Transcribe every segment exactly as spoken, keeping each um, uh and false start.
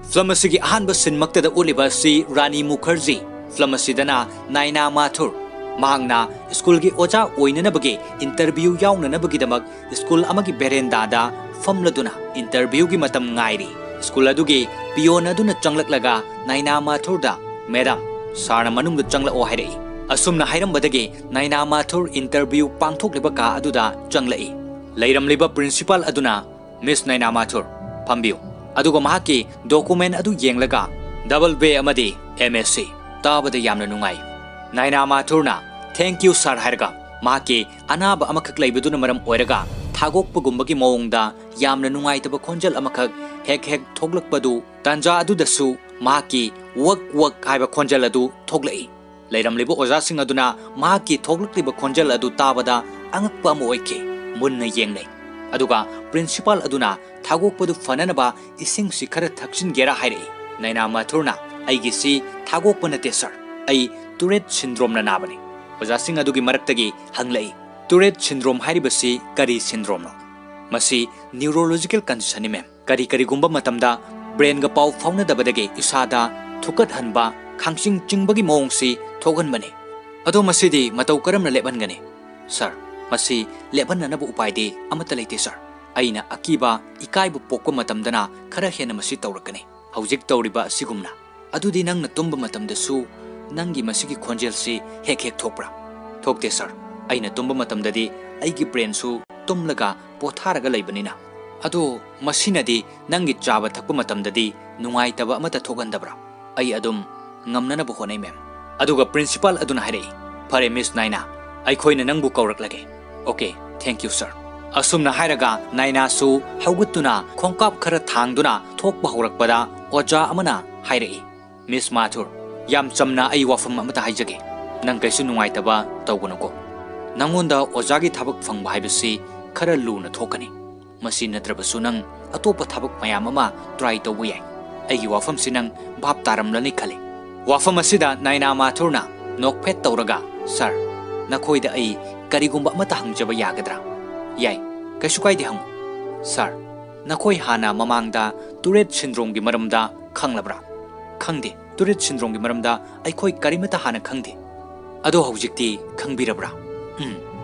Film ꯑꯁꯤꯒꯤ ꯑꯍꯥꯟꯕ ꯁꯤꯟꯃꯛꯇꯗ ꯎꯠꯂꯤꯕ ꯑꯁꯤ ꯔꯥꯅꯤ ꯃꯨꯈꯔꯖꯤ꯫ ꯐꯤꯂꯝ ꯑꯁꯤꯗꯅ ꯅꯥꯏꯅꯥ ꯃꯥꯊꯨꯔ, ꯃꯍꯥꯛꯅ ꯁ꯭ꯀꯨꯜꯒꯤ ꯑꯣꯖꯥ ꯑꯣꯏꯅꯅꯕꯒꯤ ꯏꯟꯇꯔꯚ꯭ꯌꯨ ꯌꯥꯎꯅꯅꯕꯒꯤꯗꯃꯛ ꯁ꯭ꯀꯨꯜ ꯑꯃꯒꯤ ꯕꯦꯔꯦꯟꯗꯥꯗ ꯐꯝꯂꯗꯨꯅ ꯏꯟꯇꯔꯚ꯭ꯌꯨꯒꯤ ꯃꯇꯝ ꯉꯥꯏꯔꯤ꯫ ꯁ꯭ꯀꯨꯜ ꯑꯗꯨꯒꯤ ꯄꯤꯌꯣꯟ ꯑꯗꯨꯅ ꯆꯪꯂꯛꯂꯒ ꯅꯥꯏꯅꯥ ꯃꯥꯊꯨꯔꯗ, "ꯃꯦꯗꯥꯝ, ꯁꯥꯔꯅ ꯃꯅꯨꯡꯗ ꯆꯪꯂꯛꯑꯣ" ꯍꯥꯏꯔꯛꯏ꯫ ꯑꯁꯨꯝꯅ ꯍꯥꯏꯔꯝꯕꯗꯒꯤ ꯅꯥꯏꯅꯥ ꯃꯥꯊꯨꯔ ꯏꯟꯇꯔꯚ꯭ꯌꯨ ꯄꯥꯡꯊꯣꯛꯂꯤꯕ ꯀꯥ ꯑꯗꯨꯗ ꯆꯪꯂꯛꯏ꯫ ꯂꯩꯔꯝꯂꯤꯕ ꯄ꯭ꯔꯤꯟꯁꯤꯄꯥꯜ ꯑꯗꯨꯅ, "ꯃꯤꯁ ꯅꯥꯏꯅꯥ ꯃꯥꯊꯨꯔ, ꯐꯝꯕꯤꯌꯨ, ꯑꯗꯨꯒ ꯃꯍꯥꯛꯀꯤ ꯗꯣꯀꯨꯃꯦꯟ ꯑꯗꯨ ꯌꯦꯡꯂꯒ, ꯗꯕꯜ ꯕꯦ ꯑꯃꯗꯤ ꯑꯦꯝ ꯑꯦꯁ ꯁꯤ ꯇꯥꯕꯗ ꯌꯥꯝꯅ ꯅꯨꯡꯉꯥꯏ꯫" ꯅꯥꯏꯅꯥ ꯃꯥꯊꯨꯔꯅ, "ꯊꯦꯡꯛ ꯌꯨ ꯁꯥꯔ" ꯍꯥꯏꯔꯒ, ꯃꯍꯥꯛꯀꯤ ꯑꯅꯥꯕ ꯑꯃꯈꯛ ꯂꯩꯕꯗꯨꯅ ꯃꯔꯝ ꯑꯣꯏꯔꯒ ꯊꯥꯒꯣꯛꯄꯒꯨꯝꯕꯒꯤ ꯃꯑꯣꯡꯗ ꯌꯥꯝꯅ ꯅꯨꯡꯉꯥꯏꯇꯕ ꯈꯣꯟꯖꯦꯜ ꯑꯃꯈꯛ ꯍꯦꯛ ꯍꯦꯛ ꯊꯣꯛꯂꯛꯄꯗꯨ, ꯇꯥꯟꯖꯥ ꯑꯗꯨꯗꯁꯨ ꯃꯍꯥꯛꯀꯤ "ꯋꯛ ꯋꯛ" ꯍꯥꯏꯕ ꯈꯣꯟꯖꯦꯜ ꯑꯗꯨ ꯊꯣꯛꯂꯛꯏ꯫ ꯂꯩꯔꯝꯂꯤꯕ ꯑꯣꯖꯥꯁꯤꯡ ꯑꯗꯨꯅ ꯃꯍꯥꯛꯀꯤ ꯊꯣꯛꯂꯛꯂꯤꯕ ꯈꯣꯟꯖꯦꯜ ꯑꯗꯨ ꯇꯥꯕꯗ ꯑꯉꯛꯄ ꯑꯃ ꯑꯣꯏꯈꯤ꯫ ꯃꯨꯟꯅ ꯌꯦꯡꯂꯦ꯫ ꯑꯗꯨꯒ ꯄ꯭ꯔꯤꯟꯁꯤꯄꯥꯜ ꯑꯗꯨꯅ ꯊꯥꯒꯣꯛꯄꯗꯨ ꯐꯅꯅꯕ ꯏꯁꯤꯡꯁꯤ ꯈꯔ ꯊꯛꯆꯤꯟꯒꯦꯔꯥ ꯍꯥꯏꯔꯛꯏ꯫ ꯅꯥꯏꯅꯥ ꯃꯥꯊꯨꯔꯅ, "ꯑꯩꯒꯤꯁꯤ ꯊꯥꯒꯣꯛꯄ ꯅꯠꯇꯦ ꯁꯥꯔ, ꯑꯩ ꯇꯨꯔꯦꯠ ꯁꯤꯟꯗ꯭ꯔꯣꯝꯅ ꯅꯥꯕꯅꯤ꯫" ꯑꯣꯖꯥꯁꯤꯡ ꯑꯗꯨꯒꯤ ꯃꯔꯛꯇꯒꯤ ꯍꯪꯂꯛꯏ, "ꯇꯨꯔꯦꯠ ꯁꯤꯟꯗ꯭ꯔꯣꯝ ꯍꯥꯏꯔꯤꯕꯁꯤ ꯀꯔꯤ ꯁꯤꯟꯗ꯭ꯔꯣꯝꯅꯣ?" "ꯃꯁꯤ ꯅ꯭ꯌꯨꯔꯣꯂꯣꯖꯤꯀꯦꯜ ꯀꯟꯗꯤꯁꯟꯅꯤ ꯃꯦꯝ꯫ ꯀꯔꯤ ꯀꯔꯤꯒꯨꯝꯕ ꯃꯇꯝꯗ ꯕ꯭ꯔꯦꯟꯒ ꯄꯥꯎ ꯐꯥꯎꯅꯗꯕꯗꯒꯤ ꯏꯁꯥꯗ ꯊꯨꯛꯀꯠꯍꯟꯕ, ꯈꯥꯡꯆꯤꯡ ꯆꯤꯡꯕꯒꯤ ꯃꯑꯣꯡꯁꯤ ꯊꯣꯛꯍꯟꯕꯅꯤ꯫" "ꯑꯗꯣ ꯃꯁꯤꯗꯤ ꯃꯇꯧ ꯀꯔꯝꯅ ꯂꯦꯞꯍꯟꯒꯅꯤ?" "ꯁꯥꯔ, ꯃꯁꯤ ꯂꯦꯞꯍꯟꯅꯅꯕ ꯎꯄꯥꯏꯗꯤ ꯑꯃꯠꯇ ꯂꯩꯇꯦ ꯁꯥꯔ꯫ ꯑꯩꯅ ꯑꯀꯤꯕ, ꯏꯀꯥꯏꯕ ꯄꯣꯛꯄ ꯃꯇꯝꯗꯅ ꯈꯔ ꯍꯦꯟꯅ ꯃꯁꯤ ꯇꯧꯔꯛꯀꯅꯤ, ꯍꯧꯖꯤꯛ ꯇꯧꯔꯤꯕ ꯑꯁꯤꯒꯨꯝꯅ꯫ ꯑꯗꯨꯗꯤ ꯅꯪꯅ ꯇꯨꯝꯕ ꯃꯇꯝꯗꯁꯨ ꯅꯪꯒꯤ ꯃꯁꯤꯒꯤ ꯈꯣꯟꯖꯦꯜꯁꯤ ꯍꯦꯛ ꯍꯦꯛ ꯊꯣꯛꯄ꯭ꯔꯥ?" "ꯊꯣꯛꯇꯦ ꯁꯥꯔ, ꯑꯩꯅ ꯇꯨꯝꯕ ꯃꯇꯝꯗꯗꯤ ꯑꯩꯒꯤ ꯕ꯭ꯔꯦꯟꯁꯨ ꯇꯨꯝꯂꯒ ꯄꯣꯊꯥꯔꯒ ꯂꯩꯕꯅꯤꯅ꯫" "ꯑꯗꯣ ꯃꯁꯤꯅꯗꯤ ꯅꯪꯒꯤ ꯆꯥꯕ ꯊꯛꯄ ꯃꯇꯝꯗꯗꯤ ꯅꯨꯡꯉꯥꯏꯇꯕ ꯑꯃꯠꯇ ꯊꯣꯛꯍꯟꯗꯕ꯭ꯔꯥ?" "ꯑꯩ ꯑꯗꯨꯝ ꯉꯝꯅꯅꯕ ꯍꯣꯠꯅꯩ ꯃꯦꯝ꯫" ꯑꯗꯨꯒ ꯄ꯭ꯔꯤꯟꯁꯤꯄꯥꯜ ꯑꯗꯨꯅ ꯍꯥꯏꯔꯛꯏ, "ꯐꯔꯦ ꯃꯤꯁ ꯅꯥꯏꯅꯥ, ꯑꯩꯈꯣꯏꯅ ꯅꯪꯕꯨ ꯀꯧꯔꯛꯂꯒꯦ꯫" "ꯑꯣꯀꯦ, ꯊꯦꯡꯛ ꯌꯨ ꯁꯥꯔ꯫" ꯑꯁꯨꯝꯅ ꯍꯥꯏꯔꯒ ꯅꯥꯏꯅꯥꯁꯨ ꯍꯧꯒꯠꯇꯨꯅ ꯈꯣꯡꯀꯥꯞ ꯈꯔ ꯊꯥꯡꯗꯨꯅ ꯊꯣꯛꯄ ꯍꯧꯔꯛꯄꯗ ꯑꯣꯖꯥ ꯑꯃꯅ ꯍꯥꯏꯔꯛꯏ, "ꯃꯤꯁ ꯃꯥꯊꯨꯔ, ꯌꯥꯝ ꯆꯝꯅ ꯑꯩ ꯋꯥꯐꯝ ꯑꯃꯇ ꯍꯥꯏꯖꯒꯦ꯫ ꯅꯪ ꯀꯩꯁꯨ ꯅꯨꯡꯉꯥꯏꯇꯕ ꯇꯧꯒꯅꯨꯀꯣ꯫ ꯅꯪꯉꯣꯟꯗ ꯑꯣꯖꯥꯒꯤ ꯊꯕꯛ ꯐꯪꯕ ꯍꯥꯏꯕꯁꯤ ꯈꯔ ꯂꯨꯅ ꯊꯣꯛꯀꯅꯤ꯫ ꯃꯁꯤ ꯅꯠꯇ꯭ꯔꯕꯁꯨ ꯅꯪ ꯑꯇꯣꯞꯄ ꯊꯕꯛ ꯃꯌꯥꯝ ꯑꯃ ꯇ꯭ꯔꯥꯏ ꯇꯧꯕ ꯌꯥꯏ꯫ ꯑꯩꯒꯤ ꯋꯥꯐꯝꯁꯤ ꯅꯪ ꯚꯥꯞ ꯇꯥꯔꯝꯂꯅꯤ ꯈꯜꯂꯤ꯫" ꯋꯥꯐꯝ ꯑꯁꯤꯗ ꯅꯥꯏꯅꯥ ꯃꯥꯊꯨꯔꯅ ꯅꯣꯛꯐꯦꯠ ꯇꯧꯔꯒ, "ꯁꯥꯔ, ꯅꯈꯣꯏꯗ ꯑꯩ ꯀꯔꯤꯒꯨꯝꯕ ꯑꯃꯠꯇ ꯍꯪꯖꯕ ꯌꯥꯒꯗ꯭ꯔꯥ?" "ꯌꯥꯏ, ꯀꯩꯁꯨ ꯀꯥꯏꯗꯦ, ꯍꯪꯉꯨ꯫" "ꯁꯥꯔ, ꯅꯈꯣꯏ ꯍꯥꯟꯅ ꯃꯃꯥꯡꯗ ꯇꯨꯔꯦꯠ ꯁꯤꯟꯗ꯭ꯔꯣꯝꯒꯤ ꯃꯔꯝꯗ ꯈꯪꯂꯕ꯭ꯔꯥ? ꯈꯪꯗꯦ꯫ ꯇꯨꯔꯦꯠ ꯁꯤꯟꯗ꯭ꯔꯣꯝꯒꯤ ꯃꯔꯝꯗ ꯑꯩꯈꯣꯏ ꯀꯔꯤꯃꯠꯇ ꯍꯥꯟꯅ ꯈꯪꯗꯦ꯫ ꯑꯗꯣ ꯍꯧꯖꯤꯛꯇꯤ ꯈꯪꯕꯤꯔꯕ꯭ꯔꯥ? ꯎꯝ,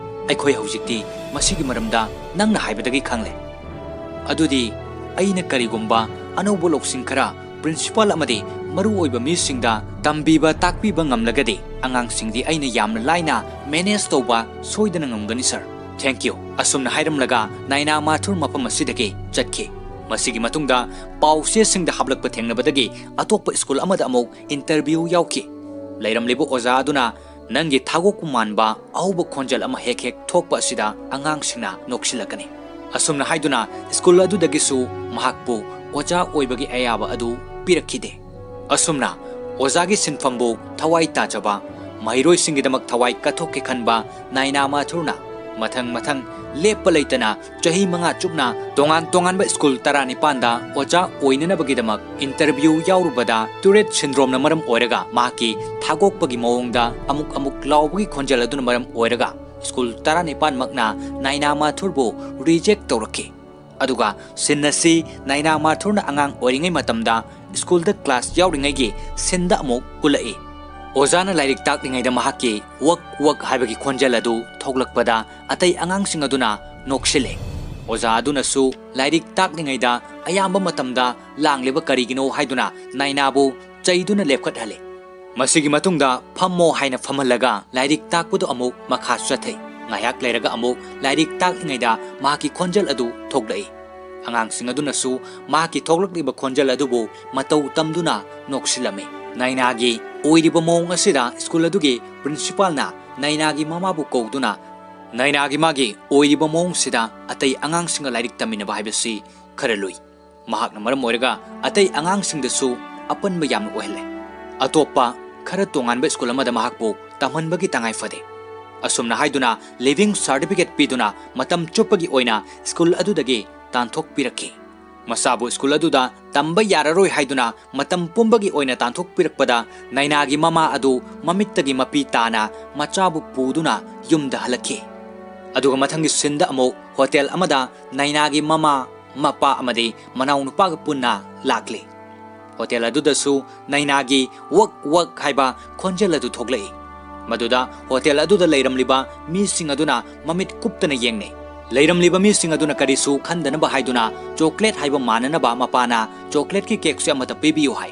ꯑꯩꯈꯣꯏ ꯍꯧꯖꯤꯛꯇꯤ ꯃꯁꯤꯒꯤ ꯃꯔꯝꯗ ꯅꯪꯅ ꯍꯥꯏꯕꯗꯒꯤ ꯈꯪꯂꯦ꯫ ꯑꯗꯨꯗꯤ ꯑꯩꯅ ꯀꯔꯤꯒꯨꯝꯕ ꯑꯅꯧꯕ ꯂꯧꯁꯤꯡ ꯈꯔ ꯄ꯭ꯔꯤꯟꯁꯤꯄꯥꯜ ꯑꯃꯗꯤ ꯃꯔꯨ ꯑꯣꯏꯕ ꯃꯤꯁꯤꯡꯗ ꯇꯝꯕꯤꯕ ꯇꯥꯛꯄꯤꯕ ꯉꯝꯂꯒꯗꯤ ꯑꯉꯥꯡꯁꯤꯡꯗꯤ ꯑꯩꯅ ꯌꯥꯝꯅ ꯂꯥꯏꯅ ꯃꯦꯅꯦꯖ ꯇꯧꯕ ꯁꯣꯏꯗꯅ ꯉꯝꯒꯅꯤ ꯁꯔ꯫ ꯊꯦꯡꯀ꯭ꯌꯨ꯫ ꯑꯁꯨꯝꯅ ꯍꯥꯏꯔꯝꯂꯒ ꯅꯥꯏꯅꯥ ꯃꯥꯊꯨꯔ ꯃꯐꯝ ꯑꯁꯤꯗꯒꯤ ꯆꯠꯈꯤ꯫ ꯃꯁꯤꯒꯤ ꯃꯇꯨꯡꯗ ꯄꯥꯎ ꯆꯦꯁꯤꯡꯗ ꯍꯥꯞꯂꯛꯄ ꯊꯦꯡꯅꯕꯗꯒꯤ ꯑꯇꯣꯞꯄ ꯁ꯭ꯀꯨꯜ ꯑꯃꯗ ꯑꯃꯨꯛ ꯏꯟꯇꯔꯚ꯭ꯌꯨ ꯌꯥꯎꯈꯤ꯫ ꯂꯩꯔꯝꯂꯤꯕ ꯑꯣꯖꯥ ꯑꯗꯨꯅ ꯅꯪꯒꯤ ꯊꯥꯒꯣꯛꯄ ꯃꯥꯟꯕ ꯑꯍꯧꯕ ꯈꯣꯟꯖꯦꯜ ꯑꯃ ꯍꯦꯛ ꯍꯦꯛ ꯊꯣꯛꯄ ꯑꯁꯤꯗ ꯑꯉꯥꯡꯁꯤꯡꯅ ꯅꯣꯛꯁꯤꯜꯂꯛꯀꯅꯤ꯫ ꯑꯁꯨꯝꯅ ꯍꯥꯏꯗꯨꯅ ꯁ꯭ꯀꯨꯜ ꯑꯗꯨꯗꯒꯤꯁꯨ ꯃꯍꯥꯛꯄꯨ ꯑꯣꯖꯥ ꯑꯣꯏꯕꯒꯤ ꯑꯌꯥꯕ ꯑꯗꯨ ꯄꯤꯔꯛꯈꯤꯗꯦ꯫ ꯑꯁꯨꯝꯅ ꯑꯣꯖꯥꯒꯤ ꯁꯤꯟꯐꯝꯕꯨ ꯊꯋꯥꯏ ꯇꯥꯖꯕ, ꯃꯍꯩꯔꯣꯏꯁꯤꯡꯒꯤꯗꯃꯛ ꯊꯋꯥꯏ ꯀꯠꯊꯣꯛꯀꯦ ꯈꯟꯕ ꯅꯥꯏꯅꯥ ꯃꯥꯊꯨꯔꯅ ꯃꯊꯪ ꯃꯊꯪ ꯂꯦꯞꯄ ꯂꯩꯇꯅ ꯆꯍꯤ ꯃꯉꯥ ꯆꯨꯞꯅ ꯇꯣꯉꯥꯟ ꯇꯣꯉꯥꯟꯕ ꯁ꯭ꯀꯨꯜ ꯇꯔꯥꯅꯤꯄꯥꯟꯗ ꯑꯣꯖꯥ ꯑꯣꯏꯅꯅꯕꯒꯤꯗꯃꯛ ꯏꯟꯇꯔꯚ꯭ꯌꯨ ꯌꯥꯎꯔꯨꯕꯗ ꯇꯨꯔꯦꯠ ꯁꯤꯟꯗ꯭ꯔꯣꯝꯅ ꯃꯔꯝ ꯑꯣꯏꯔꯒ ꯃꯍꯥꯛꯀꯤ ꯊꯥꯒꯣꯛꯄꯒꯤ ꯃꯑꯣꯡꯗ ꯑꯃꯨꯛ ꯑꯃꯨꯛ ꯂꯥꯎꯕꯒꯤ ꯈꯣꯟꯖꯦꯜ ꯑꯗꯨꯅ ꯃꯔꯝ ꯑꯣꯏꯔꯒ ꯁ꯭ꯀꯨꯜ ꯇꯔꯥꯅꯤꯄꯥꯟꯃꯛꯅ ꯅꯥꯏꯅꯥ ꯃꯥꯊꯨꯔꯕꯨ ꯔꯤꯖꯦꯛ ꯇꯧꯔꯛꯈꯤ꯫ ꯑꯗꯨꯒ ꯁꯤꯟ ꯑꯁꯤ ꯅꯥꯏꯅꯥ ꯃꯥꯊꯨꯔꯅ ꯑꯉꯥꯡ ꯑꯣꯏꯔꯤꯉꯩ ꯃꯇꯝꯗ ꯁ꯭ꯀꯨꯜꯗ ꯀ꯭ꯂꯥꯁ ꯌꯥꯎꯔꯤꯉꯩꯒꯤ ꯁꯤꯟꯗ ꯑꯃꯨꯛ ꯎꯠꯂꯛꯏ꯫ ꯑꯣꯖꯥꯅ ꯂꯥꯏꯔꯤꯛ ꯇꯥꯛꯂꯤꯉꯩꯗ ꯃꯍꯥꯛꯀꯤ "ꯋꯛ ꯋꯛ" ꯍꯥꯏꯕꯒꯤ ꯈꯣꯟꯖꯦꯜ ꯑꯗꯨ ꯊꯣꯛꯂꯛꯄꯗ ꯑꯇꯩ ꯑꯉꯥꯡꯁꯤꯡ ꯑꯗꯨꯅ ꯅꯣꯛꯁꯤꯜꯂꯦ꯫ ꯑꯣꯖꯥ ꯑꯗꯨꯅꯁꯨ ꯂꯥꯏꯔꯤꯛ ꯇꯥꯛꯂꯤꯉꯩꯗ ꯑꯌꯥꯝꯕ ꯃꯇꯝꯗ ꯂꯥꯡꯂꯤꯕ ꯀꯔꯤꯒꯤꯅꯣ ꯍꯥꯏꯗꯨꯅ ꯅꯥꯏꯅꯥꯕꯨ ꯆꯩꯗꯨꯅ ꯂꯦꯞꯈꯠꯍꯜꯂꯦ꯫ ꯃꯁꯤꯒꯤ ꯃꯇꯨꯡꯗ "ꯐꯝꯃꯣ" ꯍꯥꯏꯅ ꯐꯝꯍꯜꯂꯒ ꯂꯥꯏꯔꯤꯛ ꯇꯥꯛꯄꯗꯨ ꯑꯃꯨꯛ ꯃꯈꯥ ꯆꯠꯊꯩ꯫ ꯉꯥꯏꯍꯥꯛ ꯂꯩꯔꯒ ꯑꯃꯨꯛ ꯂꯥꯏꯔꯤꯛ ꯇꯥꯛꯂꯤꯉꯩꯗ ꯃꯍꯥꯛꯀꯤ ꯈꯣꯟꯖꯦꯜ ꯑꯗꯨ ꯊꯣꯛꯂꯛꯏ꯫ ꯑꯉꯥꯡꯁꯤꯡ ꯑꯗꯨꯅꯁꯨ ꯃꯍꯥꯛꯀꯤ ꯊꯣꯛꯂꯛꯂꯤꯕ ꯈꯣꯟꯖꯦꯜ ꯑꯗꯨꯕꯨ ꯃꯇꯧ ꯇꯝꯗꯨꯅ ꯅꯣꯛꯁꯤꯜꯂꯝꯃꯤ꯫ ꯅꯥꯏꯅꯥꯒꯤ ꯑꯣꯏꯔꯤꯕ ꯃꯑꯣꯡ ꯑꯁꯤꯗ ꯁ꯭ꯀꯨꯜ ꯑꯗꯨꯒꯤ ꯄ꯭ꯔꯤꯟꯁꯤꯄꯥꯜꯅ ꯅꯥꯏꯅꯥꯒꯤ ꯃꯃꯥꯕꯨ ꯀꯧꯗꯨꯅ, "ꯅꯥꯏꯅꯥꯒꯤ ꯃꯥꯒꯤ ꯑꯣꯏꯔꯤꯕ ꯃꯑꯣꯡꯁꯤꯗ ꯑꯇꯩ ꯑꯉꯥꯡꯁꯤꯡꯒ ꯂꯥꯏꯔꯤꯛ ꯇꯝꯃꯤꯟꯅꯕ ꯍꯥꯏꯕꯁꯤ ꯈꯔ ꯂꯨꯏ꯫ ꯃꯍꯥꯛꯅ ꯃꯔꯝ ꯑꯣꯏꯔꯒ ꯑꯇꯩ ꯑꯉꯥꯡꯁꯤꯡꯗꯁꯨ ꯑꯄꯟꯕ ꯌꯥꯝꯅ ꯑꯣꯏꯍꯜꯂꯦ꯫ ꯑꯇꯣꯞꯄ ꯈꯔ ꯇꯣꯉꯥꯟꯕ ꯁ꯭ꯀꯨꯜ ꯑꯃꯗ ꯃꯍꯥꯛꯄꯨ ꯇꯝꯍꯟꯕꯒꯤ ꯇꯉꯥꯏ ꯐꯗꯦ"꯫ ꯑꯁꯨꯝꯅ ꯍꯥꯏꯗꯨꯅ ꯂꯤꯚꯤꯡ ꯁꯥꯔꯇꯤꯐꯤꯀꯦꯠ ꯄꯤꯗꯨꯅ ꯃꯇꯝ ꯆꯨꯞꯄꯒꯤ ꯑꯣꯏꯅ ꯁ꯭ꯀꯨꯜ ꯑꯗꯨꯗꯒꯤ ꯇꯥꯟꯊꯣꯛꯄꯤꯔꯛꯈꯤ꯫ ꯃꯆꯥꯕꯨ ꯁ꯭ꯀꯨꯜ ꯑꯗꯨꯗ ꯇꯝꯕ ꯌꯥꯔꯔꯣꯏ ꯍꯥꯏꯗꯨꯅ ꯃꯇꯝ ꯄꯨꯝꯕꯒꯤ ꯑꯣꯏꯅ ꯇꯥꯟꯊꯣꯛꯄꯤꯔꯛꯄꯗ ꯅꯥꯏꯅꯥꯒꯤ ꯃꯃꯥ ꯑꯗꯨ ꯃꯃꯤꯠꯇꯒꯤ ꯃꯄꯤ ꯇꯥꯅ ꯃꯆꯥꯕꯨ ꯄꯨꯗꯨꯅ ꯌꯨꯝꯗ ꯍꯜꯂꯛꯈꯤ꯫ ꯑꯗꯨꯒ ꯃꯊꯪꯒꯤ ꯁꯤꯟꯗ ꯑꯃꯨꯛ ꯍꯣꯇꯦꯜ ꯑꯃꯗ ꯅꯥꯏꯅꯥꯒꯤ ꯃꯃꯥ ꯃꯄꯥ ꯑꯃꯗꯤ ꯃꯅꯥꯎꯅꯨꯄꯥꯒ ꯄꯨꯟꯅ ꯂꯥꯛꯂꯤ꯫ ꯍꯣꯇꯦꯜ ꯑꯗꯨꯗꯁꯨ ꯅꯥꯏꯅꯥꯒꯤ "ꯋꯛ ꯋꯛ" ꯍꯥꯏꯕ ꯈꯣꯟꯖꯦꯜ ꯑꯗꯨ ꯊꯣꯛꯂꯛꯏ꯫ ꯃꯗꯨꯗ ꯍꯣꯇꯦꯜ ꯑꯗꯨꯗ ꯂꯩꯔꯝꯂꯤꯕ ꯃꯤꯁꯤꯡ ꯑꯗꯨꯅ ꯃꯃꯤꯠ ꯀꯨꯞꯇꯅ ꯌꯦꯡꯅꯩ꯫ ꯂꯩꯔꯝꯂꯤꯕ ꯃꯤꯁꯤꯡ ꯑꯗꯨꯅ ꯀꯔꯤꯁꯨ ꯈꯟꯗꯅꯕ ꯍꯥꯏꯗꯨꯅ ꯆꯣꯀ꯭ꯂꯦꯠ ꯍꯥꯏꯕ ꯃꯥꯟꯅꯅꯕ ꯃꯄꯥꯅ ꯆꯣꯀ꯭ꯂꯦꯠꯀꯤ ꯀꯦꯛꯁꯦ ꯑꯃꯠꯇ ꯄꯤꯕꯤꯌꯨ ꯍꯥꯏ꯫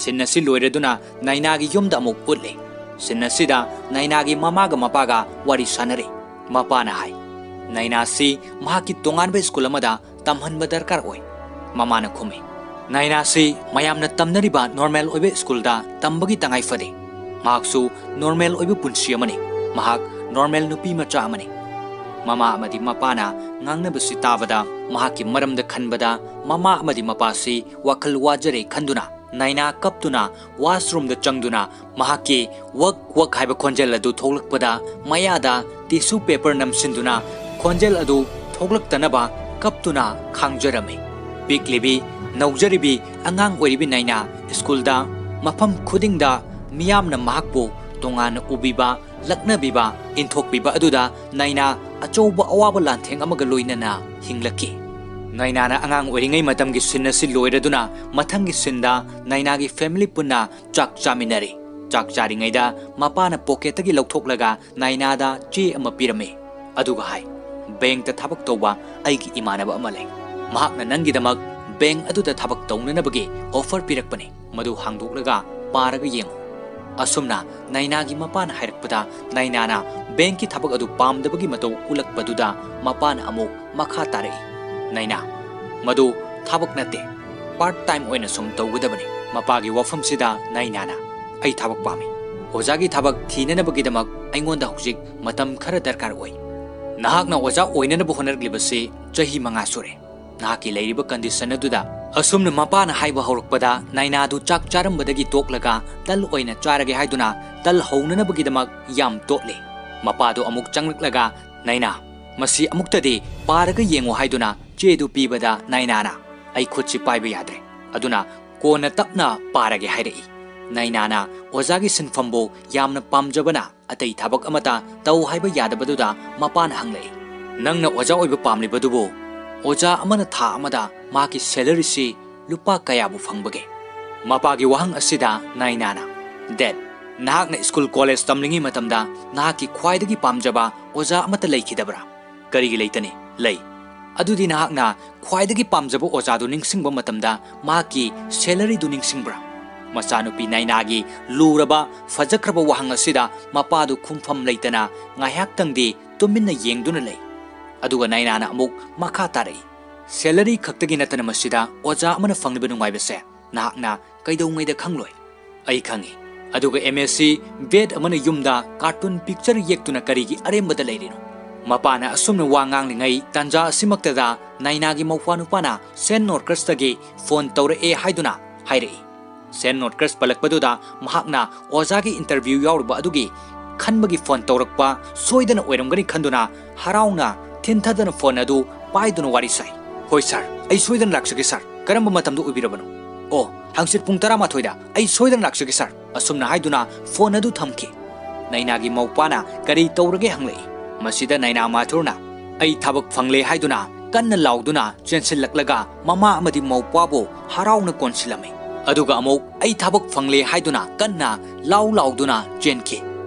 ꯁꯤꯟ ꯑꯁꯤ ꯂꯣꯏꯔꯗꯨꯅ ꯅꯥꯏꯅꯥꯒꯤ ꯌꯨꯝꯗ ꯑꯃꯨꯛ ꯎꯠꯂꯤ꯫ ꯁꯤꯟ ꯑꯁꯤꯗ ꯅꯥꯏꯅꯥꯒꯤ ꯃꯃꯥꯒ ꯃꯄꯥꯒ ꯋꯥꯔꯤ ꯁꯥꯟꯅꯔꯤ꯫ ꯃꯄꯥꯅ ꯍꯥꯏ, ꯅꯥꯏꯅꯥꯁꯤ ꯃꯍꯥꯛꯀꯤ ꯇꯣꯉꯥꯟꯕ ꯁ꯭ꯀꯨꯜ ꯑꯃꯗ ꯇꯝꯍꯟꯕ ꯗꯔꯀꯥꯔ ꯑꯣꯏ꯫ ꯃꯃꯥꯅ ꯈꯨꯝꯃꯤ, ꯅꯥꯏꯅꯥꯁꯤ ꯃꯌꯥꯝꯅ ꯇꯝꯅꯔꯤꯕ ꯅꯣꯔꯃꯦꯜ ꯑꯣꯏꯕ ꯁ꯭ꯀꯨꯜꯗ ꯇꯝꯕꯒꯤ ꯇꯉꯥꯏ ꯐꯗꯦ꯫ ꯃꯍꯥꯛꯁꯨ ꯅꯣꯔꯃꯦꯜ ꯑꯣꯏꯕ ꯄꯨꯟꯁꯤ ꯑꯃꯅꯤ꯫ ꯃꯍꯥꯛ ꯅꯣꯔꯃꯦꯜ ꯅꯨꯄꯤ ꯃꯆꯥ ꯑꯃꯅꯤ꯫ ꯃꯃꯥ ꯑꯃꯗꯤ ꯃꯄꯥꯅ ꯉꯥꯡꯅꯕꯁꯤ ꯇꯥꯕꯗ, ꯃꯍꯥꯛꯀꯤ ꯃꯔꯝꯗ ꯈꯟꯕꯗ ꯃꯃꯥ ꯑꯃꯗꯤ ꯃꯄꯥꯁꯤ ꯋꯥꯈꯜ ꯋꯥꯖꯔꯦ ꯈꯟꯗꯨꯅ ꯅꯥꯏꯅꯥ ꯀꯞꯇꯨꯅ ꯋꯥꯁꯔꯨꯝꯗ ꯆꯪꯗꯨꯅ ꯃꯍꯥꯛꯀꯤ "ꯋꯛ ꯋꯛ" ꯍꯥꯏꯕ ꯈꯣꯟꯖꯦꯜ ꯑꯗꯨ ꯊꯣꯛꯂꯛꯄꯗ ꯃꯌꯥꯗ ꯇꯤꯁꯨ ꯄꯦꯄꯔ ꯅꯝꯁꯤꯟꯗꯨꯅ ꯈꯣꯟꯖꯦꯜ ꯑꯗꯨ ꯊꯣꯛꯂꯛꯇꯅꯕ ꯀꯞꯇꯨꯅ ꯈꯥꯡꯖꯔꯝꯃꯤ꯫ ꯄꯤꯛꯂꯤꯕꯤ, ꯅꯧꯖꯔꯤꯕꯤ ꯑꯉꯥꯡ ꯑꯣꯏꯔꯤꯕꯤ ꯅꯥꯏꯅꯥ ꯁ꯭ꯀꯨꯜꯗ ꯃꯐꯝ ꯈꯨꯗꯤꯡꯗ ꯃꯤꯌꯥꯝꯅ ꯃꯍꯥꯛꯄꯨ ꯇꯣꯉꯥꯟꯅ ꯎꯕꯤꯕ, ꯂꯛꯅꯕꯤꯕ, ꯏꯟꯊꯣꯛꯄꯤꯕ ꯑꯗꯨꯗ ꯅꯥꯏꯅꯥ ꯑꯆꯧꯕ ꯑꯋꯥꯕ ꯂꯥꯟꯊꯦꯡ ꯑꯃꯒ ꯂꯣꯏꯅꯅ ꯍꯤꯡꯂꯛꯈꯤ꯫ ꯅꯥꯏꯅꯥꯅ ꯑꯉꯥꯡ ꯑꯣꯏꯔꯤꯉꯩ ꯃꯇꯝꯒꯤ ꯁꯤꯟ ꯑꯁꯤ ꯂꯣꯏꯔꯗꯨꯅ ꯃꯊꯪꯒꯤ ꯁꯤꯟꯗ ꯅꯥꯏꯅꯥꯒꯤ ꯐꯦꯃꯤꯂꯤ ꯄꯨꯟꯅ ꯆꯥꯛ ꯆꯥꯃꯤꯟꯅꯔꯤ꯫ ꯆꯥꯛ ꯆꯥꯔꯤꯉꯩꯗ ꯃꯄꯥꯅ ꯄꯣꯀꯦꯠꯇꯒꯤ ꯂꯧꯊꯣꯛꯂꯒ ꯅꯥꯏꯅꯥꯗ ꯆꯦ ꯑꯃ ꯄꯤꯔꯝꯃꯤ꯫ ꯑꯗꯨꯒ ꯍꯥꯏ, "ꯕꯦꯡꯛꯇ ꯊꯕꯛ ꯇꯧꯕ ꯑꯩꯒꯤ ꯏꯃꯥꯟꯅꯕ ꯑꯃ ꯂꯩ꯫ ꯃꯍꯥꯛꯅ ꯅꯪꯒꯤꯗꯃꯛ ꯕꯦꯡꯛ ꯑꯗꯨꯗ ꯊꯕꯛ ꯇꯧꯅꯅꯕꯒꯤ ꯑꯣꯐꯔ ꯄꯤꯔꯛꯄꯅꯤ꯫ ꯃꯗꯨ ꯍꯥꯡꯗꯣꯛꯂꯒ ꯄꯥꯔꯒ ꯌꯦꯡꯉꯨ꯫" ꯑꯁꯨꯝꯅ ꯅꯥꯏꯅꯥꯒꯤ ꯃꯄꯥꯅ ꯍꯥꯏꯔꯛꯄꯗ ꯅꯥꯏꯅꯥꯅ ꯕꯦꯡꯛꯀꯤ ꯊꯕꯛ ꯑꯗꯨ ꯄꯥꯝꯗꯕꯒꯤ ꯃꯇꯧ ꯎꯠꯂꯛꯄꯗꯨꯗ ꯃꯄꯥꯅ ꯑꯃꯨꯛ ꯃꯈꯥ ꯇꯥꯔꯛꯏ, "ꯅꯥꯏꯅꯥ, ꯃꯗꯨ ꯊꯕꯛ ꯅꯠꯇꯦ, ꯄꯥꯔꯠ ꯇꯥꯏꯝ ꯑꯣꯏꯅ ꯁꯨꯝ ꯇꯧꯒꯗꯕꯅꯤ꯫" ꯃꯄꯥꯒꯤ ꯋꯥꯐꯝꯁꯤꯗ ꯅꯥꯏꯅꯥꯅ, "ꯑꯩ ꯊꯕꯛ ꯄꯥꯝꯃꯤ꯫ ꯑꯣꯖꯥꯒꯤ ꯊꯕꯛ ꯊꯤꯅꯅꯕꯒꯤꯗꯃꯛ ꯑꯩꯉꯣꯟꯗ ꯍꯧꯖꯤꯛ ꯃꯇꯝ ꯈꯔ ꯗꯔꯀꯥꯔ ꯑꯣꯏ꯫ ꯅꯍꯥꯛꯅ ꯑꯣꯖꯥ ꯑꯣꯏꯅꯅꯕ ꯍꯣꯠꯅꯔꯛꯂꯤꯕꯁꯤ ꯆꯍꯤ ꯃꯉꯥ ꯁꯨꯔꯦ꯫ ꯅꯍꯥꯛꯀꯤ ꯂꯩꯔꯤꯕ ꯀꯟꯗꯤꯁꯟ ꯑꯗꯨꯗ꯫" ꯑꯁꯨꯝꯅ ꯃꯄꯥꯅ ꯍꯥꯏꯕ ꯍꯧꯔꯛꯄꯗ ꯅꯥꯏꯅꯥꯗꯨ ꯆꯥꯛ ꯆꯥꯔꯝꯕꯗꯒꯤ ꯇꯣꯛꯂꯒ ꯇꯜ ꯑꯣꯏꯅ ꯆꯥꯔꯒꯦ ꯍꯥꯏꯗꯨꯅ ꯇꯜ ꯍꯧꯅꯅꯕꯒꯤꯗꯃꯛ ꯌꯥꯝ ꯇꯣꯠꯂꯤ꯫ ꯃꯄꯥꯗꯨ ꯑꯃꯨꯛ ꯆꯪꯂꯛꯂꯒ, "ꯅꯥꯏꯅꯥ, ꯃꯁꯤ ꯑꯃꯨꯛꯇꯗꯤ ꯄꯥꯔꯒ ꯌꯦꯡꯉꯨ" ꯍꯥꯏꯗꯨꯅ ꯆꯦꯗꯨ ꯄꯤꯕꯗ ꯅꯥꯏꯅꯥꯅ, "ꯑꯩ ꯈꯨꯠꯁꯤ ꯄꯥꯏꯕ ꯌꯥꯗ꯭ꯔꯦ, ꯑꯗꯨꯅ ꯀꯣꯟꯅ ꯇꯞꯅ ꯄꯥꯔꯒꯦ" ꯍꯥꯏꯔꯛꯏ꯫ ꯅꯥꯏꯅꯥꯅ ꯑꯣꯖꯥꯒꯤ ꯁꯤꯟꯐꯝꯕꯨ ꯌꯥꯝꯅ ꯄꯥꯝꯖꯕꯅ ꯑꯇꯩ ꯊꯕꯛ ꯑꯃꯠꯇ ꯇꯧ ꯍꯥꯏꯕ ꯌꯥꯗꯕꯗꯨꯗ ꯃꯄꯥꯅ ꯍꯪꯂꯛꯏ, "ꯅꯪꯅ ꯑꯣꯖꯥ ꯑꯣꯏꯕ ꯄꯥꯝꯂꯤꯕꯗꯨꯕꯨ "ꯑꯣꯖꯥ ꯑꯃꯅ ꯊꯥ ꯑꯃꯗ ꯃꯍꯥꯛꯀꯤ salaryꯁꯤ ꯂꯨꯄꯥ ꯀꯌꯥꯕꯨ ꯐꯪꯕꯒꯦ?" ꯃꯄꯥꯒꯤ ꯋꯥꯍꯪ ꯑꯁꯤꯗ ꯅꯥꯏꯅꯥꯅ, "Dad, ꯅꯍꯥꯛꯅ school college ꯇꯝꯂꯤꯉꯩ ꯃꯇꯝꯗ ꯅꯍꯥꯛꯀꯤ ꯈ꯭ꯋꯥꯏꯗꯒꯤ ꯄꯥꯝꯖꯕ ꯑꯣꯖꯥ ꯑꯃꯠꯇ ꯂꯩꯈꯤꯗꯕ꯭ꯔꯥ?" "ꯀꯔꯤꯒꯤ ꯂꯩꯇꯅꯤ? ꯂꯩ꯫ ꯑꯗꯨꯗꯤ ꯅꯍꯥꯛꯅ ꯈ꯭ꯋꯥꯏꯗꯒꯤ ꯄꯥꯝꯖꯕ ꯑꯣꯖꯥꯗꯨ ꯅꯤꯡꯁꯤꯡꯕ ꯃꯇꯝꯗ ꯃꯍꯥꯛꯀꯤ salaryꯗꯨ ꯅꯤꯡꯁꯤꯡꯕ꯭ꯔꯥ?" ꯃꯆꯥꯅꯨꯄꯤ ꯅꯥꯏꯅꯥꯒꯤ ꯂꯨꯔꯕ, ꯐꯖꯈ꯭ꯔꯕ ꯋꯥꯍꯪ ꯑꯁꯤꯗ ꯃꯄꯥꯗꯨ ꯈꯨꯝꯐꯝ ꯂꯩꯇꯅ ꯉꯥꯏꯍꯥꯛꯇꯪꯗꯤ ꯇꯨꯃꯤꯟꯅ ꯌꯦꯡꯗꯨꯅ ꯂꯩ꯫ ꯑꯗꯨꯒ ꯅꯥꯏꯅꯥꯅ ꯑꯃꯨꯛ ꯃꯈꯥ ꯇꯥꯔꯛꯏ, "Salary ꯈꯛꯇꯒꯤ ꯅꯠꯇꯅ ꯃꯁꯤꯗ ꯑꯣꯖꯥ ꯑꯃꯅ ꯐꯪꯂꯤꯕ ꯅꯨꯡꯉꯥꯏꯕꯁꯦ ꯅꯍꯥꯛꯅ ꯀꯩꯗꯧꯉꯩꯗ ꯈꯪꯂꯣꯏ?" "ꯑꯩ ꯈꯪꯉꯤ꯫ ꯑꯗꯨꯒ M S C B.Ed ꯑꯃꯅ ꯌꯨꯝꯗ cartoon picture ꯌꯦꯛꯇꯨꯅ ꯀꯔꯤꯒꯤ ꯑꯔꯦꯝꯕꯗ ꯂꯩꯔꯤꯅꯣ?" ꯃꯄꯥꯅ ꯑꯁꯨꯝꯅ ꯋꯥ ꯉꯥꯡꯂꯤꯉꯩ ꯇꯥꯟꯖꯥ ꯑꯁꯤꯃꯛꯇꯗ ꯅꯥꯏꯅꯥꯒꯤ ꯃꯧꯄ꯭ꯋꯥꯅꯨꯄꯥꯅ Saint Norcrossꯇꯒꯤ phone ꯇꯧꯔꯛꯑꯦ ꯍꯥꯏꯗꯨꯅ ꯍꯥꯏꯔꯛꯏ꯫ Saint Norcross ꯄꯜꯂꯛꯄꯗꯨꯗ ꯃꯍꯥꯛꯅ ꯑꯣꯖꯥꯒꯤ interview ꯌꯥꯎꯔꯨꯕ ꯑꯗꯨꯒꯤ ꯈꯟꯕꯒꯤ phone ꯇꯧꯔꯛꯄ ꯁꯣꯏꯗꯅ ꯑꯣꯏꯔꯝꯒꯅꯤ ꯈꯟꯗꯨꯅ ꯍꯔꯥꯎꯅ ꯊꯤꯟꯊꯗꯅ phone ꯑꯗꯨ ꯄꯥꯏꯗꯨꯅ ꯋꯥꯔꯤ ꯁꯥꯏ꯫ "ꯍꯣꯏ sir, ꯑꯩ ꯁꯣꯏꯗꯅ ꯂꯥꯛꯆꯒꯦ sir꯫ ꯀꯔꯝꯕ ꯃꯇꯝꯗ ꯑꯣꯏꯕꯤꯔꯕꯅꯣ?" "ꯑꯣ, ꯍꯪꯆꯤꯠ ꯄꯨꯡ ꯇꯔꯥꯃꯥꯊꯣꯏꯗ꯫ ꯑꯩ ꯁꯣꯏꯗꯅ ꯂꯥꯛꯆꯒꯦ sir," ꯑꯁꯨꯝꯅ ꯍꯥꯏꯗꯨꯅ phone ꯑꯗꯨ ꯊꯝꯈꯤ꯫ ꯅꯥꯏꯅꯥꯒꯤ ꯃꯧꯄ꯭ꯋꯥꯅ ꯀꯔꯤ ꯇꯧꯔꯒꯦ ꯍꯪꯂꯛꯏ꯫ ꯃꯁꯤꯗ ꯅꯥꯏꯅꯥ ꯃꯥꯊꯨꯔꯅ "ꯑꯩ ꯊꯕꯛ ꯐꯪꯂꯦ" ꯍꯥꯏꯗꯨꯅ ꯀꯟꯅ ꯂꯥꯎꯗꯨꯅ ꯆꯦꯟꯁꯤꯜꯂꯛꯂꯒ ꯃꯃꯥ ꯑꯃꯗꯤ ꯃꯧꯄ꯭ꯋꯥꯕꯨ ꯍꯔꯥꯎꯅ ꯀꯣꯟꯁꯤꯜꯂꯝꯃꯤ꯫ ꯑꯗꯨꯒ ꯑꯃꯨꯛ "ꯑꯩ ꯊꯕꯛ ꯐꯪꯂꯦ" ꯍꯥꯏꯗꯨꯅ ꯀꯟꯅ ꯂꯥꯎ ꯂꯥꯎꯗꯨꯅ ꯆꯦꯟꯈꯤ꯫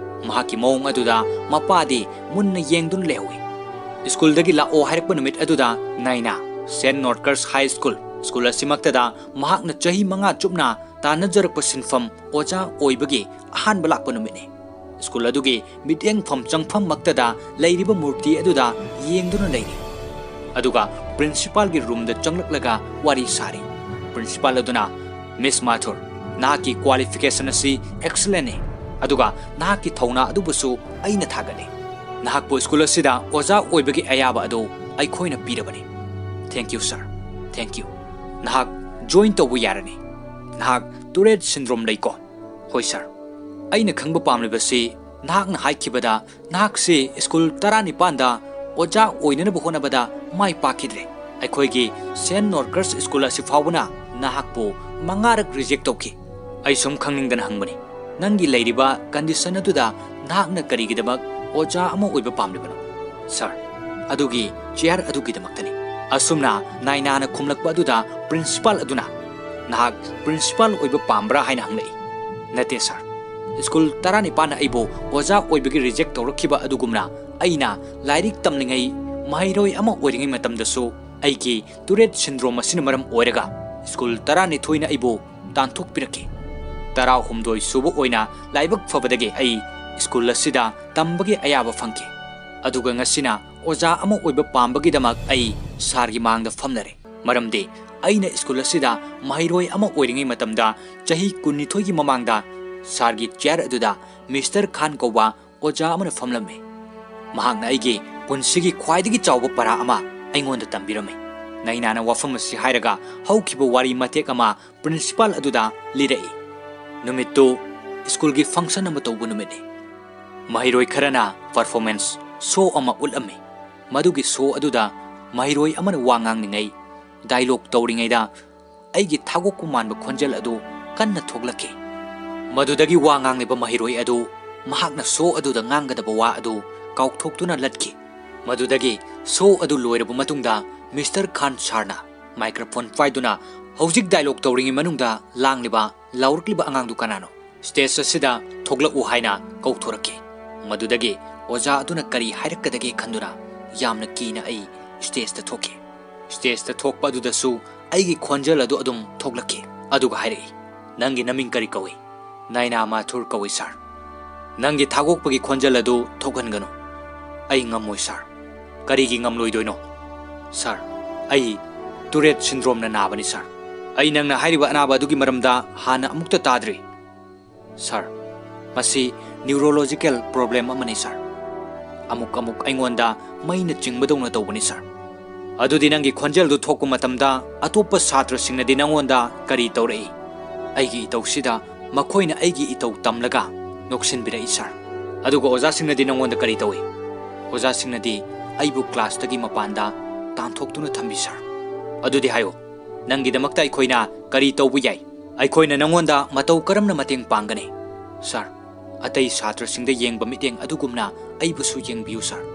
ꯃꯍꯥꯛꯀꯤ ꯃꯑꯣꯡ ꯑꯗꯨꯗ ꯃꯄꯥꯗꯤ ꯃꯨꯟꯅ ꯌꯦꯡꯗꯨꯅ ꯂꯩꯍꯧꯏ꯫ Schoolꯗꯒꯤ ꯂꯥꯛꯑꯣ ꯍꯥꯏꯔꯛꯄ ꯅꯨꯃꯤꯠ ꯑꯗꯨꯗ ꯅꯥꯏꯅꯥ Saint Norcross High School, school ꯑꯁꯤꯃꯛꯇꯗ ꯃꯍꯥꯛꯅ ꯆꯍꯤ ꯃꯉꯥ ꯆꯨꯞꯅ ꯇꯥꯟꯅꯖꯔꯛꯄ ꯁꯤꯟꯐꯝ ꯑꯣꯖꯥ ꯑꯣꯏꯕꯒꯤ ꯑꯍꯥꯟꯕ ꯂꯥꯛꯄ ꯅꯨꯃꯤꯠꯅꯤ꯫ School ꯑꯗꯨꯒꯤ ꯃꯤꯠꯌꯦꯡꯐꯝ ꯆꯪꯐꯝꯃꯛꯇꯗ ꯂꯩꯔꯤꯕ ꯃꯨꯔꯇꯤ ꯑꯗꯨꯗ ꯌꯦꯡꯗꯨꯅ ꯂꯩꯔꯤ꯫ ꯑꯗꯨꯒ principalꯒꯤ roomꯗ ꯆꯪꯂꯛꯂꯒ ꯋꯥꯔꯤ ꯁꯥꯔꯤ꯫ Principal ꯑꯗꯨꯅ, "Miss Mathur, ꯅꯍꯥꯛꯀꯤ qualification ꯑꯁꯤ excellentꯅꯤ, ꯑꯗꯨꯒ ꯅꯍꯥꯛꯀꯤ ꯊꯧꯅꯥ ꯑꯗꯨꯕꯨꯁꯨ ꯑꯩꯅ ꯊꯥꯒꯠꯂꯤ꯫ ꯅꯍꯥꯛꯄꯨ school ꯑꯁꯤꯗ ꯑꯣꯖꯥ ꯑꯣꯏꯕꯒꯤ ꯑꯌꯥꯕ ꯑꯗꯨ ꯑꯩꯈꯣꯏꯅ ꯄꯤꯔꯕꯅꯤ꯫ Thank you, sir. Thank you. ꯅꯍꯥꯛ join ꯇꯧꯕ ꯌꯥꯔꯅꯤ꯫ ꯅꯍꯥꯛ Tourette syndrome ꯂꯩꯀꯣ?" "ꯍꯣꯏ sir꯫ ꯑꯩꯅ ꯈꯪꯕ ꯄꯥꯝꯂꯤꯕꯁꯤ ꯅꯍꯥꯛꯅ ꯍꯥꯏꯈꯤꯕꯗ ꯅꯍꯥꯛꯁꯤ school ꯇꯔꯥꯅꯤꯄꯥꯟꯗ ꯑꯣꯖꯥ ꯑꯣꯏꯅꯅꯕ ꯍꯣꯠꯅꯕꯗ ꯃꯥꯏ ꯄꯥꯛꯈꯤꯗ꯭ꯔꯦ꯫ ꯑꯩꯈꯣꯏꯒꯤ Saint Norcross School ꯑꯁꯤ ꯐꯥꯎꯕꯅ ꯅꯍꯥꯛꯄꯨ ꯃꯉꯥꯔꯛ reject ꯇꯧꯈꯤ꯫ ꯑꯩ ꯁꯨꯝ ꯈꯪꯅꯤꯡꯗꯅ ꯍꯪꯕꯅꯤ, ꯅꯪꯒꯤ ꯂꯩꯔꯤꯕ condition ꯑꯗꯨꯗ ꯅꯍꯥꯛꯅ ꯀꯔꯤꯒꯤꯗꯃꯛ ꯑꯣꯖꯥ ꯑꯃ ꯑꯣꯏꯕ ꯄꯥꯝꯂꯤꯕꯅꯣ?" "Sir, ꯑꯗꯨꯒꯤ chair ꯑꯗꯨꯒꯤꯗꯃꯛꯇꯅꯤ꯫ ꯑꯁꯨꯝꯅ ꯅꯥꯏꯅꯥꯅ ꯈꯨꯝꯂꯛꯄ ꯑꯗꯨꯗ ꯄ꯭ꯔꯤꯟꯁꯤꯄꯥꯜ ꯑꯗꯨꯅ, "ꯅꯍꯥꯛ ꯄ꯭ꯔꯤꯟꯁꯤꯄꯥꯜ ꯑꯣꯏꯕ ꯄꯥꯝꯕ꯭ꯔꯥ?" ꯍꯥꯏꯅ ꯍꯪꯂꯛꯏ꯫ "ꯅꯠꯇꯦ ꯁꯥꯔ, ꯁ꯭ꯀꯨꯜ ꯇꯔꯥꯅꯤꯄꯥꯟꯅ ꯑꯩꯕꯨ ꯑꯣꯖꯥ ꯑꯣꯏꯕꯒꯤ ꯔꯤꯖꯦꯛ ꯇꯧꯔꯛꯈꯤꯕ ꯑꯗꯨꯒꯨꯝꯅ ꯑꯩꯅ ꯂꯥꯏꯔꯤꯛ ꯇꯝꯂꯤꯉꯩ, ꯃꯍꯩꯔꯣꯏ ꯑꯃ ꯑꯣꯏꯔꯤꯉꯩ ꯃꯇꯝꯗꯁꯨ ꯑꯩꯒꯤ ꯇꯨꯔꯦꯠ ꯁꯤꯟꯗ꯭ꯔꯣꯝ ꯑꯁꯤꯅ ꯃꯔꯝ ꯑꯣꯏꯔꯒ ꯁ꯭ꯀꯨꯜ ꯇꯔꯥꯅꯤꯊꯣꯏꯅ ꯑꯩꯕꯨ ꯇꯥꯟꯊꯣꯛꯄꯤꯔꯛꯈꯤ꯫ ꯇꯔꯥꯍꯨꯝꯗꯣꯏ ꯁꯨꯕ ꯑꯣꯏꯅ ꯂꯥꯏꯕꯛ ꯐꯕꯗꯒꯤ ꯑꯩ ꯁ꯭ꯀꯨꯜ ꯑꯁꯤꯗ ꯇꯝꯕꯒꯤ ꯑꯌꯥꯕ ꯐꯪꯈꯤ꯫ ꯑꯗꯨꯒ ꯉꯁꯤꯅ ꯑꯣꯖꯥ ꯑꯃ ꯑꯣꯏꯕ ꯄꯥꯝꯕꯒꯤꯗꯃꯛ ꯑꯩ ꯁꯥꯔꯒꯤ ꯃꯥꯡꯗ ꯐꯝꯂꯔꯦ꯫ ꯃꯔꯝꯗꯤ ꯑꯩꯅ ꯁ꯭ꯀꯨꯜ ꯑꯁꯤꯗ ꯃꯍꯩꯔꯣꯏ ꯑꯃ ꯑꯣꯏꯔꯤꯉꯩ ꯃꯇꯝꯗ, ꯆꯍꯤ ꯀꯨꯟꯅꯤꯊꯣꯏꯒꯤ ꯃꯃꯥꯡꯗ, ꯁꯥꯔꯒꯤ ꯆꯤꯌꯔ ꯑꯗꯨꯗ ꯃꯤꯁꯇꯔ ꯈꯥꯟ ꯀꯧꯕ ꯑꯣꯖꯥ ꯑꯃꯅ ꯐꯝꯂꯝꯃꯤ꯫ ꯃꯍꯥꯛꯅ ꯑꯩꯒꯤ ꯄꯨꯟꯁꯤꯒꯤ ꯈ꯭ꯋꯥꯏꯗꯒꯤ ꯆꯥꯎꯕ ꯄꯔꯥ ꯑꯃ ꯑꯩꯉꯣꯟꯗ ꯇꯝꯕꯤꯔꯝꯃꯤ꯫" ꯅꯥꯏꯅꯥꯅ ꯋꯥꯐꯝ ꯑꯁꯤ ꯍꯥꯏꯔꯒ ꯍꯧꯈꯤꯕ ꯋꯥꯔꯤ ꯃꯇꯦꯛ ꯑꯃ ꯄ꯭ꯔꯤꯟꯁꯤꯄꯥꯜ ꯑꯗꯨꯗ ꯂꯤꯔꯛꯏ꯫ ꯅꯨꯃꯤꯠꯇꯨ ꯁ꯭ꯀꯨꯜꯒꯤ ꯐꯪꯁꯟ ꯑꯃ ꯇꯧꯕ ꯅꯨꯃꯤꯠꯅꯤ꯫ ꯃꯍꯩꯔꯣꯏ ꯈꯔꯅ ꯄꯔꯐꯣꯔꯃꯦꯟꯁ ꯁꯣ ꯑꯃ ꯎꯠꯂꯝꯃꯤ꯫ ꯃꯗꯨꯒꯤ ꯁꯣ ꯑꯗꯨꯗ ꯃꯍꯩꯔꯣꯏ ꯑꯃꯅ ꯋꯥ ꯉꯥꯡꯂꯤꯉꯩ, ꯗꯥꯏꯂꯣꯒ ꯇꯧꯔꯤꯉꯩꯗ ꯑꯩꯒꯤ ꯊꯥꯒꯣꯛꯄ ꯃꯥꯟꯕ ꯈꯣꯟꯖꯦꯜ ꯑꯗꯨ ꯀꯟꯅ ꯊꯣꯛꯂꯛꯈꯤ꯫ ꯃꯗꯨꯗꯒꯤ ꯋꯥ ꯉꯥꯡꯂꯤꯕ ꯃꯍꯩꯔꯣꯏ ꯑꯗꯨ ꯃꯍꯥꯛꯅ ꯁꯣ ꯑꯗꯨꯗ ꯉꯥꯡꯒꯗꯕ ꯋꯥ ꯑꯗꯨ ꯀꯥꯎꯊꯣꯛꯇꯨꯅ ꯂꯠꯈꯤ꯫ ꯃꯗꯨꯗꯒꯤ ꯁꯣ ꯑꯗꯨ ꯂꯣꯏꯔꯕ ꯃꯇꯨꯡꯗ ꯃꯤꯁꯇꯔ ꯈꯥꯟ ꯁꯥꯔꯅ ꯃꯥꯏꯀ꯭ꯔꯣꯐꯣꯟ ꯄꯥꯏꯗꯨꯅ, "ꯍꯧꯖꯤꯛ ꯗꯥꯏꯂꯣꯒ ꯇꯧꯔꯤꯉꯩ ꯃꯅꯨꯡꯗ ꯂꯥꯡꯂꯤꯕ, ꯂꯥꯎꯔꯛꯂꯤꯕ ꯑꯉꯥꯡꯗꯨ ꯀꯅꯥꯅꯣ? ꯁ꯭ꯇꯦꯖ ꯑꯁꯤꯗ ꯊꯣꯛꯂꯛꯎ" ꯍꯥꯏꯅ ꯀꯧꯊꯣꯔꯛꯈꯤ꯫ ꯃꯗꯨꯗꯒꯤ ꯑꯣꯖꯥ ꯑꯗꯨꯅ ꯀꯔꯤ ꯍꯥꯏꯔꯛꯀꯗꯒꯦ ꯈꯟꯗꯨꯅ ꯌꯥꯝꯅ ꯀꯤꯅ ꯑꯩ ꯁ꯭ꯇꯦꯖꯇ ꯊꯣꯛꯈꯤ꯫ ꯁ꯭ꯇꯦꯖꯇ ꯊꯣꯛꯄ ꯑꯗꯨꯗꯁꯨ ꯑꯩꯒꯤ ꯈꯣꯟꯖꯦꯜ ꯑꯗꯨ ꯑꯗꯨꯝ ꯊꯣꯛꯂꯛꯈꯤ꯫ ꯑꯗꯨꯒ ꯍꯥꯏꯔꯛꯏ, "ꯅꯪꯒꯤ ꯅꯃꯤꯡ ꯀꯔꯤ ꯀꯧꯏ?" "ꯅꯥꯏꯅꯥ ꯃꯥꯊꯨꯔ ꯀꯧꯏ, ꯁꯥꯔ꯫" "ꯅꯪꯒꯤ ꯊꯥꯒꯣꯛꯄꯒꯤ ꯈꯣꯟꯖꯦꯜ ꯑꯗꯨ ꯊꯣꯛꯍꯟꯒꯅꯨ꯫" "ꯑꯩ ꯉꯝꯃꯣꯏ, ꯁꯥꯔ꯫" "ꯀꯔꯤꯒꯤ ꯉꯝꯂꯣꯏꯗꯣꯏꯅꯣ?" "ꯁꯥꯔ, ꯑꯩ ꯇꯨꯔꯦꯠ ꯁꯤꯟꯗ꯭ꯔꯣꯝꯅ ꯅꯥꯕꯅꯤ, ꯁꯥꯔ꯫ ꯑꯩ ꯅꯪꯅ ꯍꯥꯏꯔꯤꯕ ꯑꯅꯥꯕ ꯑꯗꯨꯒꯤ ꯃꯔꯝꯗ ꯍꯥꯟꯅ ꯑꯃꯨꯛꯇ ꯇꯥꯗ꯭ꯔꯤ꯫" "ꯁꯥꯔ, ꯃꯁꯤ ꯅ꯭ꯌꯨꯔꯣꯂꯣꯖꯤꯀꯦꯜ ꯄ꯭ꯔꯣꯕ꯭ꯂꯦꯝ ꯑꯃꯅꯤ, ꯁꯥꯔ꯫ ꯑꯃꯨꯛ ꯑꯃꯨꯛ ꯑꯩꯉꯣꯟꯗ ꯃꯩꯅ ꯆꯤꯡꯕꯗꯧꯅ ꯇꯧꯕꯅꯤ, ꯁꯥꯔ꯫" "ꯑꯗꯨꯗꯤ ꯅꯪꯒꯤ ꯈꯣꯟꯖꯦꯜꯗꯨ ꯊꯣꯛꯄ ꯃꯇꯝꯗ ꯑꯇꯣꯞꯄ ꯁꯥꯇ꯭ꯔꯁꯤꯡꯅꯗꯤ ꯅꯪꯉꯣꯟꯗ ꯀꯔꯤ ꯇꯧꯔꯛꯏ?" "ꯑꯩꯒꯤ ꯏꯇꯧꯁꯤꯗ ꯃꯈꯣꯏꯅ ꯑꯩꯒꯤ ꯏꯇꯧ ꯇꯝꯂꯒ ꯅꯣꯛꯁꯤꯟꯕꯤꯔꯛꯏ, ꯁꯥꯔ꯫ ꯑꯗꯨꯒ ꯑꯣꯖꯥꯁꯤꯡꯅꯗꯤ ꯅꯪꯉꯣꯟꯗ ꯀꯔꯤ ꯇꯧꯏ?" "ꯑꯣꯖꯥꯁꯤꯡꯅꯗꯤ ꯑꯩꯕꯨ ꯀ꯭ꯂꯥꯁꯇꯒꯤ ꯃꯄꯥꯟꯗ ꯇꯥꯟꯊꯣꯛꯇꯨꯅ ꯊꯝꯕꯤ, ꯁꯥꯔ꯫" "ꯑꯗꯨꯗꯤ ꯍꯥꯏꯌꯨ, ꯅꯪꯒꯤꯗꯃꯛꯇ ꯑꯩꯈꯣꯏꯅ ꯀꯔꯤ ꯇꯧꯕ ꯌꯥꯏ?" "ꯑꯩꯈꯣꯏꯅ ꯅꯪꯉꯣꯟꯗ ꯃꯇꯧ ꯀꯔꯝꯅ ꯃꯇꯦꯡ ꯄꯥꯡꯒꯅꯤ?" "ꯁꯥꯔ, ꯑꯇꯩ ꯁꯥꯇ꯭ꯔꯁꯤꯡꯗ ꯌꯦꯡꯕ ꯃꯤꯠꯌꯦꯡ ꯑꯗꯨꯒꯨꯝꯅ ꯑꯩꯕꯨꯁꯨ ꯌꯦꯡꯕꯤꯌꯨ, ꯁꯥꯔ꯫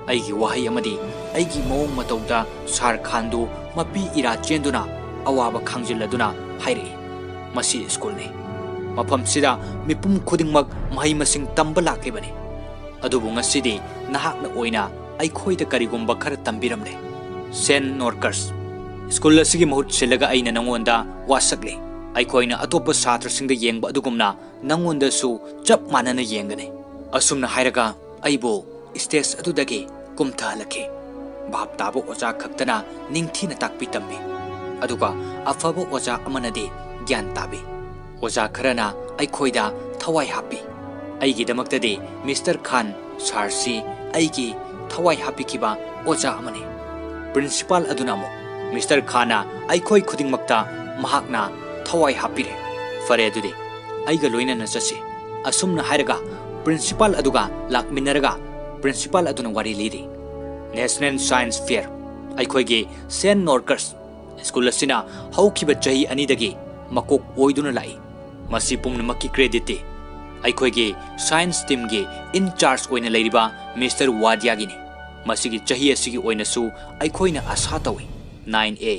ꯑꯩꯒꯤ ꯋꯥꯍꯩ ꯑꯃꯗꯤ ꯑꯩꯒꯤ ꯃꯑꯣꯡ ꯃꯇꯧꯗ ꯁꯥꯔ ꯈꯥꯟꯗꯨ ꯃꯄꯤ ꯏꯔꯥ ꯆꯦꯟꯗꯨꯅ ꯑꯋꯥꯕ ꯈꯥꯡꯖꯤꯜꯂꯗꯨꯅ ꯍꯥꯏꯔꯛꯏ, "ꯃꯁꯤ ꯁ꯭ꯀꯨꯜꯅꯤ꯫ ꯃꯐꯝꯁꯤꯗ ꯃꯤꯄꯨꯝ ꯈꯨꯗꯤꯡꯃꯛ ꯃꯍꯩ ꯃꯁꯤꯡ ꯇꯝꯕ ꯂꯥꯛꯂꯤꯕꯅꯤ꯫ ꯑꯗꯨꯕꯨ ꯉꯁꯤꯗꯤ ꯅꯍꯥꯛꯅ ꯑꯣꯏꯅ ꯑꯩꯈꯣꯏꯗ ꯀꯔꯤꯒꯨꯝꯕ ꯈꯔ ꯇꯝꯕꯤꯔꯝꯂꯦ꯫ ꯁꯦꯟ ꯅꯣꯔꯀꯁ ꯁ꯭ꯀꯨꯜ ꯑꯁꯤꯒꯤ ꯃꯍꯨꯠ ꯁꯤꯜꯂꯒ ꯑꯩꯅ ꯅꯉꯣꯟꯗ ꯋꯥꯁꯛꯂꯦ꯫ ꯑꯩꯈꯣꯏꯅ ꯑꯇꯣꯞꯄ ꯁꯥꯇ꯭ꯔꯁꯤꯡꯗ ꯌꯦꯡꯕ ꯑꯗꯨꯒꯨꯝꯅ ꯅꯉꯣꯟꯗꯁꯨ ꯆꯞ ꯃꯥꯟꯅꯅ ꯌꯦꯡꯒꯅꯤ꯫" ꯑꯁꯨꯝꯅ ꯍꯥꯏꯔꯒ ꯑꯩꯕꯨ ꯁ꯭ꯇꯦꯖ ꯑꯗꯨꯗꯒꯤ ꯀꯨꯝꯊꯍꯜꯂꯛꯈꯤ꯫ ꯚꯥꯞ ꯇꯥꯕ ꯑꯣꯖꯥ ꯈꯛꯇꯅ ꯅꯤꯡꯊꯤꯅ ꯇꯥꯛꯄꯤ ꯇꯝꯕꯤ, ꯑꯗꯨꯒ ꯑꯐꯕ ꯑꯣꯖꯥ ꯑꯃꯅꯗꯤ ꯒ꯭ꯌꯥꯟ ꯇꯥꯕꯤ꯫ ꯑꯣꯖꯥ ꯈꯔꯅ ꯑꯩꯈꯣꯏꯗ ꯊꯋꯥꯏ ꯍꯥꯞꯄꯤ꯫ ꯑꯩꯒꯤꯗꯃꯛꯇꯗꯤ ꯃꯤꯁꯇꯔ ꯈꯥꯟ ꯁꯥꯔꯁꯤ ꯑꯩꯒꯤ ꯊꯋꯥꯏ ꯍꯥꯞꯄꯤꯈꯤꯕ ꯑꯣꯖꯥ ꯑꯃꯅꯤ꯫ ꯄ꯭ꯔꯤꯟꯁꯤꯄꯥꯜ ꯑꯗꯨꯅ ꯑꯃꯨꯛ, "ꯃꯤꯁꯇꯔ ꯈꯥꯟꯅ ꯑꯩꯈꯣꯏ ꯈꯨꯗꯤꯡꯃꯛꯇ ꯃꯍꯥꯛꯅ ꯊꯋꯥꯏ ꯍꯥꯞꯄꯤꯔꯦ꯫ ꯐꯔꯦ, ꯑꯗꯨꯗꯤ ꯑꯩꯒ ꯂꯣꯏꯅꯅ ꯆꯠꯁꯤ꯫" ꯑꯁꯨꯝꯅ ꯍꯥꯏꯔꯒ ꯄ꯭ꯔꯤꯟꯁꯤꯄꯥꯜ ꯑꯗꯨꯒ ꯂꯥꯛꯃꯤꯟꯅꯔꯒ ꯄ꯭ꯔꯤꯟꯁꯤꯄꯥꯜ ꯑꯗꯨꯅ ꯋꯥꯔꯤ ꯂꯤꯔꯤ꯫ National science fair. ꯑꯩꯈꯣꯏꯒꯤ ꯁꯦꯟ ꯅꯣꯔꯀꯁ ꯁ꯭ꯀꯨꯜ ꯑꯁꯤꯅ ꯍꯧꯈꯤꯕ ꯆꯍꯤ ꯑꯅꯤꯗꯒꯤ ꯃꯀꯣꯛ ꯑꯣꯏꯗꯨꯅ ꯂꯥꯛꯏ꯫ ꯃꯁꯤ ꯄꯨꯝꯅꯃꯛꯀꯤ ꯀ꯭ꯔꯦꯗꯤꯠꯇꯤ ꯑꯩꯈꯣꯏꯒꯤ ꯁꯥꯏꯟꯁ ꯇꯤꯝꯒꯤ ꯏꯟ ꯆꯥꯔꯖ ꯑꯣꯏꯅ ꯂꯩꯔꯤꯕ ꯃꯤꯁꯇꯔ ꯋꯥꯗꯤꯌꯥꯒꯤꯅꯤ꯫ ꯃꯁꯤꯒꯤ ꯆꯍꯤ ꯑꯁꯤꯒꯤ ꯑꯣꯏꯅꯁꯨ ꯑꯩꯈꯣꯏꯅ ꯑꯥꯁꯥ ꯇꯧꯏ꯫ ꯅꯥꯏꯟ ꯑꯦ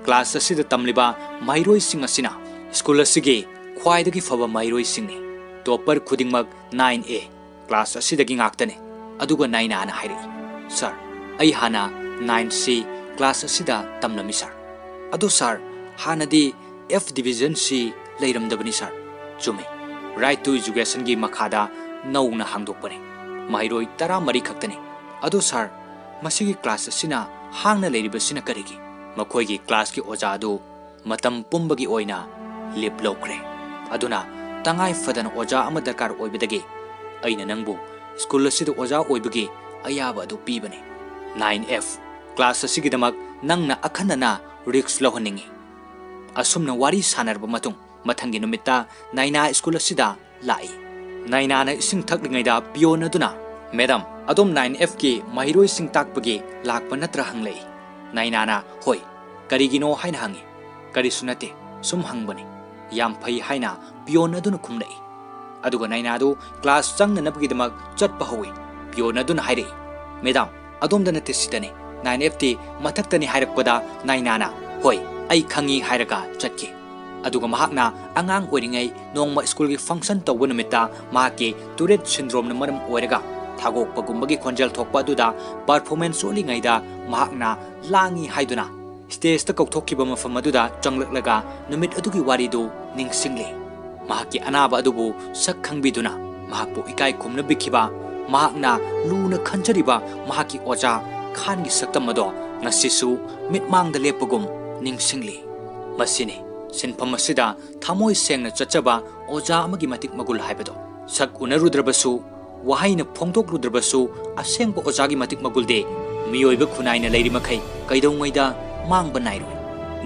ꯀ꯭ꯂꯥꯁ ꯑꯁꯤꯗ ꯇꯝꯂꯤꯕ ꯃꯍꯩꯔꯣꯏꯁꯤꯡ ꯑꯁꯤꯅ ꯁ꯭ꯀꯨꯜ ꯑꯁꯤꯒꯤ ꯈ꯭ꯋꯥꯏꯗꯒꯤ ꯐꯕ ꯃꯍꯩꯔꯣꯏꯁꯤꯡꯅꯤ꯫ ꯇꯣꯞꯄꯔ ꯈꯨꯗꯤꯡꯃꯛ ꯅꯥꯏꯟ ꯑꯦ ꯀ꯭ꯂꯥꯁ ꯑꯁꯤꯗꯒꯤ ꯉꯥꯛꯇꯅꯤ꯫ ꯑꯗꯨꯒ ꯅꯥꯏꯅꯥꯅ ꯍꯥꯏꯔꯛꯏ, "ꯁꯥꯔ, ꯑꯩ ꯍꯥꯟꯅ ꯅꯥꯏꯟ ꯁꯤ ꯀ꯭ꯂꯥꯁ ꯑꯁꯤꯗ ꯇꯝꯂꯝꯃꯤ, ꯁꯥꯔ꯫ ꯑꯗꯣ ꯁꯥꯔ, ꯍꯥꯟꯅꯗꯤ ꯑꯦꯐ ꯗꯤꯕꯤꯖꯟ ꯁꯤ ꯂꯩꯔꯝꯗꯕꯅꯤ, ꯁꯥꯔ꯫" ꯆꯨꯝꯃꯤ꯫ ꯔꯥꯏꯠ ꯇꯨ ꯏꯖꯨꯀꯦꯁꯟꯒꯤ ꯃꯈꯥꯗ ꯅꯧꯅ ꯍꯥꯡꯗꯣꯛꯄꯅꯤ꯫ ꯃꯍꯩꯔꯣꯏ ꯇꯔꯥꯃꯔꯤ ꯈꯛꯇꯅꯤ꯫ ꯑꯗꯣ ꯁꯥꯔ, ꯃꯁꯤꯒꯤ ꯀ꯭ꯂꯥꯁ ꯑꯁꯤꯅ ꯍꯥꯡꯅ ꯂꯩꯔꯤꯕꯁꯤꯅ ꯀꯔꯤꯒꯤ? ꯃꯈꯣꯏꯒꯤ ꯀ꯭ꯂꯥꯁꯀꯤ ꯑꯣꯖꯥ ꯑꯗꯨ ꯃꯇꯝ ꯄꯨꯝꯕꯒꯤ ꯑꯣꯏꯅ ꯂꯤꯞ ꯂꯧꯈ꯭ꯔꯦ꯫ ꯑꯗꯨꯅ ꯇꯉꯥꯏ ꯐꯗꯅ ꯑꯣꯖꯥ ꯑꯃ ꯗꯔꯀꯥꯔ ꯑꯣꯏꯕꯗꯒꯤ ꯑꯩꯅ ꯅꯪꯕꯨ ꯁ꯭ꯀꯨꯜ ꯑꯁꯤꯗ ꯑꯣꯖꯥ ꯑꯣꯏꯕꯒꯤ ꯑꯌꯥꯕ ꯑꯗꯨ ꯄꯤꯕꯅꯤ꯫ ꯅꯥꯏꯟ ꯑꯦꯐ ꯀ꯭ꯂꯥꯁ ꯑꯁꯤꯒꯤꯗꯃꯛ ꯅꯪꯅ ꯑꯈꯟꯅꯅ ꯔꯤꯁꯛ ꯂꯧꯍꯟꯅꯤꯡꯏ꯫ ꯑꯁꯨꯝꯅ ꯋꯥꯔꯤ ꯁꯥꯟꯅꯔꯕ ꯃꯇꯨꯡ, ꯃꯊꯪꯒꯤ ꯅꯨꯃꯤꯠꯇ ꯅꯥꯏꯅꯥ ꯁ꯭ꯀꯨꯜ ꯑꯁꯤꯗ ꯂꯥꯛꯏ꯫ ꯅꯥꯏꯅꯥꯅ ꯏꯁꯤꯡ ꯊꯛꯂꯤꯉꯩꯗ ꯄꯤꯌꯣꯟ ꯑꯗꯨꯅ, "ꯃꯦꯗꯥꯝ, ꯑꯗꯣꯝ ꯅꯥꯏꯟ ꯑꯦꯐꯀꯤ ꯃꯍꯩꯔꯣꯏꯁꯤꯡ ꯇꯥꯛꯄꯒꯤ ꯂꯥꯛꯄ ꯅꯠꯇ꯭ꯔꯥ?" ꯍꯪꯂꯛꯏ꯫ ꯅꯥꯏꯅꯥꯅ, "ꯍꯣꯏ, ꯀꯔꯤꯒꯤꯅꯣ?" ꯍꯥꯏꯅ ꯍꯪꯉꯤ꯫ "ꯀꯔꯤꯁꯨ ꯅꯠꯇꯦ, ꯁꯨꯝ ꯍꯪꯕꯅꯤ꯫" "ꯌꯥꯝ ꯐꯩ," ꯍꯥꯏꯅ ꯄꯤꯌꯣꯟ ꯑꯗꯨꯅ ꯈꯨꯝꯂꯛꯏ꯫ ꯑꯗꯨꯒ ꯅꯥꯏꯅꯥꯗꯨ ꯀ꯭ꯂꯥꯁ ꯆꯪꯅꯅꯕꯒꯤꯗꯃꯛ ꯆꯠꯄ ꯍꯧꯏ꯫ ꯄꯤꯌꯣꯟ ꯑꯗꯨꯅ ꯍꯥꯏꯔꯛꯏ, "ꯃꯦꯗꯥꯝ, ꯑꯗꯣꯝꯗ ꯅꯠꯇꯦ, ꯁꯤꯗꯅꯤ꯫ ꯅꯥꯏꯟ ꯑꯦꯐꯇꯤ ꯃꯊꯛꯇꯅꯤ" ꯍꯥꯏꯔꯛꯄꯗ ꯅꯥꯏꯅꯥꯅ, "ꯍꯣꯏ, ꯑꯩ ꯈꯪꯉꯤ" ꯍꯥꯏꯔꯒ ꯆꯠꯈꯤ꯫ ꯑꯗꯨꯒ ꯃꯍꯥꯛꯅ ꯑꯉꯥꯡ ꯑꯣꯏꯔꯤꯉꯩ ꯅꯣꯡꯃ ꯁ꯭ꯀꯨꯜꯒꯤ ꯐꯪꯁꯟ ꯇꯧꯕ ꯅꯨꯃꯤꯠꯇ ꯃꯍꯥꯛꯀꯤ ꯇꯨꯔꯦꯠ ꯁꯤꯟꯗ꯭ꯔꯣꯝꯅ ꯃꯔꯝ ꯑꯣꯏꯔꯒ ꯊꯥꯒꯣꯛꯄꯒꯨꯝꯕꯒꯤ ꯈꯣꯟꯖꯦꯜ ꯊꯣꯛꯄ ꯑꯗꯨꯗ ꯄꯔꯐꯣꯔꯃꯦꯟꯁ ꯎꯠꯂꯤꯉꯩꯗ ꯃꯍꯥꯛꯅ ꯂꯥꯡꯉꯤ ꯍꯥꯏꯗꯨꯅ ꯁ꯭ꯇꯦꯖꯇ ꯀꯧꯊꯣꯛꯈꯤꯕ ꯃꯐꯝ ꯑꯗꯨꯗ ꯆꯪꯂꯛꯂꯒ ꯅꯨꯃꯤꯠ ꯑꯗꯨꯒꯤ ꯋꯥꯔꯤꯗꯨ ꯅꯤꯡꯁꯤꯡꯂꯤ꯫ ꯃꯍꯥꯛꯀꯤ ꯑꯅꯥꯕ ꯑꯗꯨꯕꯨ ꯁꯛ ꯈꯪꯕꯤꯗꯨꯅ ꯃꯍꯥꯛꯄꯨ ꯏꯀꯥꯏ ꯈꯨꯝꯅꯕꯤꯈꯤꯕ, ꯃꯍꯥꯛꯅ ꯂꯨꯅ ꯈꯟꯖꯔꯤꯕ ꯃꯍꯥꯛꯀꯤ ꯑꯣꯖꯥ ꯈꯥꯟꯒꯤ ꯁꯛꯇꯝ ꯑꯗꯣ ꯉꯁꯤꯁꯨ ꯃꯤꯠꯃꯥꯡꯗ ꯂꯦꯞꯄꯒꯨꯝ ꯅꯤꯡꯁꯤꯡꯂꯤ꯫ ꯃꯁꯤꯅꯤ ꯁꯤꯟꯐꯝ ꯑꯁꯤꯗ ꯊꯃꯣꯏ ꯁꯦꯡꯅ ꯆꯠꯆꯕ ꯑꯣꯖꯥ ꯑꯃꯒꯤ ꯃꯇꯤꯛ ꯃꯒꯨꯜ ꯍꯥꯏꯕꯗꯣ꯫ ꯁꯛ ꯎꯅꯔꯨꯗ꯭ꯔꯕꯁꯨ, ꯋꯥꯍꯩꯅ ꯐꯣꯡꯗꯣꯛꯂꯨꯗ꯭ꯔꯕꯁꯨ, ꯑꯁꯦꯡꯕ ꯑꯣꯖꯥꯒꯤ ꯃꯇꯤꯛ ꯃꯒꯨꯜꯗꯤ ꯃꯤꯑꯣꯏꯕ ꯈꯨꯟꯅꯥꯏꯅ ꯂꯩꯔꯤꯃꯈꯩ ꯀꯩꯗꯧꯉꯩꯗ ꯃꯥꯡꯕ ꯅꯥꯏꯔꯣꯏ꯫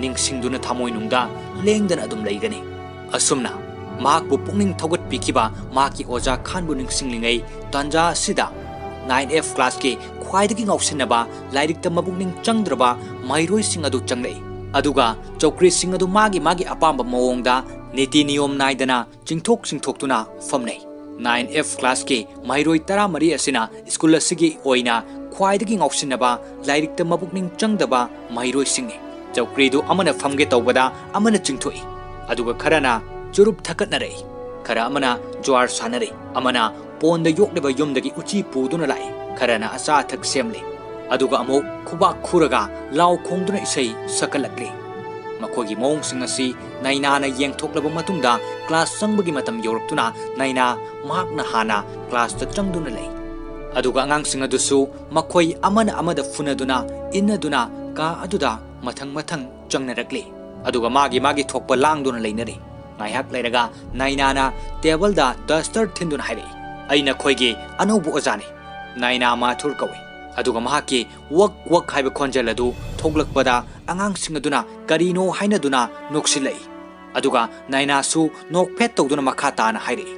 ꯅꯤꯡꯁꯤꯡꯗꯨꯅ ꯊꯃꯣꯏꯅꯨꯡꯗ ꯂꯦꯡꯗꯅ ꯑꯗꯨꯝ ꯂꯩꯒꯅꯤ꯫ ꯑꯁꯨꯝꯅ ꯃꯍꯥꯛꯄꯨ ꯄꯨꯛꯅꯤꯡ ꯊꯧꯒꯠꯄꯤꯈꯤꯕ ꯃꯍꯥꯛꯀꯤ ꯑꯣꯖꯥ ꯈꯥꯟꯕꯨ ꯅꯤꯡꯁꯤꯡꯂꯤꯉꯩ ꯇꯥꯟꯖꯥ ꯑꯁꯤꯗ ꯅꯥꯏꯟ ꯑꯦꯐ ꯀ꯭ꯂꯥꯁꯀꯤ ꯈ꯭ꯋꯥꯏꯗꯒꯤ ꯉꯥꯎꯁꯤꯟꯅꯕ, ꯂꯥꯏꯔꯤꯛꯇ ꯃꯄꯨꯛꯅꯤꯡ ꯆꯪꯗ꯭ꯔꯕ ꯃꯍꯩꯔꯣꯏꯁꯤꯡ ꯑꯗꯨ ꯆꯪꯂꯛꯏ꯫ ꯑꯗꯨꯒ ꯆꯧꯀ꯭ꯔꯤꯁꯤꯡ ꯑꯗꯨ ꯃꯥꯒꯤ ꯃꯥꯒꯤ ꯑꯄꯥꯝꯕ ꯃꯑꯣꯡꯗ ꯅꯤꯇꯤ ꯅꯤꯌꯣꯝ ꯅꯥꯏꯗꯅ ꯆꯤꯡꯊꯣꯛ ꯆꯤꯡꯊꯣꯛꯇꯨꯅ ꯐꯝꯅꯩ꯫ ꯅꯥꯏꯟ ꯑꯦꯐ ꯀ꯭ꯂꯥꯁꯀꯤ ꯃꯍꯩꯔꯣꯏ ꯇꯔꯥꯃꯔꯤ ꯑꯁꯤꯅ ꯁ꯭ꯀꯨꯜ ꯑꯁꯤꯒꯤ ꯑꯣꯏꯅ ꯈ꯭ꯋꯥꯏꯗꯒꯤ ꯉꯥꯎꯁꯤꯟꯅꯕ, ꯂꯥꯏꯔꯤꯛꯇ ꯃꯄꯨꯛꯅꯤꯡ ꯆꯪꯗꯕ ꯃꯍꯩꯔꯣꯏꯁꯤꯡꯅꯤ꯫ ꯆꯧꯀ꯭ꯔꯤꯗꯨ ꯑꯃꯅ ꯐꯝꯒꯦ ꯇꯧꯕꯗ ꯑꯃꯅ ꯆꯤꯡꯊꯣꯛꯏ꯫ ꯑꯗꯨꯒ ꯈꯔꯅ ꯆꯨꯔꯨꯞ ꯊꯛꯀꯠꯅꯔꯛꯏ꯫ ꯈꯔ ꯑꯃꯅ ꯖ꯭ꯋꯥꯔ ꯁꯥꯟꯅꯔꯛꯏ꯫ ꯑꯃꯅ ꯄꯣꯟꯗ ꯌꯣꯛꯂꯤꯕ ꯌꯨꯝꯗꯒꯤ ꯎꯆꯤ ꯄꯨꯗꯨꯅ ꯂꯥꯛꯏ꯫ ꯈꯔꯅ ꯑꯆꯥ ꯑꯊꯛ ꯁꯦꯝꯂꯤ꯫ ꯑꯗꯨꯒ ꯑꯃꯨꯛ ꯈꯨꯕꯥꯛ ꯈꯨꯔꯒ ꯂꯥꯎ ꯈꯣꯡꯗꯨꯅ ꯏꯁꯩ ꯁꯛꯀꯠꯂꯛꯂꯤ꯫ ꯃꯈꯣꯏꯒꯤ ꯃꯑꯣꯡꯁꯤꯡ ꯑꯁꯤ ꯅꯥꯏꯅꯥꯅ ꯌꯦꯡꯊꯣꯛꯂꯕ ꯃꯇꯨꯡꯗ ꯀ꯭ꯂꯥꯁ ꯆꯪꯕꯒꯤ ꯃꯇꯝ ꯌꯧꯔꯛꯇꯨꯅ ꯅꯥꯏꯅꯥ ꯃꯍꯥꯛꯅ ꯍꯥꯟꯅ ꯀ꯭ꯂꯥꯁꯇ ꯆꯪꯗꯨꯅ ꯂꯩ꯫ ꯑꯗꯨꯒ ꯑꯉꯥꯡꯁꯤꯡ ꯑꯗꯨꯁꯨ ꯃꯈꯣꯏ ꯑꯃꯅ ꯑꯃꯗ ꯐꯨꯅꯗꯨꯅ, ꯏꯟꯅꯗꯨꯅ ꯀꯥ ꯑꯗꯨꯗ ꯃꯊꯪ ꯃꯊꯪ ꯆꯪꯅꯔꯛꯂꯤ꯫ ꯑꯗꯨꯒ ꯃꯥꯒꯤ ꯃꯥꯒꯤ ꯊꯣꯛꯄ ꯂꯥꯡꯗꯨꯅ ꯂꯩꯅꯔꯤ꯫ ꯉꯥꯏꯍꯥꯛ ꯂꯩꯔꯒ ꯅꯥꯏꯅꯥꯅ ꯇꯦꯕꯜꯗ ꯗꯁꯇꯔ ꯊꯤꯟꯗꯨꯅ ꯍꯥꯏꯔꯛꯏ, "ꯑꯩ ꯅꯈꯣꯏꯒꯤ ꯑꯅꯧꯕ ꯑꯣꯖꯥꯅꯤ꯫" ꯅꯥꯏꯅꯥ ꯃꯥꯊꯨꯔ ꯀꯧꯏ꯫ ꯑꯗꯨꯒ ꯃꯍꯥꯛꯀꯤ ꯋꯛ ꯋꯛ ꯍꯥꯏꯕ ꯈꯣꯟꯖꯦꯜ ꯑꯗꯨ ꯊꯣꯛꯂꯛꯄꯗ ꯑꯉꯥꯡꯁꯤꯡ ꯑꯗꯨꯅ ꯀꯔꯤꯅꯣ ꯍꯥꯏꯅꯗꯨꯅ ꯅꯣꯛꯁꯤꯜꯂꯛꯏ꯫ ꯑꯗꯨꯒ ꯅꯥꯏꯅꯥꯁꯨ ꯅꯣꯛꯐꯦꯠ ꯇꯧꯗꯨꯅ ꯃꯈꯥ ꯇꯥꯅ ꯍꯥꯏꯔꯛꯏ,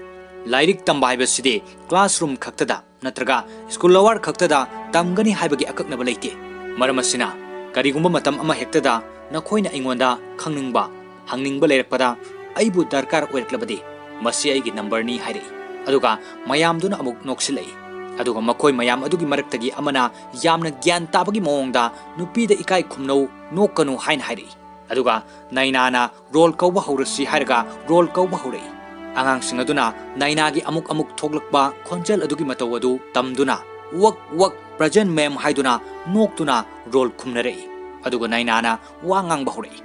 "ꯂꯥꯏꯔꯤꯛ ꯇꯝꯕ ꯍꯥꯏꯕꯁꯤꯗꯤ ꯀ꯭ꯂꯥꯁꯔꯨꯝ ꯈꯛꯇꯗ ꯅꯠꯇ꯭ꯔꯒ ꯁ꯭ꯀꯨꯜ ꯑꯋꯥꯔ ꯈꯛꯇꯗ ꯇꯝꯒꯅꯤ ꯍꯥꯏꯕꯒꯤ ꯑꯀꯛꯅꯕ ꯂꯩꯇꯦ꯫ ꯃꯔꯝ ꯑꯁꯤꯅ, ꯀꯔꯤꯒꯨꯝꯕ ꯃꯇꯝ ꯑꯃ ꯍꯦꯛꯇꯗ ꯅꯈꯣꯏꯅ ꯑꯩꯉꯣꯟꯗ ꯈꯪꯅꯤꯡꯕ, ꯍꯪꯅꯤꯡꯕ ꯂꯩꯔꯛꯄꯗ ꯑꯩꯕꯨ ꯗꯔꯀꯥꯔ ꯑꯣꯏꯔꯛꯂꯕꯗꯤ, ꯃꯁꯤ ꯑꯩꯒꯤ ꯅꯝꯕꯔꯅꯤ" ꯍꯥꯏꯔꯛꯏ꯫ ꯑꯗꯨꯒ ꯃꯌꯥꯝꯗꯨꯅ ꯑꯃꯨꯛ ꯅꯣꯛꯁꯤꯜꯂꯛꯏ꯫ ꯑꯗꯨꯒ ꯃꯈꯣꯏ ꯃꯌꯥꯝ ꯑꯗꯨꯒꯤ ꯃꯔꯛꯇꯒꯤ ꯑꯃꯅ ꯌꯥꯝꯅ ꯒ꯭ꯌꯥꯟ ꯇꯥꯕꯒꯤ ꯃꯑꯣꯡꯗ, "ꯅꯨꯄꯤꯗ ꯏꯀꯥꯏ ꯈꯨꯝꯅꯧ, ꯅꯣꯛꯀꯅꯨ" ꯍꯥꯏꯅ ꯍꯥꯏꯔꯛꯏ꯫ ꯑꯗꯨꯒ ꯅꯥꯏꯅꯥꯅ "ꯔꯣꯜ ꯀꯧꯕ ꯍꯧꯔꯁꯤ" ꯍꯥꯏꯔꯒ ꯔꯣꯜ ꯀꯧꯕ ꯍꯧꯔꯛꯏ꯫ ꯑꯉꯥꯡꯁꯤꯡ ꯑꯗꯨꯅ ꯅꯥꯏꯅꯥꯒꯤ ꯑꯃꯨꯛ ꯑꯃꯨꯛ ꯊꯣꯛꯂꯛꯄ ꯈꯣꯟꯖꯦꯜ ꯑꯗꯨꯒꯤ ꯃꯇꯧ ꯑꯗꯨ ꯇꯝꯗꯨꯅ, "ꯋꯛ ꯋꯛ, ꯄ꯭ꯔꯖꯦꯟ ꯃꯦꯝ" ꯍꯥꯏꯗꯨꯅ ꯅꯣꯛꯇꯨꯅ ꯔꯣꯜ ꯈꯨꯝꯅꯔꯛꯏ꯫ ꯑꯗꯨꯒ ꯅꯥꯏꯅꯥꯅ ꯋꯥ ꯉꯥꯡꯕ ꯍꯧꯔꯛꯏ,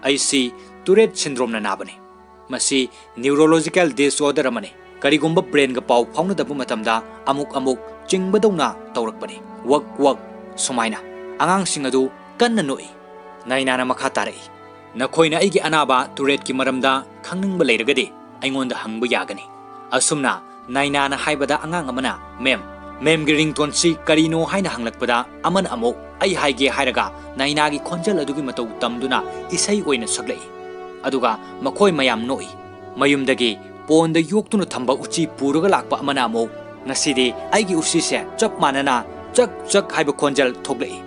"ꯑꯩꯁꯤ ꯇꯨꯔꯦꯠ ꯁꯤꯟꯗ꯭ꯔꯣꯝꯅ ꯅꯥꯕꯅꯤ꯫ ꯃꯁꯤ ꯅ꯭ꯌꯨꯔꯣꯂꯣꯖꯤꯀꯦꯜ ꯗꯤꯁꯑꯣꯔꯗꯔ ꯑꯃꯅꯤ꯫ ꯀꯔꯤꯒꯨꯝꯕ ꯕ꯭ꯔꯦꯟꯒ ꯄꯥꯎ ꯐꯥꯎꯅꯗꯕ ꯃꯇꯝꯗ ꯑꯃꯨꯛ ꯑꯃꯨꯛ ꯆꯤꯡꯕꯗꯧꯅ ꯇꯧꯔꯛꯄꯅꯤ꯫ ꯋꯛ ꯋꯛ" ꯁꯨꯃꯥꯏꯅ꯫ ꯑꯉꯥꯡꯁꯤꯡ ꯑꯗꯨ ꯀꯟꯅ ꯅꯣꯛꯏ꯫ ꯅꯥꯏꯅꯥꯅ ꯃꯈꯥ ꯇꯥꯔꯛꯏ, "ꯅꯈꯣꯏꯅ ꯑꯩꯒꯤ ꯑꯅꯥꯕ ꯇꯨꯔꯦꯠꯀꯤ ꯃꯔꯝꯗ ꯈꯪꯅꯤꯡꯕ ꯂꯩꯔꯒꯗꯤ ꯑꯩꯉꯣꯟꯗ ꯍꯪꯕ ꯌꯥꯒꯅꯤ"꯫ ꯑꯁꯨꯝꯅ ꯅꯥꯏꯅꯥꯅ ꯍꯥꯏꯕꯗ ꯑꯉꯥꯡ ꯑꯃꯅ, "ꯃꯦꯝ, ꯃꯦꯝꯒꯤ ꯔꯤꯡꯇꯣꯟꯁꯤ ꯀꯔꯤꯅꯣ?" ꯍꯥꯏꯅ ꯍꯪꯂꯛꯄꯗ ꯑꯃꯅ ꯑꯃꯨꯛ, "ꯑꯩ ꯍꯥꯏꯒꯦ" ꯍꯥꯏꯔꯒ ꯅꯥꯏꯅꯥꯒꯤ ꯈꯣꯟꯖꯦꯜ ꯑꯗꯨꯒꯤ ꯃꯇꯧ ꯇꯝꯗꯨꯅ ꯏꯁꯩ ꯑꯣꯏꯅ ꯁꯛꯂꯛꯏ꯫ ꯑꯗꯨꯒ ꯃꯈꯣꯏ ꯃꯌꯥꯝ ꯅꯣꯛꯏ꯫ ꯃꯌꯨꯝꯗꯒꯤ ꯄꯣꯟꯗ ꯌꯣꯛꯇꯨꯅ ꯊꯝꯕ ꯎꯆꯤ ꯄꯨꯔꯒ ꯂꯥꯛꯄ ꯑꯃꯅ ꯑꯃꯨꯛ, "ꯉꯁꯤꯗꯤ ꯑꯩꯒꯤ ꯎꯆꯤꯁꯦ ꯆꯞ ꯃꯥꯟꯅꯅ ꯆꯛ ꯆꯛ" ꯍꯥꯏꯕ ꯈꯣꯟꯖꯦꯜ ꯊꯣꯛꯂꯛꯏ꯫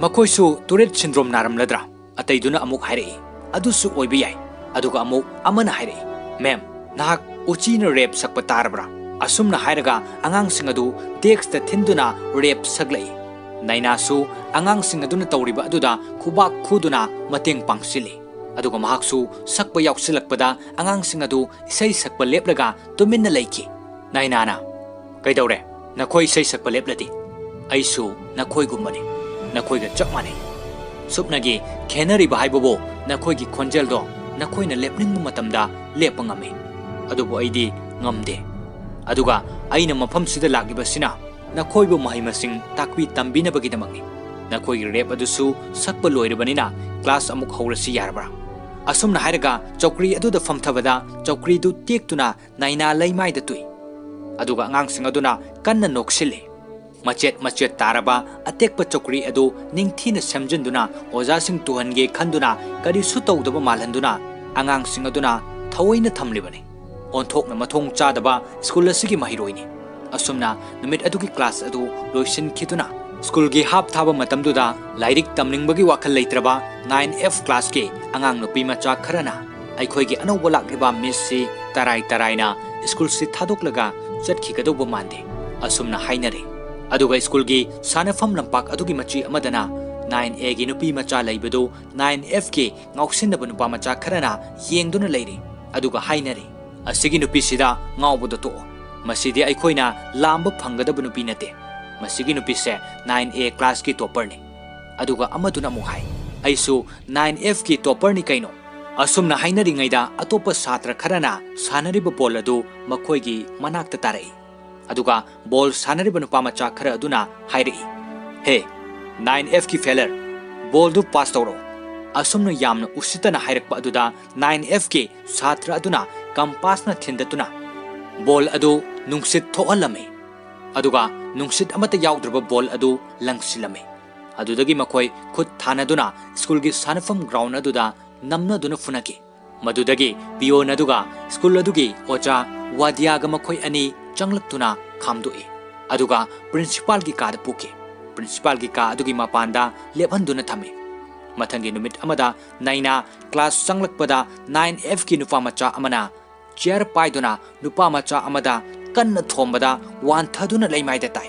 ꯃꯈꯣꯏꯁꯨ ꯇꯨꯔꯦꯠ ꯁꯤꯟꯗ꯭ꯔꯣꯝ ꯅꯥꯔꯝꯂꯗ꯭ꯔꯥ? ꯑꯇꯩꯗꯨꯅ ꯑꯃꯨꯛ ꯍꯥꯏꯔꯛꯏ, "ꯑꯗꯨꯁꯨ ꯑꯣꯏꯕ ꯌꯥꯏ"꯫ ꯑꯗꯨꯒ ꯑꯃꯨꯛ ꯑꯃꯅ ꯍꯥꯏꯔꯛꯏ, "ꯃꯦꯝ, ꯅꯍꯥꯛ ꯎꯆꯤꯅ ꯔꯦꯞ ꯁꯛꯄ ꯇꯥꯔꯕ꯭ꯔꯥ?" ꯑꯁꯨꯝꯅ ꯍꯥꯏꯔꯒ ꯑꯉꯥꯡꯁꯤꯡ ꯑꯗꯨ ꯗꯦꯛꯁꯇ ꯊꯤꯟꯗꯨꯅ ꯔꯦꯞ ꯁꯛꯂꯛꯏ꯫ ꯅꯥꯏꯅꯥꯁꯨ ꯑꯉꯥꯡꯁꯤꯡ ꯑꯗꯨꯅ ꯇꯧꯔꯤꯕ ꯑꯗꯨꯗ ꯈꯨꯕꯥꯛ ꯈꯨꯗꯨꯅ ꯃꯇꯦꯡ ꯄꯥꯡꯁꯤꯜꯂꯤ꯫ ꯑꯗꯨꯒ ꯃꯍꯥꯛꯁꯨ ꯁꯛꯄ ꯌꯥꯎꯁꯤꯜꯂꯛꯄꯗ ꯑꯉꯥꯡꯁꯤꯡ ꯑꯗꯨ ꯏꯁꯩ ꯁꯛꯄ ꯂꯦꯞꯂꯒ ꯇꯨꯃꯤꯟꯅ ꯂꯩꯈꯤ꯫ ꯅꯥꯏꯅꯥꯅ, "ꯀꯩꯗꯧꯔꯦ? ꯅꯈꯣꯏ ꯏꯁꯩ ꯁꯛꯄ ꯂꯦꯞꯂꯗꯤ? ꯑꯩꯁꯨ ꯅꯈꯣꯏꯒꯨꯝꯕꯅꯤ꯫ ꯅꯈꯣꯏꯒ ꯆꯞ ꯃꯥꯟꯅꯩ꯫ ꯁꯨꯞꯅꯒꯤ ꯈꯦꯠꯅꯔꯤꯕ ꯍꯥꯏꯕꯕꯨ ꯅꯈꯣꯏꯒꯤ ꯈꯣꯟꯖꯦꯜꯗꯣ ꯅꯈꯣꯏꯅ ꯂꯦꯞꯅꯤꯡꯕ ꯃꯇꯝꯗ ꯂꯦꯞꯄ ꯉꯝꯃꯤ꯫ ꯑꯗꯨꯕꯨ ꯑꯩꯗꯤ ꯉꯝꯗꯦ꯫ ꯑꯗꯨꯒ ꯑꯩꯅ ꯃꯐꯝꯁꯤꯗ ꯂꯥꯛꯂꯤꯕꯁꯤꯅ ꯅꯈꯣꯏꯕꯨ ꯃꯍꯩ ꯃꯁꯤꯡ ꯇꯥꯛꯄꯤ ꯇꯝꯕꯤꯅꯕꯒꯤꯗꯃꯛꯅꯤ꯫ ꯅꯈꯣꯏꯒꯤ ꯔꯦꯞ ꯑꯗꯨꯁꯨ ꯁꯛꯄ ꯂꯣꯏꯔꯕꯅꯤꯅ ꯀ꯭ꯂꯥꯁ ꯑꯃꯨꯛ ꯍꯧꯔꯁꯤ ꯌꯥꯔꯕ꯭ꯔꯥ?" ꯑꯁꯨꯝꯅ ꯍꯥꯏꯔꯒ ꯆꯧꯀ꯭ꯔꯤ ꯑꯗꯨꯗ ꯐꯝꯊꯕꯗ ꯆꯧꯀ꯭ꯔꯤꯗꯨ ꯇꯦꯛꯇꯨꯅ ꯅꯥꯏꯅꯥ ꯂꯩꯃꯥꯏꯗ ꯇꯨꯏ꯫ ꯑꯗꯨꯒ ꯑꯉꯥꯡꯁꯤꯡ ꯑꯗꯨꯅ ꯀꯟꯅ ꯅꯣꯛꯁꯤꯜꯂꯤ꯫ ꯃꯆꯦꯠ ꯃꯆꯦꯠ ꯇꯥꯔꯕ ꯑꯇꯦꯛꯄ ꯆꯧꯀ꯭ꯔꯤ ꯑꯗꯨ ꯅꯤꯡꯊꯤꯅ ꯁꯦꯝꯖꯤꯟꯗꯨꯅ ꯑꯣꯖꯥꯁꯤꯡ ꯇꯨꯍꯟꯒꯦ ꯈꯟꯗꯨꯅ ꯀꯔꯤꯁꯨ ꯇꯧꯗꯕ ꯃꯥꯜꯍꯟꯗꯨꯅ ꯑꯉꯥꯡꯁꯤꯡ ꯑꯗꯨꯅ ꯊꯑꯣꯏꯅ ꯊꯝꯂꯤꯕꯅꯤ꯫ ꯑꯣꯟꯊꯣꯛꯅ ꯃꯊꯣꯡ ꯆꯥꯗꯕ ꯁ꯭ꯀꯨꯜ ꯑꯁꯤꯒꯤ ꯃꯍꯩꯔꯣꯏꯅꯤ꯫ ꯑꯁꯨꯝꯅ ꯅꯨꯃꯤꯠ ꯑꯗꯨꯒꯤ ꯀ꯭ꯂꯥꯁ ꯑꯗꯨ ꯂꯣꯏꯁꯤꯟꯈꯤꯗꯨꯅ, ꯁ꯭ꯀꯨꯜꯒꯤ ꯍꯥꯞ ꯊꯥꯕ ꯃꯇꯝꯗꯨꯗ ꯂꯥꯏꯔꯤꯛ ꯇꯝꯅꯤꯡꯕꯒꯤ ꯋꯥꯈꯜ ꯂꯩꯇ꯭ꯔꯕ ꯅꯥꯏꯟ ꯑꯦꯐ ꯀ꯭ꯂꯥꯁꯀꯤ ꯑꯉꯥꯡ ꯅꯨꯄꯤ ꯃꯆꯥ ꯈꯔꯅ ꯑꯩꯈꯣꯏꯒꯤ ꯑꯅꯧꯕ ꯂꯥꯛꯂꯤꯕ ꯃꯤꯁꯁꯤ ꯇꯔꯥꯏ ꯇꯔꯥꯏꯅ ꯁ꯭ꯀꯨꯜꯁꯤ ꯊꯥꯗꯣꯛꯂꯒ ꯆꯠꯈꯤꯒꯗꯧꯕ ꯃꯥꯟꯗꯦ꯫ ꯑꯁꯨꯝꯅ ꯍꯥꯏꯅꯔꯦ꯫ ꯑꯗꯨꯒ ꯁ꯭ꯀꯨꯜꯒꯤ ꯁꯥꯟꯅꯐꯝ ꯂꯝꯄꯥꯛ ꯑꯗꯨꯒꯤ ꯃꯆꯤ ꯑꯃꯗꯅ ꯅꯥꯏꯟ ꯑꯦꯒꯤ ꯅꯨꯄꯤ ꯃꯆꯥ ꯂꯩꯕꯗꯨ ꯅꯥꯏꯟ ꯑꯦꯐꯀꯤ ꯉꯥꯎꯁꯤꯟꯅꯕ ꯅꯨꯄꯥ ꯃꯆꯥ ꯈꯔꯅ ꯌꯦꯡꯗꯨꯅ ꯂꯩꯔꯤ꯫ ꯑꯗꯨꯒ ꯍꯥꯏꯅꯔꯤ, "ꯑꯁꯤꯒꯤ ꯅꯨꯄꯤꯁꯤꯗ ꯉꯥꯎꯕꯗꯣ ꯇꯣꯛꯑꯣ꯫ ꯃꯁꯤꯗꯤ ꯑꯩꯈꯣꯏꯅ ꯂꯥꯝꯕ ꯐꯪꯒꯗꯕ ꯅꯨꯄꯤ ꯅꯠꯇꯦ꯫ ꯃꯁꯤꯒꯤ ꯅꯨꯄꯤꯁꯦ ꯅꯥꯏꯟ ꯑꯦ ꯀ꯭ꯂꯥꯁꯀꯤ ꯇꯣꯞꯄꯔꯅꯤ"꯫ ꯑꯗꯨꯒ ꯑꯃꯗꯨꯅ ꯑꯃꯨꯛ ꯍꯥꯏ, "ꯑꯩꯁꯨ ꯅꯥꯏꯟ ꯑꯦꯐꯀꯤ ꯇꯣꯞꯄꯔꯅꯤ ꯀꯩꯅꯣ"꯫ ꯑꯁꯨꯝꯅ ꯍꯥꯏꯅꯔꯤꯉꯩꯗ ꯑꯇꯣꯞꯄ ꯁꯥꯇ꯭ꯔ ꯈꯔꯅ ꯁꯥꯟꯅꯔꯤꯕ ꯕꯣꯜ ꯑꯗꯨ ꯃꯈꯣꯏꯒꯤ ꯃꯅꯥꯛꯇ ꯇꯥꯔꯛꯏ꯫ ꯑꯗꯨꯒ ꯕꯣꯜ ꯁꯥꯟꯅꯔꯤꯕ ꯅꯨꯄꯥ ꯃꯆꯥ ꯈꯔ ꯑꯗꯨꯅ ꯍꯥꯏꯔꯛꯏ, "ꯍꯦ, ꯅꯥꯏꯟ ꯑꯦꯐꯀꯤ ꯐꯦꯂꯔ, ꯕꯣꯜꯗꯨ ꯄꯥꯁ ꯇꯧꯔꯣ"꯫ ꯑꯁꯨꯝꯅ ꯌꯥꯝꯅ ꯎꯁꯤꯠꯇꯅ ꯍꯥꯏꯔꯛꯄ ꯑꯗꯨꯗ ꯅꯥꯏꯟ ꯑꯦꯐꯀꯤ ꯁꯥꯇ꯭ꯔ ꯑꯗꯨꯅ ꯀꯝꯄꯥꯁꯅ ꯊꯤꯟꯗꯠꯇꯨꯅ ꯕꯣꯜ ꯑꯗꯨ ꯅꯨꯡꯁꯤꯠ ꯊꯣꯛꯍꯜꯂꯝꯃꯤ꯫ ꯑꯗꯨꯒ ꯅꯨꯡꯁꯤꯠ ꯑꯃꯠꯇ ꯌꯥꯎꯗ꯭ꯔꯕ ꯕꯣꯜ ꯑꯗꯨ ꯂꯪꯁꯤꯜꯂꯝꯃꯤ꯫ ꯑꯗꯨꯗꯒꯤ ꯃꯈꯣꯏ ꯈꯨꯠ ꯊꯥꯅꯗꯨꯅ ꯁ꯭ꯀꯨꯜꯒꯤ ꯁꯥꯟꯅꯐꯝ ꯒ꯭ꯔꯥꯎꯟ ꯑꯗꯨꯗ ꯅꯝꯅꯗꯨꯅ ꯐꯨꯅꯈꯤ꯫ ꯃꯗꯨꯗꯒꯤ ꯄꯤꯌꯣꯟ ꯑꯗꯨꯒ ꯁ꯭ꯀꯨꯜ ꯑꯗꯨꯒꯤ ꯑꯣꯖꯥ ꯋꯥꯗꯤꯌꯥꯒ ꯃꯈꯣꯏ ꯑꯅꯤ ꯆꯪꯂꯛꯇꯨꯅ ꯈꯥꯝꯗꯣꯛꯏ꯫ ꯑꯗꯨꯒ ꯄ꯭ꯔꯤꯟꯁꯤꯄꯥꯜꯒꯤ ꯀꯥꯗ ꯄꯨꯈꯤ꯫ ꯄ꯭ꯔꯤꯟꯁꯤꯄꯥꯜꯒꯤ ꯀꯥ ꯑꯗꯨꯒꯤ ꯃꯄꯥꯟꯗ ꯂꯦꯞꯍꯟꯗꯨꯅ ꯊꯝꯃꯤ꯫ ꯃꯊꯪꯒꯤ ꯅꯨꯃꯤꯠ ꯑꯃꯗ ꯅꯥꯏꯅꯥ ꯀ꯭ꯂꯥꯁ ꯆꯪꯂꯛꯄꯗ ꯅꯥꯏꯟ ꯑꯦꯐꯀꯤ ꯅꯨꯄꯥ ꯃꯆꯥ ꯑꯃꯅ ꯆꯤꯌꯔ ꯄꯥꯏꯗꯨꯅ ꯅꯨꯄꯥ ꯃꯆꯥ ꯑꯃꯗ ꯀꯟꯅ ꯊꯣꯝꯕꯗ ꯋꯥꯟꯊꯗꯨꯅ ꯂꯩꯃꯥꯏꯗ ꯇꯥꯏ꯫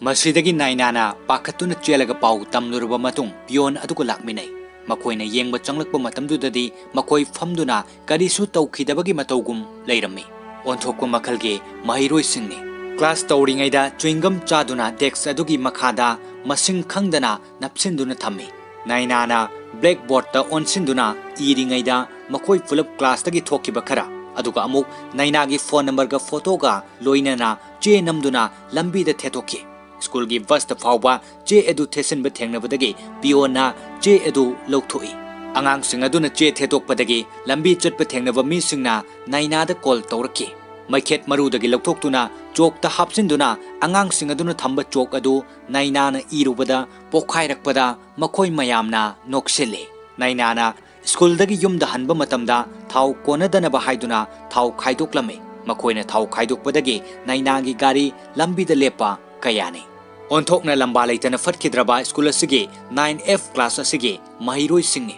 ꯃꯁꯤꯗꯒꯤ ꯅꯥꯏꯅꯥꯅ ꯄꯥꯈꯠꯇꯨꯅ ꯆꯦꯜꯂꯒ ꯄꯥꯎ ꯇꯝꯂꯨꯔꯕ ꯃꯇꯨꯡ ꯄꯤꯌꯣꯟ ꯑꯗꯨꯒ ꯂꯥꯛꯃꯤꯟꯅꯩ꯫ ꯃꯈꯣꯏꯅ ꯌꯦꯡꯕ ꯆꯪꯂꯛꯄ ꯃꯇꯝꯗꯨꯗꯗꯤ ꯃꯈꯣꯏ ꯐꯝꯗꯨꯅ ꯀꯔꯤꯁꯨ ꯇꯧꯈꯤꯗꯕꯒꯤ ꯃꯇꯧꯒꯨꯝ ꯂꯩꯔꯝꯃꯤ꯫ ꯑꯣꯟꯊꯣꯛꯄ ꯃꯈꯜꯒꯤ ꯃꯍꯩꯔꯣꯏꯁꯤꯡꯅꯤ꯫ ꯀ꯭ꯂꯥꯁ ꯇꯧꯔꯤꯉꯩꯗ ꯆ꯭ꯋꯤꯡꯒꯝ ꯆꯥꯗꯨꯅ ꯗꯦꯛꯁ ꯑꯗꯨꯒꯤ ꯃꯈꯥꯗ ꯃꯁꯤꯡ ꯈꯪꯗꯅ ꯅꯞꯁꯤꯟꯗꯨꯅ ꯊꯝꯃꯤ꯫ ꯅꯥꯏꯅꯥꯅ ꯕ꯭ꯂꯦꯛꯕꯣꯔꯗꯇ ꯑꯣꯟꯁꯤꯟꯗꯨꯅ ꯏꯔꯤꯉꯩꯗ ꯃꯈꯣꯏ ꯄꯨꯂꯞ ꯀ꯭ꯂꯥꯁꯇꯒꯤ ꯊꯣꯛꯈꯤꯕ ꯈꯔ, ꯑꯗꯨꯒ ꯑꯃꯨꯛ ꯅꯥꯏꯅꯥꯒꯤ ꯐꯣꯟ ꯅꯝꯕꯔꯒ ꯐꯣꯇꯣꯒ ꯂꯣꯏꯅꯅ ꯆꯦ ꯅꯝꯗꯨꯅ ꯂꯝꯕꯤꯗ ꯊꯦꯠꯇꯣꯛꯈꯤ꯫ ꯁ꯭ꯀꯨꯜꯒꯤ ꯕꯁꯇ ꯐꯥꯎꯕ ꯆꯦ ꯑꯗꯨ ꯊꯦꯠꯆꯤꯟꯕ ꯊꯦꯡꯅꯕꯗꯒꯤ ꯄꯤꯌꯣꯟꯅ ꯆꯦ ꯑꯗꯨ ꯂꯧꯊꯣꯛꯏ꯫ ꯑꯉꯥꯡꯁꯤꯡ ꯑꯗꯨꯅ ꯆꯦ ꯊꯦꯠꯇꯣꯛꯄꯗꯒꯤ ꯂꯝꯕꯤ ꯆꯠꯄ ꯊꯦꯡꯅꯕ ꯃꯤꯁꯤꯡꯅ ꯅꯥꯏꯅꯥꯗ ꯀꯣꯜ ꯇꯧꯔꯛꯈꯤ꯫ ꯃꯩꯈꯦꯠ ꯃꯔꯨꯗꯒꯤ ꯂꯧꯊꯣꯛꯇꯨꯅ ꯆꯣꯛꯇ ꯍꯥꯞꯆꯤꯟꯗꯨꯅ ꯑꯉꯥꯡꯁꯤꯡ ꯑꯗꯨꯅ ꯊꯝꯕ ꯆꯣꯛ ꯑꯗꯨ ꯅꯥꯏꯅꯥꯅ ꯏꯔꯨꯕꯗ ꯄꯣꯛꯈꯥꯏꯔꯛꯄꯗ ꯃꯈꯣꯏ ꯃꯌꯥꯝꯅ ꯅꯣꯛꯁꯤꯜꯂꯤ꯫ ꯅꯥꯏꯅꯥꯅ ꯁ꯭ꯀꯨꯜꯗꯒꯤ ꯌꯨꯝꯗ ꯍꯟꯕ ꯃꯇꯝꯗ ꯊꯥꯎ ꯀꯣꯟꯅꯗꯅꯕ ꯍꯥꯏꯗꯨꯅ ꯊꯥꯎ ꯈꯥꯏꯗꯣꯛꯂꯝꯃꯤ꯫ ꯃꯈꯣꯏꯅ ꯊꯥꯎ ꯈꯥꯏꯗꯣꯛꯄꯗꯒꯤ ꯅꯥꯏꯅꯥꯒꯤ ꯒꯥꯔꯤ ꯂꯝꯕꯤꯗ ꯂꯦꯞꯄ ꯀꯌꯥꯅꯤ꯫ ꯑꯣꯟꯊꯣꯛꯅ ꯂꯝꯕꯥ ꯂꯩꯇꯅ ꯐꯠꯈꯤꯗ꯭ꯔꯕ ꯁ꯭ꯀꯨꯜ ꯑꯁꯤꯒꯤ ꯅꯥꯏꯟ ꯑꯦꯐ ꯀ꯭ꯂꯥꯁ ꯑꯁꯤꯒꯤ ꯃꯍꯩꯔꯣꯏꯁꯤꯡꯅꯤ꯫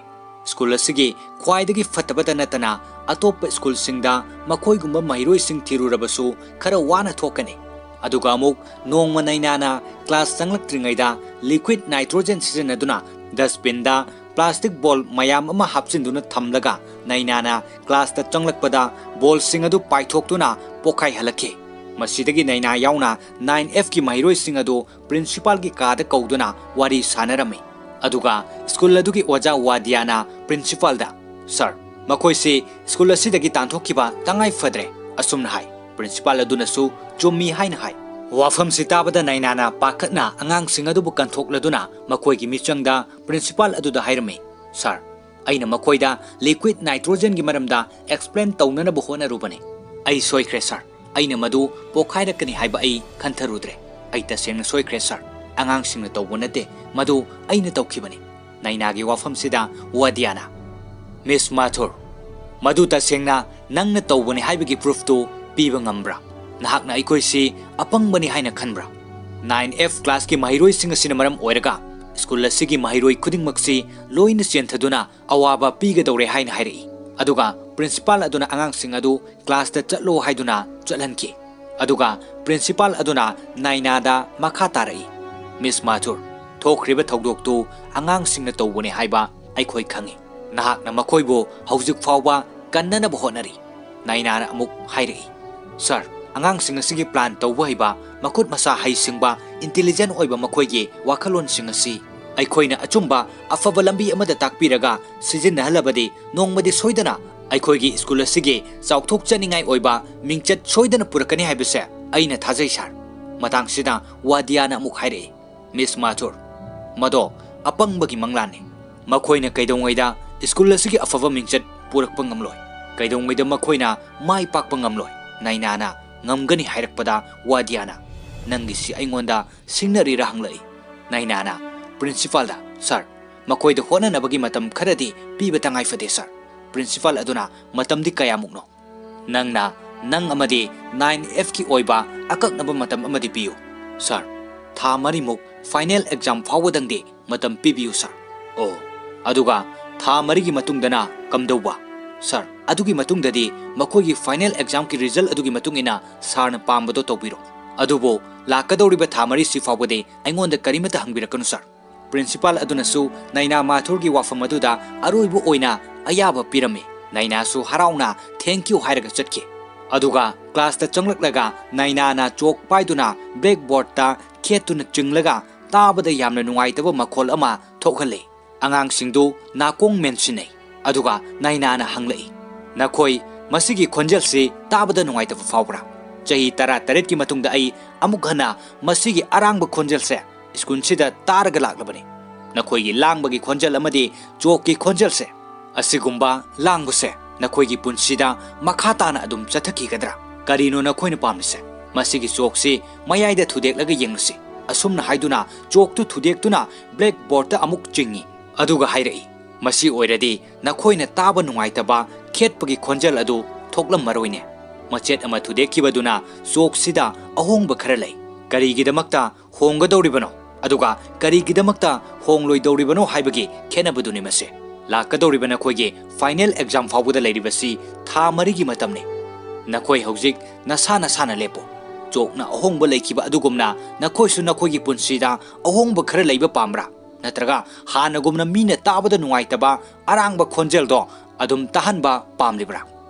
ꯁ꯭ꯀꯨꯜ ꯑꯁꯤꯒꯤ ꯈ꯭ꯋꯥꯏꯗꯒꯤ ꯐꯠꯇꯕꯇ ꯅꯠꯇꯅ ꯑꯇꯣꯞꯄ ꯁ꯭ꯀꯨꯜꯁꯤꯡꯗ ꯃꯈꯣꯏꯒꯨꯝꯕ ꯃꯍꯩꯔꯣꯏꯁꯤꯡ ꯊꯤꯔꯨꯔꯕꯁꯨ ꯈꯔ ꯋꯥꯅ ꯊꯣꯛꯀꯅꯤ꯫ ꯑꯗꯨꯒ ꯑꯃꯨꯛ ꯅꯣꯡꯃ ꯅꯩꯅꯥꯅ class ꯆꯪꯂꯛꯇ꯭ꯔꯤꯉꯩꯗ liquid nitrogen ꯁꯤꯖꯤꯟꯅꯗꯨꯅ dustbin ꯗ plastic ball ꯃꯌꯥꯝ ꯑꯃ ꯍꯥꯞꯆꯤꯟꯗꯨꯅ ꯊꯝꯂꯒ ꯅꯩꯅꯥꯅ class ꯇ ꯆꯪꯂꯛꯄꯗ ball ꯁꯤꯡ ꯑꯗꯨ ꯄꯥꯏꯊꯣꯛꯇꯨꯅ ꯄꯣꯈꯥꯏꯍꯜꯂꯛꯈꯤ꯫ ꯃꯁꯤꯗꯒꯤ ꯅꯩꯅꯥ ꯌꯥꯎꯅ nine F ꯀꯤ ꯃꯍꯩꯔꯣꯏꯁꯤꯡ ꯑꯗꯨ principal ꯒꯤ ꯀꯥꯗ ꯀꯧꯗꯨꯅ ꯋꯥꯔꯤ ꯁꯥꯟꯅꯔꯝꯃꯤ꯫ ꯑꯗꯨꯒ school ꯑꯗꯨꯒꯤ ꯑꯣꯖꯥ ꯋꯥꯗꯤꯌꯥꯅ principal ꯗ, "Sir, ꯃꯈꯣꯏꯁꯤ school ꯑꯁꯤꯗꯒꯤ ꯇꯥꯟꯊꯣꯛꯈꯤꯕ ꯇꯉꯥꯏ ꯐꯗ꯭ꯔꯦ," ꯑꯁꯨꯝꯅ ꯍꯥꯏ꯫ Principal ꯑꯗꯨꯅꯁꯨ ꯆꯨꯝꯃꯤ ꯍꯥꯏꯅ ꯍꯥꯏ꯫ ꯋꯥꯐꯝꯁꯤ ꯇꯥꯕꯗ ꯅꯩꯅꯥꯅ ꯄꯥꯈꯠꯅ ꯑꯉꯥꯡꯁꯤꯡ ꯑꯗꯨꯕꯨ ꯀꯟꯊꯣꯛꯂꯗꯨꯅ ꯃꯈꯣꯏꯒꯤ ꯃꯤꯆꯪꯗ principal ꯑꯗꯨꯗ ꯍꯥꯏꯔꯝꯃꯤ, "Sir, ꯑꯩꯅ ꯃꯈꯣꯏꯗ liquid nitrogen ꯒꯤ ꯃꯔꯝꯗ explain ꯇꯧꯅꯅꯕ ꯍꯣꯠꯅꯔꯨꯕꯅꯤ꯫ ꯑꯩ ꯁꯣꯏꯈ꯭ꯔꯦ sir꯫ ꯑꯩꯅ ꯃꯗꯨ ꯄꯣꯈꯥꯏꯔꯛꯀꯅꯤ ꯍꯥꯏꯕ ꯑꯩ ꯈꯟꯊꯔꯨꯗ꯭ꯔꯦ꯫ ꯑꯩ ꯇꯁꯦꯡꯅ ꯁꯣꯏꯈ꯭ꯔꯦ sir꯫ ꯑꯉꯥꯡꯁꯤꯡꯅ ꯇꯧꯕ ꯅꯠꯇꯦ, ꯃꯗꯨ ꯑꯩꯅ ꯇꯧꯈꯤꯕꯅꯤ꯫" ꯅꯩꯅꯥꯒꯤ ꯋꯥꯐꯝꯁꯤꯗ ꯋꯥꯗꯤꯌꯥꯅ, "Miss ꯃꯥꯊꯨꯔ, ꯃꯗꯨ ꯇꯁꯦꯡꯅ ꯅꯪꯅ ꯇꯧꯕꯅꯤ ꯍꯥꯏꯕꯒꯤ proof ꯇꯨ ꯄꯤꯕ ꯉꯝꯕ꯭ꯔꯥ? ꯅꯍꯥꯛꯅ ꯑꯩꯈꯣꯏꯁꯤ ꯑꯄꯪꯕꯅꯤ ꯍꯥꯏꯅ ꯈꯟꯕ꯭ꯔꯥ? Nine F class ꯀꯤ ꯃꯍꯩꯔꯣꯏꯁꯤꯡ ꯑꯁꯤꯅ ꯃꯔꯝ ꯑꯣꯏꯔꯒ school ꯑꯁꯤꯒꯤ ꯃꯍꯩꯔꯣꯏ ꯈꯨꯗꯤꯡꯃꯛꯁꯤ ꯂꯣꯏꯅ ꯆꯦꯟꯊꯗꯨꯅ ꯑꯋꯥꯕ ꯄꯤꯒꯗꯧꯔꯦ ꯍꯥꯏꯅ ꯍꯥꯏꯔꯛꯏ꯫ ꯑꯗꯨꯒ principal ꯑꯗꯨꯅ ꯑꯉꯥꯡꯁꯤꯡ ꯑꯗꯨ class ꯇ ꯆꯠꯂꯣ ꯍꯥꯏꯗꯨꯅ ꯆꯠꯍꯟꯈꯤ꯫ ꯑꯗꯨꯒ principal ꯑꯗꯨꯅ ꯅꯥꯏꯅꯥꯗ ꯃꯈꯥ ꯇꯥꯔꯛꯏ, "Miss ꯃꯥꯊꯨꯔ, ꯊꯣꯛꯈ꯭ꯔꯤꯕ ꯊꯧꯗꯣꯛꯇꯨ ꯑꯉꯥꯡꯁꯤꯡꯅ ꯇꯧꯕꯅꯤ ꯍꯥꯏꯕ ꯑꯩꯈꯣꯏ ꯈꯪꯏ꯫ ꯅꯍꯥꯛꯅ ꯃꯈꯣꯏꯕꯨ ꯍꯧꯖꯤꯛ ꯐꯥꯎꯕ ꯀꯟꯅꯅꯕ ꯍꯣꯠꯅꯔꯤ꯫" ꯅꯥꯏꯅꯥꯅ ꯑꯃꯨꯛ ꯍꯥꯏꯔꯛꯏ, "Sir, ꯑꯉꯥꯡꯁꯤꯡ ꯑꯁꯤꯒꯤ plan ꯇꯧꯕ ꯍꯩꯕ, ꯃꯈꯨꯠ ꯃꯁꯥ ꯍꯩꯁꯤꯡꯕ, intelligent ꯑꯣꯏꯕ ꯃꯈꯣꯏꯒꯤ ꯋꯥꯈꯜꯂꯣꯟꯁꯤꯡ ꯑꯁꯤ ꯑꯩꯈꯣꯏꯅ ꯑꯆꯨꯝꯕ ꯑꯐꯕ ꯂꯝꯕꯤ ꯑꯃꯗ ꯇꯥꯛꯄꯤꯔꯒ ꯁꯤꯖꯤꯟꯅꯍꯜꯂꯕꯗꯤ ꯅꯣꯡꯃꯗꯤ ꯁꯣꯏꯗꯅ ꯑꯩꯈꯣꯏꯒꯤ school ꯑꯁꯤꯒꯤ ꯆꯥꯎꯊꯣꯛꯆꯅꯤꯡꯉꯥꯏ ꯑꯣꯏꯕ ꯃꯤꯡꯆꯠ ꯁꯣꯏꯗꯅ ꯄꯨꯔꯛꯀꯅꯤ ꯍꯥꯏꯕꯁꯦ ꯑꯩꯅ ꯊꯥꯖꯩ sir꯫" ꯃꯇꯥꯡꯁꯤꯗ ꯋꯥꯗꯤꯌꯥꯅ ꯑꯃꯨꯛ ꯍꯥꯏꯔꯛꯏ, "Miss ꯃꯥꯊꯨꯔ, ꯃꯗꯣ ꯑꯄꯪꯕꯒꯤ ꯃꯪꯂꯥꯟꯅꯤ꯫ ꯃꯈꯣꯏꯅ ꯀꯩꯗꯧꯉꯩꯗ school ꯑꯁꯤꯒꯤ ꯑꯐꯕ ꯃꯤꯡꯆꯠ ꯄꯨꯔꯛꯄ ꯉꯝꯂꯣꯏ꯫ ꯀꯩꯗꯧꯉꯩꯗ ꯃꯈꯣꯏꯅ ꯃꯥꯏ ꯄꯥꯛꯄ ꯉꯝꯂꯣꯏ꯫" ꯅꯥꯏꯅꯥꯅ ꯉꯝꯒꯅꯤ ꯍꯥꯏꯔꯛꯄꯗ ꯋꯥꯗꯤꯌꯥꯅ, "ꯅꯪꯒꯤꯁꯤ ꯑꯩꯉꯣꯟꯗ ꯁꯤꯡꯅꯔꯤꯔꯥ?" ꯍꯪꯂꯛꯏ꯫ ꯅꯥꯏꯅꯥꯅ principal ꯗ, "Sir, ꯃꯈꯣꯏꯗ ꯍꯣꯠꯅꯅꯕꯒꯤ ꯃꯇꯝ ꯈꯔꯗꯤ ꯄꯤꯕ ꯇꯉꯥꯏ ꯐꯗꯦ sir꯫" Principal ꯑꯗꯨꯅ, "ꯃꯇꯝꯗꯤ ꯀꯌꯥꯃꯨꯛꯅꯣ?" "ꯅꯪꯅ ꯅꯪ ꯑꯃꯗꯤ nine F ꯀꯤ ꯑꯣꯏꯕ ꯑꯀꯛꯅꯕ ꯃꯇꯝ ꯑꯃꯗꯤ ꯄꯤꯌꯨ꯫ Sir, ꯊꯥ ꯃꯔꯤꯃꯨꯛ final exam ꯐꯥꯎꯕꯗꯪꯗꯤ ꯃꯇꯝ ꯄꯤꯕꯤꯌꯨ sir꯫" "ꯑꯣ, ꯑꯗꯨꯒ ꯊꯥ ꯃꯔꯤꯒꯤ ꯃꯇꯨꯡꯗꯅ ꯀꯝꯗꯧꯕ?" "Sir, ꯑꯗꯨꯒꯤ ꯃꯇꯨꯡꯗꯗꯤ ꯃꯈꯣꯏꯒꯤ final exam ꯀꯤ result ꯑꯗꯨꯒꯤ ꯃꯇꯨꯡ ꯏꯟꯅ sir ꯅ ꯄꯥꯝꯕꯗꯣ ꯇꯧꯕꯤꯔꯣ꯫" "ꯑꯗꯨꯕꯨ ꯂꯥꯛꯀꯗꯧꯔꯤꯕ ꯊꯥ ꯃꯔꯤꯁꯤ ꯐꯥꯎꯕꯗꯤ ꯑꯩꯉꯣꯟꯗ ꯀꯔꯤꯃꯠꯇ ꯍꯪꯕꯤꯔꯛꯀꯅꯨ, ꯁꯥꯔ꯫" ꯄ꯭ꯔꯤꯟꯁꯤꯄꯥꯜ ꯑꯗꯨꯅꯁꯨ ꯅꯥꯏꯅꯥ ꯃꯥꯊꯨꯔꯒꯤ ꯋꯥꯐꯝ ꯑꯗꯨꯗ ꯑꯔꯣꯏꯕ ꯑꯣꯏꯅ ꯑꯌꯥꯕ ꯄꯤꯔꯝꯃꯤ꯫ ꯅꯥꯏꯅꯥꯁꯨ ꯍꯔꯥꯎꯅ "Thank you" ꯍꯥꯏꯔꯒ ꯆꯠꯈꯤ꯫ ꯑꯗꯨꯒ ꯀ꯭ꯂꯥꯁꯇ ꯆꯪꯂꯛꯂꯒ ꯅꯥꯏꯅꯥꯅ ꯆꯣꯛ ꯄꯥꯏꯗꯨꯅ ꯕ꯭ꯂꯦꯛꯕꯣꯔꯗꯇ ꯈꯦꯠꯇꯨꯅ ꯆꯤꯡꯂꯒ ꯇꯥꯕꯗ ꯌꯥꯝꯅ ꯅꯨꯡꯉꯥꯏꯇꯕ ꯃꯈꯣꯜ ꯑꯃ ꯊꯣꯛꯍꯜꯂꯤ꯫ ꯑꯉꯥꯡꯁꯤꯡꯗꯨ ꯅꯥꯀꯣꯡ ꯃꯦꯟꯁꯤꯟꯅꯩ꯫ ꯑꯗꯨꯒ ꯅꯥꯏꯅꯥꯅ ꯍꯪꯂꯛꯏ, "ꯅꯈꯣꯏ ꯃꯁꯤꯒꯤ ꯈꯣꯟꯖꯦꯜꯁꯤ ꯇꯥꯕꯗ ꯅꯨꯡꯉꯥꯏꯇꯕ ꯐꯥꯎꯕ꯭ꯔꯥ? ꯆꯍꯤ ꯇꯔꯥꯇꯔꯦꯠꯀꯤ ꯃꯇꯨꯡꯗ ꯑꯩ ꯑꯃꯨꯛ ꯍꯟꯅ ꯃꯁꯤꯒꯤ ꯑꯔꯥꯡꯕ ꯈꯣꯟꯖꯦꯜꯁꯦ ꯁ꯭ꯀꯨꯜꯁꯤꯗ ꯇꯥꯔꯒ ꯂꯥꯛꯂꯕꯅꯤ꯫ ꯅꯈꯣꯏꯒꯤ ꯂꯥꯡꯕꯒꯤ ꯈꯣꯟꯖꯦꯜ ꯑꯃꯗꯤ ꯆꯣꯛꯀꯤ ꯈꯣꯟꯖꯦꯜꯁꯦ, ꯑꯁꯤꯒꯨꯝꯕ ꯂꯥꯡꯕꯁꯦ ꯅꯈꯣꯏꯒꯤ ꯄꯨꯟꯁꯤꯗ ꯃꯈꯥ ꯇꯥꯅ ꯑꯗꯨꯝ ꯆꯠꯊꯈꯤꯒꯗ꯭ꯔꯥ? ꯀꯔꯤꯅꯣ ꯅꯈꯣꯏꯅ ꯄꯥꯝꯂꯤꯁꯦ? ꯃꯁꯤꯒꯤ ꯆꯣꯛꯁꯤ ꯃꯌꯥꯏꯗ ꯊꯨꯗꯦꯛꯂꯒ ꯌꯦꯡꯂꯁꯤ꯫" ꯑꯁꯨꯝꯅ ꯍꯥꯏꯗꯨꯅ ꯆꯣꯛꯇꯨ ꯊꯨꯗꯦꯛꯇꯨꯅ ꯕ꯭ꯂꯦꯛꯕꯣꯔꯗꯇ ꯑꯃꯨꯛ ꯆꯤꯡꯏ꯫ ꯑꯗꯨꯒ ꯍꯥꯏꯔꯛꯏ, "ꯃꯁꯤ ꯑꯣꯏꯔꯗꯤ ꯅꯈꯣꯏꯅ ꯇꯥꯕ ꯅꯨꯡꯉꯥꯏꯇꯕ ꯈꯦꯠꯄꯒꯤ ꯈꯣꯟꯖꯦꯜ ꯑꯗꯨ ꯊꯣꯛꯂꯝꯃꯔꯣꯏꯅꯦ꯫ ꯃꯆꯦꯠ ꯑꯃ ꯊꯨꯗꯦꯛꯈꯤꯕꯗꯨꯅ ꯆꯣꯛꯁꯤꯗ ꯑꯍꯣꯡꯕ ꯈꯔ ꯂꯩ꯫ ꯀꯔꯤꯒꯤꯗꯃꯛꯇ ꯍꯣꯡꯒꯗꯧꯔꯤꯕꯅꯣ? ꯑꯗꯨꯒ ꯀꯔꯤꯒꯤꯗꯃꯛꯇ ꯍꯣꯡꯂꯣꯏꯗꯧꯔꯤꯕꯅꯣ ꯍꯥꯏꯕꯒꯤ ꯈꯦꯠꯅꯕꯗꯨꯅꯤ ꯃꯁꯤ꯫ ꯂꯥꯛꯀꯗꯧꯔꯤꯕ ꯅꯈꯣꯏꯒꯤ ꯐꯥꯏꯅꯦꯜ ꯑꯦꯛꯖꯥꯝ ꯐꯥꯎꯕꯗ ꯂꯩꯔꯤꯕꯁꯤ ꯊꯥ ꯃꯔꯤꯒꯤ ꯃꯇꯝꯅꯤ꯫ ꯅꯈꯣꯏ ꯍꯧꯖꯤꯛ ꯅꯁꯥ ꯅꯁꯥꯅ ꯂꯦꯞꯄꯨ꯫ ꯆꯣꯛꯅ ꯑꯍꯣꯡꯕ ꯂꯩꯈꯤꯕ ꯑꯗꯨꯒꯨꯝꯅ ꯅꯈꯣꯏꯁꯨ ꯅꯈꯣꯏꯒꯤ ꯄꯨꯟꯁꯤꯗ ꯑꯍꯣꯡꯕ ꯈꯔ ꯂꯩꯕ ꯄꯥꯝꯕ꯭ꯔꯥ? ꯅꯠꯇ꯭ꯔꯒ ꯍꯥꯟꯅꯒꯨꯝꯅ ꯃꯤꯅ ꯇꯥꯕꯗ ꯅꯨꯡꯉꯥꯏꯇꯕ ꯑꯔꯥꯡꯕ ꯈꯣꯟꯖꯦꯜꯗꯣ ꯑꯗꯨꯝ ꯇꯥꯍꯟꯕ ꯄꯥꯝꯂꯤꯕ꯭ꯔꯥ?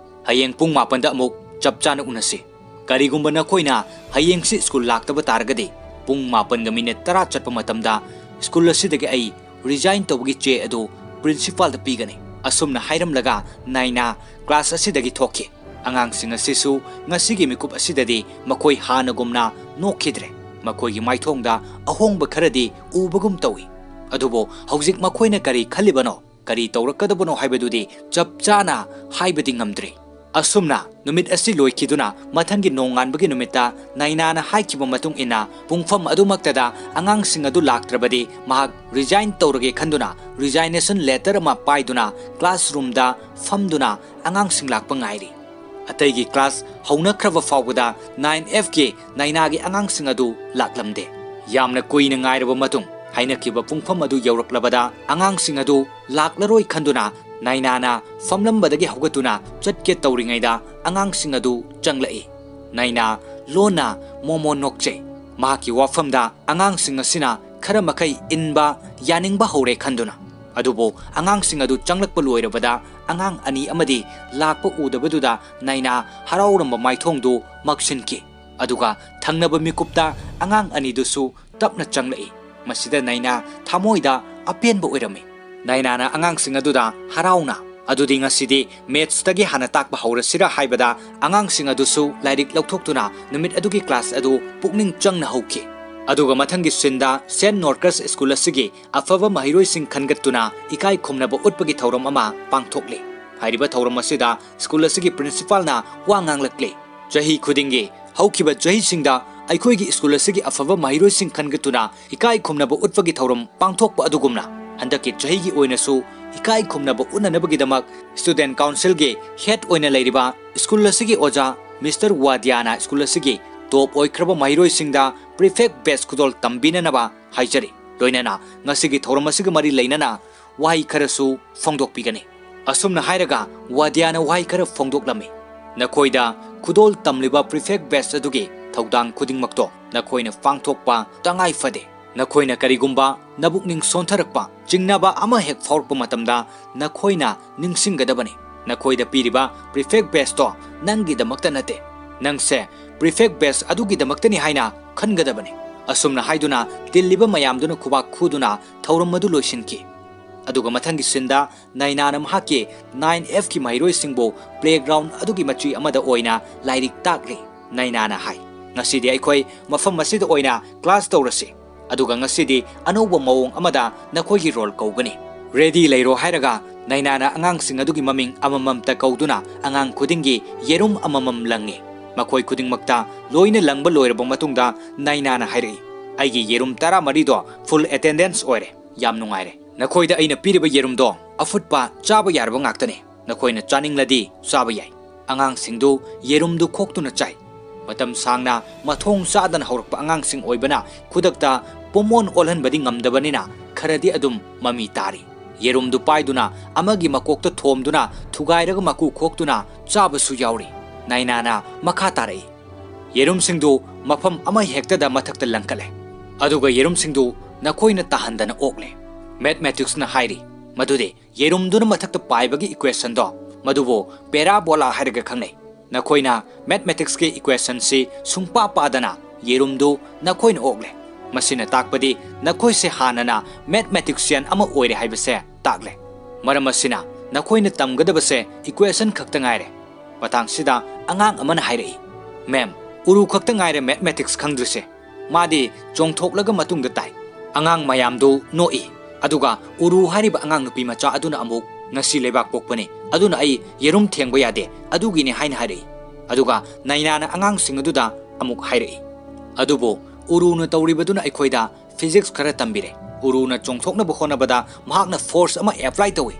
ꯍꯌꯦꯡ ꯄꯨꯡ ꯃꯥꯄꯟꯗ ꯑꯃꯨꯛ ꯆꯞ ꯆꯥꯅ ꯎꯅꯁꯤ꯫ ꯀꯔꯤꯒꯨꯝꯕ ꯅꯈꯣꯏꯅ ꯍꯌꯦꯡꯁꯤ ꯁ꯭ꯀꯨꯜ ꯂꯥꯛꯇꯕ ꯇꯥꯔꯒꯗꯤ, ꯄꯨꯡ ꯃꯥꯄꯟꯒ ꯃꯤꯅꯤꯠ ꯇꯔꯥ ꯆꯠꯄ ꯃꯇꯝꯗ ꯁ꯭ꯀꯨꯜ ꯑꯁꯤꯗꯒꯤ ꯑꯩ ꯔꯤꯖꯥꯏꯟ ꯇꯧꯕꯒꯤ ꯆꯦ ꯑꯗꯨ ꯄ꯭ꯔꯤꯟꯁꯤꯄꯥꯜꯗ ꯄꯤꯒꯅꯤ꯫" ꯑꯁꯨꯝꯅ ꯍꯥꯏꯔꯝꯂꯒ ꯅꯥꯏꯅꯥ ꯀ꯭ꯂꯥꯁ ꯑꯁꯤꯗꯒꯤ ꯊꯣꯛꯈꯤ꯫ ꯑꯉꯥꯡꯁꯤꯡ ꯑꯁꯤꯁꯨ ꯉꯁꯤꯒꯤ ꯃꯤꯀꯨꯞ ꯑꯁꯤꯗꯗꯤ ꯃꯈꯣꯏ ꯍꯥꯟꯅꯒꯨꯝꯅ ꯅꯣꯛꯈꯤꯗ꯭ꯔꯦ꯫ ꯃꯈꯣꯏꯒꯤ ꯃꯥꯏꯊꯣꯡꯗ ꯑꯍꯣꯡꯕ ꯈꯔꯗꯤ ꯎꯕꯒꯨꯝ ꯇꯧꯏ꯫ ꯑꯗꯨꯕꯨ ꯍꯧꯖꯤꯛ ꯃꯈꯣꯏꯅ ꯀꯔꯤ ꯈꯜꯂꯤꯕꯅꯣ, ꯀꯔꯤ ꯇꯧꯔꯛꯀꯗꯕꯅꯣ ꯍꯥꯏꯕꯗꯨꯗꯤ ꯆꯞ ꯆꯥꯅ ꯍꯥꯏꯕꯗꯤ ꯉꯝꯗ꯭ꯔꯤ꯫ ꯑꯁꯨꯝꯅ ꯅꯨꯃꯤꯠ ꯑꯁꯤ ꯂꯣꯏꯈꯤꯗꯨꯅ ꯃꯊꯪꯒꯤ ꯅꯣꯡꯉꯥꯟꯕꯒꯤ ꯅꯨꯃꯤꯠꯇ ꯅꯥꯏꯅꯥꯅ ꯍꯥꯏꯈꯤꯕ ꯃꯇꯨꯡ ꯏꯟꯅ ꯄꯨꯡꯐꯝ ꯑꯗꯨꯃꯛꯇꯗ ꯑꯉꯥꯡꯁꯤꯡ ꯑꯗꯨ ꯂꯥꯛꯇ꯭ꯔꯕꯗꯤ ꯃꯍꯥꯛ ꯔꯤꯖꯥꯏꯟ ꯇꯧꯔꯒꯦ ꯈꯟꯗꯨꯅ ꯔꯤꯖꯥꯏꯅꯦꯁꯟ ꯂꯦꯇꯔ ꯑꯃ ꯄꯥꯏꯗꯨꯅ ꯀ꯭ꯂꯥꯁꯔꯨꯝꯗ ꯐꯝꯗꯨꯅ ꯑꯉꯥꯡꯁꯤꯡ ꯂꯥꯛꯄ ꯉꯥꯏꯔꯤ꯫ ꯑꯇꯩꯒꯤ ꯀ꯭ꯂꯥꯁ ꯍꯧꯅꯈ꯭ꯔꯕ ꯐꯥꯎꯕꯗ ꯅꯥꯏꯟ ꯑꯦꯐꯀꯤ ꯅꯥꯏꯅꯥꯒꯤ ꯑꯉꯥꯡꯁꯤꯡ ꯑꯗꯨ ꯂꯥꯛꯂꯝꯗꯦ꯫ ꯌꯥꯝꯅ ꯀꯨꯏꯅ ꯉꯥꯏꯔꯕ ꯃꯇꯨꯡ ꯍꯥꯏꯅꯈꯤꯕ ꯄꯨꯡꯐꯝ ꯑꯗꯨ ꯌꯧꯔꯛꯂꯕꯗ ꯑꯉꯥꯡꯁꯤꯡ ꯑꯗꯨ ꯂꯥꯛꯂꯔꯣꯏ ꯈꯟꯗꯨꯅ ꯅꯥꯏꯅꯥꯅ ꯐꯝꯂꯝꯕꯗꯒꯤ ꯍꯧꯒꯠꯇꯨꯅ ꯆꯠꯀꯦ ꯇꯧꯔꯤꯉꯩꯗ ꯑꯉꯥꯡꯁꯤꯡ ꯑꯗꯨ ꯆꯪꯂꯛꯏ꯫ ꯅꯥꯏꯅꯥ ꯂꯣꯟꯅ ꯃꯣꯃꯣ ꯅꯣꯛꯆꯩ꯫ ꯃꯍꯥꯛꯀꯤ ꯋꯥꯐꯝꯗ ꯑꯉꯥꯡꯁꯤꯡ ꯑꯁꯤꯅ ꯈꯔ ꯃꯈꯩ ꯏꯟꯕ ꯌꯥꯅꯤꯡꯕ ꯍꯧꯔꯦ ꯈꯟꯗꯨꯅ꯫ ꯑꯗꯨꯕꯨ ꯑꯉꯥꯡꯁꯤꯡ ꯑꯗꯨ ꯆꯪꯂꯛꯄ ꯂꯣꯏꯔꯕꯗ ꯑꯉꯥꯡ ꯑꯅꯤ ꯑꯃꯗꯤ ꯂꯥꯛꯄ ꯎꯗꯕꯗꯨꯗ ꯅꯥꯏꯅꯥ ꯍꯔꯥꯎꯔꯝꯕ ꯃꯥꯏꯊꯣꯡꯗꯨ ꯃꯛꯁꯤꯟꯈꯤ꯫ ꯑꯗꯨꯒ ꯊꯪꯅꯕ ꯃꯤꯀꯨꯞꯇ ꯑꯉꯥꯡ ꯑꯅꯤꯗꯨꯁꯨ ꯇꯞꯅ ꯆꯪꯂꯛꯏ꯫ ꯃꯁꯤꯗ ꯅꯥꯏꯅꯥ ꯊꯃꯣꯏꯗ ꯑꯄꯦꯟꯕ ꯑꯣꯏꯔꯝꯃꯤ꯫ ꯅꯥꯏꯅꯥꯅ ꯑꯉꯥꯡꯁꯤꯡ ꯑꯗꯨꯗ ꯍꯔꯥꯎꯅ, "ꯑꯗꯨꯗꯤ ꯉꯁꯤꯗꯤ mathsꯇꯒꯤ ꯍꯥꯟꯅ ꯇꯥꯛꯄ ꯍꯧꯔꯁꯤꯔꯥ?" ꯍꯥꯏꯕꯗ ꯑꯉꯥꯡꯁꯤꯡ ꯑꯗꯨꯁꯨ ꯂꯥꯏꯔꯤꯛ ꯂꯧꯊꯣꯛꯇꯨꯅ ꯅꯨꯃꯤꯠ ꯑꯗꯨꯒꯤ class ꯑꯗꯨ ꯄꯨꯛꯅꯤꯡ ꯆꯪꯅ ꯍꯧꯈꯤ꯫ ꯑꯗꯨꯒ ꯃꯊꯪꯒꯤ sceneꯗ Saint Norcas School ꯑꯁꯤꯒꯤ ꯑꯐꯕ ꯃꯍꯩꯔꯣꯏꯁꯤꯡ ꯈꯟꯒꯠꯇꯨꯅ ꯏꯀꯥꯏ ꯈꯨꯝꯅꯕ ꯎꯠꯄꯒꯤ ꯊꯧꯔꯝ ꯑꯃ ꯄꯥꯡꯊꯣꯛꯂꯤ꯫ ꯍꯥꯏꯔꯤꯕ ꯊꯧꯔꯝ ꯑꯁꯤꯗ school ꯑꯁꯤꯒꯤ principalꯅ ꯋꯥ ꯉꯥꯡꯂꯛꯂꯤ꯫ "ꯆꯍꯤ ꯈꯨꯗꯤꯡꯒꯤ ꯍꯧꯈꯤꯕ ꯆꯍꯤꯁꯤꯡꯗ ꯑꯩꯈꯣꯏꯒꯤ school ꯑꯁꯤꯒꯤ ꯑꯐꯕ ꯃꯍꯩꯔꯣꯏꯁꯤꯡ ꯈꯟꯒꯠꯇꯨꯅ ꯏꯀꯥꯏ ꯈꯨꯝꯅꯕ ꯎꯠꯄꯒꯤ ꯊꯧꯔꯝ ꯄꯥꯡꯊꯣꯛꯄ ꯑꯗꯨꯒꯨꯝꯅ, ꯍꯟꯗꯛꯀꯤ ꯆꯍꯤꯒꯤ ꯑꯣꯏꯅꯁꯨ ꯏꯀꯥꯏ ꯈꯨꯝꯅꯕ ꯎꯠꯅꯅꯕꯒꯤꯗꯃꯛ student councilꯒꯤ head ꯑꯣꯏꯅ ꯂꯩꯔꯤꯕ school ꯑꯁꯤꯒꯤ ꯑꯣꯖꯥ Mister ꯋꯥꯗꯤꯌꯥꯅ school ꯑꯁꯤꯒꯤ top ꯑꯣꯏꯈ꯭ꯔꯕ ꯃꯍꯩꯔꯣꯏꯁꯤꯡꯗ prefect batch ꯈꯨꯗꯣꯜ ꯇꯝꯕꯤꯅꯅꯕ ꯍꯥꯏꯖꯔꯤ꯫ ꯂꯣꯏꯅꯅ ꯉꯁꯤꯒꯤ ꯊꯧꯔꯝ ꯑꯁꯤꯒ ꯃꯔꯤ ꯂꯩꯅꯅ ꯋꯥꯍꯩ ꯈꯔꯁꯨ ꯐꯣꯡꯗꯣꯛꯄꯤꯒꯅꯤ꯫" ꯑꯁꯨꯝꯅ ꯍꯥꯏꯔꯒ ꯋꯥꯗꯤꯌꯥꯅ ꯋꯥꯍꯩ ꯈꯔ ꯐꯣꯡꯗꯣꯛꯂꯝꯃꯤ꯫ "ꯅꯈꯣꯏꯗ ꯈꯨꯗꯣꯜ ꯇꯝꯂꯤꯕ prefect batch ꯑꯗꯨꯒꯤ ꯊꯧꯗꯥꯡ ꯈꯨꯗꯤꯡꯃꯛꯇꯣ ꯅꯈꯣꯏꯅ ꯄꯥꯡꯊꯣꯛꯄ ꯇꯉꯥꯏ ꯐꯗꯦ꯫ ꯅꯈꯣꯏꯅ ꯀꯔꯤꯒꯨꯝꯕ ꯅꯕꯨꯛꯅꯤꯡ ꯁꯣꯟꯊꯔꯛꯄ, ꯆꯤꯡꯅꯕ ꯑꯃ ꯍꯦꯛ ꯐꯥꯎꯔꯛꯄ ꯃꯇꯝꯗ ꯅꯈꯣꯏꯅ ꯅꯤꯡꯁꯤꯡꯒꯗꯕꯅꯤ꯫ ꯅꯈꯣꯏꯗ ꯄꯤꯔꯤꯕ prefect batchꯇꯣ ꯅꯪꯒꯤꯗꯃꯛꯇ ꯅꯠꯇꯦ꯫ ꯅꯪꯁꯦ prefect batch ꯑꯗꯨꯒꯤꯗꯃꯛꯇꯅꯤ ꯍꯥꯏꯅ ꯈꯟꯒꯗꯕꯅꯤ꯫" ꯑꯁꯨꯝꯅ ꯍꯥꯏꯗꯨꯅ ꯇꯤꯜꯂꯤꯕ ꯃꯌꯥꯝꯗꯨꯅ ꯈꯨꯕꯥꯛ ꯈꯨꯗꯨꯅ ꯊꯧꯔꯝ ꯑꯗꯨ ꯂꯣꯏꯁꯤꯟꯈꯤ꯫ ꯑꯗꯨꯒ ꯃꯊꯪꯒꯤ sceneꯗ ꯅꯥꯏꯅꯥꯅ ꯃꯍꯥꯛꯀꯤ nine Fꯀꯤ ꯃꯍꯩꯔꯣꯏꯁꯤꯡꯕꯨ playground ꯑꯗꯨꯒꯤ ꯃꯆꯤ ꯑꯃꯗ ꯑꯣꯏꯅ ꯂꯥꯏꯔꯤꯛ ꯇꯥꯛꯂꯤ꯫ ꯅꯥꯏꯅꯥꯅ ꯍꯥꯏ, "ꯉꯁꯤꯗꯤ ꯑꯩꯈꯣꯏ ꯃꯐꯝ ꯑꯁꯤꯗ ꯑꯣꯏꯅ class ꯇꯧꯔꯁꯤ, ꯑꯗꯨꯒ ꯉꯁꯤꯗꯤ ꯑꯅꯧꯕ ꯃꯑꯣꯡ ꯑꯃꯗ ꯅꯈꯣꯏꯒꯤ roll ꯀꯧꯒꯅꯤ꯫ Ready ꯂꯩꯔꯣ꯫" ꯍꯥꯏꯔꯒ ꯅꯥꯏꯅꯥꯅ ꯑꯉꯥꯡꯁꯤꯡ ꯑꯗꯨꯒꯤ ꯃꯃꯤꯡ ꯑꯃꯃꯝꯇ ꯀꯧꯗꯨꯅ ꯑꯉꯥꯡ ꯈꯨꯗꯤꯡꯒꯤ ꯌꯦꯔꯨꯝ ꯑꯃꯃꯝ ꯂꯪꯉꯤ꯫ ꯃꯈꯣꯏ ꯈꯨꯗꯤꯡꯃꯛꯇ ꯂꯣꯏꯅ ꯂꯪꯕ ꯂꯣꯏꯔꯕ ꯃꯇꯨꯡꯗ ꯅꯥꯏꯅꯥꯅ ꯍꯥꯏꯔꯛꯏ, "ꯑꯩꯒꯤ ꯌꯦꯔꯨꯝ ꯇꯔꯥꯃꯔꯤꯗꯣ full attendance ꯑꯣꯏꯔꯦ꯫ ꯌꯥꯝ ꯅꯨꯡꯉꯥꯏꯔꯦ꯫ ꯅꯈꯣꯏꯗ ꯑꯩꯅ ꯄꯤꯔꯤꯕ ꯌꯦꯔꯨꯝꯗꯣ ꯑꯐꯨꯠꯄ ꯆꯥꯕ ꯌꯥꯔꯕ ꯉꯥꯛꯇꯅꯤ꯫ ꯅꯈꯣꯏꯅ ꯆꯥꯅꯤꯡꯂꯗꯤ ꯆꯥꯕ ꯌꯥꯏ꯫" ꯑꯉꯥꯡꯁꯤꯡꯗꯨ ꯌꯦꯔꯨꯝꯗꯨ ꯈꯣꯛꯇꯨꯅ ꯆꯥꯏ꯫ ꯃꯇꯝ ꯁꯥꯡꯅ ꯃꯊꯣꯡ ꯆꯥꯗꯅ ꯍꯧꯔꯛꯄ ꯑꯉꯥꯡꯁꯤꯡ ꯑꯣꯏꯕꯅ ꯈꯨꯗꯛꯇ ꯄꯨꯝꯑꯣꯟ ꯑꯣꯜꯍꯟꯕꯗꯤ ꯉꯝꯗꯕꯅꯤꯅ ꯈꯔꯗꯤ ꯑꯗꯨꯝ ꯃꯃꯤ ꯇꯥꯔꯤ꯫ ꯌꯦꯔꯨꯝꯗꯨ ꯄꯥꯏꯗꯨꯅ ꯑꯃꯒꯤ ꯃꯀꯣꯛꯇ ꯊꯣꯝꯗꯨꯅ ꯊꯨꯒꯥꯏꯔꯒ ꯃꯀꯨ ꯈꯣꯛꯇꯨꯅ ꯆꯥꯕꯁꯨ ꯌꯥꯎꯔꯤ꯫ ꯅꯥꯏꯅꯥꯅ ꯃꯈꯥ ꯇꯥꯔꯛꯏ, ꯌꯦꯔꯨꯝꯁꯤꯡꯗꯨ ꯃꯐꯝ ꯑꯃ ꯍꯦꯛꯇꯗ ꯃꯊꯛꯇ ꯂꯪꯈꯠꯂꯦ꯫ ꯑꯗꯨꯒ ꯌꯦꯔꯨꯝꯁꯤꯡꯗꯨ ꯅꯈꯣꯏꯅ ꯇꯥꯍꯟꯗꯅ ꯑꯣꯛꯂꯦ꯫ Mathematicsꯅ ꯍꯥꯏꯔꯤ, ꯃꯗꯨꯗꯤ ꯌꯦꯔꯨꯝꯗꯨꯅ ꯃꯊꯛꯇ ꯄꯥꯏꯕꯒꯤ equationꯗꯣ, ꯃꯗꯨꯕꯨ parabola ꯍꯥꯏꯔꯒ ꯈꯪꯅꯩ꯫ ꯅꯈꯣꯏꯅ Mathematicsꯀꯤ equationꯁꯤ ꯁꯨꯡꯄꯥ ꯄꯥꯗꯅ ꯌꯦꯔꯨꯝꯗꯨ ꯅꯈꯣꯏꯅ ꯑꯣꯛꯂꯦ꯫ ꯃꯁꯤꯅ ꯇꯥꯛꯄꯗꯤ ꯅꯈꯣꯏꯁꯦ ꯍꯥꯟꯅꯅ mathematician ꯑꯃ ꯑꯣꯏꯔꯦ ꯍꯥꯏꯕꯁꯦ ꯇꯥꯛꯂꯦ꯫ ꯃꯔꯝ ꯑꯁꯤꯅ ꯅꯈꯣꯏꯅ ꯇꯝꯒꯗꯕꯁꯦ equation ꯈꯛꯇ ꯉꯥꯏꯔꯦ꯫ ꯃꯇꯥꯡꯁꯤꯗ ꯑꯉꯥꯡ ꯑꯃꯅ ꯍꯥꯏꯔꯛꯏ, "Ma'am, ꯎꯔꯨ ꯈꯛꯇ ꯉꯥꯏꯔꯦ mathematics ꯈꯪꯗ꯭ꯔꯤꯁꯦ꯫" ꯃꯥꯗꯤ ꯆꯣꯡꯊꯣꯛꯂꯒ ꯃꯇꯨꯡꯗ ꯇꯥꯏ꯫ ꯑꯉꯥꯡ ꯃꯌꯥꯝꯗꯨ ꯅꯣꯛꯏ꯫ ꯑꯗꯨꯒ ꯎꯔꯨ ꯍꯥꯏꯔꯤꯕ ꯑꯉꯥꯡ ꯅꯨꯄꯤ ꯃꯆꯥ ꯑꯗꯨꯅ ꯑꯃꯨꯛ, "ꯉꯁꯤ ꯂꯩꯕꯥꯛ ꯄꯣꯛꯄꯅꯤ, ꯑꯗꯨꯅ ꯑꯩ ꯌꯦꯔꯨꯝ ꯊꯦꯡꯕ ꯌꯥꯗꯦ, ꯑꯗꯨꯒꯤꯅꯤ" ꯍꯥꯏꯅ ꯍꯥꯏꯔꯛꯏ꯫ ꯑꯗꯨꯒ ꯅꯥꯏꯅꯥꯅ ꯑꯉꯥꯡꯁꯤꯡ ꯑꯗꯨꯗ ꯑꯃꯨꯛ ꯍꯥꯏꯔꯛꯏ, "ꯑꯗꯨꯕꯨ ꯎꯔꯨꯅ ꯇꯧꯔꯤꯕꯗꯨꯅ ꯑꯩꯈꯣꯏꯗ physics ꯈꯔ ꯇꯝꯕꯤꯔꯦ꯫ ꯎꯔꯨꯅ ꯆꯣꯡꯊꯣꯛꯅꯕ ꯍꯣꯠꯅꯕꯗ ꯃꯍꯥꯛꯅ force ꯑꯃ apply ꯇꯧꯏ꯫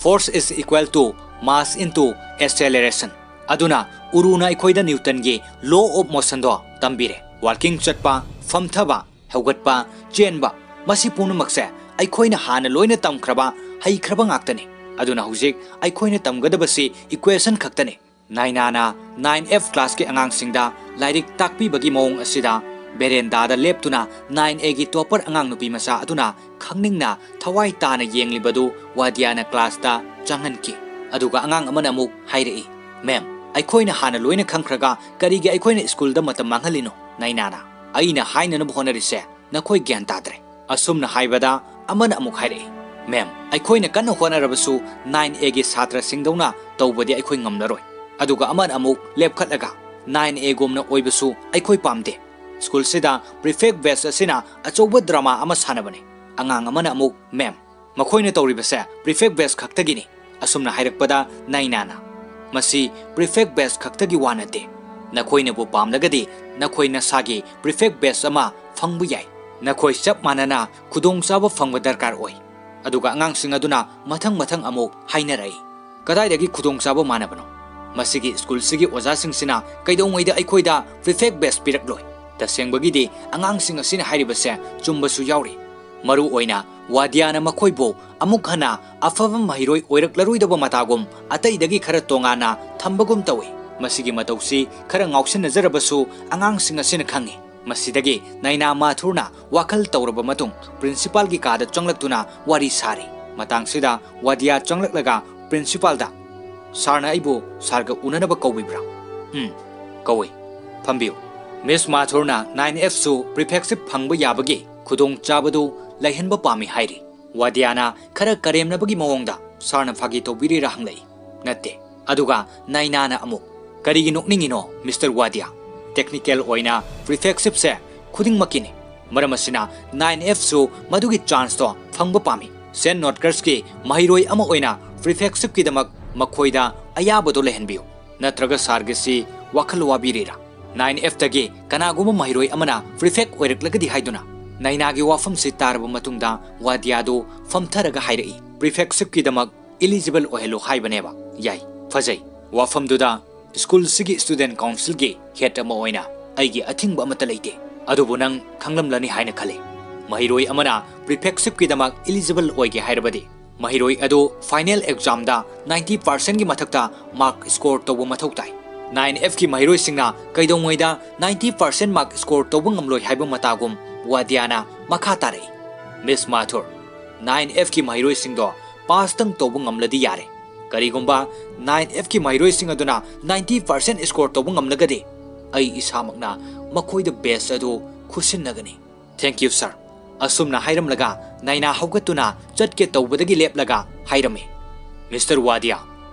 Force is equal to mass into acceleration꯫ ꯑꯗꯨꯅ ꯎꯔꯨꯅ ꯑꯩꯈꯣꯏꯗ ꯅ꯭ꯌꯨꯇꯟꯒꯤ law of motionꯗꯣ ꯇꯝꯕꯤꯔꯦ꯫ Walking ꯆꯠꯄ, ꯐꯝꯊꯕ, ꯍꯧꯒꯠꯄ, ꯆꯦꯟꯕ, ꯃꯁꯤ ꯄꯨꯝꯅꯃꯛꯁꯦ ꯑꯩꯈꯣꯏꯅ ꯍꯥꯟꯅ ꯂꯣꯏꯅ ꯇꯝꯈ꯭ꯔꯕ, ꯍꯩꯈ꯭ꯔꯕ ꯉꯥꯛꯇꯅꯤ꯫ ꯑꯗꯨꯅ ꯍꯧꯖꯤꯛ ꯑꯩꯈꯣꯏꯅ ꯇꯝꯒꯗꯕꯁꯤ equation ꯈꯛꯇꯅꯤ꯫" ꯅꯥꯏꯅꯥꯅ nine F classꯀꯤ ꯑꯉꯥꯡꯁꯤꯡꯗ ꯂꯥꯏꯔꯤꯛ ꯇꯥꯛꯄꯤꯕꯒꯤ ꯃꯑꯣꯡ ꯑꯁꯤꯗ verandaꯗ ꯂꯦꯞꯇꯨꯅ nine Aꯒꯤ topper ꯑꯉꯥꯡ ꯅꯨꯄꯤ ꯃꯆꯥ ꯑꯗꯨꯅ ꯈꯪꯅꯤꯡꯅ ꯊꯋꯥꯏ ꯇꯥꯅ ꯌꯦꯡꯂꯤꯕꯗꯨ ꯋꯥꯗꯤꯌꯥꯅ classꯇ ꯆꯪꯍꯟꯈꯤ꯫ ꯑꯗꯨꯒ ꯑꯉꯥꯡ ꯑꯃꯅ ꯑꯃꯨꯛ ꯍꯥꯏꯔꯛꯏ, "Ma'am, ꯑꯩꯈꯣꯏꯅ ꯍꯥꯟꯅ ꯂꯣꯏꯅ ꯈꯪꯈ꯭ꯔꯒ ꯀꯔꯤꯒꯤ ꯑꯩꯈꯣꯏꯅ schoolꯗ ꯃꯇꯝ ꯃꯥꯡꯍꯜꯂꯤꯅꯣ?" ꯅꯥꯏꯅꯥꯅ, "ꯑꯩꯅ ꯍꯥꯏꯅꯅꯕ ꯍꯣꯠꯅꯔꯤꯁꯦ ꯅꯈꯣꯏ ꯒ꯭ꯌꯥꯟ ꯇꯥꯗ꯭ꯔꯦ꯫" ꯑꯁꯨꯝꯅ ꯍꯥꯏꯕꯗ ꯑꯃꯅ ꯑꯃꯨꯛ ꯍꯥꯏꯔꯛꯏ, "Ma'am, ꯑꯩꯈꯣꯏꯅ ꯀꯟꯅ ꯍꯣꯠꯅꯔꯕꯁꯨ nine Aꯒꯤ ꯁꯥꯇ꯭ꯔꯁꯤꯡꯗꯧꯅ ꯇꯧꯕꯗꯤ ꯑꯩꯈꯣꯏ ꯉꯝꯂꯔꯣꯏ꯫" ꯑꯗꯨꯒ ꯑꯃꯅ ꯑꯃꯨꯛ ꯂꯦꯞꯈꯠꯂꯒ, "Nine Aꯒꯨꯝꯅ ꯑꯣꯏꯕꯁꯨ ꯑꯩꯈꯣꯏ ꯄꯥꯝꯗꯦ꯫ Schoolꯁꯤꯗ prefect bench ꯑꯁꯤꯅ ꯑꯆꯧꯕ drama ꯑꯃ ꯁꯥꯟꯅꯕꯅꯤ꯫" ꯑꯉꯥꯡ ꯑꯃꯅ ꯑꯃꯨꯛ, "Ma'am, ꯃꯈꯣꯏꯅ ꯇꯧꯔꯤꯕꯁꯦ prefect bench ꯈꯛꯇꯒꯤꯅꯤ꯫" ꯑꯁꯨꯝꯅ ꯍꯥꯏꯔꯛꯄꯗ ꯅꯥꯏꯅꯥꯅ, "ꯃꯁꯤ prefect bench ꯈꯛꯇꯒꯤ ꯋꯥ ꯅꯠꯇꯦ꯫ ꯅꯈꯣꯏꯅꯕꯨ ꯄꯥꯝꯂꯒꯗꯤ ꯅꯈꯣꯏ ꯅꯁꯥꯒꯤ prefect bench ꯑꯃ ꯐꯪꯕ ꯌꯥꯏ꯫ ꯅꯈꯣꯏ ꯆꯞ ꯃꯥꯟꯅꯅ ꯈꯨꯗꯣꯡꯆꯥꯕ ꯐꯪꯕ ꯗꯔꯀꯥꯔ ꯑꯣꯏ꯫" ꯑꯗꯨꯒ ꯑꯉꯥꯡꯁꯤꯡ ꯑꯗꯨꯅ ꯃꯊꯪ ꯃꯊꯪ ꯑꯃꯨꯛ ꯍꯥꯏꯅꯔꯛꯏ, "ꯀꯗꯥꯏꯗꯒꯤ ꯈꯨꯗꯣꯡꯆꯥꯕ ꯃꯥꯟꯅꯕꯅꯣ? ꯃꯁꯤꯒꯤ schoolꯁꯤꯒꯤ ꯑꯣꯖꯥꯁꯤꯡꯁꯤꯅ ꯀꯩꯗꯧꯉꯩꯗ ꯑꯩꯈꯣꯏꯗ prefect bench ꯄꯤꯔꯛꯂꯣꯏ꯫" ꯇꯁꯦꯡꯕꯒꯤꯗꯤ ꯑꯉꯥꯡꯁꯤꯡ ꯑꯁꯤꯅ ꯍꯥꯏꯔꯤꯕꯁꯦ ꯆꯨꯝꯕꯁꯨ ꯌꯥꯎꯔꯤ꯫ ꯃꯔꯨ ꯑꯣꯏꯅ ꯋꯥꯗꯤꯌꯥꯅ ꯃꯈꯣꯏꯕꯨ ꯑꯃꯨꯛ ꯍꯟꯅ ꯑꯐꯕ ꯃꯍꯩꯔꯣꯏ ꯑꯣꯏꯔꯛꯂꯔꯣꯏꯗꯕ ꯃꯇꯥꯒꯨꯝ ꯑꯇꯩꯗꯒꯤ ꯈꯔ ꯇꯣꯉꯥꯟꯅ ꯊꯝꯕꯒꯨꯝ ꯇꯧꯏ꯫ ꯃꯁꯤꯒꯤ ꯃꯇꯧꯁꯤ ꯈꯔ ꯉꯥꯎꯁꯤꯟꯅꯖꯔꯕꯁꯨ ꯑꯉꯥꯡꯁꯤꯡ ꯑꯁꯤꯅ ꯈꯪꯏ꯫ ꯃꯁꯤꯗꯒꯤ ꯅꯥꯏꯅꯥ ꯃꯥꯊꯨꯔꯅ ꯋꯥꯈꯜ ꯇꯧꯔꯕ ꯃꯇꯨꯡ principalꯒꯤ ꯀꯥꯗ ꯆꯪꯂꯛꯇꯨꯅ ꯋꯥꯔꯤ ꯁꯥꯔꯤ꯫ ꯃꯇꯥꯡꯁꯤꯗ ꯋꯥꯗꯤꯌꯥ ꯆꯪꯂꯛꯂꯒ principalꯗ, "Sirꯅ ꯑꯩꯕꯨ sirꯒ ꯎꯅꯅꯕ ꯀꯧꯕꯤꯕ꯭ꯔꯥ?" "ꯎꯝ, ꯀꯧꯏ꯫ ꯐꯝꯕꯤꯌꯨ꯫ Miss ꯃꯥꯊꯨꯔꯅ nine Fꯁꯨ prefectship ꯐꯪꯕ ꯌꯥꯕꯒꯤ ꯈꯨꯗꯣꯡꯆꯥꯕꯗꯨ ꯂꯩꯍꯟꯕ ꯄꯥꯝꯃꯤ ꯍꯥꯏꯔꯤ꯫" ꯋꯥꯗꯤꯌꯥꯅ ꯈꯔ ꯀꯔꯦꯝꯅꯕꯒꯤ ꯃꯑꯣꯡꯗ, "Sirꯅ ꯐꯥꯒꯤ ꯇꯧꯕꯤꯔꯤꯔꯥ?" ꯍꯪꯂꯛꯏ꯫ "ꯅꯠꯇꯦ꯫" ꯑꯗꯨꯒ ꯅꯥꯏꯅꯥꯅ ꯑꯃꯨꯛ, "ꯀꯔꯤꯒꯤ ꯅꯣꯛꯅꯤꯡꯉꯤꯅꯣ, Mister ꯋꯥꯗꯤꯌꯥ? Technical ꯑꯣꯏꯅ prefectshipꯁꯦ ꯈꯨꯗꯤꯡꯃꯛꯀꯤꯅꯤ꯫ ꯃꯔꯝ ꯑꯁꯤꯅ nine Fꯁꯨ ꯃꯗꯨꯒꯤ chanceꯇꯣ ꯐꯪꯕ ꯄꯥꯝꯃꯤ꯫ Saint Notcursꯀꯤ ꯃꯍꯩꯔꯣꯏ ꯑꯃ ꯑꯣꯏꯅ prefectshipꯀꯤꯗꯃꯛ ꯃꯈꯣꯏꯗ ꯑꯌꯥꯕꯗꯣ ꯂꯩꯍꯟꯕꯤꯌꯨ꯫ ꯅꯠꯇ꯭ꯔꯒ sirꯒꯤꯁꯤ ꯋꯥꯈꯜ ꯋꯥꯕꯤꯔꯤꯔꯥ? Nine Fꯇꯒꯤ ꯀꯅꯥꯒꯨꯝꯕ ꯃꯍꯩꯔꯣꯏ ꯑꯃꯅ prefect ꯑꯣꯏꯔꯛꯂꯒꯗꯤ ꯍꯥꯏꯗꯨꯅ?" ꯅꯥꯏꯅꯥꯒꯤ ꯋꯥꯐꯝꯁꯤ ꯇꯥꯔꯕ ꯃꯇꯨꯡꯗ ꯋꯥꯗꯤꯌꯥꯗꯨ ꯐꯝꯊꯔꯒ ꯍꯥꯏꯔꯛꯏ, "Prefectshipꯀꯤꯗꯃꯛ eligible ꯑꯣꯏꯍꯜꯂꯨ ꯍꯥꯏꯕꯅꯦꯕ꯫" "ꯌꯥꯏ, ꯐꯖꯩ꯫ ꯋꯥꯐꯝꯗꯨꯗ schoolꯁꯤꯒꯤ student councilꯒꯤ head ꯑꯃ ꯑꯣꯏꯅ ꯑꯩꯒꯤ ꯑꯊꯤꯡꯕ ꯑꯃꯠꯇ ꯂꯩꯇꯦ꯫ ꯑꯗꯨꯕꯨ ꯅꯪ ꯈꯪꯂꯝꯂꯅꯤ ꯍꯥꯏꯅ ꯈꯜꯂꯤ꯫ ꯃꯍꯩꯔꯣꯏ ꯑꯃꯅ prefectshipꯀꯤꯗꯃꯛ eligible ꯑꯣꯏꯒꯦ ꯍꯥꯏꯔꯕꯗꯤ ꯃꯍꯩꯔꯣꯏ ꯑꯗꯨ final examꯗ ninety percentꯀꯤ ꯃꯊꯛꯇ mark score ꯇꯧꯕ ꯃꯊꯧ ꯇꯥꯏ꯫ Nine Fꯀꯤ ꯃꯍꯩꯔꯣꯏꯁꯤꯡꯅ ꯀꯩꯗꯧꯉꯩꯗ ninety percent mark score ꯇꯧꯕ ꯉꯝꯂꯣꯏ ꯍꯥꯏꯕ ꯃꯇꯥꯒꯨꯝ ꯋꯥꯗꯤꯌꯥꯅ ꯃꯈꯥ ꯇꯥꯔꯛꯏ, "Miss ꯃꯥꯊꯨꯔ, nine Fꯀꯤ ꯃꯍꯩꯔꯣꯏꯁꯤꯡꯗꯣ passꯇꯪ ꯇꯧꯕ ꯉꯝꯂꯗꯤ ꯌꯥꯔꯦ꯫ ꯀꯔꯤꯒꯨꯝꯕ nine Fꯀꯤ ꯃꯍꯩꯔꯣꯏꯁꯤꯡ ꯑꯗꯨꯅ ninety percent score ꯇꯧꯕ ꯉꯝꯂꯒꯗꯤ ꯑꯩ ꯏꯁꯥꯃꯛꯅ ꯃꯈꯣꯏꯗ badge ꯑꯗꯨ ꯈꯨꯠꯁꯤꯟꯅꯒꯅꯤ꯫" "Thank you, sir꯫" ꯑꯁꯨꯝꯅ ꯍꯥꯏꯔꯝꯂꯒ ꯅꯥꯏꯅꯥ ꯍꯧꯒꯠꯇꯨꯅ ꯆꯠꯀꯦ ꯇꯧꯕꯗꯒꯤ ꯂꯦꯞꯂꯒ ꯍꯥꯏꯔꯝꯃꯤ, "Mister ꯋꯥꯗꯤꯌꯥ,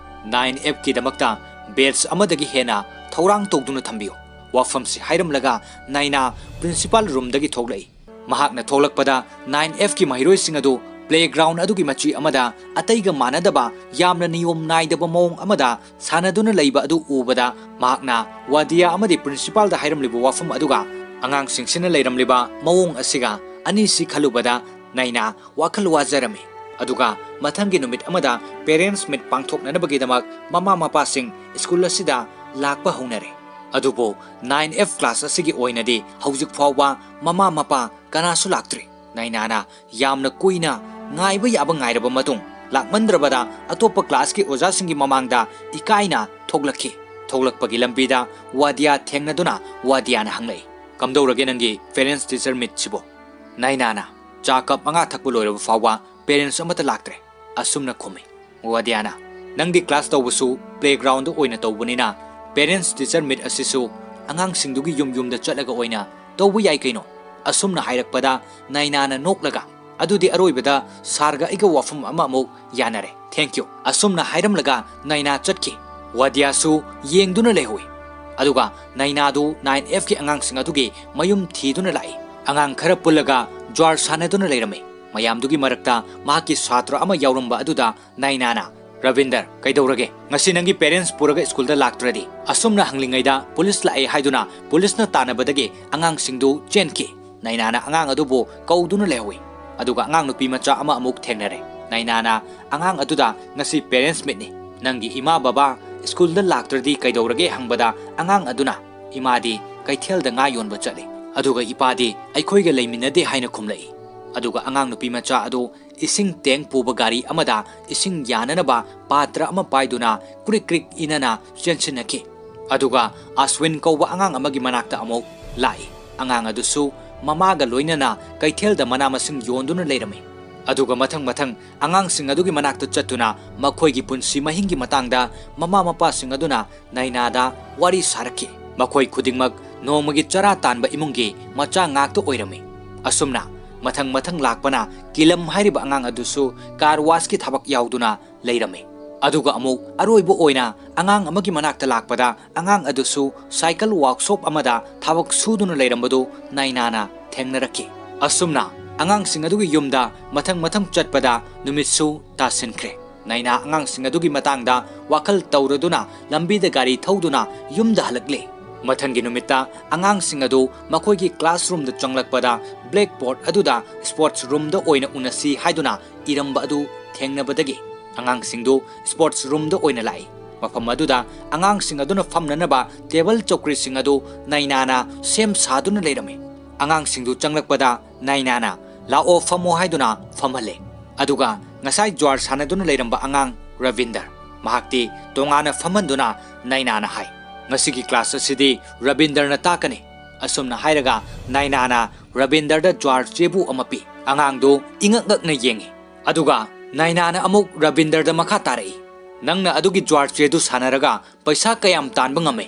nine Fꯀꯤꯗꯃꯛꯇ badge ꯑꯃꯗꯒꯤ ꯍꯦꯟꯅ ꯊꯧꯔꯥꯡ ꯇꯧꯗꯨꯅ ꯊꯝꯕꯤꯌꯨ꯫" ꯋꯥꯐꯝꯁꯤ ꯍꯥꯏꯔꯝꯂꯒ ꯅꯥꯏꯅꯥ principal roomꯗꯒꯤ ꯊꯣꯛꯂꯛꯏ꯫ ꯃꯍꯥꯛꯅ ꯊꯣꯛꯂꯛꯄꯗ nine Fꯀꯤ ꯃꯍꯩꯔꯣꯏꯁꯤꯡ ꯑꯗꯨ playground ꯑꯗꯨꯒꯤ ꯃꯆꯤ ꯑꯃꯗ ꯑꯇꯩꯒ ꯃꯥꯟꯅꯗꯕ ꯌꯥꯝꯅ ꯅꯤꯌꯣꯝ ꯅꯥꯏꯗꯕ ꯃꯑꯣꯡ ꯑꯃꯗ ꯁꯥꯟꯅꯗꯨꯅ ꯂꯩꯕ ꯑꯗꯨ ꯎꯕꯗ ꯃꯍꯥꯛꯅ ꯋꯥꯗꯤꯌꯥ ꯑꯃꯗꯤ principalꯗ ꯍꯥꯏꯔꯝꯂꯤꯕ ꯋꯥꯐꯝ ꯑꯗꯨꯒ ꯑꯉꯥꯡꯁꯤꯡꯁꯤꯅ ꯂꯩꯔꯝꯂꯤꯕ ꯃꯑꯣꯡ ꯑꯁꯤꯒ ꯑꯅꯤꯁꯤ ꯈꯜꯂꯨꯕꯗ ꯅꯥꯏꯅꯥ ꯋꯥꯈꯜ ꯋꯥꯖꯔꯝꯃꯤ꯫ ꯑꯗꯨꯒ ꯃꯊꯪꯒꯤ ꯅꯨꯃꯤꯠ ꯑꯃꯗ parents meet ꯄꯥꯡꯊꯣꯛꯅꯅꯕꯒꯤꯗꯃꯛ ꯃꯃꯥ ꯃꯄꯥꯁꯤꯡ school ꯑꯁꯤꯗ ꯂꯥꯛꯄ ꯍꯧꯅꯔꯦ꯫ ꯑꯗꯨꯕꯨ nine F class ꯑꯁꯤꯒꯤ ꯑꯣꯏꯅꯗꯤ ꯍꯧꯖꯤꯛ ꯐꯥꯎꯕ ꯃꯃꯥ ꯃꯄꯥ ꯀꯅꯥꯁꯨ ꯂꯥꯛꯇ꯭ꯔꯤ꯫ ꯅꯥꯏꯅꯥꯅ ꯌꯥꯝꯅ ꯀꯨꯏꯅ ꯉꯥꯏꯕ ꯌꯥꯕ ꯉꯥꯏꯔꯕ ꯃꯇꯨꯡ, ꯂꯥꯛꯃꯟꯗ꯭ꯔꯕꯗ ꯑꯇꯣꯞꯄ classꯀꯤ ꯑꯣꯖꯥꯁꯤꯡꯒꯤ ꯃꯃꯥꯡꯗ ꯏꯀꯥꯏꯅ ꯊꯣꯛꯂꯛꯈꯤ꯫ ꯊꯣꯛꯂꯛꯄꯒꯤ ꯂꯝꯕꯤꯗ ꯋꯥꯗꯤꯌꯥ ꯊꯦꯡꯅꯗꯨꯅ ꯋꯥꯗꯤꯌꯥꯅ ꯍꯪꯂꯛꯏ, "ꯀꯝꯗꯧꯔꯒꯦ ꯅꯪꯒꯤ parents teacher meet ꯁꯤꯕꯣ?" ꯅꯥꯏꯅꯥꯅ, "ꯆꯥ ꯀꯞ ꯃꯉꯥ ꯊꯛꯄ ꯂꯣꯏꯔꯕ ꯐꯥꯎꯕ parents ꯑꯃꯠꯇ ꯂꯥꯛꯇ꯭ꯔꯦ," ꯑꯁꯨꯝꯅ ꯈꯨꯝꯃꯤ꯫ ꯋꯥꯗꯤꯌꯥꯅ, "ꯅꯪꯗꯤ class ꯇꯧꯕꯁꯨ playground ꯑꯣꯏꯅ ꯇꯧꯕꯅꯤꯅ parents teacher meet ꯑꯁꯤꯁꯨ ꯑꯉꯥꯡꯁꯤꯡꯗꯨꯒꯤ ꯌꯨꯝ ꯌꯨꯝꯗ ꯆꯠꯂꯒ ꯑꯣꯏꯅ ꯇꯧꯕ ꯌꯥꯏ ꯀꯩꯅꯣ?" ꯑꯁꯨꯝꯅ ꯍꯥꯏꯔꯛꯄꯗ ꯅꯥꯏꯅꯥꯅ ꯅꯣꯛꯂꯒ, "ꯑꯗꯨꯗꯤ ꯑꯔꯣꯏꯕꯗ ꯁꯥꯔꯒ ꯑꯩꯒ ꯋꯥꯐꯝ ꯑꯃ ꯑꯃꯨꯛ ꯌꯥꯅꯔꯦ꯫ Thank you," ꯑꯁꯨꯝꯅ ꯍꯥꯏꯔꯝꯂꯒ ꯅꯥꯏꯅꯥ ꯆꯠꯈꯤ꯫ ꯋꯥꯗꯤꯌꯥꯁꯨ ꯌꯦꯡꯗꯨꯅ ꯂꯩꯍꯧꯏ꯫ ꯑꯗꯨꯒ ꯅꯥꯏꯅꯥꯗꯨ nine F ꯀꯤ ꯑꯉꯥꯡꯁꯤꯡ ꯑꯗꯨꯒꯤ ꯃꯌꯨꯝ ꯊꯤꯗꯨꯅ ꯂꯥꯛꯏ꯫ ꯑꯉꯥꯡ ꯈꯔ ꯄꯨꯜꯂꯒ ꯖ꯭ꯋꯥꯔ ꯁꯥꯟꯅꯗꯨꯅ ꯂꯩꯔꯝꯃꯤ꯫ ꯃꯌꯥꯝꯗꯨꯒꯤ ꯃꯔꯛꯇ ꯃꯍꯥꯛꯀꯤ ꯁꯥꯇ꯭ꯔ ꯑꯃ ꯌꯥꯎꯔꯝꯕ ꯑꯗꯨꯗ ꯅꯥꯏꯅꯥꯅ, "ꯔꯕꯤꯟꯗꯔ, ꯀꯩꯗꯧꯔꯒꯦ? ꯉꯁꯤ ꯅꯪꯒꯤ parents ꯄꯨꯔꯒ ꯁ꯭ꯀꯨꯜꯗ ꯂꯥꯛꯇ꯭ꯔꯗꯤ?" ꯑꯁꯨꯝꯅ ꯍꯪꯂꯤꯉꯩꯗ ꯄꯨꯂꯤꯁ ꯂꯥꯛꯑꯦ ꯍꯥꯏꯗꯨꯅ ꯄꯨꯂꯤꯁꯅ ꯇꯥꯟꯅꯕꯗꯒꯤ ꯑꯉꯥꯡꯁꯤꯡꯗꯨ ꯆꯦꯟꯈꯤ꯫ ꯅꯥꯏꯅꯥꯅ ꯑꯉꯥꯡ ꯑꯗꯨꯕꯨ ꯀꯧꯗꯨꯅ ꯂꯩꯍꯧꯏ꯫ ꯑꯗꯨꯒ ꯑꯉꯥꯡ ꯅꯨꯄꯤ ꯃꯆꯥ ꯑꯃ ꯑꯃꯨꯛ ꯊꯦꯡꯅꯔꯦ꯫ ꯅꯥꯏꯅꯥꯅ ꯑꯉꯥꯡ ꯑꯗꯨꯗ, "ꯉꯁꯤ parents meet ꯅꯤ꯫ ꯅꯪꯒꯤ ꯏꯃꯥ ꯕꯕꯥ ꯁ꯭ꯀꯨꯜꯗ ꯂꯥꯛꯇ꯭ꯔꯗꯤ ꯀꯩꯗꯧꯔꯒꯦ?" ꯍꯪꯕꯗ ꯑꯉꯥꯡ ꯑꯗꯨꯅ, "ꯏꯃꯥꯗꯤ ꯀꯩꯊꯦꯜꯗ ꯉꯥ ꯌꯣꯟꯕ ꯆꯠꯂꯤ, ꯑꯗꯨꯒ ꯏꯄꯥꯗꯤ ꯑꯩꯈꯣꯏꯒ ꯂꯩꯃꯤꯟꯅꯗꯦ" ꯍꯥꯏꯅ ꯈꯨꯝꯂꯛꯏ꯫ ꯑꯗꯨꯒ ꯑꯉꯥꯡ ꯅꯨꯄꯤ ꯃꯆꯥ ꯑꯗꯨ ꯏꯁꯤꯡ tank ꯄꯨꯕ ꯒꯥꯔꯤ ꯑꯃꯗ ꯏꯁꯤꯡ ꯌꯥꯅꯅꯕ ꯄꯥꯇ꯭ꯔ ꯑꯃ ꯄꯥꯏꯗꯨꯅ ꯀ꯭ꯔꯤꯛ ꯀ꯭ꯔꯤꯛ ꯏꯅꯅ ꯆꯦꯟꯁꯤꯟꯅꯈꯤ꯫ ꯑꯗꯨꯒ ꯑꯁ꯭ꯋꯤꯟ ꯀꯧꯕ ꯑꯉꯥꯡ ꯑꯃꯒꯤ ꯃꯅꯥꯛꯇ ꯑꯃꯨꯛ ꯂꯥꯛꯏ꯫ ꯑꯉꯥꯡ ꯑꯗꯨꯁꯨ ꯃꯃꯥꯒ ꯂꯣꯏꯅꯅ ꯀꯩꯊꯦꯜꯗ ꯃꯅꯥ ꯃꯁꯤꯡ ꯌꯣꯟꯗꯨꯅ ꯂꯩꯔꯝꯃꯤ꯫ ꯑꯗꯨꯒ ꯃꯊꯪ ꯃꯊꯪ ꯑꯉꯥꯡꯁꯤꯡ ꯑꯗꯨꯒꯤ ꯃꯅꯥꯛꯇ ꯆꯠꯇꯨꯅ ꯃꯈꯣꯏꯒꯤ ꯄꯨꯟꯁꯤ ꯃꯍꯤꯡꯒꯤ ꯃꯇꯥꯡꯗ ꯃꯃꯥ ꯃꯄꯥꯁꯤꯡ ꯑꯗꯨꯅ ꯅꯥꯏꯅꯥꯗ ꯋꯥꯔꯤ ꯁꯥꯔꯛꯈꯤ꯫ ꯃꯈꯣꯏ ꯈꯨꯗꯤꯡꯃꯛ ꯅꯣꯡꯃꯒꯤ ꯆꯔꯥ ꯇꯥꯟꯕ ꯏꯃꯨꯡꯒꯤ ꯃꯆꯥ ꯉꯥꯛꯇ ꯑꯣꯏꯔꯝꯃꯤ꯫ ꯑꯁꯨꯝꯅ ꯃꯊꯪ ꯃꯊꯪ ꯂꯥꯛꯄꯅ ꯀꯤꯂꯝ ꯍꯥꯏꯔꯤꯕ ꯑꯉꯥꯡ ꯑꯗꯨꯁꯨ car wash ꯀꯤ ꯊꯕꯛ ꯌꯥꯎꯗꯨꯅ ꯂꯩꯔꯝꯃꯤ꯫ ꯑꯗꯨꯒ ꯑꯃꯨꯛ ꯑꯔꯣꯏꯕ ꯑꯣꯏꯅ ꯑꯉꯥꯡ ꯑꯃꯒꯤ ꯃꯅꯥꯛꯇ ꯂꯥꯛꯄꯗ ꯑꯉꯥꯡ ꯑꯗꯨꯁꯨ cycle workshop ꯑꯃꯗ ꯊꯕꯛ ꯁꯨꯗꯨꯅ ꯂꯩꯔꯝꯕꯗꯨ ꯅꯥꯏꯅꯥꯅ ꯊꯦꯡꯅꯔꯛꯈꯤ꯫ ꯑꯁꯨꯝꯅ ꯑꯉꯥꯡꯁꯤꯡ ꯑꯗꯨꯒꯤ ꯌꯨꯝꯗ ꯃꯊꯪ ꯃꯊꯪ ꯆꯠꯄꯗ ꯅꯨꯃꯤꯠꯁꯨ ꯇꯥꯁꯤꯟꯈ꯭ꯔꯦ꯫ ꯅꯥꯏꯅꯥ ꯑꯉꯥꯡꯁꯤꯡ ꯑꯗꯨꯒꯤ ꯃꯇꯥꯡꯗ ꯋꯥꯈꯜ ꯇꯧꯔꯗꯨꯅ ꯂꯝꯕꯤꯗ ꯒꯥꯔꯤ ꯊꯧꯗꯨꯅ ꯌꯨꯝꯗ ꯍꯜꯂꯛꯂꯦ꯫ ꯃꯊꯪꯒꯤ ꯅꯨꯃꯤꯠꯇ ꯑꯉꯥꯡꯁꯤꯡ ꯑꯗꯨ ꯃꯈꯣꯏꯒꯤ classroom ꯗ ꯆꯪꯂꯛꯄꯗ blackboard ꯑꯗꯨꯗ sports room ꯗ ꯑꯣꯏꯅ ꯎꯅꯁꯤ ꯍꯥꯏꯗꯨꯅ ꯏꯔꯝꯕ ꯑꯗꯨ ꯊꯦꯡꯅꯕꯗꯒꯤ ꯑꯉꯥꯡꯁꯤꯡꯗꯨ sports room ꯗ ꯑꯣꯏꯅ ꯂꯥꯛꯏ꯫ ꯃꯐꯝ ꯑꯗꯨꯗ ꯑꯉꯥꯡꯁꯤꯡ ꯑꯗꯨꯅ ꯐꯝꯅꯅꯕ table ꯆꯧꯀ꯭ꯔꯤꯁꯤꯡ ꯑꯗꯨ ꯅꯥꯏꯅꯥꯅ ꯁꯦꯝ ꯁꯥꯗꯨꯅ ꯂꯩꯔꯝꯃꯤ꯫ ꯑꯉꯥꯡꯁꯤꯡꯗꯨ ꯆꯪꯂꯛꯄꯗ ꯅꯥꯏꯅꯥꯅ "ꯂꯥꯛꯑꯣ, ꯐꯝꯃꯣ" ꯍꯥꯏꯗꯨꯅ ꯐꯝꯍꯜꯂꯦ꯫ ꯑꯗꯨꯒ ꯉꯁꯥꯏ ꯖ꯭ꯋꯥꯔ ꯁꯥꯟꯅꯗꯨꯅ ꯂꯩꯔꯝꯕ ꯑꯉꯥꯡ ꯔꯕꯤꯟꯗꯔ, ꯃꯍꯥꯛꯇꯤ ꯇꯣꯉꯥꯟꯅ ꯐꯝꯍꯟꯗꯨꯅ ꯅꯥꯏꯅꯥꯅ ꯍꯥꯏ, "ꯉꯁꯤꯒꯤ ꯀ꯭ꯂꯥꯁ ꯑꯁꯤꯗꯤ ꯔꯕꯤꯟꯗꯔꯅ ꯇꯥꯛꯀꯅꯤ꯫" ꯑꯁꯨꯝꯅ ꯍꯥꯏꯔꯒ ꯅꯥꯏꯅꯥꯅ ꯔꯕꯤꯟꯗꯔꯗ ꯖ꯭ꯋꯥꯔ ꯆꯦꯕꯨ ꯑꯃ ꯄꯤ꯫ ꯑꯉꯥꯡꯗꯨ ꯏꯉꯛ ꯉꯛꯅ ꯌꯦꯡꯏ꯫ ꯑꯗꯨꯒ ꯅꯥꯏꯅꯥꯅ ꯑꯃꯨꯛ ꯔꯕꯤꯟꯗꯔꯗ ꯃꯈꯥ ꯇꯥꯔꯛꯏ, "ꯅꯪꯅ ꯑꯗꯨꯒꯤ ꯖ꯭ꯋꯥꯔ ꯆꯦꯗꯨ ꯁꯥꯟꯅꯔꯒ ꯄꯩꯁꯥ ꯀꯌꯥꯝ ꯇꯥꯟꯕ ꯉꯝꯃꯦ?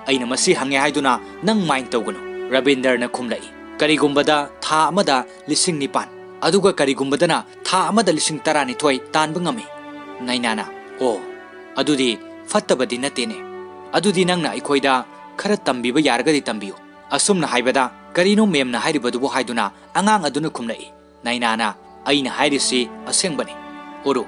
ꯑꯩꯅ ꯃꯁꯤ ꯍꯪꯉꯦ ꯍꯥꯏꯗꯨꯅ ꯅꯪ ꯃꯥꯏꯟ ꯇꯧꯒꯅꯨ꯫" ꯔꯕꯤꯟꯗꯔꯅ ꯈꯨꯝꯂꯛꯏ, "ꯀꯔꯤꯒꯨꯝꯕꯗ ꯊꯥ ꯑꯃꯗ ꯂꯤꯁꯤꯡ ꯅꯤꯄꯥꯟ, ꯑꯗꯨꯒ ꯀꯔꯤꯒꯨꯝꯕꯗꯅ ꯊꯥ ꯑꯃꯗ ꯂꯤꯁꯤꯡ ꯇꯔꯥꯅꯤꯊꯣꯏ ꯇꯥꯟꯕ ꯉꯝꯃꯤ꯫" ꯅꯥꯏꯅꯥꯅ, "ꯑꯣ, ꯑꯗꯨꯗꯤ ꯐꯠꯇꯕꯗꯤ ꯅꯠꯇꯦꯅꯦ꯫ ꯑꯗꯨꯗꯤ ꯅꯪꯅ ꯑꯩꯈꯣꯏꯗ ꯈꯔ ꯇꯝꯕꯤꯕ ꯌꯥꯔꯒꯗꯤ ꯇꯝꯕꯤꯌꯨ꯫" ꯑꯁꯨꯝꯅ ꯍꯥꯏꯕꯗ, "ꯀꯔꯤꯅꯣ ꯃꯦꯝꯅ ꯍꯥꯏꯔꯤꯕꯗꯨꯕꯨ?" ꯍꯥꯏꯗꯨꯅ ꯑꯉꯥꯡ ꯑꯗꯨꯅ ꯈꯨꯝꯂꯛꯏ꯫ ꯅꯥꯏꯅꯥꯅ, "ꯑꯩꯅ ꯍꯥꯏꯔꯤꯁꯤ ꯑꯁꯦꯡꯕꯅꯤ꯫ ꯎꯔꯨ,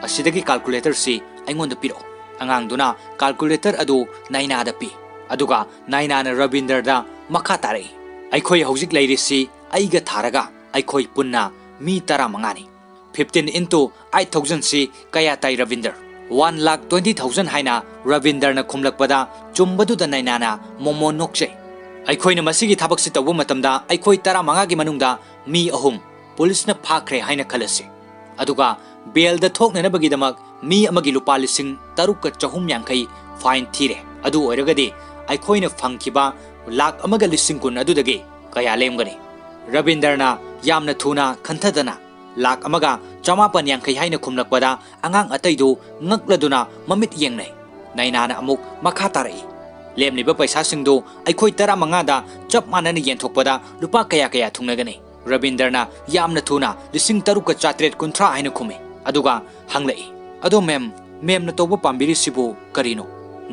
ꯑꯁꯤꯗꯒꯤ ꯀꯥꯜꯀꯨꯂꯦꯇꯔꯁꯤ ꯑꯩꯉꯣꯟꯗ ꯄꯤꯔꯛꯎ꯫" ꯑꯉꯥꯡꯗꯨꯅ ꯀꯥꯜꯀꯨꯂꯦꯇꯔ ꯑꯗꯨ ꯅꯥꯏꯅꯥꯗ ꯄꯤ꯫ ꯑꯗꯨꯒ ꯅꯥꯏꯅꯥꯅ ꯔꯕꯤꯟꯗꯔꯗ ꯃꯈꯥ ꯇꯥꯔꯛꯏ, "ꯑꯩꯈꯣꯏ ꯍꯧꯖꯤꯛ ꯂꯩꯔꯤꯁꯤ ꯑꯩꯒ ꯊꯥꯔꯒ ꯑꯩꯈꯣꯏ ꯄꯨꯟꯅ ꯃꯤ ꯇꯔꯥꯃꯉꯥꯅꯤ꯫ Fifteen into eight thousand ꯁꯤ ꯀꯌꯥ ꯇꯥꯏ ꯔꯕꯤꯟꯗꯔ?" "One lakh twenty thousand" ꯍꯥꯏꯅ ꯔꯕꯤꯟꯗꯔꯅ ꯈꯨꯝꯂꯛꯄꯗ, ꯆꯨꯝꯕꯗꯨꯗ ꯅꯥꯏꯅꯥꯅ ꯃꯣꯃꯣꯟ ꯅꯣꯛꯆꯩ꯫ "ꯑꯩꯈꯣꯏꯅ ꯃꯁꯤꯒꯤ ꯊꯕꯛꯁꯤ ꯇꯧꯕ ꯃꯇꯝꯗ ꯑꯩꯈꯣꯏ ꯇꯔꯥꯃꯉꯥꯒꯤ ꯃꯅꯨꯡꯗ ꯃꯤ ꯑꯍꯨꯝ ꯄꯨꯂꯤꯁꯅ ꯐꯥꯈ꯭ꯔꯦ ꯍꯥꯏꯅ ꯈꯜꯂꯁꯤ꯫ ꯑꯗꯨꯒ ꯕꯦꯜꯗ ꯊꯣꯛꯅꯅꯕꯒꯤꯗꯃꯛ ꯃꯤ ꯑꯃꯒꯤ ꯂꯨꯄꯥ ꯂꯤꯁꯤꯡ ꯇꯔꯨꯛꯀ ꯆꯍꯨꯝ ꯌꯥꯡꯈꯩ ꯐꯥꯏꯟ ꯊꯤꯔꯦ꯫ ꯑꯗꯨ ꯑꯣꯏꯔꯒꯗꯤ ꯑꯩꯈꯣꯏꯅ ꯐꯪꯈꯤꯕ ꯂꯥꯛ ꯑꯃꯒ ꯂꯤꯁꯤꯡ ꯀꯨꯟ ꯑꯗꯨꯗꯒꯤ ꯀꯌꯥ ꯂꯦꯝꯒꯅꯤ?" ꯔꯕꯤꯟꯗꯔꯅ ꯌꯥꯝꯅ ꯊꯨꯅ ꯈꯟꯊꯗꯅ ꯂꯥꯛ ꯑꯃꯒ ꯆꯃꯥꯄꯟ ꯌꯥꯡꯈꯩ ꯍꯥꯏꯅ ꯈꯨꯝꯂꯛꯄꯗ, ꯑꯉꯥꯡ ꯑꯇꯩꯗꯨ ꯉꯛꯂꯗꯨꯅ ꯃꯃꯤꯠ ꯌꯦꯡꯅꯩ꯫ ꯅꯥꯏꯅꯥꯅ ꯑꯃꯨꯛ ꯃꯈꯥ ꯇꯥꯔꯛꯏ, "ꯂꯦꯝꯂꯤꯕ ꯄꯩꯁꯥꯁꯤꯡꯗꯨ ꯑꯩꯈꯣꯏ ꯇꯔꯥꯃꯉꯥꯗ ꯆꯞ ꯃꯥꯟꯅꯅ ꯌꯦꯟꯊꯣꯛꯄꯗ ꯂꯨꯄꯥ ꯀꯌꯥ ꯀꯌꯥ ꯊꯨꯡꯅꯒꯅꯤ?" ꯔꯕꯤꯟꯗꯔꯅ ꯌꯥꯝꯅ ꯊꯨꯅ ꯂꯤꯁꯤꯡ ꯇꯔꯨꯛꯀ ꯆꯥꯇ꯭ꯔꯦꯠ ꯀꯨꯟꯊ꯭ꯔꯥ ꯍꯥꯏꯅ ꯈꯨꯝꯃꯤ꯫ ꯑꯗꯨꯒ ꯍꯪꯂꯛꯏ, "ꯑꯗꯣ ꯃꯦꯝ, ꯃꯦꯝꯅ ꯇꯧꯕ ꯄꯥꯝꯕꯤꯔꯤꯁꯤꯕꯨ ꯀꯔꯤꯅꯣ?"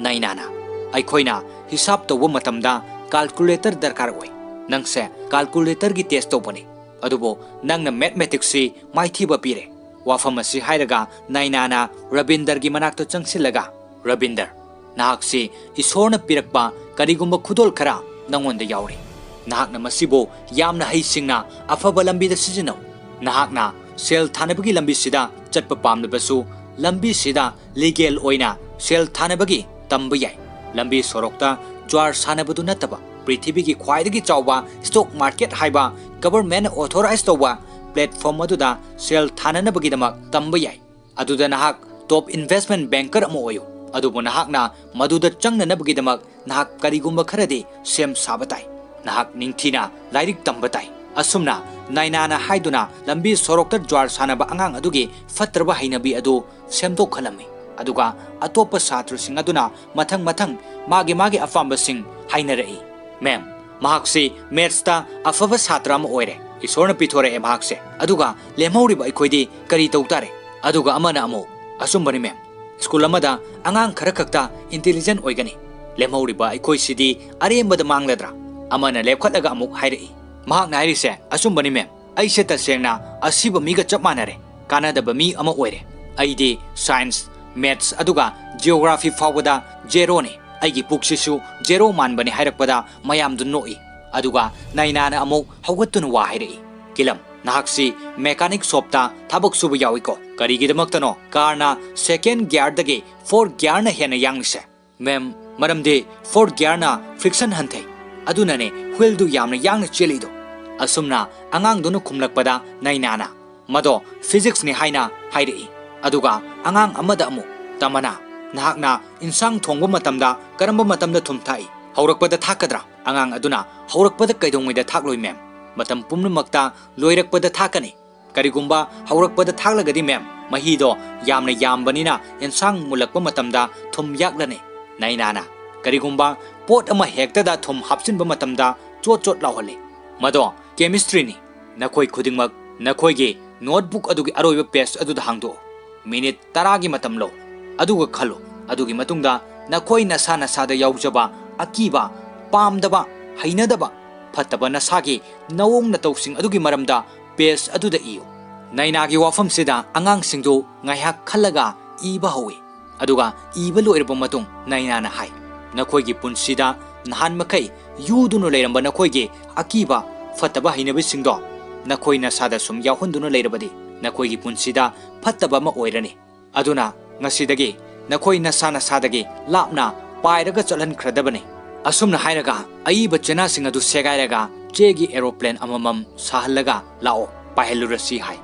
ꯅꯥꯏꯅꯥꯅ, "ꯑꯩꯈꯣꯏꯅ ꯍꯤꯁꯥꯞ ꯇꯧꯕ ꯃꯇꯝꯗ ꯀꯥꯜꯀꯨꯂꯦꯇꯔ ꯗꯔꯀꯥꯔ ꯑꯣꯏ꯫ ꯅꯪꯁꯦ ꯀꯥꯜꯀꯨꯂꯦꯇꯔꯒꯤ ꯇꯦꯁ ꯇꯧꯕꯅꯤ꯫ ꯑꯗꯨꯕꯨ ꯅꯪꯅ ꯃꯦꯊꯃꯦꯇꯤꯛꯁꯁꯤ ꯃꯥꯏꯊꯤꯕ ꯄꯤꯔꯦ꯫" ꯋꯥꯐꯝ ꯑꯁꯤ ꯍꯥꯏꯔꯒ ꯅꯥꯏꯅꯥꯅ ꯔꯕꯤꯟꯗꯔꯒꯤ ꯃꯅꯥꯛꯇ ꯆꯪꯁꯤꯜꯂꯒ, "ꯔꯕꯤꯟꯗꯔ, ꯅꯍꯥꯛꯁꯤ ꯏꯁꯣꯔꯅ ꯄꯤꯔꯛꯄ ꯀꯔꯤꯒꯨꯝꯕ ꯈꯨꯗꯣꯜ ꯈꯔ ꯅꯉꯣꯟꯗ ꯌꯥꯎꯔꯤ꯫ ꯅꯍꯥꯛꯅ ꯃꯁꯤꯕꯨ ꯌꯥꯝꯅ ꯍꯩꯁꯤꯡꯅ ꯑꯐꯕ ꯂꯝꯕꯤꯗ ꯁꯤꯖꯤꯟꯅꯧ꯫ ꯅꯍꯥꯛꯅ ꯁꯦꯜ ꯊꯥꯅꯕꯒꯤ ꯂꯝꯕꯤꯁꯤꯗ ꯆꯠꯄ ꯄꯥꯝꯂꯕꯁꯨ, ꯂꯝꯕꯤꯁꯤꯗ ꯂꯤꯒꯦꯜ ꯑꯣꯏꯅ ꯁꯦꯜ ꯊꯥꯅꯕꯒꯤ ꯇꯝꯕ ꯌꯥꯏ꯫ ꯂꯝꯕꯤ ꯁꯣꯔꯣꯛꯇ ꯖ꯭ꯋꯥꯔ ꯁꯥꯟꯅꯕꯗꯨ ꯅꯠꯇꯕ, ꯄ꯭ꯔꯤꯊꯤꯕꯤꯒꯤ ꯈ꯭ꯋꯥꯏꯗꯒꯤ ꯆꯥꯎꯕ ꯁ꯭ꯇꯣꯛ ꯃꯥꯔꯀꯦꯠ ꯍꯥꯏꯕ ꯒꯚꯔꯟꯃꯦꯟꯠꯅ ꯑꯣꯊꯣꯔꯥꯏꯖ ꯇꯧꯕ ꯄ꯭ꯂꯦꯠꯐꯣꯔꯝ ꯑꯗꯨꯗ ꯁꯦꯜ ꯊꯥꯅꯅꯕꯒꯤꯗꯃꯛ ꯇꯝꯕ ꯌꯥꯏ꯫ ꯑꯗꯨꯗ ꯅꯍꯥꯛ top investment banker ꯑꯃ ꯑꯣꯏꯌꯨ꯫ ꯑꯗꯨꯕꯨ ꯅꯍꯥꯛꯅ ꯃꯗꯨꯗ ꯆꯪꯅꯅꯕꯒꯤꯗꯃꯛ ꯅꯍꯥꯛ ꯀꯔꯤꯒꯨꯝꯕ ꯈꯔꯗꯤ ꯁꯦꯝ ꯁꯥꯕ ꯇꯥꯏ꯫ ꯅꯍꯥꯛ ꯅꯤꯡꯊꯤꯅ ꯂꯥꯏꯔꯤꯛ ꯇꯝꯕ ꯇꯥꯏ꯫ ꯑꯁꯨꯝꯅ ꯅꯥꯏꯅꯥꯅ ꯍꯥꯏꯗꯨꯅ ꯂꯝꯕꯤ ꯁꯣꯔꯣꯛꯇ ꯖ꯭ꯋꯥꯔ ꯁꯥꯟꯅꯕ ꯑꯉꯥꯡ ꯑꯗꯨꯒꯤ ꯐꯠꯇ꯭ꯔꯕ ꯍꯩꯅꯕꯤ ꯑꯗꯨ ꯁꯦꯝꯗꯣꯛꯍꯜꯂꯝꯃꯤ꯫ ꯑꯗꯨꯒ ꯑꯇꯣꯞꯄ ꯁꯥꯇ꯭ꯔꯁꯤꯡ ꯑꯗꯨꯅ ꯃꯊꯪ ꯃꯊꯪ ꯃꯥꯒꯤ ꯃꯥꯒꯤ ꯑꯄꯥꯝꯕꯁꯤꯡ ꯍꯥꯏꯅꯔꯛꯏ꯫ "ꯃꯦꯝ, ꯃꯍꯥꯛꯁꯤ mathsꯇ ꯑꯐꯕ ꯁꯥꯇ꯭ꯔ ꯑꯃ ꯑꯣꯏꯔꯦ꯫ ꯏꯁꯣꯔꯅ ꯄꯤꯊꯣꯔꯛꯑꯦ ꯃꯍꯥꯛꯁꯦ꯫ ꯑꯗꯨꯒ ꯂꯦꯝꯍꯧꯔꯤꯕ ꯑꯩꯈꯣꯏꯗꯤ ꯀꯔꯤ ꯇꯧ ꯇꯥꯔꯦ?" ꯑꯗꯨꯒ ꯑꯃꯅ ꯑꯃꯨꯛ, "ꯑꯆꯨꯝꯕꯅꯤ ꯃꯦꯝ, ꯁ꯭ꯀꯨꯜ ꯑꯃꯗ ꯑꯉꯥꯡ ꯈꯔ ꯈꯛꯇ intelligent ꯑꯣꯏꯒꯅꯤ꯫ ꯂꯦꯝꯍꯧꯔꯤꯕ ꯑꯩꯈꯣꯏꯁꯤꯗꯤ ꯑꯔꯦꯝꯕꯗ ꯃꯥꯡꯂꯗ꯭ꯔꯥ?" ꯑꯃꯅ ꯂꯦꯞꯈꯠꯂꯒ ꯑꯃꯨꯛ ꯍꯥꯏꯔꯛꯏ꯫ ꯃꯍꯥꯛꯅ ꯍꯥꯏꯔꯤꯁꯦ ꯑꯆꯨꯝꯕꯅꯤ ꯃꯦꯝ꯫ ꯑꯩꯁꯦ ꯇꯁꯦꯡꯅ ꯑꯁꯤꯕ ꯃꯤꯒ ꯆꯞ ꯃꯥꯟꯅꯔꯦ꯫ ꯀꯥꯟꯅꯗꯕ ꯃꯤ ꯑꯃ ꯑꯣꯏꯔꯦ꯫ ꯑꯩꯗꯤ science, maths ꯑꯗꯨꯒ geography ꯐꯥꯎꯕꯗ zeroꯅꯤ꯫ ꯑꯩꯒꯤ ꯄꯨꯛꯁꯤꯁꯨ zero ꯃꯥꯟꯕꯅꯤ ꯍꯥꯏꯔꯛꯄꯗ ꯃꯌꯥꯝꯗꯨ ꯅꯣꯛꯏ꯫ ꯑꯗꯨꯒ ꯅꯥꯏꯅꯥꯅ ꯑꯃꯨꯛ ꯍꯧꯒꯠꯇꯨꯅ ꯋꯥ ꯍꯥꯏꯔꯛꯏ꯫ "ꯀꯤꯂꯝ, ꯅꯍꯥꯛꯁꯤ mechanic shopꯇ ꯊꯕꯛ ꯁꯨꯕ ꯌꯥꯎꯏꯀꯣ? ꯀꯔꯤꯒꯤꯗꯃꯛꯇꯅꯣ carꯅ second gearꯗꯒꯤ fourth gearꯅ ꯍꯦꯟꯅ ꯌꯥꯡꯂꯤꯁꯦ?" "ꯃꯦꯝ, ꯃꯔꯝꯗꯤ fourth gearꯅ friction ꯍꯟꯊꯩ꯫ ꯑꯗꯨꯅꯅꯦ wheelꯗꯨ ꯌꯥꯝꯅ ꯌꯥꯡꯅ ꯆꯦꯜꯂꯤꯗꯣ꯫" ꯑꯁꯨꯝꯅ ꯑꯉꯥꯡꯗꯨꯅ ꯈꯨꯝꯂꯛꯄꯗ ꯅꯥꯏꯅꯥꯅ, "ꯃꯗꯣ physicsꯅꯤ" ꯍꯥꯏꯅ ꯍꯥꯏꯔꯛꯏ꯫ ꯑꯗꯨꯒ ꯑꯉꯥꯡ ꯑꯃꯗ ꯑꯃꯨꯛ, "ꯇꯃꯅꯥ, ꯅꯍꯥꯛꯅ ꯏꯟꯁꯥꯡ ꯊꯣꯡꯕ ꯃꯇꯝꯗ ꯀꯔꯝꯕ ꯃꯇꯝꯗ ꯊꯨꯝ ꯊꯥꯛꯏ? ꯍꯧꯔꯛꯄꯗ ꯊꯥꯛꯀꯗ꯭ꯔꯥ?" ꯑꯉꯥꯡ ꯑꯗꯨꯅ, "ꯍꯧꯔꯛꯄꯗ ꯀꯩꯗꯧꯉꯩꯗ ꯊꯥꯛꯂꯣꯏ ꯃꯦꯝ? ꯃꯇꯝ ꯄꯨꯝꯅꯃꯛꯇ ꯂꯣꯏꯔꯛꯄꯗ ꯊꯥꯛꯀꯅꯤ꯫ ꯀꯔꯤꯒꯨꯝꯕ ꯍꯧꯔꯛꯄꯗ ꯊꯥꯛꯂꯒꯗꯤ ꯃꯦꯝ, ꯃꯍꯤꯗꯣ ꯌꯥꯝꯅ ꯌꯥꯝꯕꯅꯤꯅ ꯏꯟꯁꯥꯡ ꯃꯨꯜꯂꯛꯄ ꯃꯇꯝꯗ ꯊꯨꯝ ꯌꯥꯛꯂꯅꯤ꯫" ꯅꯥꯏꯅꯥꯅ, "ꯀꯔꯤꯒꯨꯝꯕ ꯄꯣꯠ ꯑꯃ ꯍꯦꯛꯇꯗ ꯊꯨꯝ ꯍꯥꯞꯆꯤꯟꯕ ꯃꯇꯝꯗ ꯆꯣꯠ ꯆꯣꯠ ꯂꯥꯎꯍꯜꯂꯤ꯫ ꯃꯗꯣ chemistryꯅꯤ꯫ ꯅꯈꯣꯏ ꯈꯨꯗꯤꯡꯃꯛ ꯅꯈꯣꯏꯒꯤ notebook ꯑꯗꯨꯒꯤ ꯑꯔꯣꯏꯕ page ꯑꯗꯨꯗ ꯍꯥꯡꯗꯣꯛꯎ꯫ Minute ꯇꯔꯥꯒꯤ ꯃꯇꯝ ꯂꯧ꯫ ꯑꯗꯨꯒ ꯈꯜꯂꯨ꯫ ꯑꯗꯨꯒꯤ ꯃꯇꯨꯡꯗ ꯅꯈꯣꯏ ꯅꯁꯥ ꯅꯁꯥꯗ ꯌꯥꯎꯖꯕ ꯑꯀꯤꯕ, ꯄꯥꯝꯗꯕ, ꯍꯩꯅꯗꯕ, ꯐꯠꯇꯕ ꯅꯁꯥꯒꯤ ꯅꯑꯣꯡ ꯅꯇꯧꯁꯤꯡ ꯑꯗꯨꯒꯤ ꯃꯔꯝꯗ page ꯑꯗꯨꯗ ꯏꯌꯨ꯫" ꯅꯥꯏꯅꯥꯒꯤ ꯋꯥꯐꯝꯁꯤꯗ ꯑꯉꯥꯡꯁꯤꯡꯗꯨ ꯉꯥꯏꯍꯥꯛ ꯈꯜꯂꯒ ꯏꯕ ꯍꯧꯏ꯫ ꯑꯗꯨꯒ ꯏꯕ ꯂꯣꯏꯔꯕ ꯃꯇꯨꯡ ꯅꯥꯏꯅꯥꯅ ꯍꯥꯏ, "ꯅꯈꯣꯏꯒꯤ ꯄꯨꯟꯁꯤꯗ ꯅꯍꯥꯟ ꯃꯈꯩ ꯌꯨꯗꯨꯅ ꯂꯩꯔꯝꯕ ꯅꯈꯣꯏꯒꯤ ꯑꯀꯤꯕ, ꯐꯠꯇꯕ ꯍꯩꯅꯕꯤꯁꯤꯡꯗꯣ ꯅꯈꯣꯏ ꯅꯁꯥꯗ ꯁꯨꯝ ꯌꯥꯎꯍꯟꯗꯨꯅ ꯂꯩꯔꯕꯗꯤ ꯅꯈꯣꯏꯒꯤ ꯄꯨꯟꯁꯤꯗ ꯐꯠꯇꯕ ꯑꯃ ꯑꯣꯏꯔꯅꯤ꯫ ꯑꯗꯨꯅ ꯉꯁꯤꯗꯒꯤ ꯅꯈꯣꯏ ꯅꯁꯥ ꯅꯁꯥꯗꯒꯤ ꯂꯥꯞꯅ ꯄꯥꯏꯔꯒ ꯆꯠꯍꯟꯈ꯭ꯔꯗꯕꯅꯤ꯫" ꯑꯁꯨꯝꯅ ꯍꯥꯏꯔꯒ ꯑꯏꯕ ꯆꯦꯅꯥꯁꯤꯡ ꯑꯗꯨ ꯁꯦꯒꯥꯏꯔꯒ ꯆꯦꯒꯤ aeroplane ꯑꯃꯃꯝ ꯁꯥꯍꯜꯂꯒ, "ꯂꯥꯛꯑꯣ, ꯄꯥꯏꯍꯜꯂꯨꯔꯁꯤ" ꯍꯥꯏ꯫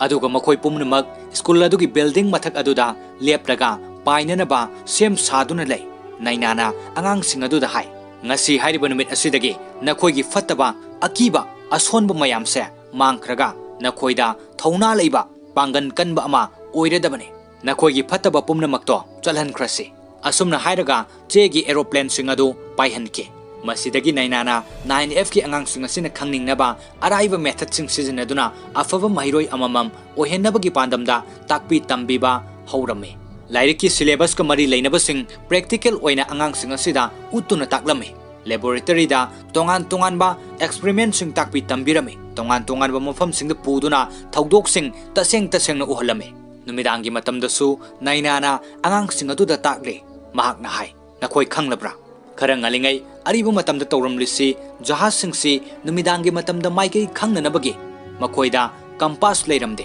ꯑꯗꯨꯒ ꯃꯈꯣꯏ ꯄꯨꯝꯅꯃꯛ ꯁ꯭ꯀꯨꯜ ꯑꯗꯨꯒꯤ ꯕꯤꯜꯗꯤꯡ ꯃꯊꯛ ꯑꯗꯨꯗ ꯂꯦꯞꯂꯒ ꯄꯥꯏꯅꯅꯕ ꯁꯦꯝ ꯁꯥꯗꯨꯅ ꯂꯩ꯫ ꯅꯩꯅꯥꯅ ꯑꯉꯥꯡꯁꯤꯡ ꯑꯗꯨꯗ ꯍꯥꯏ, "ꯉꯁꯤ ꯍꯥꯏꯔꯤꯕ ꯅꯨꯃꯤꯠ ꯑꯁꯤꯗꯒꯤ ꯅꯈꯣꯏꯒꯤ ꯐꯠꯇꯕ, ꯑꯀꯤꯕ, ꯑꯁꯣꯟꯕ ꯃꯌꯥꯝꯁꯦ ꯃꯥꯡꯈ꯭ꯔꯒ ꯅꯈꯣꯏꯗ ꯊꯧꯅꯥ ꯂꯩꯕ, ꯄꯥꯡꯒꯟ ꯀꯟꯕ ꯑꯃ ꯑꯣꯏꯔꯗꯕꯅꯤ꯫ ꯅꯈꯣꯏꯒꯤ ꯐꯠꯇꯕ ꯄꯨꯝꯅꯃꯛꯇꯣ ꯆꯠꯍꯟꯈ꯭ꯔꯁꯤ꯫" ꯑꯁꯨꯝꯅ ꯍꯥꯏꯔꯒ ꯆꯦꯒꯤ ꯑꯦꯔꯣꯄ꯭ꯂꯦꯟꯁꯤꯡ ꯑꯗꯨ ꯄꯥꯏꯍꯟꯈꯤ꯫ ꯃꯁꯤꯗꯒꯤ ꯅꯩꯅꯥꯅ ꯅꯥꯏꯟ ꯑꯦꯐꯀꯤ ꯑꯉꯥꯡꯁꯤꯡ ꯑꯁꯤꯅ ꯈꯪꯅꯤꯡꯅꯕ ꯑꯔꯥꯏꯕ ꯃꯦꯊꯗꯁꯤꯡ ꯁꯤꯖꯤꯟꯅꯗꯨꯅ ꯑꯐꯕ ꯃꯍꯩꯔꯣꯏ ꯑꯃꯃꯝ ꯑꯣꯏꯍꯟꯅꯕꯒꯤ ꯄꯥꯟꯗꯝꯗ ꯇꯥꯛꯄꯤ ꯇꯝꯕꯤꯕ ꯍꯧꯔꯝꯃꯤ꯫ ꯂꯥꯏꯔꯤꯛꯀꯤ ꯁꯤꯂꯦꯕꯁꯀ ꯃꯔꯤ ꯂꯩꯅꯕꯁꯤꯡ ꯄ꯭ꯔꯦꯛꯇꯤꯀꯦꯜ ꯑꯣꯏꯅ ꯑꯉꯥꯡꯁꯤꯡ ꯑꯁꯤꯗ ꯎꯠꯇꯨꯅ ꯇꯥꯛꯂꯝꯃꯤ꯫ ꯂꯦꯕꯣꯔꯦꯇꯔꯤꯗ ꯇꯣꯉꯥꯟ ꯇꯣꯉꯥꯟꯕ ꯑꯦꯛꯁꯄꯔꯤꯃꯦꯟꯁꯤꯡ ꯇꯥꯛꯄꯤ ꯇꯝꯕꯤꯔꯝꯃꯤ꯫ ꯇꯣꯉꯥꯟ ꯇꯣꯉꯥꯟꯕ ꯃꯐꯝꯁꯤꯡꯗ ꯄꯨꯗꯨꯅ ꯊꯧꯗꯣꯛꯁꯤꯡ ꯇꯁꯦꯡ ꯇꯁꯦꯡꯅ ꯎꯍꯜꯂꯝꯃꯤ꯫ ꯅꯨꯃꯤꯗꯥꯡꯒꯤ ꯃꯇꯝꯗꯁꯨ ꯅꯩꯅꯥꯅ ꯑꯉꯥꯡꯁꯤꯡ ꯑꯗꯨꯗ ꯇꯥꯛꯂꯤ꯫ ꯃꯍꯥꯛꯅ ꯍꯥꯏ, "ꯅꯈꯣꯏ ꯈꯪꯂꯕ꯭ꯔꯥ? ꯈꯔ ꯉꯜꯂꯤꯉꯩ ꯑꯔꯤꯕ ꯃꯇꯝꯗ ꯇꯧꯔꯝꯂꯤꯁꯤ ꯖꯍꯥꯖꯁꯤꯡꯁꯤ ꯅꯨꯃꯤꯗꯥꯡꯒꯤ ꯃꯇꯝꯗ ꯃꯥꯏꯀꯩ ꯈꯪꯅꯅꯕꯒꯤ꯫ ꯃꯈꯣꯏꯗ ꯀꯝꯄꯥꯁ ꯂꯩꯔꯝꯗꯦ꯫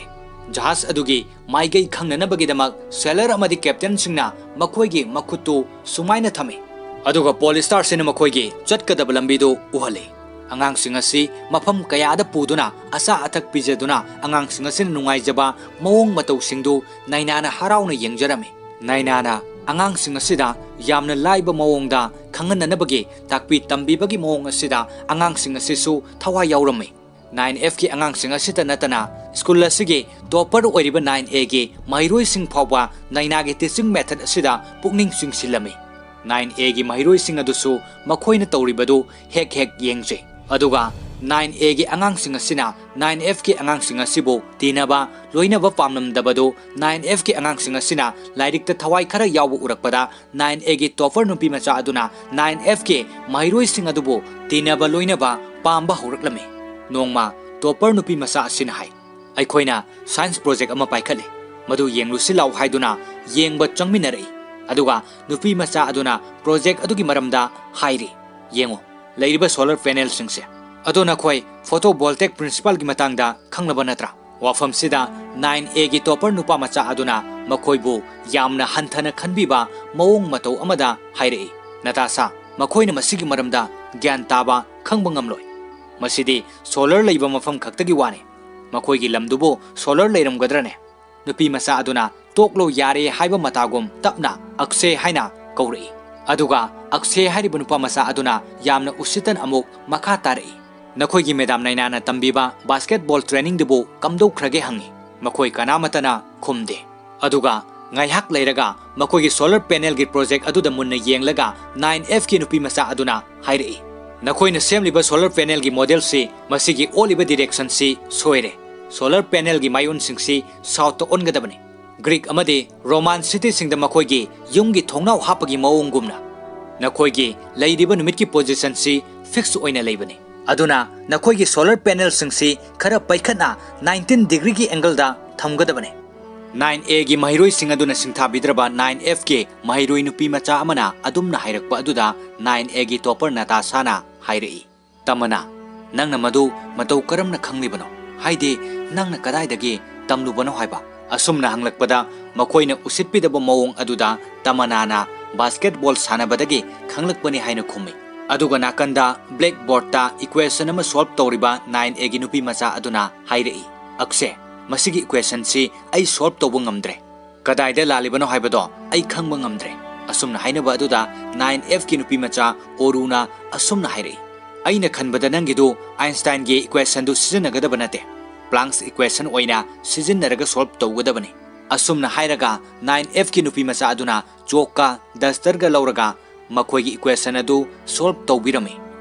ꯖꯍꯥꯖ ꯑꯗꯨꯒꯤ ꯃꯥꯏꯀꯩ ꯈꯪꯅꯅꯕꯒꯤꯗꯃꯛ ꯁꯦꯂꯔ ꯑꯃꯗꯤ ꯀꯦꯞꯇꯦꯟꯁꯤꯡꯅ ꯃꯈꯣꯏꯒꯤ ꯃꯈꯨꯠꯇꯨ ꯁꯨꯃꯥꯏꯅ ꯊꯝꯃꯤ꯫ ꯑꯗꯨꯒ ꯄꯣꯜ ꯁ꯭ꯇꯥꯔꯁꯤꯅ ꯃꯈꯣꯏꯒꯤ ꯆꯠꯀꯗꯕ ꯂꯝꯕꯤꯗꯨ ꯎꯍꯜꯂꯤ꯫" ꯑꯉꯥꯡꯁꯤꯡ ꯑꯁꯤ ꯃꯐꯝ ꯀꯌꯥꯗ ꯄꯨꯗꯨꯅ ꯑꯆꯥ ꯑꯊꯛ ꯄꯤꯖꯗꯨꯅ ꯑꯉꯥꯡꯁꯤꯡ ꯑꯁꯤꯅ ꯅꯨꯡꯉꯥꯏꯖꯕ ꯃꯑꯣꯡ ꯃꯇꯧꯁꯤꯡꯗꯨ ꯅꯩꯅꯥꯅ ꯍꯔꯥꯎꯅ ꯌꯦꯡꯖꯔꯝꯃꯤ꯫ ꯅꯩꯅꯥꯅ ꯑꯉꯥꯡꯁꯤꯡ ꯑꯁꯤꯗ ꯌꯥꯝꯅ ꯂꯥꯏꯕ ꯃꯑꯣꯡꯗ ꯈꯪꯍꯟꯅꯅꯕꯒꯤ ꯇꯥꯛꯄꯤ ꯇꯝꯕꯤꯕꯒꯤ ꯃꯑꯣꯡ ꯑꯁꯤꯗ ꯑꯉꯥꯡꯁꯤꯡ ꯑꯁꯤꯁꯨ ꯊꯋꯥꯏ ꯌꯥꯎꯔꯝꯃꯤ꯫ ꯅꯥꯏꯟ ꯑꯦꯐꯀꯤ ꯑꯉꯥꯡꯁꯤꯡ ꯑꯁꯤꯇ ꯅꯠꯇꯅ ꯁ꯭ꯀꯨꯜ ꯑꯁꯤꯒꯤ ꯇꯣꯄꯔ ꯑꯣꯏꯔꯤꯕ ꯅꯥꯏꯟ ꯑꯦꯒꯤ ꯃꯍꯩꯔꯣꯏꯁꯤꯡ ꯐꯥꯎꯕ ꯅꯩꯅꯥꯒꯤ ꯇꯤꯆꯤꯡ ꯃꯦꯊꯗ ꯑꯁꯤꯗ ꯄꯨꯛꯅꯤꯡ ꯆꯤꯡꯁꯤꯜꯂꯝꯃꯤ꯫ ꯅꯥꯏꯟ ꯑꯦꯒꯤ ꯃꯍꯩꯔꯣꯏꯁꯤꯡ ꯑꯗꯨꯁꯨ ꯃꯈꯣꯏꯅ ꯇꯧꯔꯤꯕꯗꯨ ꯍꯦꯛ ꯍꯦꯛ ꯌꯦꯡꯖꯩ꯫ ꯑꯗꯨꯒ ꯅꯥꯏꯟ ꯑꯦꯒꯤ ꯑꯉꯥꯡꯁꯤꯡ ꯑꯁꯤꯅ ꯅꯥꯏꯟ ꯑꯦꯐꯀꯤ ꯑꯉꯥꯡꯁꯤꯡ ꯑꯁꯤꯕꯨ ꯇꯤꯟꯅꯕ, ꯂꯣꯏꯅꯕ ꯄꯥꯝꯂꯝꯗꯕꯗꯨ ꯅꯥꯏꯟ ꯑꯦꯐꯀꯤ ꯑꯉꯥꯡꯁꯤꯡ ꯑꯁꯤꯅ ꯂꯥꯏꯔꯤꯛꯇ ꯊꯋꯥꯏ ꯈꯔ ꯌꯥꯎꯕ ꯎꯔꯛꯄꯗ ꯅꯥꯏꯟ ꯑꯦꯒꯤ ꯇꯣꯄꯔ ꯅꯨꯄꯤ ꯃꯆꯥ ꯑꯗꯨꯅ ꯅꯥꯏꯟ ꯑꯦꯐꯀꯤ ꯃꯍꯩꯔꯣꯏꯁꯤꯡ ꯑꯗꯨꯕꯨ ꯇꯤꯟꯅꯕ, ꯂꯣꯏꯅꯕ ꯄꯥꯝꯕ ꯍꯧꯔꯛꯂꯝꯃꯤ꯫ ꯅꯣꯡꯃ ꯇꯣꯄꯔ ꯅꯨꯄꯤ ꯃꯆꯥ ꯑꯁꯤꯅ ꯍꯥꯏ, "ꯑꯩꯈꯣꯏꯅ ꯁꯥꯏꯟꯁ ꯄ꯭ꯔꯣꯖꯦꯛ ꯑꯃ ꯄꯥꯏꯈꯠꯂꯤ, ꯃꯗꯨ ꯌꯦꯡꯂꯨꯁꯤ ꯂꯥꯎ" ꯍꯥꯏꯗꯨꯅ ꯌꯦꯡꯕ ꯆꯪꯃꯤꯟꯅꯔꯛꯏ꯫ ꯑꯗꯨꯒ ꯅꯨꯄꯤ ꯃꯆꯥ ꯑꯗꯨꯅ ꯄ꯭ꯔꯣꯖꯦꯛ ꯑꯗꯨꯒꯤ ꯃꯔꯝꯗ ꯍꯥꯏꯔꯤ꯫ "ꯌꯦꯡꯉꯨ, ꯂꯩꯔꯤꯕ ꯁꯣꯂꯔ ꯄꯦꯅꯦꯜꯁꯤꯡꯁꯦ꯫ ꯑꯗꯣ ꯅꯈꯣꯏ ꯐꯣꯇꯣ ꯚꯣꯜꯇꯦꯛ ꯄ꯭ꯔꯤꯟꯁꯤꯄꯥꯜꯒꯤ ꯃꯇꯥꯡꯗ ꯈꯪꯂꯕ ꯅꯠꯇ꯭ꯔꯥ?" ꯋꯥꯐꯝꯁꯤꯗ ꯅꯥꯏꯟ ꯑꯦꯒꯤ ꯇꯣꯄꯔ ꯅꯨꯄꯥ ꯃꯆꯥ ꯑꯗꯨꯅ ꯃꯈꯣꯏꯕꯨ ꯌꯥꯝꯅ ꯍꯟꯊꯅ ꯈꯟꯕꯤꯕ ꯃꯑꯣꯡ ꯃꯇꯧ ꯑꯃꯗ ꯍꯥꯏꯔꯛꯏ, "ꯅꯇꯥꯁꯥ, ꯃꯈꯣꯏꯅ ꯃꯁꯤꯒꯤ ꯃꯔꯝꯗ ꯒ꯭ꯌꯥꯟ ꯇꯥꯕ ꯈꯪꯕ ꯉꯝꯂꯣꯏ꯫ ꯃꯁꯤꯗꯤ ꯁꯣꯂꯔ ꯂꯩꯕ ꯃꯐꯝ ꯈꯛꯇꯒꯤ ꯋꯥꯅꯤ꯫ "ꯃꯈꯣꯏꯒꯤ ꯂꯝꯗꯨꯕꯨ ꯁꯣꯂꯔ ꯂꯩꯔꯝꯒꯗ꯭ꯔꯅꯦ?" ꯅꯨꯄꯤ ꯃꯆꯥ ꯑꯗꯨꯅ "ꯇꯣꯛꯂꯣ, ꯌꯥꯔꯦ" ꯍꯥꯏꯕ ꯃꯇꯥꯒꯨꯝ ꯇꯞꯅ "ꯑꯛꯁꯦ" ꯍꯥꯏꯅ ꯀꯧꯔꯛꯏ꯫ ꯑꯗꯨꯒ ꯑꯛꯁꯦ ꯍꯥꯏꯔꯤꯕ ꯅꯨꯄꯥ ꯃꯆꯥ ꯑꯗꯨꯅ ꯌꯥꯝꯅ ꯎꯁꯤꯠꯇꯅ ꯑꯃꯨꯛ ꯃꯈꯥ ꯇꯥꯔꯛꯏ, "ꯅꯈꯣꯏꯒꯤ ꯃꯦꯗꯥꯝ ꯅꯥꯏꯅꯥꯅ ꯇꯝꯕꯤꯕ ꯕꯥꯁꯀꯦꯠꯕꯣꯜ ꯇ꯭ꯔꯦꯅꯤꯡꯗꯨꯕꯨ ꯀꯝꯗꯧꯈ꯭ꯔꯒꯦ?" ꯍꯪꯉꯤ꯫ ꯃꯈꯣꯏ ꯀꯅꯥꯃꯠꯇꯅ ꯈꯨꯝꯗꯦ꯫ ꯑꯗꯨꯒ ꯉꯥꯏꯍꯥꯛ ꯂꯩꯔꯒ ꯃꯈꯣꯏꯒꯤ ꯁꯣꯂꯔ ꯄꯦꯅꯦꯜꯒꯤ ꯄ꯭ꯔꯣꯖꯦꯛ ꯑꯗꯨꯗ ꯃꯨꯟꯅ ꯌꯦꯡꯂꯒ ꯅꯥꯏꯟ ꯑꯦꯐꯀꯤ ꯅꯨꯄꯤ ꯃꯆꯥ ꯑꯗꯨꯅ ꯍꯥꯏꯔꯛꯏ, "ꯅꯈꯣꯏꯅ ꯁꯦꯝꯂꯤꯕ ꯁꯣꯂꯔ ꯄꯦꯅꯦꯜꯒꯤ ꯃꯣꯗꯦꯜꯁꯤ, ꯃꯁꯤꯒꯤ ꯑꯣꯜꯂꯤꯕ ꯗꯤꯔꯦꯛꯁꯟꯁꯤ ꯁꯣꯏꯔꯦ꯫ ꯁꯣꯂꯔ ꯄꯦꯅꯦꯜꯒꯤ ꯃꯥꯏꯑꯣꯟꯁꯤꯡꯁꯤ ꯁꯥꯎꯠꯇ ꯑꯣꯟꯒꯗꯕꯅꯤ꯫ ꯒ꯭ꯔꯤꯛ ꯑꯃꯗꯤ ꯔꯣꯃꯥꯟ ꯁꯤꯇꯤꯁꯤꯡꯗ ꯃꯈꯣꯏꯒꯤ ꯌꯨꯝꯒꯤ ꯊꯣꯡꯅꯥꯎ ꯍꯥꯞꯄꯒꯤ ꯃꯑꯣꯡꯒꯨꯝꯅ ꯅꯈꯣꯏꯒꯤ ꯂꯩꯔꯤꯕ ꯅꯨꯃꯤꯠꯀꯤ ꯄꯣꯖꯤꯁꯟꯁꯤ ꯐꯤꯛꯁ ꯑꯣꯏꯅ ꯂꯩꯕꯅꯤ꯫ ꯑꯗꯨꯅ ꯅꯈꯣꯏꯒꯤ ꯁꯣꯂꯔ ꯄꯦꯅꯦꯜꯁꯤꯡꯁꯤ ꯈꯔ ꯄꯩꯈꯠꯅ ꯅꯥꯏꯟꯇꯤꯟ ꯗꯤꯒ꯭ꯔꯤꯒꯤ ꯑꯦꯡꯒꯜꯗ ꯊꯝꯒꯗꯕꯅꯤ꯫" ꯅꯥꯏꯟ ꯑꯦꯒꯤ ꯃꯍꯩꯔꯣꯏꯁꯤꯡ ꯑꯗꯨꯅ ꯁꯤꯡꯊꯥꯕꯤꯗ꯭ꯔꯕ ꯅꯥꯏꯟ ꯑꯦꯐꯀꯤ ꯃꯍꯩꯔꯣꯏ ꯅꯨꯄꯤ ꯃꯆꯥ ꯑꯃꯅ ꯑꯗꯨꯝꯅ ꯍꯥꯏꯔꯛꯄ ꯑꯗꯨꯗ ꯅꯥꯏꯟ ꯑꯦꯒꯤ ꯇꯣꯄꯔ ꯅꯇꯥꯁꯥꯅ ꯍꯥꯏꯔꯛꯏ, "ꯇꯃꯅꯥ, ꯅꯪꯅ ꯃꯗꯨ ꯃꯇꯧ ꯀꯔꯝꯅ ꯈꯪꯂꯤꯕꯅꯣ? ꯍꯥꯏꯗꯤ, ꯅꯪꯅ ꯀꯗꯥꯏꯗꯒꯤ ꯇꯝꯂꯨꯕꯅꯣ ꯍꯥꯏꯕ?" ꯑꯁꯨꯝꯅ ꯍꯪꯂꯛꯄꯗ ꯃꯈꯣꯏꯅ ꯎꯁꯤꯠꯄꯤꯗꯕ ꯃꯑꯣꯡ ꯑꯗꯨꯗ ꯇꯃꯅꯥꯅ ꯕꯥꯁꯀꯦꯠꯕꯣꯜ ꯁꯥꯟꯅꯕꯗꯒꯤ ꯈꯪꯂꯛꯄꯅꯤ ꯍꯥꯏꯅ ꯈꯨꯝꯃꯤ꯫ ꯑꯗꯨꯒ ꯅꯥꯀꯟꯗ ꯕ꯭ꯂꯦꯛꯕꯣꯔꯗꯇ ꯏꯀ꯭ꯋꯦꯁꯟ ꯑꯃ ꯁꯣꯜꯕ ꯇꯧꯔꯤꯕ ꯅꯥꯏꯟ ꯑꯦꯒꯤ ꯅꯨꯄꯤ ꯃꯆꯥ ꯑꯗꯨꯅ ꯍꯥꯏꯔꯛꯏ, "ꯑꯛꯁꯦ, ꯃꯁꯤꯒꯤ ꯏꯀ꯭ꯋꯦꯁꯟꯁꯤ ꯑꯩ ꯁꯣꯜꯕ ꯇꯧꯕ ꯉꯝꯗ꯭ꯔꯦ꯫ ꯀꯗꯥꯏꯗ ꯂꯥꯜꯂꯤꯕꯅꯣ ꯍꯥꯏꯕꯗꯣ ꯑꯩ ꯈꯪꯕ ꯉꯝꯗ꯭ꯔꯦ꯫" ꯑꯁꯨꯝꯅ ꯍꯥꯏꯅꯕ ꯑꯗꯨꯗ ꯅꯥꯏꯟ ꯑꯦꯐꯀꯤ ꯅꯨꯄꯤ ꯃꯆꯥ ꯑꯣꯔꯨꯅ ꯑꯁꯨꯝꯅ ꯍꯥꯏꯔꯛꯏ, "ꯑꯩꯅ ꯈꯟꯕꯗ ꯅꯪꯒꯤꯗꯨ ꯑꯥꯏꯟꯁꯇꯥꯏꯟꯒꯤ ꯏꯀ꯭ꯋꯦꯁꯟꯗꯨ ꯁꯤꯖꯤꯟꯅꯒꯗꯕ ꯅꯠꯇꯦ, ꯄ꯭ꯂꯥꯡꯛꯁ ꯏꯀ꯭ꯋꯦꯁꯟ ꯑꯣꯏꯅ ꯁꯤꯖꯤꯟꯅꯔꯒ ꯁꯣꯜꯕ ꯇꯧꯒꯗꯕꯅꯤ꯫" ꯑꯁꯨꯝꯅ ꯍꯥꯏꯔꯒ ꯅꯥꯏꯟ ꯑꯦꯐꯀꯤ ꯅꯨꯄꯤ ꯃꯆꯥ ꯑꯗꯨꯅ ꯆꯣꯛꯀ ꯗꯁꯇꯔꯒ ꯂꯧꯔꯒ ꯃꯈꯣꯏꯒꯤ ꯏꯀ꯭ꯋꯦꯁꯟ ꯑꯗꯨ ꯁꯣꯜꯕ ꯇꯧꯕꯤꯔꯝꯃꯤ꯫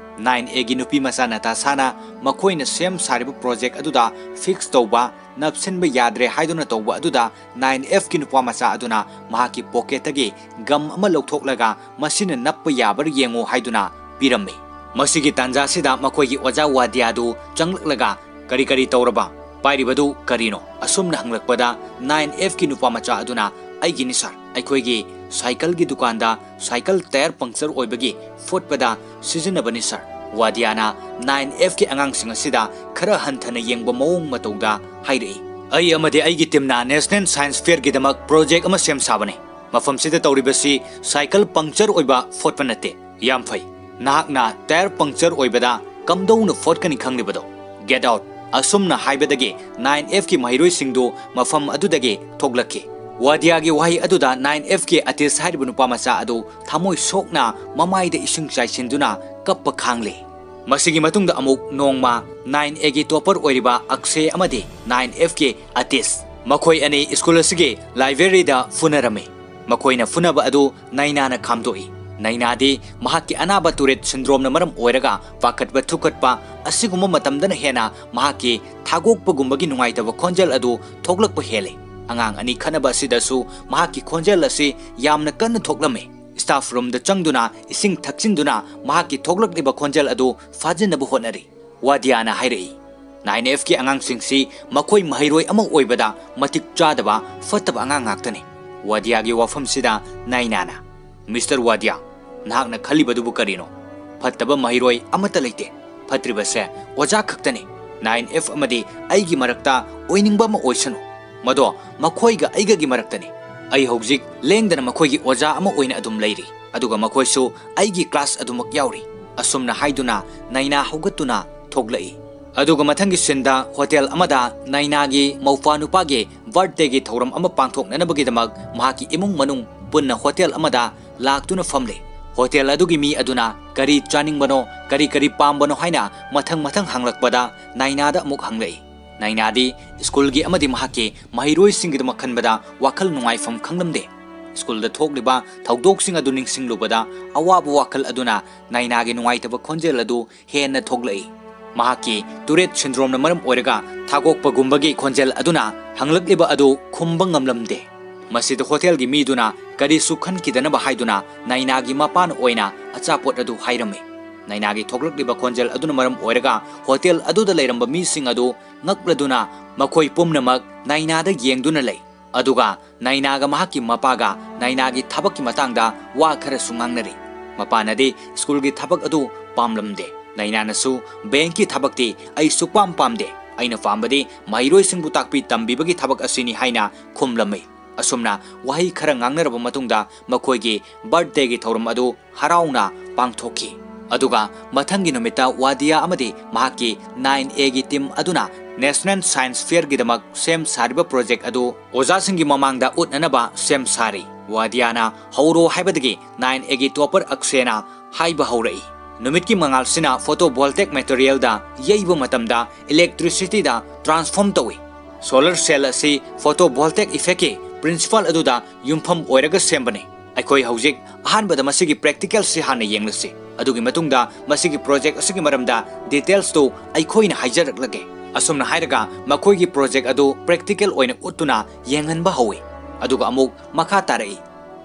ꯅꯥꯏꯟ ꯑꯦꯒꯤ ꯅꯨꯄꯤ ꯃꯆꯥ ꯅꯇꯥꯁꯥꯅ ꯃꯈꯣꯏꯅ ꯁꯦꯝ ꯁꯥꯔꯤꯕ ꯄ꯭ꯔꯣꯖꯦꯛ ꯑꯗꯨꯗ ꯐꯤꯛꯁ ꯇꯧꯕ, ꯅꯞꯁꯤꯟꯕ ꯌꯥꯗ꯭ꯔꯦ ꯍꯥꯏꯗꯨꯅ ꯇꯧꯕ ꯑꯗꯨꯗ ꯅꯥꯏꯟ ꯑꯦꯐꯀꯤ ꯅꯨꯄꯥ ꯃꯆꯥ ꯑꯗꯨꯅ ꯃꯍꯥꯛꯀꯤ ꯄꯣꯀꯦꯠꯇꯒꯤ ꯒꯝ ꯑꯃ ꯂꯧꯊꯣꯛꯂꯒ "ꯃꯁꯤꯅ ꯅꯞꯄ ꯌꯥꯕ꯭ꯔꯥ ꯌꯦꯡꯉꯨ" ꯍꯥꯏꯗꯨꯅ ꯄꯤꯔꯝꯃꯤ꯫ ꯃꯁꯤꯒꯤ ꯇꯥꯟꯖꯥꯁꯤꯗ ꯃꯈꯣꯏꯒꯤ ꯑꯣꯖꯥ ꯋꯥꯗꯤꯌꯥꯗꯨ ꯆꯪꯂꯛꯂꯒ "ꯀꯔꯤ ꯀꯔꯤ ꯇꯧꯔꯕ? ꯄꯥꯏꯔꯤꯕꯗꯨ ꯀꯔꯤꯅꯣ?" ꯑꯁꯨꯝꯅ ꯍꯪꯂꯛꯄꯗ ꯅꯥꯏꯟ ꯑꯦꯐꯀꯤ ꯅꯨꯄꯥ ꯃꯆꯥ ꯑꯗꯨꯅ, "ꯑꯩꯒꯤꯅꯤ ꯁꯥꯔ, ꯑꯩꯈꯣꯏꯒꯤ ꯁꯥꯏꯀꯜꯒꯤ ꯗꯨꯀꯥꯟꯗ ꯁꯥꯏꯀꯜ ꯇꯥꯌꯔ ꯄꯪꯆꯔ ꯑꯣꯏꯕꯒꯤ ꯐꯣꯠꯄꯗ ꯁꯤꯖꯤꯟꯅꯕꯅꯤ ꯁꯥꯔ꯫" ꯋꯥꯗꯤꯌꯥꯅ ꯅꯥꯏꯟ ꯑꯦꯐꯀꯤ ꯑꯉꯥꯡꯁꯤꯡ ꯑꯁꯤꯗ ꯈꯔ ꯍꯟꯊꯅ ꯌꯦꯡꯕ ꯃꯑꯣꯡ ꯃꯇꯧꯗ ꯍꯥꯏꯔꯛꯏ, "ꯑꯩ ꯑꯃꯗꯤ ꯑꯩꯒꯤ ꯇꯤꯝꯅ ꯅꯦꯁꯅꯦꯜ ꯁꯥꯏꯟꯁ ꯐꯤꯌꯔꯒꯤꯗꯃꯛ ꯄ꯭ꯔꯣꯖꯦꯛ ꯑꯃ ꯁꯦꯝ ꯁꯥꯕꯅꯤ꯫ ꯃꯐꯝꯁꯤꯗ ꯇꯧꯔꯤꯕꯁꯤ ꯁꯥꯏꯀꯜ ꯄꯪꯆꯔ ꯑꯣꯏꯕ ꯐꯣꯠꯄ ꯅꯠꯇꯦ꯫" "ꯌꯥꯝ ꯐꯩ, ꯅꯍꯥꯛꯅ ꯇꯥꯌꯔ ꯄꯪꯆꯔ ꯑꯣꯏꯕꯗ ꯀꯝꯗꯧꯅ ꯐꯣꯠꯀꯅꯤ ꯈꯪꯂꯤꯕꯗꯣ? Get out!" ꯑꯁꯨꯝꯅ ꯍꯥꯏꯕꯗꯒꯤ ꯅꯥꯏꯟ ꯑꯦꯐꯀꯤ ꯃꯍꯩꯔꯣꯏꯁꯤꯡꯗꯨ ꯃꯐꯝ ꯑꯗꯨꯗꯒꯤ ꯊꯣꯛꯂꯛꯈꯤ꯫ ꯋꯥꯗꯤꯌꯥꯒꯤ ꯋꯥꯍꯩ ꯑꯗꯨꯗ ꯅꯥꯏꯟ ꯑꯦꯐꯀꯤ ꯑꯇꯤꯁ ꯍꯥꯏꯔꯤꯕ ꯅꯨꯄꯥ ꯃꯆꯥ ꯑꯗꯨ ꯊꯃꯣꯏ ꯁꯣꯛꯅ ꯃꯃꯥꯏꯗ ꯏꯁꯤꯡ ꯆꯥꯏꯁꯤꯟꯗꯨꯅ ꯀꯞꯄ ꯈꯥꯡꯂꯦ꯫ ꯃꯁꯤꯒꯤ ꯃꯇꯨꯡꯗ ꯑꯃꯨꯛ ꯅꯣꯡꯃ ꯅꯥꯏꯟ ꯑꯦꯒꯤ ꯇꯣꯄꯔ ꯑꯣꯏꯔꯤꯕ ꯑꯛꯁꯦ ꯑꯃꯗꯤ ꯅꯥꯏꯟ ꯑꯦꯐꯀꯤ ꯑꯇꯤꯁ, ꯃꯈꯣꯏ ꯑꯅꯤ ꯁ꯭ꯀꯨꯜ ꯑꯁꯤꯒꯤ ꯂꯥꯏꯕ꯭ꯔꯦꯔꯤꯗ ꯐꯨꯅꯔꯝꯃꯤ꯫ ꯃꯈꯣꯏꯅ ꯐꯨꯅꯕ ꯑꯗꯨ ꯅꯥꯏꯅꯥꯅ ꯈꯥꯝꯗꯣꯛꯏ꯫ ꯅꯥꯏꯅꯥꯗꯤ ꯃꯍꯥꯛꯀꯤ ꯑꯅꯥꯕ ꯇꯨꯔꯦꯠ ꯁꯤꯟꯗ꯭ꯔꯣꯝꯅ ꯃꯔꯝ ꯑꯣꯏꯔꯒ ꯄꯥꯈꯠꯄ ꯊꯨꯀꯠꯄ ꯑꯁꯤꯒꯨꯝꯕ ꯃꯇꯝꯗꯅ ꯍꯦꯟꯅ ꯃꯍꯥꯛꯀꯤ ꯊꯥꯒꯣꯛꯄꯒꯨꯝꯕꯒꯤ ꯅꯨꯡꯉꯥꯏꯇꯕ ꯈꯣꯟꯖꯦꯜ ꯑꯗꯨ ꯊꯣꯛꯂꯛꯄ ꯍꯦꯜꯂꯤ꯫ ꯑꯉꯥꯡ ꯑꯅꯤ ꯈꯠꯅꯕ ꯑꯁꯤꯗꯁꯨ ꯃꯍꯥꯛꯀꯤ ꯈꯣꯟꯖꯦꯜ ꯑꯁꯤ ꯌꯥꯝꯅ ꯀꯟꯅ ꯊꯣꯛꯂꯝꯃꯤ꯫ ꯁ꯭ꯇꯥꯐ ꯔꯨꯝꯗ ꯆꯪꯗꯨꯅ ꯏꯁꯤꯡ ꯊꯛꯆꯤꯟꯗꯨꯅ ꯃꯍꯥꯛꯀꯤ ꯊꯣꯛꯂꯛꯂꯤꯕ ꯈꯣꯟꯖꯦꯜ ꯑꯗꯨ ꯐꯥꯖꯤꯟꯅꯕ ꯍꯣꯠꯅꯔꯤ꯫ ꯋꯥꯗꯤꯌꯥꯅ ꯍꯥꯏꯔꯛꯏ, "ꯅꯥꯏꯟ ꯑꯦꯐꯀꯤ ꯑꯉꯥꯡꯁꯤꯡꯁꯤ ꯃꯈꯣꯏ ꯃꯍꯩꯔꯣꯏ ꯑꯃ ꯑꯣꯏꯕꯗ ꯃꯇꯤꯛ ꯆꯥꯗꯕ, ꯐꯠꯇꯕ ꯑꯉꯥꯡ ꯉꯥꯛꯇꯅꯤ꯫" ꯋꯥꯗꯤꯌꯥꯒꯤ ꯋꯥꯐꯝꯁꯤꯗ ꯅꯥꯏꯅꯥꯅ, "ꯃꯤꯁꯇꯔ ꯋꯥꯗꯤꯌꯥ, ꯅꯍꯥꯛꯅ ꯈꯜꯂꯤꯕꯗꯨꯕꯨ ꯀꯔꯤꯅꯣ? ꯐꯠꯇꯕ ꯃꯍꯩꯔꯣꯏ ꯑꯃꯠꯇ ꯂꯩꯇꯦ꯫ ꯐꯠꯇ꯭ꯔꯤꯕꯁꯦ ꯑꯣꯖꯥ ꯈꯛꯇꯅꯤ꯫ ꯅꯥꯏꯟ ꯑꯦꯐ ꯑꯃꯗꯤ ꯑꯩꯒꯤ ꯃꯔꯛꯇ ꯑꯣꯏꯅꯤꯡꯕ ꯑꯃ ꯑꯣꯏꯁꯅꯨ꯫ ꯃꯗꯣ ꯃꯈꯣꯏꯒ ꯑꯩꯒꯒꯤ ꯃꯔꯛꯇꯅꯤ꯫ ꯑꯩ ꯍꯧꯖꯤꯛ ꯂꯦꯡꯗꯅ ꯃꯈꯣꯏꯒꯤ ꯑꯣꯖꯥ ꯑꯃ ꯑꯣꯏꯅ ꯑꯗꯨꯝ ꯂꯩꯔꯤ, ꯑꯗꯨꯒ ꯃꯈꯣꯏꯁꯨ ꯑꯩꯒꯤ ꯀ꯭ꯂꯥꯁ ꯑꯗꯨꯃꯛ ꯌꯥꯎꯔꯤ꯫" ꯑꯁꯨꯝꯅ ꯍꯥꯏꯗꯨꯅ ꯅꯥꯏꯅꯥ ꯍꯧꯒꯠꯇꯨꯅ ꯊꯣꯛꯂꯛꯏ꯫ ꯑꯗꯨꯒ ꯃꯊꯪꯒꯤ ꯁꯤꯟꯗ ꯍꯣꯇꯦꯜ ꯑꯃꯗ ꯅꯥꯏꯅꯥꯒꯤ ꯃꯧꯄ꯭ꯋꯥ ꯅꯨꯄꯥꯒꯤ ꯕꯥꯔꯊꯗꯦꯒꯤ ꯊꯧꯔꯝ ꯑꯃ ꯄꯥꯡꯊꯣꯛꯅꯅꯕꯒꯤꯗꯃꯛ ꯃꯍꯥꯛꯀꯤ ꯏꯃꯨꯡ ꯃꯅꯨꯡ ꯄꯨꯟꯅ ꯍꯣꯇꯦꯜ ꯑꯃꯗ ꯂꯥꯛꯇꯨꯅ ꯐꯝꯂꯦ꯫ ꯍꯣꯇꯦꯜ ꯑꯗꯨꯒꯤ ꯃꯤ ꯑꯗꯨꯅ ꯀꯔꯤ ꯆꯥꯅꯤꯡꯕꯅꯣ, ꯀꯔꯤ ꯀꯔꯤ ꯄꯥꯝꯕꯅꯣ ꯍꯥꯏꯅ ꯃꯊꯪ ꯃꯊꯪ ꯍꯪꯂꯛꯄꯗ ꯅꯥꯏꯅꯥꯗ ꯑꯃꯨꯛ ꯍꯪꯂꯛꯏ꯫ ꯅꯥꯏꯅꯥꯗꯤ ꯁ꯭ꯀꯨꯜꯒꯤ ꯑꯃꯗꯤ ꯃꯍꯥꯛꯀꯤ ꯃꯍꯩꯔꯣꯏꯁꯤꯡꯒꯤꯗꯃꯛ ꯈꯟꯕꯗ ꯋꯥꯈꯜ ꯅꯨꯡꯉꯥꯏꯐꯝ ꯈꯪꯂꯝꯗꯦ꯫ ꯁ꯭ꯀꯨꯜꯗ ꯊꯣꯛꯂꯤꯕ ꯊꯧꯗꯣꯛꯁꯤꯡ ꯑꯗꯨ ꯅꯤꯡꯁꯤꯡꯂꯨꯕꯗ ꯑꯋꯥꯕ ꯋꯥꯈꯜ ꯑꯗꯨꯅ ꯅꯥꯏꯅꯥꯒꯤ ꯅꯨꯡꯉꯥꯏꯇꯕ ꯈꯣꯟꯖꯦꯜ ꯑꯗꯨ ꯍꯦꯟꯅ ꯊꯣꯛꯂꯛꯏ꯫ ꯃꯍꯥꯛꯀꯤ ꯇꯨꯔꯦꯠ ꯁꯤꯟꯗ꯭ꯔꯣꯝꯅ ꯃꯔꯝ ꯑꯣꯏꯔꯒ ꯊꯥꯒꯣꯛꯄꯒꯨꯝꯕꯒꯤ ꯈꯣꯟꯖꯦꯜ ꯑꯗꯨꯅ ꯍꯪꯂꯛꯂꯤꯕ ꯑꯗꯨ ꯈꯨꯝꯕ ꯉꯝꯂꯝꯗꯦ꯫ ꯃꯁꯤꯗ ꯍꯣꯇꯦꯜꯒꯤ ꯃꯤꯗꯨꯅ ꯀꯔꯤꯁꯨ ꯈꯟꯈꯤꯗꯅꯕ ꯍꯥꯏꯗꯨꯅ ꯅꯥꯏꯅꯥꯒꯤ ꯃꯄꯥꯅ ꯑꯣꯏꯅ ꯑꯆꯥꯄꯣꯠ ꯑꯗꯨ ꯍꯥꯏꯔꯝꯃꯤ꯫ ꯅꯥꯏꯅꯥꯒꯤ ꯊꯣꯛꯂꯛꯂꯤꯕ ꯈꯣꯟꯖꯦꯜ ꯑꯗꯨꯅ ꯃꯔꯝ ꯑꯣꯏꯔꯒ ꯍꯣꯇꯦꯜ ꯑꯗꯨꯗ ꯂꯩꯔꯝꯕ ꯃꯤꯁꯤꯡ ꯑꯗꯨ ꯉꯛꯂꯗꯨꯅ ꯃꯈꯣꯏ ꯄꯨꯝꯅꯃꯛ ꯅꯥꯏꯅꯥꯗ ꯌꯦꯡꯗꯨꯅ ꯂꯩ꯫ ꯑꯗꯨꯒ ꯅꯥꯏꯅꯥꯒ ꯃꯍꯥꯛꯀꯤ ꯃꯄꯥꯒ ꯅꯥꯏꯅꯥꯒꯤ ꯊꯕꯛꯀꯤ ꯃꯇꯥꯡꯗ ꯋꯥ ꯈꯔꯁꯨ ꯉꯥꯡꯅꯔꯤ꯫ ꯃꯄꯥꯅꯗꯤ ꯁ꯭ꯀꯨꯜꯒꯤ ꯊꯕꯛ ꯑꯗꯨ ꯄꯥꯝꯂꯝꯗꯦ꯫ ꯅꯥꯏꯅꯥꯅꯁꯨ, "ꯕꯦꯡꯀꯤ ꯊꯕꯛꯇꯤ ꯑꯩ ꯁꯨꯛꯄꯥꯝ ꯄꯥꯝꯗꯦ꯫ ꯑꯩꯅ ꯄꯥꯝꯕꯗꯤ ꯃꯍꯩꯔꯣꯏꯁꯤꯡꯕꯨ ꯇꯥꯛꯄꯤ ꯇꯝꯕꯤꯕꯒꯤ ꯊꯕꯛ ꯑꯁꯤꯅꯤ" ꯍꯥꯏꯅ ꯈꯨꯝꯂꯝꯃꯤ꯫ ꯑꯁꯨꯝꯅ ꯋꯥꯍꯩ ꯈꯔ ꯉꯥꯡꯅꯔꯕ ꯃꯇꯨꯡꯗ ꯃꯈꯣꯏꯒꯤ ꯕꯥꯔꯊꯗꯦꯒꯤ ꯊꯧꯔꯝ ꯑꯗꯨ ꯍꯔꯥꯎꯅ ꯄꯥꯡꯊꯣꯛꯈꯤ꯫ ꯑꯗꯨꯒ ꯃꯊꯪꯒꯤ ꯅꯨꯃꯤꯠꯇ ꯋꯥꯗꯤꯌꯥ ꯑꯃꯗꯤ ꯃꯍꯥꯛꯀꯤ ꯅꯥꯏꯟ ꯑꯦꯒꯤ ꯇꯤꯝ ꯑꯗꯨꯅ National Science Fairꯒꯤꯗꯃꯛ ꯁꯦꯝ ꯁꯥꯔꯤꯕ ꯄ꯭ꯔꯣꯖꯦꯛ ꯑꯗꯨ ꯑꯣꯖꯥꯁꯤꯡꯒꯤ ꯃꯃꯥꯡꯗ ꯎꯠꯅꯅꯕ ꯁꯦꯝ ꯁꯥꯔꯤ꯫ ꯋꯥꯗꯤꯌꯥꯅ ꯍꯧꯔꯣ ꯍꯥꯏꯕꯗꯒꯤ ꯅꯥꯏꯟ ꯑꯦꯒꯤ ꯇꯣꯄꯔ ꯑꯛꯁꯦꯅ ꯍꯥꯏꯕ ꯍꯧꯔꯛꯏ, ꯅꯨꯃꯤꯠꯀꯤ ꯃꯉꯥꯜꯁꯤꯅ photovoltaic materialꯗ ꯌꯩꯕ ꯃꯇꯝꯗ electricityꯗ transform ꯇꯧꯏ꯫ Solar cell ꯑꯁꯤ photovoltaic effectꯀꯤ principle ꯑꯗꯨꯗ ꯌꯨꯝꯐꯝ ꯑꯣꯏꯔꯒ ꯁꯦꯝꯕꯅꯤ꯫ ꯑꯩꯈꯣꯏ ꯍꯧꯖꯤꯛ ꯑꯍꯥꯟꯕꯗ ꯃꯁꯤꯒꯤ practicalꯁꯤ ꯍꯥꯟꯅ ꯌꯦꯡꯂꯁꯤ꯫ ꯑꯗꯨꯒꯤ ꯃꯇꯨꯡꯗ ꯃꯁꯤꯒꯤ ꯄ꯭ꯔꯣꯖꯦꯛ ꯑꯁꯤꯒꯤ ꯃꯔꯝꯗ detailsꯇꯨ ꯑꯩꯈꯣꯏꯅ ꯍꯥꯏꯖꯔꯛꯂꯒꯦ꯫ ꯑꯁꯨꯝꯅ ꯍꯥꯏꯔꯒ ꯃꯈꯣꯏꯒꯤ ꯄ꯭ꯔꯣꯖꯦꯛ ꯑꯗꯨ practical ꯑꯣꯏꯅ ꯎꯠꯇꯨꯅ ꯌꯦꯡꯍꯟꯕ ꯍꯧꯏ꯫ ꯑꯗꯨꯒ ꯑꯃꯨꯛ ꯃꯈꯥ ꯇꯥꯔꯛꯏ꯫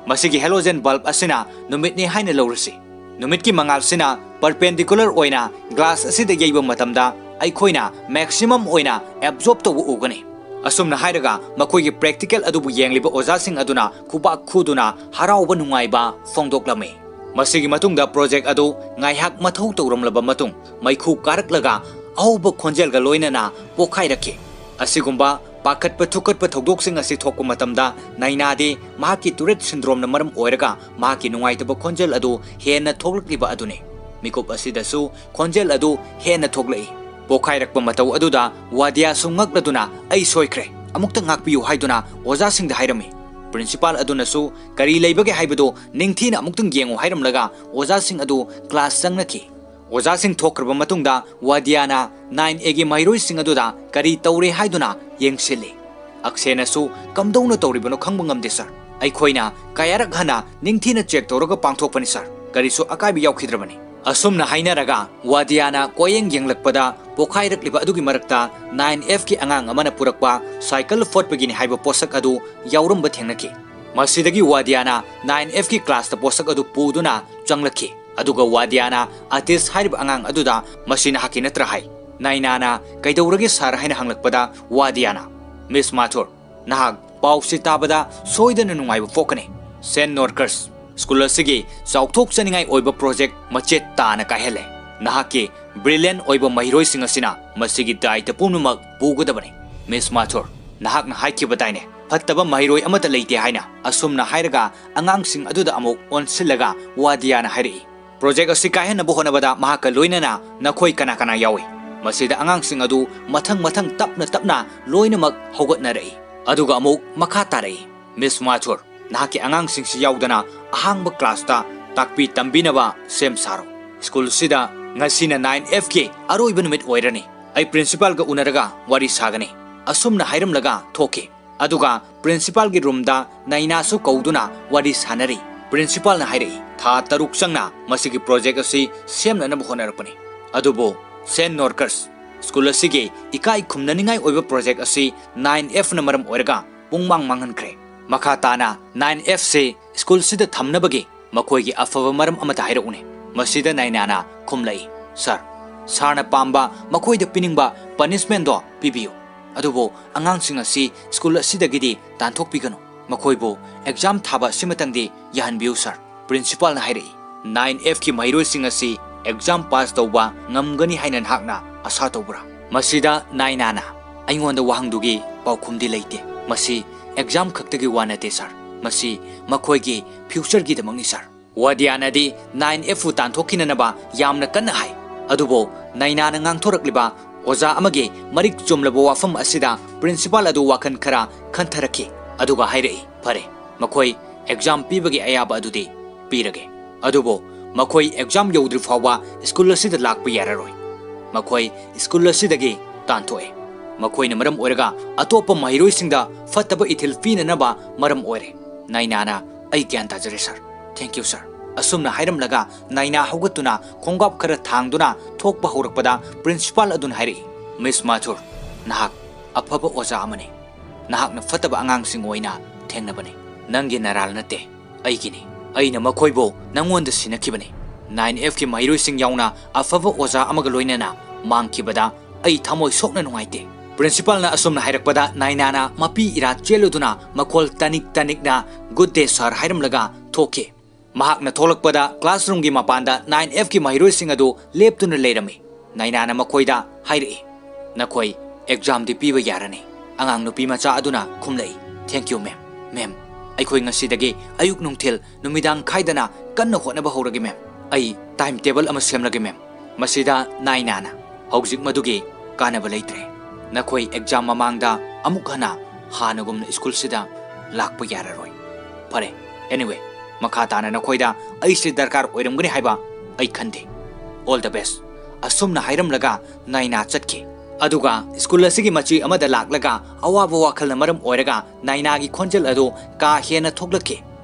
ꯃꯁꯤꯒꯤ halogen bulb ꯑꯁꯤꯅ ꯅꯨꯃꯤꯠꯅꯤ ꯍꯥꯏꯅ ꯂꯧꯔꯁꯤ꯫ ꯅꯨꯃꯤꯠꯀꯤ ꯃꯉꯥꯜꯁꯤꯅ perpendicular ꯑꯣꯏꯅ glass ꯑꯁꯤꯗ ꯌꯩꯕ ꯃꯇꯝꯗ ꯑꯩꯈꯣꯏꯅ maximum ꯑꯣꯏꯅ absorb ꯇꯧꯕ ꯎꯒꯅꯤ꯫ ꯑꯁꯨꯝꯅ ꯍꯥꯏꯔꯒ ꯃꯈꯣꯏꯒꯤ practical ꯑꯗꯨꯕꯨ ꯌꯦꯡꯂꯤꯕ ꯑꯣꯖꯥꯁꯤꯡ ꯑꯗꯨꯅ ꯈꯨꯕꯥꯛ ꯈꯨꯗꯨꯅ ꯍꯔꯥꯎꯕ ꯅꯨꯡꯉꯥꯏꯕ ꯐꯣꯡꯗꯣꯛꯂꯝꯃꯤ꯫ ꯃꯁꯤꯒꯤ ꯃꯇꯨꯡꯗ ꯄ꯭ꯔꯣꯖꯦꯛ ꯑꯗꯨ ꯉꯥꯏꯍꯥꯛ ꯃꯊꯧ ꯇꯧꯔꯝꯂꯕ ꯃꯇꯨꯡ, ꯃꯩꯈꯨ ꯀꯥꯔꯛꯂꯒ ꯑꯍꯧꯕ ꯈꯣꯟꯖꯦꯜꯒ ꯂꯣꯏꯅꯅ ꯄꯣꯈꯥꯏꯔꯛꯈꯤ꯫ ꯑꯁꯤꯒꯨꯝꯕ ꯄꯥꯈꯠꯄ ꯊꯨꯀꯠꯄ ꯊꯧꯗꯣꯛꯁꯤꯡ ꯑꯁꯤ ꯊꯣꯛꯄ ꯃꯇꯝꯗ ꯅꯥꯏꯅꯥꯗꯤ ꯃꯍꯥꯛꯀꯤ Tourette syndromeꯅ ꯃꯔꯝ ꯑꯣꯏꯔꯒ ꯃꯍꯥꯛꯀꯤ ꯅꯨꯡꯉꯥꯏꯇꯕ ꯈꯣꯟꯖꯦꯜ ꯑꯗꯨ ꯍꯦꯟꯅ ꯊꯣꯛꯂꯛꯂꯤꯕ ꯑꯗꯨꯅꯤ꯫ ꯃꯤꯀꯨꯞ ꯑꯁꯤꯗꯁꯨ ꯈꯣꯟꯖꯦꯜ ꯑꯗꯨ ꯍꯦꯟꯅ ꯊꯣꯛꯂꯛꯏ꯫ ꯄꯣꯈꯥꯏꯔꯛꯄ ꯃꯇꯧ ꯑꯗꯨꯗ ꯋꯥꯗꯤꯌꯥꯁꯨ ꯉꯛꯂꯗꯨꯅ, "ꯑꯩ ꯁꯣꯏꯈ꯭ꯔꯦ, ꯑꯃꯨꯛꯇ ꯉꯥꯛꯄꯤꯌꯨ" ꯍꯥꯏꯗꯨꯅ ꯑꯣꯖꯥꯁꯤꯡꯗ ꯍꯥꯏꯔꯝꯃꯤ꯫ Principal ꯑꯗꯨꯅꯁꯨ "ꯀꯔꯤ ꯂꯩꯕꯒꯦ ꯍꯥꯏꯕꯗꯨ ꯅꯤꯡꯊꯤꯅ ꯑꯃꯨꯛꯇꯪ ꯌꯦꯡꯉꯨ" ꯍꯥꯏꯔꯝꯂꯒ ꯑꯣꯖꯥꯁꯤꯡ ꯑꯗꯨ class ꯆꯪꯅꯈꯤ꯫ ꯑꯣꯖꯥꯁꯤꯡ ꯊꯣꯛꯈ꯭ꯔꯕ ꯃꯇꯨꯡꯗ ꯋꯥꯗꯤꯌꯥꯅ ꯅꯥꯏꯟ ꯑꯦꯒꯤ ꯃꯍꯩꯔꯣꯏꯁꯤꯡ ꯑꯗꯨꯗ ꯀꯔꯤ ꯇꯧꯔꯦ ꯍꯥꯏꯗꯨꯅ ꯌꯦꯡꯁꯤꯜꯂꯤ꯫ ꯑꯛꯁꯦꯅꯁꯨ "ꯀꯝꯗꯧꯅ ꯇꯧꯔꯤꯕꯅꯣ ꯈꯪꯕ ꯉꯝꯗꯦ, sir꯫ ꯑꯩꯈꯣꯏꯅ ꯀꯌꯥꯔꯛ ꯍꯟꯅ ꯅꯤꯡꯊꯤꯅ check ꯇꯧꯔꯒ ꯄꯥꯡꯊꯣꯛꯄꯅꯤ, sir꯫ ꯀꯔꯤꯁꯨ ꯑꯀꯥꯏꯕ ꯌꯥꯎꯈꯤꯗ꯭ꯔꯕꯅꯤ"꯫ ꯑꯁꯨꯝꯅ ꯍꯥꯏꯅꯔꯒ ꯋꯥꯗꯤꯌꯥꯅ ꯀꯣꯌꯦꯡ ꯌꯦꯡꯂꯛꯄꯗ ꯄꯣꯈꯥꯏꯔꯛꯂꯤꯕ ꯑꯗꯨꯒꯤ ꯃꯔꯛꯇ ꯅꯥꯏꯟ ꯑꯦꯐꯀꯤ ꯑꯉꯥꯡ ꯑꯃꯅ ꯄꯨꯔꯛꯄ cycle ꯐꯣꯠꯄꯒꯤꯅꯤ ꯍꯥꯏꯕ ꯄꯣꯠꯁꯛ ꯑꯗꯨ ꯌꯥꯎꯔꯝꯕ ꯊꯦꯡꯅꯈꯤ꯫ ꯃꯁꯤꯗꯒꯤ ꯋꯥꯗꯤꯌꯥꯅ ꯅꯥꯏꯟ ꯑꯦꯐꯀꯤ classꯇ ꯄꯣꯠꯁꯛ ꯑꯗꯨ ꯄꯨꯗꯨꯅ ꯆꯪꯂꯛꯈꯤ꯫ ꯑꯗꯨꯒ ꯋꯥꯗꯤꯌꯥꯅ ꯑꯇꯤꯁ ꯍꯥꯏꯔꯤꯕ ꯑꯉꯥꯡ ꯑꯗꯨꯗ "ꯃꯁꯤ ꯅꯍꯥꯛꯀꯤ ꯅꯠꯇ꯭ꯔꯥ?" ꯍꯥꯏ꯫ ꯅꯥꯏꯅꯥꯅ "ꯀꯩꯗꯧꯔꯒꯦ, sir?" ꯍꯥꯏꯅ ꯍꯪꯂꯛꯄꯗ ꯋꯥꯗꯤꯌꯥꯅ, "Miss Mathur, ꯅꯍꯥꯛ ꯄꯥꯎꯁꯤ ꯇꯥꯕꯗ ꯁꯣꯏꯗꯅ ꯅꯨꯡꯉꯥꯏꯕ ꯄꯣꯛꯀꯅꯤ꯫ Saint Norcus school ꯑꯁꯤꯒꯤ ꯆꯥꯎꯊꯣꯛꯆꯅꯤꯡꯉꯥꯏ ꯑꯣꯏꯕ project ꯃꯆꯦꯠ ꯇꯥꯅ ꯀꯥꯏꯍꯜꯂꯦ꯫ ꯅꯍꯥꯛꯀꯤ brilliant ꯑꯣꯏꯕ ꯃꯍꯩꯔꯣꯏꯁꯤꯡ ꯑꯁꯤꯅ ꯃꯁꯤꯒꯤ ꯗꯥꯏꯇ ꯄꯨꯝꯅꯃꯛ ꯄꯨꯒꯗꯕꯅꯤ꯫ Miss Mathur, ꯅꯍꯥꯛꯅ ꯍꯥꯏꯈꯤꯕꯗꯥꯏꯅꯦ, ꯐꯠꯇꯕ ꯃꯍꯩꯔꯣꯏ ꯑꯃꯠꯇ ꯂꯩꯇꯦ ꯍꯥꯏꯅ?" ꯑꯁꯨꯝꯅ ꯍꯥꯏꯔꯒ ꯑꯉꯥꯡꯁꯤꯡ ꯑꯗꯨꯗ ꯑꯃꯨꯛ ꯑꯣꯟꯁꯤꯜꯂꯒ ꯋꯥꯗꯤꯌꯥꯅ ꯍꯥꯏꯔꯛꯏ, Project ꯑꯁꯤ ꯀꯥꯏꯍꯟꯅꯕ ꯍꯣꯠꯅꯕꯗ ꯃꯍꯥꯛꯀ ꯂꯣꯏꯅꯅ ꯅꯈꯣꯏ ꯀꯅꯥ ꯀꯅꯥ ꯌꯥꯎꯏ? ꯃꯁꯤꯗ ꯑꯉꯥꯡꯁꯤꯡ ꯑꯗꯨ ꯃꯊꯪ ꯃꯊꯪ ꯇꯞꯅ ꯇꯞꯅ ꯂꯣꯏꯅꯃꯛ ꯍꯧꯒꯠꯅꯔꯛꯏ꯫ ꯑꯗꯨꯒ ꯑꯃꯨꯛ ꯃꯈꯥ ꯇꯥꯔꯛꯏ, "Miss Mathur, ꯅꯍꯥꯛꯀꯤ ꯑꯉꯥꯡꯁꯤꯡꯁꯤ ꯌꯥꯎꯗꯅ ꯑꯍꯥꯡꯕ classꯇ ꯇꯥꯛꯄꯤ ꯇꯝꯕꯤꯅꯕ ꯁꯦꯝ ꯁꯥꯔꯣ꯫ School ꯑꯁꯤꯗ ꯉꯁꯤꯅ nine Fꯀꯤ ꯑꯔꯣꯏꯕ ꯅꯨꯃꯤꯠ ꯑꯣꯏꯔꯅꯤ꯫ ꯑꯩ principalꯒ ꯎꯅꯔꯒ ꯋꯥꯔꯤ ꯁꯥꯒꯅꯤ꯫" ꯑꯁꯨꯝꯅ ꯍꯥꯏꯔꯝꯂꯒ ꯊꯣꯛꯈꯤ꯫ ꯑꯗꯨꯒ principalꯒꯤ roomꯗ ꯅꯥꯏꯅꯥꯁꯨ ꯀꯧꯗꯨꯅ ꯋꯥꯔꯤ ꯁꯥꯅꯔꯤ꯫ Principalꯅ ꯍꯥꯏꯔꯛꯏ, "ꯊꯥ ꯇꯔꯨꯛ ꯆꯪꯅ ꯃꯁꯤꯒꯤ project ꯑꯁꯤ ꯁꯦꯝꯅꯅꯕ ꯍꯣꯠꯅꯔꯛꯄꯅꯤ꯫ ꯑꯗꯨꯕꯨ Saint Norcus, school ꯑꯁꯤꯒꯤ ꯏꯀꯥꯏ ꯈꯨꯝꯅꯅꯤꯡꯉꯥꯏ ꯑꯣꯏꯕ project ꯑꯁꯤ nine Fꯅ ꯃꯔꯝ ꯑꯣꯏꯔꯒ ꯄꯨꯡꯃꯥꯡ ꯃꯥꯡꯍꯟꯈ꯭ꯔꯦ꯫ ꯃꯈꯥ ꯇꯥꯅ nine Fꯁꯤ school ꯑꯁꯤꯗ ꯊꯝꯅꯕꯒꯤ ꯃꯈꯣꯏꯒꯤ ꯑꯐꯕ ꯃꯔꯝ ꯑꯃꯠꯇ ꯍꯥꯏꯔꯛꯎꯅꯦ꯫" ꯃꯁꯤꯗ ꯅꯥꯏꯅꯥꯅ ꯈꯨꯝꯂꯛꯏ, "Sir, sirꯅ ꯄꯥꯝꯕ, ꯃꯈꯣꯏꯗ ꯄꯤꯅꯤꯡꯕ punishmentꯗꯣ ꯄꯤꯕꯤꯌꯨ꯫ ꯑꯗꯨꯕꯨ ꯑꯉꯥꯡꯁꯤꯡ ꯑꯁꯤ school ꯑꯁꯤꯗꯒꯤꯗꯤ ꯇꯥꯟꯊꯣꯛꯄꯤꯒꯅꯨ꯫ ꯃꯈꯣꯏꯕꯨ exam ꯊꯥꯕ ꯑꯁꯤꯃꯇꯪꯗꯤ ꯌꯥꯍꯟꯕꯤꯌꯨ, sir꯫" Principalꯅ ꯍꯥꯏꯔꯛꯏ, "Nine Fꯀꯤ ꯃꯍꯩꯔꯣꯏꯁꯤꯡ ꯑꯁꯤ exam pass ꯇꯧꯕ ꯉꯝꯒꯅꯤ ꯍꯥꯏꯅ ꯅꯍꯥꯛꯅ ꯑꯁꯥ ꯇꯧꯕ꯭ꯔꯥ?" ꯃꯁꯤꯗ ꯅꯥꯏꯅꯥꯅ, "ꯑꯩꯉꯣꯟꯗ ꯋꯥꯍꯪꯗꯨꯒꯤ ꯄꯥꯎꯈꯨꯝꯗꯤ ꯂꯩꯇꯦ꯫ ꯃꯁꯤ exam ꯈꯛꯇꯒꯤ ꯋꯥ ꯅꯠꯇꯦ, sir꯫ ꯃꯁꯤ ꯃꯈꯣꯏꯒꯤ futureꯒꯤꯗꯃꯛꯅꯤ, sir꯫" ꯋꯥꯗꯤꯌꯥꯅꯗꯤ nine Fꯄꯨ ꯇꯥꯟꯊꯣꯛꯈꯤꯅꯅꯕ ꯌꯥꯝꯅ ꯀꯟꯅ ꯍꯥꯏ꯫ ꯑꯗꯨꯕꯨ ꯅꯥꯏꯅꯥꯅ ꯉꯥꯡꯊꯣꯔꯛꯂꯤꯕ ꯑꯣꯖꯥ ꯑꯃꯒꯤ ꯃꯔꯤꯛ ꯆꯨꯝꯂꯕ ꯋꯥꯐꯝ ꯑꯁꯤꯗ principal ꯑꯗꯨ ꯋꯥꯈꯜ ꯈꯔ ꯈꯟꯊꯔꯛꯈꯤ꯫ ꯑꯗꯨꯒ ꯍꯥꯏꯔꯛꯏ, "ꯐꯔꯦ, ꯃꯈꯣꯏ exam ꯄꯤꯕꯒꯤ ꯑꯌꯥꯕ ꯑꯗꯨꯗꯤ ꯄꯤꯔꯒꯦ꯫ ꯑꯗꯨꯕꯨ ꯃꯈꯣꯏ exam ꯌꯧꯗ꯭ꯔꯤ ꯐꯥꯎꯕ school ꯑꯁꯤꯗ ꯂꯥꯛꯄ ꯌꯥꯔꯔꯣꯏ꯫ ꯃꯈꯣꯏ school ꯑꯁꯤꯗꯒꯤ ꯇꯥꯟꯊꯣꯛꯑꯦ꯫ ꯃꯈꯣꯏꯅ ꯃꯔꯝ ꯑꯣꯏꯔꯒ ꯑꯇꯣꯞꯄ ꯃꯍꯩꯔꯣꯏꯁꯤꯡꯗ ꯐꯠꯇꯕ ꯏꯊꯤꯜ ꯄꯤꯅꯅꯕ ꯃꯔꯝ ꯑꯣꯏꯔꯦ꯫" ꯅꯥꯏꯅꯥꯅ, "ꯑꯩ ꯒ꯭ꯌꯥꯟ ꯇꯥꯖꯔꯦ, sir꯫ Thank you, sir꯫" ꯑꯁꯨꯝꯅ ꯍꯥꯏꯔꯝꯂꯒ ꯅꯥꯏꯅꯥ ꯍꯧꯒꯠꯇꯨꯅ ꯈꯣꯡꯒꯥꯞ ꯈꯔ ꯊꯥꯡꯗꯨꯅ ꯊꯣꯛꯄ ꯍꯧꯔꯛꯄꯗ principal ꯑꯗꯨꯅ ꯍꯥꯏꯔꯛꯏ, "Miss Mathur, ꯅꯍꯥꯛ ꯑꯐꯕ ꯑꯣꯖꯥ ꯑꯃꯅꯤ꯫ ꯅꯍꯥꯛꯅ ꯐꯠꯇꯕ ꯑꯉꯥꯡꯁꯤꯡ ꯑꯣꯏꯅ ꯊꯦꯡꯅꯕꯅꯤ꯫ ꯅꯪꯒꯤ ꯅꯔꯥꯜ ꯅꯠꯇꯦ, ꯑꯩꯒꯤꯅꯤ꯫ ꯑꯩꯅ ꯃꯈꯣꯏꯕꯨ ꯅꯪꯉꯣꯟꯗ ꯁꯤꯟꯅꯈꯤꯕꯅꯤ꯫ Nine Fꯀꯤ ꯃꯍꯩꯔꯣꯏꯁꯤꯡ ꯌꯥꯎꯅ ꯑꯐꯕ ꯑꯣꯖꯥ ꯑꯃꯒ ꯂꯣꯏꯅꯅ ꯃꯥꯡꯈꯤꯕꯗ ꯑꯩ ꯊꯃꯣꯏ ꯁꯣꯛꯅ ꯅꯨꯡꯉꯥꯏꯇꯦ꯫" Principalꯅ ꯑꯁꯨꯝꯅ ꯍꯥꯏꯔꯛꯄꯗ ꯅꯥꯏꯅꯥꯅ ꯃꯄꯤ ꯏꯔꯥ ꯆꯦꯜꯂꯨꯗꯨꯅ ꯃꯈꯣꯜ ꯇꯅꯤꯛ ꯇꯅꯤꯛꯅ "Good day, sir" ꯍꯥꯏꯔꯝꯂꯒ ꯊꯣꯛꯈꯤ꯫ ꯃꯍꯥꯛꯅ ꯊꯣꯛꯂꯛꯄꯗ classroomꯒꯤ ꯃꯄꯥꯟꯗ nine Fꯀꯤ ꯃꯍꯩꯔꯣꯏꯁꯤꯡ ꯑꯗꯨ ꯂꯦꯞꯇꯨꯅ ꯂꯩꯔꯝꯃꯤ꯫ ꯅꯥꯏꯅꯥꯅ ꯃꯈꯣꯏꯗ ꯍꯥꯏꯔꯛꯏ, "ꯅꯈꯣꯏ examꯗꯤ ꯄꯤꯕ ꯌꯥꯔꯅꯤ꯫" ꯑꯉꯥꯡ ꯅꯨꯄꯤ ꯃꯆꯥ ꯑꯗꯨꯅ ꯈꯨꯝꯂꯛꯏ, "Thank you, ma'am꯫ Ma'am, ꯑꯩꯈꯣꯏ ꯉꯁꯤꯗꯒꯤ ꯑꯌꯨꯛ ꯅꯨꯡꯊꯤꯜ ꯅꯨꯃꯤꯗꯥꯡ ꯈꯥꯏꯗꯅ ꯀꯟꯅ ꯍꯣꯠꯅꯕ ꯍꯧꯔꯒꯦ, ma'am꯫" ꯑꯩ time table ꯑꯃ ꯁꯦꯝꯂꯒꯦ, ma'am꯫ ꯃꯁꯤꯗ ꯅꯥꯏꯅꯥꯅ, "ꯍꯧꯖꯤꯛ ꯃꯗꯨꯒꯤ ꯀꯥꯟꯅꯕ ꯂꯩꯇ꯭ꯔꯦ꯫ ꯅꯈꯣꯏ exam ꯃꯃꯥꯡꯗ ꯑꯃꯨꯛ ꯍꯟꯅ ꯍꯥꯟꯅꯒꯨꯝꯅ ꯁ꯭ꯀꯨꯜꯁꯤꯗ ꯂꯥꯛꯄ ꯌꯥꯔꯔꯣꯏ꯫ ꯐꯔꯦ, anyway, ꯃꯈꯥ ꯇꯥꯅ ꯅꯈꯣꯏꯗ ꯑꯩꯁꯦ ꯗꯔꯀꯥꯔ ꯑꯣꯏꯔꯝꯒꯅꯤ ꯍꯥꯏꯕ ꯑꯩ ꯈꯟꯗꯦ꯫ All the best꯫" ꯑꯁꯨꯝꯅ ꯍꯥꯏꯔꯝꯂꯒ ꯅꯥꯏꯅꯥ ꯆꯠꯈꯤ꯫ ꯑꯗꯨꯒ ꯁ꯭ꯀꯨꯜ ꯑꯁꯤꯒꯤ ꯃꯆꯤ ꯑꯃꯗ ꯂꯥꯛꯂꯒ ꯑꯋꯥꯕ ꯋꯥꯈꯜꯅ ꯃꯔꯝ ꯑꯣꯏꯔꯒ ꯅꯥꯏꯅꯥꯒꯤ ꯈꯣꯟꯖꯦꯜ ꯑꯗꯨ ꯀꯥ ꯍꯦꯟꯅ ꯊꯣꯛꯂꯛꯈꯤ꯫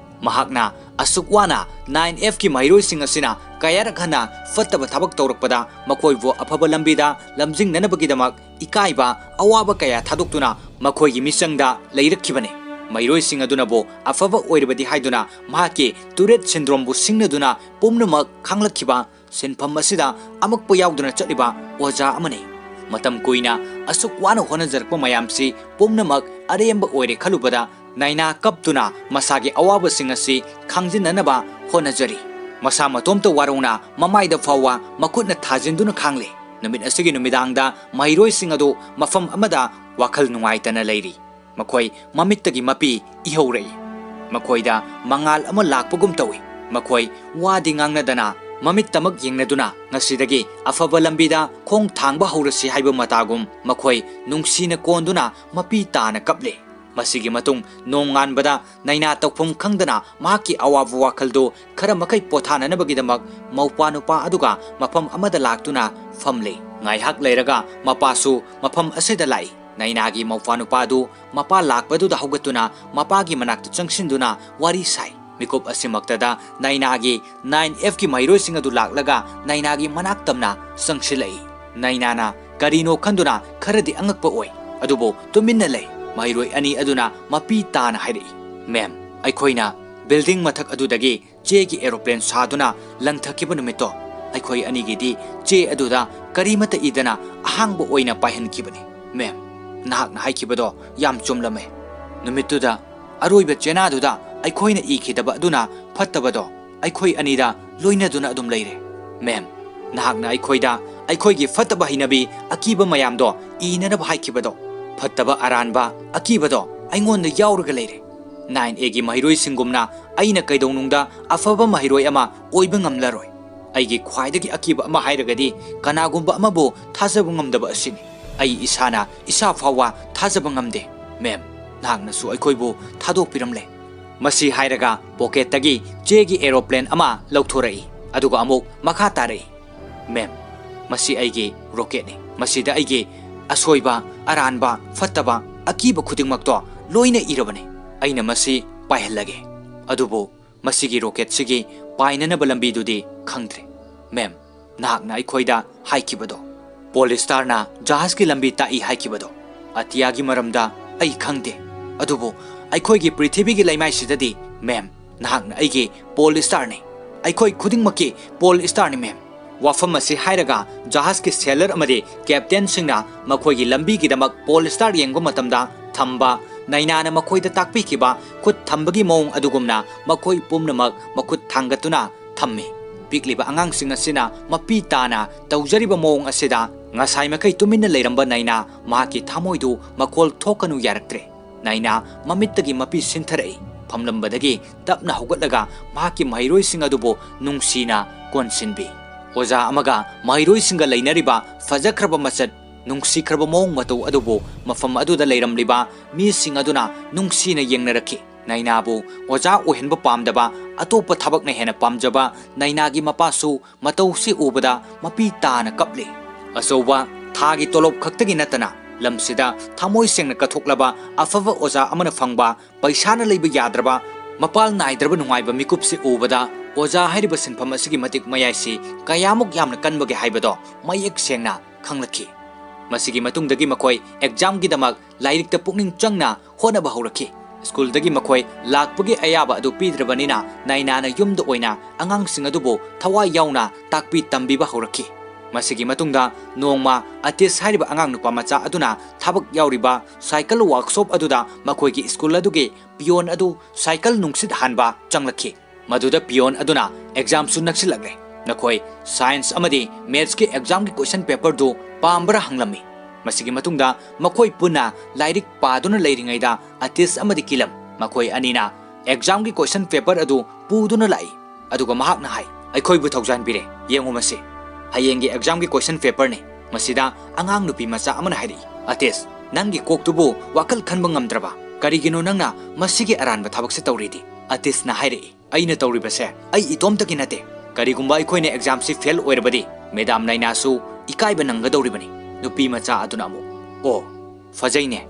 ꯃꯍꯥꯛꯅ ꯑꯁꯨꯛ ꯋꯥꯅ nine F ꯀꯤ ꯃꯍꯩꯔꯣꯏꯁꯤꯡ ꯑꯁꯤꯅ ꯀꯌꯥꯔꯛ ꯍꯟꯅ ꯐꯠꯇꯕ ꯊꯕꯛ ꯇꯧꯔꯛꯄꯗ ꯃꯈꯣꯏꯕꯨ ꯑꯐꯕ ꯂꯝꯕꯤꯗ ꯂꯝꯖꯤꯡꯅꯅꯕꯒꯤꯗꯃꯛ ꯏꯀꯥꯏꯕ, ꯑꯋꯥꯕ ꯀꯌꯥ ꯊꯥꯗꯣꯛꯇꯨꯅ ꯃꯈꯣꯏꯒꯤ ꯃꯤꯆꯪꯗ ꯂꯩꯔꯛꯈꯤꯕꯅꯤ꯫ ꯃꯍꯩꯔꯣꯏꯁꯤꯡ ꯑꯗꯨꯅꯕꯨ ꯑꯐꯕ ꯑꯣꯏꯔꯕꯗꯤ ꯍꯥꯏꯗꯨꯅ ꯃꯍꯥꯛꯀꯤ Tourette syndrome ꯕꯨ ꯁꯤꯡꯅꯗꯨꯅ ꯄꯨꯝꯅꯃꯛ ꯈꯪꯂꯛꯈꯤꯕ ꯁꯤꯟꯐꯝ ꯑꯁꯤꯗ ꯑꯃꯛꯄ ꯌꯥꯎꯗꯅ ꯆꯠꯂꯤꯕ ꯑꯣꯖꯥ ꯑꯃꯅꯤ꯫ ꯃꯇꯝ ꯀꯨꯏꯅ ꯑꯁꯨꯛ ꯋꯥꯅ ꯍꯣꯠꯅꯖꯔꯛꯄ ꯃꯌꯥꯝꯁꯤ ꯄꯨꯝꯅꯃꯛ ꯑꯔꯦꯝꯕ ꯑꯣꯏꯔꯦ ꯈꯜꯂꯨꯕꯗ ꯅꯥꯏꯅꯥ ꯀꯞꯇꯨꯅ ꯃꯁꯥꯒꯤ ꯑꯋꯥꯕꯁꯤꯡ ꯑꯁꯤ ꯈꯥꯡꯖꯤꯟꯅꯅꯕ ꯍꯣꯠꯅꯖꯔꯤ꯫ ꯃꯁꯥ ꯃꯇꯣꯝꯇ ꯋꯥꯔꯧꯅ ꯃꯃꯥꯏꯗ ꯐꯥꯎꯕ ꯃꯈꯨꯠꯅ ꯊꯥꯖꯤꯟꯗꯨꯅ ꯈꯥꯡꯂꯦ꯫ ꯅꯨꯃꯤꯠ ꯑꯁꯤꯒꯤ ꯅꯨꯃꯤꯗꯥꯡꯗ ꯃꯍꯩꯔꯣꯏꯁꯤꯡ ꯑꯗꯨ ꯃꯐꯝ ꯑꯃꯗ ꯋꯥꯈꯜ ꯅꯨꯡꯉꯥꯏꯇꯅ ꯂꯩꯔꯤ꯫ ꯃꯈꯣꯏ ꯃꯃꯤꯠꯇꯒꯤ ꯃꯄꯤ ꯏꯍꯧꯔꯛꯏ꯫ ꯃꯈꯣꯏꯗ ꯃꯉꯥꯜ ꯑꯃ ꯂꯥꯛꯄꯒꯨꯝ ꯇꯧꯏ꯫ ꯃꯈꯣꯏ ꯋꯥꯗꯤ ꯉꯥꯡꯅꯗꯅ ꯃꯃꯤꯠꯇꯃꯛ ꯌꯦꯡꯅꯗꯨꯅ ꯉꯁꯤꯗꯒꯤ ꯑꯐꯕ ꯂꯝꯕꯤꯗ ꯈꯣꯡ ꯊꯥꯡꯕ ꯍꯧꯔꯁꯤ ꯍꯥꯏꯕ ꯃꯇꯥꯒꯨꯝ ꯃꯈꯣꯏ ꯅꯨꯡꯁꯤꯅ ꯀꯣꯟꯗꯨꯅ ꯃꯄꯤ ꯇꯥꯅ ꯀꯞꯂꯦ꯫ ꯃꯁꯤꯒꯤ ꯃꯇꯨꯡ ꯅꯣꯡꯉꯥꯟꯕꯗ ꯅꯥꯏꯅꯥ ꯇꯧꯐꯝ ꯈꯪꯗꯅ ꯃꯍꯥꯛꯀꯤ ꯑꯋꯥꯕ ꯋꯥꯈꯜꯗꯨ ꯈꯔ ꯃꯈꯩ ꯄꯣꯊꯥꯅꯅꯕꯒꯤꯗꯃꯛ ꯃꯧꯄꯥ ꯅꯨꯄꯥ ꯑꯗꯨꯒ ꯃꯐꯝ ꯑꯃꯗ ꯂꯥꯛꯇꯨꯅ ꯐꯝꯂꯦ꯫ ꯉꯥꯏꯍꯥꯛ ꯂꯩꯔꯒ ꯃꯄꯥꯁꯨ ꯃꯐꯝ ꯑꯁꯤꯗ ꯂꯥꯛꯏ꯫ ꯅꯥꯏꯅꯥꯒꯤ ꯃꯧꯄꯥ ꯅꯨꯄꯥ ꯑꯗꯨ ꯃꯄꯥ ꯂꯥꯛꯄꯗꯨꯗ ꯍꯧꯒꯠꯇꯨꯅ ꯃꯄꯥꯒꯤ ꯃꯅꯥꯛꯇ ꯆꯪꯁꯤꯟꯗꯨꯅ ꯋꯥꯔꯤ ꯁꯥꯏ꯫ ꯃꯤꯀꯨꯞ ꯑꯁꯤꯃꯛꯇꯗ ꯅꯥꯏꯅꯥꯒꯤ nine F ꯀꯤ ꯃꯍꯩꯔꯣꯏꯁꯤꯡ ꯑꯗꯨ ꯂꯥꯛꯂꯒ ꯅꯥꯏꯅꯥꯒꯤ ꯃꯅꯥꯛ ꯇꯝꯅ ꯆꯪꯁꯤꯜꯂꯛꯏ꯫ ꯅꯥꯏꯅꯥꯅ ꯀꯔꯤꯅꯣ ꯈꯟꯗꯨꯅ ꯈꯔꯗꯤ ꯑꯉꯛꯄ ꯑꯣꯏ, ꯑꯗꯨꯕꯨ ꯇꯨꯃꯤꯟꯅ ꯂꯩ꯫ ꯃꯍꯩꯔꯣꯏ ꯑꯅꯤ ꯑꯗꯨꯅ ꯃꯄꯤ ꯇꯥꯅ ꯍꯥꯏꯔꯛꯏ, "Ma'am, ꯑꯩꯈꯣꯏꯅ building ꯃꯊꯛ ꯑꯗꯨꯗꯒꯤ ꯆꯦꯒꯤ aeroplane ꯁꯥꯗꯨꯅ ꯂꯪꯊꯈꯤꯕ ꯅꯨꯃꯤꯠꯇꯣ, ꯑꯩꯈꯣꯏ ꯑꯅꯤꯒꯤꯗꯤ ꯆꯦ ꯑꯗꯨꯗ ꯀꯔꯤꯃꯠꯇ ꯏꯗꯅ ꯑꯍꯥꯡꯕ ꯑꯣꯏꯅ ꯄꯥꯏꯍꯟꯈꯤꯕꯅꯤ꯫ Ma'am, ꯅꯍꯥꯛꯅ ꯍꯥꯏꯈꯤꯕꯗꯣ ꯌꯥꯝ ꯆꯨꯝꯂꯝꯃꯦ꯫ ꯅꯨꯃꯤꯠꯇꯨꯗ ꯑꯔꯣꯏꯕ ꯆꯦꯅꯥꯗꯨꯗ ꯑꯩꯈꯣꯏꯅ ꯏꯈꯤꯗꯕ ꯑꯗꯨꯅ ꯐꯠꯇꯕꯗꯣ ꯑꯩꯈꯣꯏ ꯑꯅꯤꯗ ꯂꯣꯏꯅꯗꯨꯅ ꯑꯗꯨꯝ ꯂꯩꯔꯦ꯫ Ma'am, ꯅꯍꯥꯛꯅ ꯑꯩꯈꯣꯏꯗ ꯑꯩꯈꯣꯏꯒꯤ ꯐꯠꯇꯕ ꯍꯩꯅꯕꯤ ꯑꯀꯤꯕ ꯃꯌꯥꯝꯗꯣ ꯏꯅꯅꯕ ꯍꯥꯏꯈꯤꯕꯗꯣ, ꯐꯠꯇꯕ ꯑꯔꯥꯟꯕ ꯑꯀꯤꯕꯗꯣ ꯑꯩꯉꯣꯟꯗ ꯌꯥꯎꯔꯒ ꯂꯩꯔꯦ꯫ Nine A ꯒꯤ ꯃꯍꯩꯔꯣꯏꯁꯤꯡꯒꯨꯝꯅ ꯑꯩꯅ ꯀꯩꯗꯧꯅꯨꯡꯗ ꯑꯐꯕ ꯃꯍꯩꯔꯣꯏ ꯑꯃ ꯑꯣꯏꯕ ꯉꯝꯂꯔꯣꯏ꯫ ꯑꯩꯒꯤ ꯈ꯭ꯋꯥꯏꯗꯒꯤ ꯑꯀꯤꯕ ꯑꯃ ꯍꯥꯏꯔꯒꯗꯤ ꯀꯅꯥꯒꯨꯝꯕ ꯑꯃꯕꯨ ꯊꯥꯖꯕ ꯉꯝꯗꯕ ꯑꯁꯤꯅꯤ꯫ ꯑꯩ ꯏꯁꯥꯅ ꯏꯁꯥ ꯐꯥꯎꯕ ꯊꯥꯖꯕ ꯉꯝꯗꯦ꯫ ꯃꯦꯝ, ꯅꯍꯥꯛꯅꯁꯨ ꯑꯩꯈꯣꯏꯕꯨ ꯊꯥꯗꯣꯛꯄꯤꯔꯝꯂꯦ꯫ ꯃꯁꯤ ꯍꯥꯏꯔꯒ ꯄꯣꯀꯦꯠꯇꯒꯤ ꯆꯦꯒꯤ ꯑꯦꯔꯣꯄ꯭ꯂꯦꯟ ꯑꯃ ꯂꯧꯊꯣꯔꯛꯏ, ꯑꯗꯨꯒ ꯑꯃꯨꯛ ꯃꯈꯥ ꯇꯥꯔꯛꯏ꯫ ꯃꯦꯝ, ꯃꯁꯤ ꯑꯩꯒꯤ ꯔꯣꯀꯦꯠꯅꯤ꯫ ꯃꯁꯤꯗ ꯑꯩꯒꯤ ꯑꯁꯣꯏꯕ, ꯑꯔꯥꯟꯕ, ꯐꯠꯇꯕ, ꯑꯀꯤꯕ ꯈꯨꯗꯤꯡꯃꯛꯇꯣ ꯂꯣꯏꯅ ꯏꯔꯕꯅꯤ꯫ ꯑꯩꯅ ꯃꯁꯤ ꯄꯥꯏꯍꯜꯂꯒꯦ꯫ ꯑꯗꯨꯕꯨ ꯃꯁꯤꯒꯤ ꯔꯣꯀꯦꯠꯁꯤꯒꯤ ꯄꯥꯏꯅꯅꯕ ꯂꯝꯕꯤꯗꯨꯗꯤ ꯈꯪꯗ꯭ꯔꯦ꯫ ꯃꯦꯝ, ꯅꯍꯥꯛꯅ ꯑꯩꯈꯣꯏꯗ ꯍꯥꯏꯈꯤꯕꯗꯣ, ꯄꯣꯜ ꯁ꯭ꯇꯥꯔꯅ ꯖꯍꯥꯖꯀꯤ ꯂꯝꯕꯤ ꯇꯥꯛꯏ ꯍꯥꯏꯈꯤꯕꯗꯣ, ꯑꯇꯤꯌꯥꯒꯤ ꯃꯔꯝꯗ ꯑꯩ ꯈꯪꯗꯦ꯫ ꯑꯗꯨꯕꯨ ꯑꯩꯈꯣꯏꯒꯤ ꯄ꯭ꯔꯤꯊꯤꯕꯤꯒꯤ ꯂꯩꯃꯥꯏꯁꯤꯗꯗꯤ, ꯃꯦꯝ, ꯅꯍꯥꯛꯅ ꯑꯩꯒꯤ ꯄꯣꯜ ꯁ꯭ꯇꯥꯔꯅꯤ꯫ ꯑꯩꯈꯣꯏ ꯈꯨꯗꯤꯡꯃꯛꯀꯤ ꯄꯣꯜ ꯁ꯭ꯇꯥꯔꯅꯤ, ꯃꯦꯝ꯫ ꯋꯥꯐꯝ ꯑꯁꯤ ꯍꯥꯏꯔꯒ ꯖꯍꯥꯖꯀꯤ ꯁꯦꯂꯔ ꯑꯃꯗꯤ ꯀꯦꯞꯇꯦꯟꯁꯤꯡꯅ ꯃꯈꯣꯏꯒꯤ ꯂꯝꯕꯤꯒꯤꯗꯃꯛ ꯄꯣꯜ ꯁ꯭ꯇꯥꯔ ꯌꯦꯡꯕ ꯃꯇꯝꯗ ꯊꯝꯕ, ꯅꯩꯅꯥꯅ ꯃꯈꯣꯏꯗ ꯇꯥꯛꯄꯤꯈꯤꯕ ꯈꯨꯠ ꯊꯝꯕꯒꯤ ꯃꯑꯣꯡ ꯑꯗꯨꯒꯨꯝꯅ ꯃꯈꯣꯏ ꯄꯨꯝꯅꯃꯛ ꯃꯈꯨꯠ ꯊꯥꯡꯒꯠꯇꯨꯅ ꯊꯝꯃꯤ꯫ ꯄꯤꯛꯂꯤꯕ ꯑꯉꯥꯡꯁꯤꯡ ꯑꯁꯤꯅ ꯃꯄꯤ ꯇꯥꯅ ꯇꯧꯖꯔꯤꯕ ꯃꯑꯣꯡ ꯑꯁꯤꯗ ꯉꯁꯥꯏ ꯃꯈꯩ ꯇꯨꯃꯤꯟꯅ ꯂꯩꯔꯝꯕ ꯅꯩꯅꯥ ꯃꯍꯥꯛꯀꯤ ꯊꯃꯣꯏꯗꯨ ꯃꯈꯣꯜ ꯊꯣꯛꯀꯅꯨ ꯌꯥꯔꯛꯇ꯭ꯔꯦ꯫ ꯅꯩꯅꯥ ꯃꯃꯤꯠꯇꯒꯤ ꯃꯄꯤ ꯁꯤꯟꯊꯔꯛꯏ꯫ ꯐꯝꯂꯝꯕꯗꯒꯤ ꯇꯞꯅ ꯍꯧꯒꯠꯂꯒ ꯃꯍꯥꯛꯀꯤ ꯃꯍꯩꯔꯣꯏꯁꯤꯡ ꯑꯗꯨꯕꯨ ꯅꯨꯡꯁꯤꯅ ꯀꯣꯟꯁꯤꯟꯕꯤ꯫ ꯑꯣꯖꯥ ꯑꯃꯒ ꯃꯍꯩꯔꯣꯏꯁꯤꯡꯒ ꯂꯩꯅꯔꯤꯕ ꯐꯖꯈ꯭ꯔꯕ ꯃꯁꯛ, ꯅꯨꯡꯁꯤꯈ꯭ꯔꯕ ꯃꯑꯣꯡ ꯃꯇꯧ ꯑꯗꯨꯕꯨ ꯃꯐꯝ ꯑꯗꯨꯗ ꯂꯩꯔꯝꯂꯤꯕ ꯃꯤꯁꯤꯡ ꯑꯗꯨꯅ ꯅꯨꯡꯁꯤꯅ ꯌꯦꯡꯅꯔꯛꯈꯤ꯫ ꯅꯩꯅꯥꯕꯨ ꯑꯣꯖꯥ ꯑꯣꯏꯍꯟꯕ ꯄꯥꯝꯗꯕ, ꯑꯇꯣꯞꯄ ꯊꯕꯛꯅ ꯍꯦꯟꯅ ꯄꯥꯝꯖꯕ ꯅꯩꯅꯥꯒꯤ ꯃꯄꯥꯁꯨ ꯃꯇꯧꯁꯤ ꯎꯕꯗ ꯃꯄꯤ ꯇꯥꯅ ꯀꯞꯂꯤ꯫ ꯑꯆꯧꯕ ꯊꯥꯒꯤ ꯇꯣꯂꯣꯞ ꯈꯛꯇꯒꯤ ꯅꯠꯇꯅ ꯂꯝꯁꯤꯗ ꯊꯃꯣꯏ ꯁꯦꯡꯅ ꯀꯠꯊꯣꯛꯂꯕ ꯑꯐꯕ ꯑꯣꯖꯥ ꯑꯃꯅ ꯐꯪꯕ ꯄꯩꯁꯥꯅ ꯂꯩꯕ ꯌꯥꯗ꯭ꯔꯕ, ꯃꯄꯥꯜ ꯅꯥꯏꯗ꯭ꯔꯕ ꯅꯨꯡꯉꯥꯏꯕ ꯃꯤꯀꯨꯞꯁꯤ ꯎꯕꯗ ꯑꯣꯖꯥ ꯍꯥꯏꯔꯤꯕ ꯁꯤꯟꯐꯝ ꯑꯁꯤꯒꯤ ꯃꯇꯤꯛ ꯃꯌꯥꯏꯁꯤ ꯀꯌꯥꯃꯨꯛ ꯌꯥꯝꯅ ꯀꯟꯕꯒꯦ ꯍꯥꯏꯕꯗꯣ ꯃꯌꯦꯛ ꯁꯦꯡꯅ ꯈꯪꯂꯛꯈꯤ꯫ ꯃꯁꯤꯒꯤ ꯃꯇꯨꯡꯗꯒꯤ ꯃꯈꯣꯏ ꯑꯦꯛꯖꯥꯝꯒꯤꯗꯃꯛ ꯂꯥꯏꯔꯤꯛꯇ ꯄꯨꯛꯅꯤꯡ ꯆꯪꯅ ꯍꯣꯠꯅꯕ ꯍꯧꯔꯛꯈꯤ꯫ ꯁ꯭ꯀꯨꯜꯗꯒꯤ ꯃꯈꯣꯏ ꯂꯥꯛꯄꯒꯤ ꯑꯌꯥꯕ ꯑꯗꯨ ꯄꯤꯗ꯭ꯔꯕꯅꯤꯅ ꯅꯩꯅꯥꯅ ꯌꯨꯝꯗ ꯑꯣꯏꯅ ꯑꯉꯥꯡꯁꯤꯡ ꯑꯗꯨꯕꯨ ꯊꯋꯥꯏ ꯌꯥꯎꯅ ꯇꯥꯛꯄꯤ ꯇꯝꯕꯤꯕ ꯍꯧꯔꯛꯈꯤ꯫ ꯃꯁꯤꯒꯤ ꯃꯇꯨꯡꯗ ꯅꯣꯡꯃ ꯑꯇꯤꯁ ꯍꯥꯏꯔꯤꯕ ꯑꯉꯥꯡ ꯅꯨꯄꯥ ꯃꯆꯥ ꯑꯗꯨꯅ ꯊꯕꯛ ꯌꯥꯎꯔꯤꯕ ꯁꯥꯏꯀꯜ ꯋꯥꯔꯛꯁꯣꯞ ꯑꯗꯨꯗ ꯃꯈꯣꯏꯒꯤ ꯁ꯭ꯀꯨꯜ ꯑꯗꯨꯒꯤ ꯄꯤꯌꯣꯟ ꯑꯗꯨ ꯁꯥꯏꯀꯜ ꯅꯨꯡꯁꯤꯠ ꯍꯥꯟꯕ ꯆꯪꯂꯛꯈꯤ꯫ ꯃꯗꯨꯗ ꯄꯤꯌꯣꯟ ꯑꯗꯨꯅ ꯑꯦꯛꯖꯥꯝꯁꯨ ꯅꯛꯁꯤꯜꯂꯛꯂꯦ, ꯅꯈꯣꯏ ꯁꯥꯏꯟꯁ ꯑꯃꯗꯤ ꯃꯦꯊꯁꯀꯤ ꯑꯦꯛꯖꯥꯝꯒꯤ ꯀꯣꯏꯁꯟ ꯄꯦꯄꯔꯗꯨ ꯄꯥꯝꯕ꯭ꯔꯥ ꯍꯪꯂꯝꯃꯤ꯫ ꯃꯁꯤꯒꯤ ꯃꯇꯨꯡꯗ ꯃꯈꯣꯏ ꯄꯨꯟꯅ ꯂꯥꯏꯔꯤꯛ ꯄꯥꯗꯨꯅ ꯂꯩꯔꯤꯉꯩꯗ ꯑꯇꯤꯁ ꯑꯃꯗꯤ ꯀꯤꯂꯝ ꯃꯈꯣꯏ ꯑꯅꯤꯅ ꯑꯦꯛꯖꯥꯝꯒꯤ ꯀꯣꯏꯁꯟ ꯄꯦꯄꯔ ꯑꯗꯨ ꯄꯨꯗꯨꯅ ꯂꯥꯛꯏ꯫ ꯑꯗꯨꯒ ꯃꯍꯥꯛꯅ ꯍꯥꯏ, ꯑꯩꯈꯣꯏꯕꯨ ꯊꯧꯖꯥꯟꯕꯤꯔꯦ꯫ ꯌꯦꯡꯉꯨ ꯃꯁꯤ꯫ ꯍꯌꯦꯡꯒꯤ ꯑꯦꯛꯖꯥꯝꯒꯤ ꯀꯣꯏꯁꯟ ꯄꯦꯄꯔꯅꯤ꯫ ꯃꯁꯤꯗ ꯑꯉꯥꯡ ꯅꯨꯄꯤ ꯃꯆꯥ ꯑꯃꯅ ꯍꯥꯏꯔꯛꯏ, "ꯑꯇꯤꯁ, ꯅꯪꯒꯤ ꯀꯣꯛꯇꯨꯕꯨ ꯋꯥꯈꯜ ꯈꯟꯕ ꯉꯝꯗ꯭ꯔꯕ? ꯀꯔꯤꯒꯤꯅꯣ ꯅꯪꯅ ꯃꯁꯤꯒꯤ ꯑꯔꯥꯟꯕ ꯊꯕꯛꯁꯦ ꯇꯧꯔꯤꯗꯤ?" ꯑꯇꯤꯁꯅ ꯍꯥꯏꯔꯛꯏ, "ꯑꯩꯅ ꯇꯧꯔꯤꯕꯁꯦ ꯑꯩ ꯏꯇꯣꯝꯇꯒꯤ ꯅꯠꯇꯦ꯫ ꯀꯔꯤꯒꯨꯝꯕ ꯑꯩꯈꯣꯏꯅ ꯑꯦꯛꯖꯥꯝꯁꯤ ꯐꯦꯜ ꯑꯣꯏꯔꯕꯗꯤ ꯃꯦꯗꯥꯝ ꯅꯥꯏꯅꯥꯁꯨ ꯏꯀꯥꯏꯕ ꯅꯪꯒꯗꯧꯔꯤꯕꯅꯤ꯫" ꯅꯨꯄꯤ ꯃꯆꯥ ꯑꯗꯨꯅ ꯑꯃꯨꯛ, "ꯑꯣ, ꯐꯖꯩꯅꯦ꯫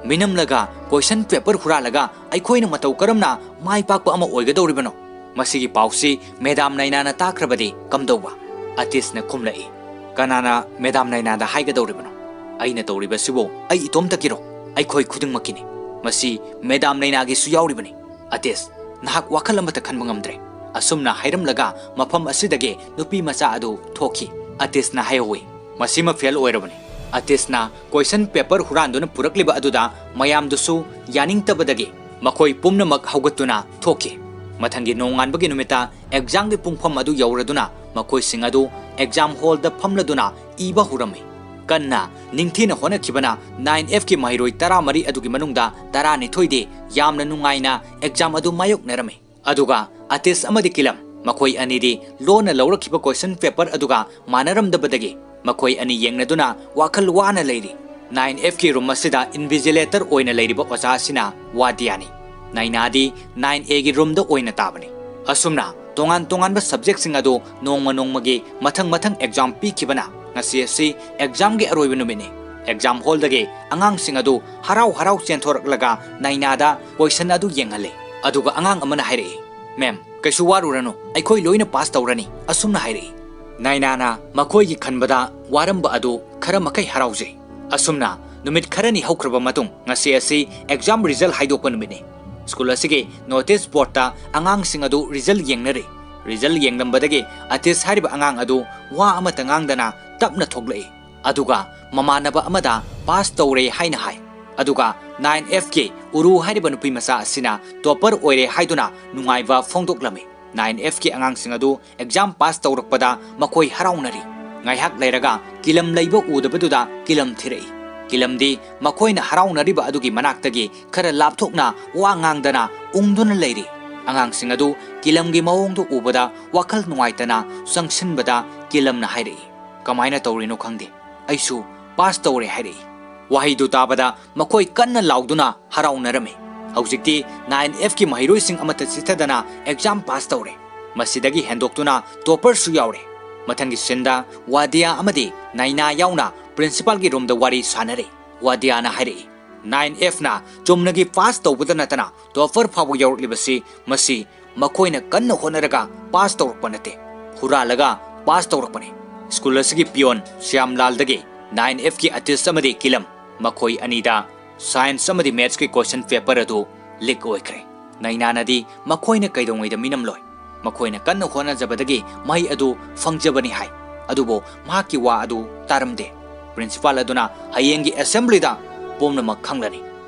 ꯃꯤꯅꯝꯂꯒ ꯀꯣꯏꯁꯟ ꯄꯦꯄꯔ ꯍꯨꯔꯥꯜꯂꯒ ꯑꯩꯈꯣꯏꯅ ꯃꯇꯧ ꯀꯔꯝꯅ ꯃꯥꯏ ꯄꯥꯛꯄ ꯑꯃ ꯑꯣꯏꯒꯗꯧꯔꯤꯕꯅꯣ?" ꯃꯁꯤꯒꯤ ꯄꯥꯎꯁꯤ ꯃꯦꯗꯥꯝ ꯅꯥꯏꯅꯥꯅ ꯇꯥꯈ꯭ꯔꯕꯗꯤ ꯀꯝꯗꯧꯕ? ꯑꯇꯤꯁꯅ ꯈꯨꯝꯂꯛꯏ, "ꯀꯅꯥꯅ ꯃꯦꯗꯥꯝ ꯅꯥꯏꯅꯥꯗ ꯍꯥꯏꯒꯗꯧꯔꯤꯕꯅꯣ? ꯑꯩꯅ ꯇꯧꯔꯤꯕꯁꯤꯕꯨ ꯑꯩ ꯏꯇꯣꯝꯇꯒꯤꯔꯣ? ꯑꯩꯈꯣꯏ ꯈꯨꯗꯤꯡꯃꯛꯀꯤꯅꯤ꯫ ꯃꯁꯤ ꯃꯦꯗꯥꯝ ꯅꯥꯏꯅꯥꯒꯤꯁꯨ ꯌꯥꯎꯔꯤꯕꯅꯤ꯫ ꯑꯇꯤꯁ, ꯅꯍꯥꯛ ꯋꯥꯈꯜ ꯑꯃꯠꯇ ꯈꯟꯕ ꯉꯝꯗ꯭ꯔꯦ꯫" ꯑꯁꯨꯝꯅ ꯍꯥꯏꯔꯝꯂꯒ ꯃꯐꯝ ꯑꯁꯤꯗꯒꯤ ꯅꯨꯄꯤ ꯃꯆꯥ ꯑꯗꯨ ꯊꯣꯛꯈꯤ꯫ ꯑꯇꯤꯁꯅ ꯍꯥꯏꯍꯧꯏ, "ꯃꯁꯤꯃ ꯐꯦꯜ ꯑꯣꯏꯔꯕꯅꯤ꯫" ꯑꯇꯤꯁꯅ ꯀꯣꯏꯁꯟ ꯄꯦꯄꯔ ꯍꯨꯔꯥꯟꯗꯨꯅ ꯄꯨꯔꯛꯂꯤꯕ ꯑꯗꯨꯗ ꯃꯌꯥꯝꯗꯨꯁꯨ ꯌꯥꯅꯤꯡꯗꯕꯗꯒꯤ ꯃꯈꯣꯏ ꯄꯨꯝꯅꯃꯛ ꯍꯧꯒꯠꯇꯨꯅ ꯊꯣꯛꯈꯤ꯫ ꯃꯊꯪꯒꯤ ꯅꯣꯡꯉꯥꯟꯕꯒꯤ ꯅꯨꯃꯤꯠꯇ ꯑꯦꯛꯖꯥꯝꯒꯤ ꯄꯨꯡꯐꯝ ꯑꯗꯨ ꯌꯧꯔꯗꯨꯅ ꯃꯈꯣꯏꯁꯤꯡ ꯑꯗꯨ ꯑꯦꯛꯖꯥꯝ ꯍꯣꯜꯗ ꯐꯝꯂꯗꯨꯅ ꯏꯕ ꯍꯧꯔꯝꯃꯤ꯫ ꯀꯟꯅ ꯅꯤꯡꯊꯤꯅ ꯍꯣꯠꯅꯈꯤꯕꯅ ꯅꯥꯏꯟ ꯑꯦꯐꯀꯤ ꯃꯍꯩꯔꯣꯏ ꯇꯔꯥꯃꯔꯤ ꯑꯗꯨꯒꯤ ꯃꯅꯨꯡꯗ ꯇꯔꯥꯅꯤꯊꯣꯏꯗꯤ ꯌꯥꯝꯅ ꯅꯨꯡꯉꯥꯏꯅ ꯑꯦꯛꯖꯥꯝ ꯑꯗꯨ ꯃꯥꯌꯣꯛꯅꯔꯝꯃꯤ꯫ ꯑꯗꯨꯒ ꯑꯇꯤꯁ ꯑꯃꯗꯤ ꯀꯤꯂꯝ, ꯃꯈꯣꯏ ꯑꯅꯤꯗꯤ ꯂꯣꯟꯅ ꯂꯧꯔꯛꯈꯤꯕ ꯀꯣꯏꯁꯟ ꯄꯦꯄꯔ ꯑꯗꯨꯒ ꯃꯥꯟꯅꯔꯝꯗꯕꯗꯒꯤ ꯃꯈꯣꯏ ꯑꯅꯤ ꯌꯦꯡꯅꯗꯨꯅ ꯋꯥꯈꯜ ꯋꯥꯅ ꯂꯩꯔꯤ꯫ ꯅꯥꯏꯟ ꯑꯦꯐꯀꯤ ꯔꯨꯝ ꯑꯁꯤꯗ ꯏꯟꯚꯤꯖꯤꯂꯦꯇꯔ ꯑꯣꯏꯅ ꯂꯩꯔꯤꯕ ꯑꯣꯖꯥ ꯑꯁꯤꯅ ꯋꯥꯗꯤꯌꯥꯅꯤ꯫ ꯅꯥꯏꯅꯥꯗꯤ ꯅꯥꯏꯟ ꯑꯦꯒꯤ ꯔꯨꯝꯗ ꯑꯣꯏꯅ ꯇꯥꯕꯅꯤ꯫ ꯑꯁꯨꯝꯅ ꯇꯣꯉꯥꯟ ꯇꯣꯉꯥꯟꯕ ꯁꯕꯖꯦꯛꯁꯤꯡ ꯑꯗꯨ ꯅꯣꯡꯃ ꯅꯣꯡꯃꯒꯤ ꯃꯊꯪ ꯃꯊꯪ ꯑꯦꯛꯖꯥꯝ ꯄꯤꯈꯤꯕꯅ ꯉꯁꯤ ꯑꯁꯤ ꯑꯦꯛꯖꯥꯝꯒꯤ ꯑꯔꯣꯏꯕ ꯅꯨꯃꯤꯠꯅꯤ꯫ ꯑꯦꯛꯖꯥꯝ ꯍꯣꯜꯗꯒꯤ ꯑꯉꯥꯡꯁꯤꯡ ꯑꯗꯨ ꯍꯔꯥꯎ ꯍꯔꯥꯎ ꯆꯦꯟꯊꯣꯔꯛꯂꯒ ꯅꯥꯏꯅꯥꯗ ꯀꯣꯏꯁꯟ ꯑꯗꯨ ꯌꯦꯡꯍꯜꯂꯦ꯫ ꯑꯗꯨꯒ ꯑꯉꯥꯡ ꯑꯃꯅ ꯍꯥꯏꯔꯛꯏ, "ꯃꯦꯝ, ꯀꯩꯁꯨ ꯋꯥꯔꯨꯔꯅꯨ, ꯑꯩꯈꯣꯏ ꯂꯣꯏꯅ ꯄꯥꯁ ꯇꯧꯔꯅꯤ," ꯑꯁꯨꯝꯅ ꯍꯥꯏꯔꯛꯏ꯫ ꯅꯥꯏꯅꯥꯅ ꯃꯈꯣꯏꯒꯤ ꯈꯟꯕꯗ ꯋꯥꯔꯝꯕ ꯑꯗꯨ ꯈꯔ ꯃꯈꯩ ꯍꯔꯥꯎꯖꯩ꯫ ꯑꯁꯨꯝꯅ ꯅꯨꯃꯤꯠ ꯈꯔꯅꯤ ꯍꯧꯈ꯭ꯔꯕ ꯃꯇꯨꯡ ꯉꯁꯤ ꯑꯁꯤ ꯑꯦꯛꯖꯥꯝ ꯔꯤꯖꯜ ꯍꯥꯏꯗꯣꯛꯄ ꯅꯨꯃꯤꯠꯅꯤ꯫ ꯁ꯭ꯀꯨꯜ ꯑꯁꯤꯒꯤ ꯅꯣꯇꯤꯁ ꯕꯣꯔꯗꯇ ꯑꯉꯥꯡꯁꯤꯡ ꯑꯗꯨ ꯔꯤꯖꯜ ꯌꯦꯡꯅꯔꯤ꯫ ꯔꯤꯖꯜ ꯌꯦꯡꯂꯝꯕꯗꯒꯤ ꯑꯇꯤꯁ ꯍꯥꯏꯔꯤꯕ ꯑꯉꯥꯡ ꯑꯗꯨ ꯋꯥ ꯑꯃꯠꯇ ꯉꯥꯡꯗꯅ ꯇꯞꯅ ꯊꯣꯛꯂꯛꯏ꯫ ꯑꯗꯨꯒ ꯃꯃꯥꯟꯅꯕ ꯑꯃꯗ ꯄꯥꯁ ꯇꯧꯔꯦ ꯍꯥꯏꯅ ꯍꯥꯏ꯫ ꯑꯗꯨꯒ ꯅꯥꯏꯟ ꯑꯦꯐꯀꯤ ꯎꯔꯨ ꯍꯥꯏꯔꯤꯕ ꯅꯨꯄꯤ ꯃꯆꯥ ꯑꯁꯤꯅ ꯇꯣꯄꯔ ꯑꯣꯏꯔꯦ ꯍꯥꯏꯗꯨꯅ ꯅꯨꯡꯉꯥꯏꯕ ꯐꯣꯡꯗꯣꯛꯂꯝꯃꯤ꯫ ꯅꯥꯏꯟ ꯑꯦꯐꯀꯤ ꯑꯉꯥꯡꯁꯤꯡ ꯑꯗꯨ ꯑꯦꯛꯖꯥꯝ ꯄꯥꯁ ꯇꯧꯔꯛꯄꯗ ꯃꯈꯣꯏ ꯍꯔꯥꯎꯅꯔꯤ꯫ ꯉꯥꯏꯍꯥꯛ ꯂꯩꯔꯒ ꯀꯤꯂꯝ ꯂꯩꯕ ꯎꯗꯕꯗꯨꯗ ꯀꯤꯂꯝ ꯊꯤꯔꯛꯏ꯫ ꯀꯤꯂꯝꯗꯤ ꯃꯈꯣꯏꯅ ꯍꯔꯥꯎꯅꯔꯤꯕ ꯑꯗꯨꯒꯤ ꯃꯅꯥꯛꯇꯒꯤ ꯈꯔ ꯂꯥꯞꯊꯣꯛꯅ ꯋꯥ ꯉꯥꯡꯗꯅ ꯎꯪꯗꯨꯅ ꯂꯩꯔꯤ꯫ ꯑꯉꯥꯡꯁꯤꯡ ꯑꯗꯨ ꯀꯤꯂꯝꯒꯤ ꯃꯑꯣꯡꯗꯨ ꯎꯕꯗ ꯋꯥꯈꯜ ꯅꯨꯡꯉꯥꯏꯇꯅ ꯆꯪꯁꯤꯟꯕꯗ ꯀꯤꯂꯝꯅ ꯍꯥꯏꯔꯛꯏ, "ꯀꯃꯥꯏꯅ ꯇꯧꯔꯤꯅꯣ ꯈꯪꯗꯦ, ꯑꯩꯁꯨ ꯄꯥꯁ ꯇꯧꯔꯦ" ꯍꯥꯏꯔꯛꯏ꯫ ꯋꯥꯍꯩꯗꯨ ꯇꯥꯕꯗ ꯃꯈꯣꯏ ꯀꯟꯅ ꯂꯥꯎꯗꯨꯅ ꯍꯔꯥꯎꯅꯔꯝꯃꯤ꯫ ꯍꯧꯖꯤꯛꯇꯤ ꯅꯥꯏꯟ ꯑꯦꯐꯀꯤ ꯃꯍꯩꯔꯣꯏꯁꯤꯡ ꯑꯃꯠꯇ ꯆꯤꯠꯊꯗꯅ ꯑꯦꯛꯖꯥꯝ ꯄꯥꯁ ꯇꯧꯔꯦ꯫ ꯃꯁꯤꯗꯒꯤ ꯍꯦꯟꯗꯣꯛꯇꯨꯅ ꯇꯣꯄꯔꯁꯨ ꯌꯥꯎꯔꯦ꯫ ꯃꯊꯪꯒꯤ ꯁꯤꯟꯗ ꯋꯥꯗꯤꯌꯥ ꯑꯃꯗꯤ ꯅꯥꯏꯅꯥ ꯌꯥꯎꯅ ꯄ꯭ꯔꯤꯟꯁꯤꯄꯥꯜꯒꯤ ꯔꯨꯝꯗ ꯋꯥꯔꯤ ꯁꯥꯟꯅꯔꯤ꯫ ꯋꯥꯗꯤꯌꯥꯅ ꯍꯥꯏꯔꯛꯏ, "ꯅꯥꯏꯟ ꯑꯦꯐꯅ ꯆꯨꯝꯅꯒꯤ ꯄꯥꯁ ꯇꯧꯕꯗ ꯅꯠꯇꯅ ꯇꯣꯄꯔ ꯐꯥꯎꯕ ꯌꯧꯔꯛꯂꯤꯕꯁꯤ, ꯃꯁꯤ ꯃꯈꯣꯏꯅ ꯀꯟꯅ ꯍꯣꯠꯅꯔꯒ ꯄꯥꯁ ꯇꯧꯔꯛꯄ ꯅꯠꯇꯦ, ꯍꯨꯔꯥꯜꯂꯒ ꯄꯥꯁ ꯇꯧꯔꯛꯄꯅꯤ꯫" ꯁ꯭ꯀꯨꯜ ꯑꯁꯤꯒꯤ ꯄꯤꯌꯣꯟ ꯁ꯭ꯌꯥꯝꯂꯥꯜꯗꯒꯤ ꯅꯥꯏꯟ ꯑꯦꯐꯀꯤ ꯑꯇꯤꯁ ꯑꯃꯗꯤ ꯀꯤꯂꯝ, ꯃꯈꯣꯏ ꯑꯅꯤꯗ ꯁꯥꯏꯟꯁ ꯑꯃꯗꯤ ꯃꯦꯊꯁꯀꯤ ꯀꯣꯏꯁꯟ ꯄꯦꯄꯔ ꯑꯗꯨ ꯂꯤꯛ ꯑꯣꯏꯈ꯭ꯔꯦ꯫ ꯅꯩꯅꯥꯅꯗꯤ ꯃꯈꯣꯏꯅ ꯀꯩꯗꯧꯉꯩꯗ ꯃꯤꯅꯝꯂꯣꯏ? ꯃꯈꯣꯏꯅ ꯀꯟꯅ ꯍꯣꯠꯅꯖꯕꯗꯒꯤ ꯃꯍꯩ ꯑꯗꯨ ꯐꯪꯖꯕꯅꯤ ꯍꯥꯏ꯫ ꯑꯗꯨꯕꯨ ꯃꯍꯥꯛꯀꯤ ꯋꯥ ꯑꯗꯨ ꯇꯥꯔꯝꯗꯦ꯫ ꯄ꯭ꯔꯤꯟꯁꯤꯄꯥꯜ ꯑꯗꯨꯅ ꯍꯌꯦꯡꯒꯤ ꯑꯦꯁꯦꯝꯕ꯭ꯂꯤꯗ ꯄꯨꯝꯅꯃꯛ ꯈꯪꯂꯅꯤ꯫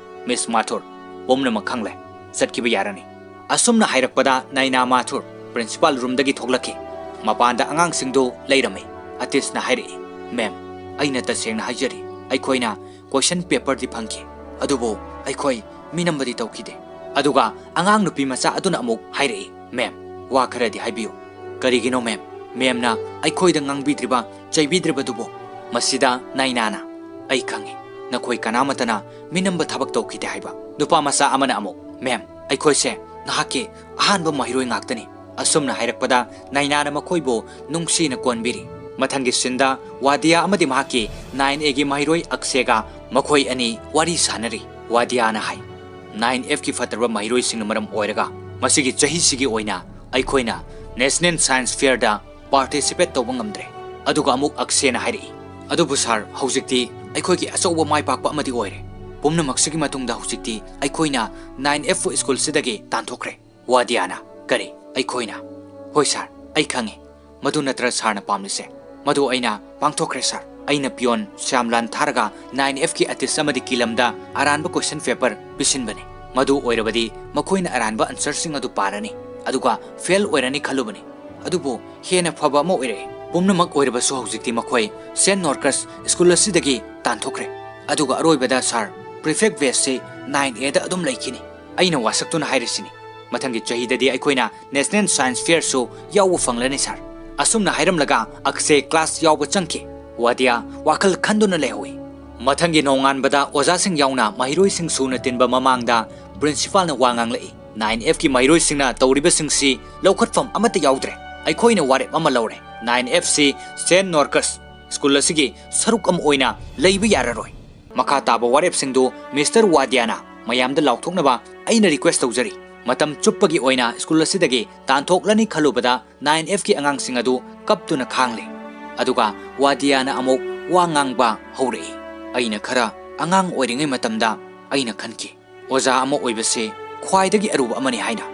"ꯃꯤꯁ ꯃꯥꯊꯨꯔ, ꯄꯨꯝꯅꯃꯛ ꯈꯪꯂꯦ꯫ ꯆꯠꯈꯤꯕ ꯌꯥꯔꯅꯤ꯫" ꯑꯁꯨꯝꯅ ꯍꯥꯏꯔꯛꯄꯗ ꯅꯥꯏꯅꯥ ꯃꯥꯊꯨꯔ ꯄ꯭ꯔꯤꯟꯁꯤꯄꯥꯜ ꯔꯨꯝꯗꯒꯤ ꯊꯣꯛꯂꯛꯈꯤ꯫ ꯃꯄꯥꯟꯗ ꯑꯉꯥꯡꯁꯤꯡꯗꯨ ꯂꯩꯔꯝꯃꯤ꯫ ꯑꯇꯤꯁꯅ ꯍꯥꯏꯔꯛꯏ, "ꯃꯦꯝ, ꯑꯩꯅ ꯇꯁꯦꯡꯅ ꯍꯥꯏꯖꯔꯤ, ꯑꯩꯈꯣꯏꯅ ꯀꯣꯏꯁꯟ ꯄꯦꯄꯔꯗꯤ ꯐꯪꯈꯤ, ꯑꯗꯨꯕꯨ ꯑꯩꯈꯣꯏ ꯃꯤꯅꯝꯕꯗꯤ ꯇꯧꯈꯤꯗꯦ꯫" ꯑꯗꯨꯒ ꯑꯉꯥꯡ ꯅꯨꯄꯤ ꯃꯆꯥ ꯑꯗꯨꯅ ꯑꯃꯨꯛ ꯍꯥꯏꯔꯛꯏ, "ꯃꯦꯝ, ꯋꯥ ꯈꯔꯗꯤ ꯍꯥꯏꯕꯤꯌꯨ꯫" "ꯀꯔꯤꯒꯤꯅꯣ ꯃꯦꯝ? ꯃꯦꯝꯅ ꯑꯩꯈꯣꯏꯗ ꯉꯥꯡꯕꯤꯗ꯭ꯔꯤꯕ, ꯆꯩꯕꯤꯗ꯭ꯔꯤꯕꯗꯨꯕꯨ?" ꯃꯁꯤꯗ ꯅꯥꯏꯅꯥꯅ, "ꯑꯩ ꯈꯪꯉꯤ, ꯅꯈꯣꯏ ꯀꯅꯥꯃꯠꯇꯅ ꯃꯤꯅꯝꯕ ꯊꯕꯛ ꯇꯧꯈꯤꯗꯦ ꯍꯥꯏꯕ꯫" ꯅꯨꯄꯥ ꯃꯆꯥ ꯑꯃꯅ ꯑꯃꯨꯛ, "ꯃꯦꯝ, ꯑꯩꯈꯣꯏꯁꯦ ꯅꯍꯥꯛꯀꯤ ꯑꯍꯥꯟꯕ ꯃꯍꯩꯔꯣꯏ ꯉꯥꯛꯇꯅꯤ꯫" ꯑꯁꯨꯝꯅ ꯍꯥꯏꯔꯛꯄꯗ ꯅꯥꯏꯅꯥꯅ ꯃꯈꯣꯏꯕꯨ ꯅꯨꯡꯁꯤꯅ ꯀꯣꯟꯕꯤꯔꯤ꯫ ꯃꯊꯪꯒꯤ ꯁꯤꯟꯗ ꯋꯥꯗꯤꯌꯥ ꯑꯃꯗꯤ ꯃꯍꯥꯛꯀꯤ ꯅꯥꯏꯟ ꯑꯦꯒꯤ ꯃꯍꯩꯔꯣꯏ ꯑꯛꯁꯦꯒ ꯃꯈꯣꯏ ꯑꯅꯤ ꯋꯥꯔꯤ ꯁꯥꯟꯅꯔꯤ꯫ ꯋꯥꯗꯤꯌꯥꯅ ꯍꯥꯏ, "ꯅꯥꯏꯟ ꯑꯦꯐꯀꯤ ꯐꯠꯇ꯭ꯔꯕ ꯃꯍꯩꯔꯣꯏꯁꯤꯡꯅ ꯃꯔꯝ ꯑꯣꯏꯔꯒ ꯃꯁꯤꯒꯤ ꯆꯍꯤꯁꯤꯒꯤ ꯑꯣꯏꯅ ꯑꯩꯈꯣꯏꯅ ꯅꯦꯁꯅꯦꯜ ꯁꯥꯏꯟꯁ ꯐꯤꯌꯔꯗ ꯄꯥꯔꯇꯤꯁꯤꯄꯦꯠ ꯇꯧꯕ ꯉꯝꯗ꯭ꯔꯦ꯫" ꯑꯗꯨꯒ ꯑꯃꯨꯛ ꯑꯛꯁꯦꯅ ꯍꯥꯏꯔꯛꯏ, "ꯑꯗꯨꯕꯨ ꯁꯥꯔ, ꯍꯧꯖꯤꯛꯇꯤ ꯑꯩꯈꯣꯏꯒꯤ ꯑꯆꯧꯕ ꯃꯥꯏ ꯄꯥꯛꯄ ꯑꯃꯗꯤ ꯑꯣꯏꯔꯦ꯫ ꯄꯨꯝꯅꯃꯛꯁꯤꯒꯤ ꯃꯇꯨꯡꯗ ꯍꯧꯖꯤꯛꯇꯤ ꯑꯩꯈꯣꯏꯅ ꯅꯥꯏꯟ ꯑꯦꯐ ꯁ꯭ꯀꯨꯜꯁꯤꯗꯒꯤ ꯇꯥꯟꯊꯣꯛꯈ꯭ꯔꯦ꯫" ꯋꯥꯗꯤꯌꯥꯅ, "ꯀꯔꯤ? ꯑꯩꯈꯣꯏꯅ?" "ꯍꯣꯏ ꯁꯥꯔ, ꯑꯩ ꯈꯪꯉꯤ꯫ ꯃꯗꯨ ꯅꯠꯇ꯭ꯔ ꯁꯥꯔꯅ ꯄꯥꯝꯂꯤꯁꯦ?" "ꯃꯗꯨ ꯑꯩꯅ ꯄꯥꯡꯊꯣꯛꯈ꯭ꯔꯦ ꯁꯥꯔ꯫ ꯑꯩꯅ ꯄꯤꯌꯣꯟ ꯁ꯭ꯌꯥꯝꯂꯥꯟ ꯊꯥꯔꯒ ꯅꯥꯏꯟ ꯑꯦꯐꯀꯤ ꯑꯇꯤꯁ ꯑꯃꯗꯤ ꯀꯤꯂꯝꯗ ꯑꯔꯥꯟꯕ ꯀꯣꯏꯁꯟ ꯄꯦꯄꯔ ꯄꯤꯁꯤꯟꯕꯅꯤ꯫ ꯃꯗꯨ ꯑꯣꯏꯔꯕꯗꯤ ꯃꯈꯣꯏꯅ ꯑꯔꯥꯟꯕ ꯑꯟꯁꯔꯁꯤꯡ ꯑꯗꯨ ꯄꯥꯔꯅꯤ, ꯑꯗꯨꯒ ꯐꯦꯜ ꯑꯣꯏꯔꯅꯤ ꯈꯜꯂꯨꯕꯅꯤ꯫ ꯑꯗꯨꯕꯨ ꯍꯦꯟꯅ ꯐꯕ ꯑꯃ ꯑꯣꯏꯔꯛꯑꯦ꯫ ꯄꯨꯝꯅꯃꯛ ꯑꯣꯏꯔꯕꯁꯨ ꯍꯧꯖꯤꯛꯇꯤ ꯃꯈꯣꯏ ꯁꯦꯟ ꯅꯣꯔꯀꯁ ꯁ꯭ꯀꯨꯜ ꯑꯁꯤꯗꯒꯤ ꯇꯥꯟꯊꯣꯛꯈ꯭ꯔꯦ꯫ ꯑꯗꯨꯒ ꯑꯔꯣꯏꯕꯗ ꯁꯥꯔ, ꯄ꯭ꯔꯤꯐꯦꯛ ꯕꯦꯁꯁꯤ ꯅꯥꯏꯟ ꯑꯦꯗ ꯑꯗꯨꯝ ꯂꯩꯈꯤꯅꯤ꯫" ꯑꯩꯅ ꯋꯥꯁꯛꯇꯨꯅ ꯍꯥꯏꯔꯤꯁꯤꯅꯤ, ꯃꯊꯪꯒꯤ ꯆꯍꯤꯗꯗꯤ ꯑꯩꯈꯣꯏꯅ National Science Fairꯁꯨ ꯌꯥꯎꯕ ꯐꯪꯂꯅꯤ, ꯁꯥꯔ꯫ ꯑꯁꯨꯝꯅ ꯍꯥꯏꯔꯝꯂꯒ ꯑꯛꯁꯦ class ꯌꯥꯎꯕ ꯆꯪꯈꯤ꯫ ꯋꯥꯗꯤꯌꯥ ꯋꯥꯈꯜ ꯈꯟꯗꯨꯅ ꯂꯩꯍꯧꯏ꯫ ꯃꯊꯪꯒꯤ ꯅꯣꯡꯉꯥꯟꯕꯗ ꯑꯣꯖꯥꯁꯤꯡ ꯌꯥꯎꯅ ꯃꯍꯩꯔꯣꯏꯁꯤꯡ ꯁꯨꯅ ꯇꯤꯟꯕ ꯃꯃꯥꯡꯗ Principalꯅ ꯋꯥ ꯉꯥꯡꯂꯛꯏ꯫ Nine Fꯀꯤ ꯃꯍꯩꯔꯣꯏꯁꯤꯡꯅ ꯇꯧꯔꯤꯕꯁꯤꯡꯁꯤ ꯂꯧꯈꯠꯐꯝ ꯑꯃꯠꯇ ꯌꯥꯎꯗ꯭ꯔꯦ꯫ ꯑꯩꯈꯣꯏꯅ ꯋꯥꯔꯦꯞ ꯑꯃ ꯂꯧꯔꯦ꯫ Nine Fꯁꯤ Saint Norcus ꯁ꯭ꯀꯨꯜ ꯑꯁꯤꯒꯤ ꯁꯔꯨꯛ ꯑꯃ ꯑꯣꯏꯅ ꯂꯩꯕ ꯌꯥꯔꯔꯣꯏ꯫ ꯃꯈꯥ ꯇꯥꯕ ꯋꯥꯔꯦꯞꯁꯤꯡꯗꯨ ꯃꯤꯁꯇꯔ ꯋꯥꯗꯤꯌꯥꯅ ꯃꯌꯥꯝꯗ ꯂꯥꯎꯊꯣꯛꯅꯕ ꯑꯩꯅ request ꯇꯧꯖꯔꯤ꯫ ꯃꯇꯝ ꯆꯨꯞꯄꯒꯤ ꯑꯣꯏꯅ ꯁ꯭ꯀꯨꯜ ꯑꯁꯤꯗꯒꯤ ꯇꯥꯟꯊꯣꯛꯂꯅꯤ ꯈꯜꯂꯨꯕꯗ Nine Fꯀꯤ ꯑꯉꯥꯡꯁꯤꯡ ꯑꯗꯨ ꯀꯞꯇꯨꯅ ꯈꯥꯡꯂꯦ꯫ ꯑꯗꯨꯒ ꯋꯥꯗꯤꯌꯥꯅ ꯑꯃꯨꯛ ꯋꯥ ꯉꯥꯡꯕ ꯍꯧꯔꯛꯏ꯫ ꯑꯩꯅ ꯈꯔ ꯑꯉꯥꯡ ꯑꯣꯏꯔꯤꯉꯩ ꯃꯇꯝꯗ ꯑꯩꯅ ꯈꯟꯈꯤ, ꯑꯣꯖꯥ ꯑꯃ ꯑꯣꯏꯕꯁꯤ ꯈ꯭ꯋꯥꯏꯗꯒꯤ ꯑꯔꯨꯕ ꯑꯃꯅꯤ ꯍꯥꯏꯅ꯫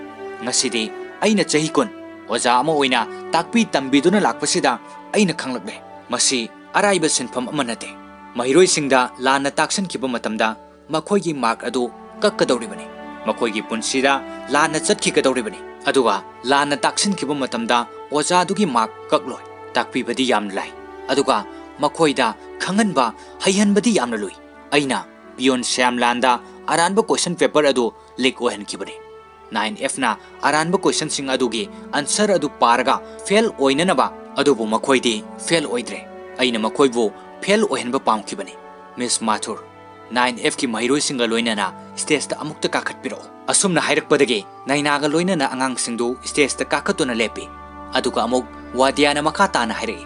ꯉꯁꯤꯗꯤ ꯑꯩꯅ ꯆꯍꯤ ꯀꯨꯟ ꯑꯣꯖꯥ ꯑꯃ ꯑꯣꯏꯅ ꯇꯥꯛꯄꯤ ꯇꯝꯕꯤꯗꯨꯅ ꯂꯥꯛꯄꯁꯤꯗ ꯑꯩꯅ ꯈꯪꯂꯛꯂꯦ, ꯃꯁꯤ ꯑꯔꯥꯏꯕ ꯁꯤꯟꯐꯝ ꯑꯃ ꯅꯠꯇꯦ꯫ ꯃꯍꯩꯔꯣꯏꯁꯤꯡꯗ ꯂꯥꯟꯅ ꯇꯥꯛꯁꯤꯟꯈꯤꯕ ꯃꯇꯝꯗ ꯃꯈꯣꯏꯒꯤ mark ꯑꯗꯨ ꯀꯛꯀꯗꯧꯔꯤꯕꯅꯤ꯫ ꯃꯈꯣꯏꯒꯤ ꯄꯨꯟꯁꯤꯗ ꯂꯥꯟꯅ ꯆꯠꯈꯤꯒꯗꯧꯔꯤꯕꯅꯤ꯫ ꯑꯗꯨꯒ ꯂꯥꯟꯅ ꯇꯥꯛꯁꯤꯟꯈꯤꯕ ꯃꯇꯝꯗ ꯑꯣꯖꯥꯗꯨꯒꯤ mark ꯀꯛꯂꯣꯏ꯫ ꯇꯥꯛꯄꯤꯕꯗꯤ ꯌꯥꯝꯅ ꯂꯥꯏ, ꯑꯗꯨꯒ ꯃꯈꯣꯏꯗ ꯈꯪꯍꯟꯕ, ꯍꯩꯍꯟꯕꯗꯤ ꯌꯥꯝꯅ ꯂꯨꯏ꯫ ꯑꯩꯅ ꯄꯤꯌꯣꯟ ꯁ꯭ꯌꯥꯝꯂꯥꯟꯗ ꯑꯔꯥꯟꯕ question paper ꯑꯗꯨ leak ꯑꯣꯏꯍꯟꯈꯤꯕꯅꯤ꯫ Nine Fꯅ ꯑꯔꯥꯟꯕ questionꯁꯤꯡ ꯑꯗꯨꯒꯤ answer ꯑꯗꯨ ꯄꯥꯔꯒ fail ꯑꯣꯏꯅꯅꯕ, ꯑꯗꯨꯕꯨ ꯃꯈꯣꯏꯗꯤ fail ꯑꯣꯏꯗ꯭ꯔꯦ꯫ ꯑꯩꯅ ꯃꯈꯣꯏꯕꯨ fail ꯑꯣꯏꯍꯟꯕ ꯄꯥꯝꯈꯤꯕꯅꯤ꯫ ꯃꯤꯁ ꯃꯥꯊꯨꯔ, Nine Fꯀꯤ ꯃꯍꯩꯔꯣꯏꯁꯤꯡꯒ ꯂꯣꯏꯅꯅ stageꯇ ꯑꯃꯨꯛꯇ ꯀꯥꯈꯠꯄꯤꯔꯛꯎ꯫ ꯑꯁꯨꯝꯅ ꯍꯥꯏꯔꯛꯄꯗꯒꯤ ꯅꯥꯏꯅꯥꯒ ꯂꯣꯏꯅꯅ ꯑꯉꯥꯡꯁꯤꯡꯗꯨ stageꯇ ꯀꯥꯈꯠꯇꯨꯅ ꯂꯦꯞꯄꯤ꯫ ꯑꯗꯨꯒ ꯑꯃꯨꯛ ꯋꯥꯗꯤꯌꯥꯅ ꯃꯈꯥ ꯇꯥꯅ ꯍꯥꯏꯔꯛꯏ,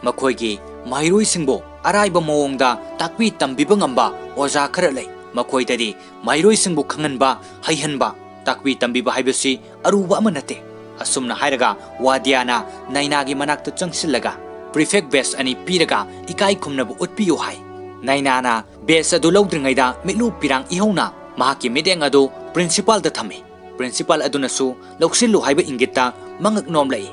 ꯃꯈꯣꯏꯒꯤ ꯃꯍꯩꯔꯣꯏꯁꯤꯡꯕꯨ ꯑꯔꯥꯏꯕ ꯃꯑꯣꯡꯗ ꯇꯥꯛꯄꯤ ꯇꯝꯕꯤꯕ ꯉꯝꯕ ꯑꯣꯖꯥ ꯈꯔ ꯂꯩ꯫ ꯃꯈꯣꯏꯗꯗꯤ ꯃꯍꯩꯔꯣꯏꯁꯤꯡꯕꯨ ꯈꯪꯍꯟꯕ, ꯍꯩꯍꯟꯕ, ꯇꯥꯛꯄꯤ ꯇꯝꯕꯤꯕ ꯍꯥꯏꯕꯁꯤ ꯑꯔꯨꯕ ꯑꯃ ꯅꯠꯇꯦ꯫ ꯑꯁꯨꯝꯅ ꯍꯥꯏꯔꯒ ꯋꯥꯗꯤꯌꯥꯅ ꯅꯥꯏꯅꯥꯒꯤ ꯃꯅꯥꯛꯇ ꯆꯪꯁꯤꯜꯂꯒ prefect badge ꯑꯅꯤ ꯄꯤꯔꯒ ꯏꯀꯥꯏ ꯈꯨꯝꯅꯕ ꯎꯠꯄꯤꯌꯨ ꯍꯥꯏ꯫ ꯅꯥꯏꯅꯥꯅ badge ꯑꯗꯨ ꯂꯧꯗ꯭ꯔꯤꯉꯩꯗ ꯃꯤꯠꯂꯨ ꯄꯤꯔꯥꯡ ꯏꯍꯧꯅ ꯃꯍꯥꯛꯀꯤ ꯃꯤꯠꯌꯦꯡ ꯑꯗꯨ Principalꯗ ꯊꯝꯃꯤ꯫ Principal ꯑꯗꯨꯅꯁꯨ ꯂꯧꯁꯤꯜꯂꯨ ꯍꯥꯏꯕ ꯏꯪꯒꯤꯠꯇ ꯃꯉꯛ ꯅꯣꯝꯂꯛꯏ꯫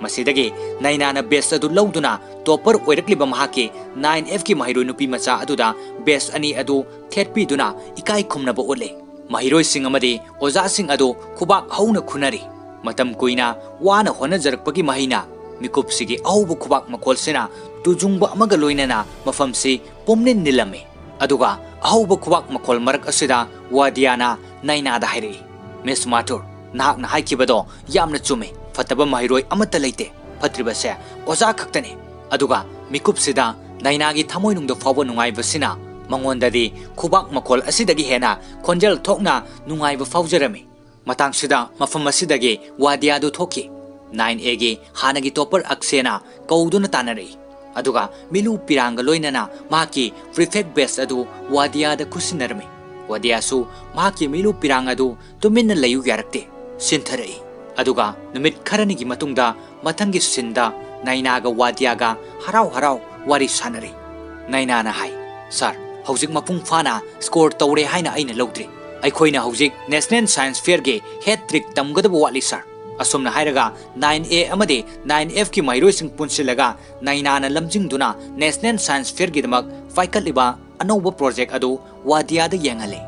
ꯃꯁꯤꯗꯒꯤ ꯅꯥꯏꯅꯥꯅ badge ꯑꯗꯨ ꯂꯧꯗꯨꯅ topper ꯑꯣꯏꯔꯛꯂꯤꯕ ꯃꯍꯥꯛꯀꯤ Nine Fꯀꯤ ꯃꯍꯩꯔꯣꯏ ꯅꯨꯄꯤ ꯃꯆꯥ ꯑꯗꯨꯗ badge ꯑꯅꯤ ꯑꯗꯨ ꯊꯦꯠꯄꯤꯗꯨꯅ ꯏꯀꯥꯏ ꯈꯨꯝꯅꯕ ꯎꯠꯂꯤ꯫ ꯃꯍꯩꯔꯣꯏꯁꯤꯡ ꯑꯃꯗꯤ ꯑꯣꯖꯥꯁꯤꯡ ꯑꯗꯨ ꯈꯨꯕꯥꯛ ꯍꯧꯅ ꯈꯨꯅꯔꯤ꯫ ꯃꯇꯝ ꯀꯨꯏꯅ ꯋꯥꯅ ꯍꯣꯠꯅꯖꯔꯛꯄꯒꯤ ꯃꯍꯩꯅ ꯃꯤꯀꯨꯞꯁꯤꯒꯤ ꯑꯍꯧꯕ ꯈꯨꯕꯥꯛ ꯃꯈꯣꯜꯁꯤꯅ ꯇꯨꯖꯨꯡꯕ ꯑꯃꯒ ꯂꯣꯏꯅꯅ ꯃꯐꯝꯁꯤ ꯄꯨꯝꯅꯤꯜ ꯅꯤꯜꯂꯝꯃꯤ꯫ ꯑꯗꯨꯒ ꯑꯍꯧꯕ ꯈꯨꯕꯥꯛ ꯃꯈꯣꯜ ꯃꯔꯛ ꯑꯁꯤꯗ ꯋꯥꯗꯤꯌꯥꯅ ꯅꯥꯏꯅꯥꯗ ꯍꯥꯏꯔꯛꯏ, "ꯃꯤꯁ ꯃꯥꯊꯨꯔ, "ꯅꯍꯥꯛꯅ ꯍꯥꯏꯈꯤꯕꯗꯣ ꯌꯥꯝꯅ ꯆꯨꯝꯃꯤ꯫ ꯐꯠꯇꯕ ꯃꯍꯩꯔꯣꯏ ꯑꯃꯠꯇ ꯂꯩꯇꯦ꯫ ꯐꯠꯇ꯭ꯔꯤꯕꯁꯦ ꯑꯣꯖꯥ ꯈꯛꯇꯅꯤ"꯫ ꯑꯗꯨꯒ ꯃꯤꯀꯨꯞꯁꯤꯗ ꯅꯥꯏꯅꯥꯒꯤ ꯊꯃꯣꯏꯅꯨꯡꯗ ꯐꯥꯎꯕ ꯅꯨꯡꯉꯥꯏꯕꯁꯤꯅ ꯃꯉꯣꯟꯗꯗꯤ ꯈꯨꯕꯥꯛ ꯃꯈꯣꯜ ꯑꯁꯤꯗꯒꯤ ꯍꯦꯟꯅ ꯈꯣꯟꯖꯦꯜ ꯊꯣꯛꯅ ꯅꯨꯡꯉꯥꯏꯕ ꯐꯥꯎꯖꯔꯝꯃꯤ꯫ ꯃꯇꯥꯡꯁꯤꯗ ꯃꯐꯝ ꯑꯁꯤꯗꯒꯤ ꯋꯥꯗꯤꯌꯥꯗꯨ ꯊꯣꯛꯈꯤ꯫ ꯅꯥꯏꯟ ꯑꯦꯒꯤ ꯍꯥꯟꯅꯒꯤ ꯇꯣꯄꯔ ꯑꯛꯁꯦꯅ ꯀꯧꯗꯨꯅ ꯇꯥꯟꯅꯔꯛꯏ꯫ ꯑꯗꯨꯒ ꯃꯤꯂꯨ ꯄꯤꯔꯥꯡꯒ ꯂꯣꯏꯅꯅ ꯃꯍꯥꯛꯀꯤ ꯄ꯭ꯔꯤꯐꯦꯛ ꯕꯦꯁ ꯑꯗꯨ ꯋꯥꯗꯤꯌꯥꯗ ꯈꯨꯠꯁꯤꯟꯅꯔꯝꯃꯤ꯫ ꯋꯥꯗꯤꯌꯥꯁꯨ ꯃꯍꯥꯛꯀꯤ ꯃꯤꯂꯨ ꯄꯤꯔꯥꯡ ꯑꯗꯨ ꯇꯨꯃꯤꯟꯅ ꯂꯩꯌꯨ ꯌꯥꯔꯛꯇꯦ, ꯁꯤꯟꯊꯔꯛꯏ꯫ ꯑꯗꯨꯒ ꯅꯨꯃꯤꯠ ꯈꯔꯅꯤꯒꯤ ꯃꯇꯨꯡꯗ ꯃꯊꯪꯒꯤ ꯁꯤꯟꯗ ꯅꯥꯏꯅꯥꯒ ꯋꯥꯗꯤꯌꯥꯒ ꯍꯔꯥꯎ ꯍꯔꯥꯎ ꯋꯥꯔꯤ ꯁꯥꯟꯅꯔꯤ꯫ ꯅꯥꯏꯅꯥꯅ ꯍꯥꯏ, "ꯁꯥꯔ, ꯍꯧꯖꯤꯛ ꯃꯄꯨꯡ ꯐꯥꯅ ꯁ꯭ꯀꯣꯔ ꯇꯧꯔꯦ ꯍꯥꯏꯅ ꯑꯩꯅ ꯂꯧꯗ꯭ꯔꯤ꯫ ꯑꯩꯈꯣꯏꯅ ꯍꯧꯖꯤꯛ ꯅꯦꯁꯅꯦꯜ ꯁꯥꯏꯟꯁ ꯐꯤꯌꯔꯒꯤ ꯍꯦꯠ ꯇ꯭ꯔꯤꯛ ꯇꯝꯒꯗꯕ ꯋꯥꯠꯂꯤ, ꯁꯥꯔ"꯫ ꯑꯁꯨꯝꯅ ꯍꯥꯏꯔꯒ ꯅꯥꯏꯟ ꯑꯦ ꯑꯃꯗꯤ ꯅꯥꯏꯟ ꯑꯦꯐꯀꯤ ꯃꯍꯩꯔꯣꯏꯁꯤꯡ ꯄꯨꯟꯁꯤꯜꯂꯒ ꯅꯥꯏꯅꯥꯅ ꯂꯝꯖꯤꯡꯗꯨꯅ ꯅꯦꯁꯅꯦꯜ ꯁꯥꯏꯟꯁ ꯐꯤꯌꯔꯒꯤꯗꯃꯛ ꯄꯥꯏꯈꯠꯂꯤꯕ ꯑꯅꯧꯕ ꯄ꯭ꯔꯣꯖꯦꯛ ꯑꯗꯨ ꯋꯥꯗꯤꯌꯥꯗ ꯌꯦꯡꯍꯜꯂꯤ꯫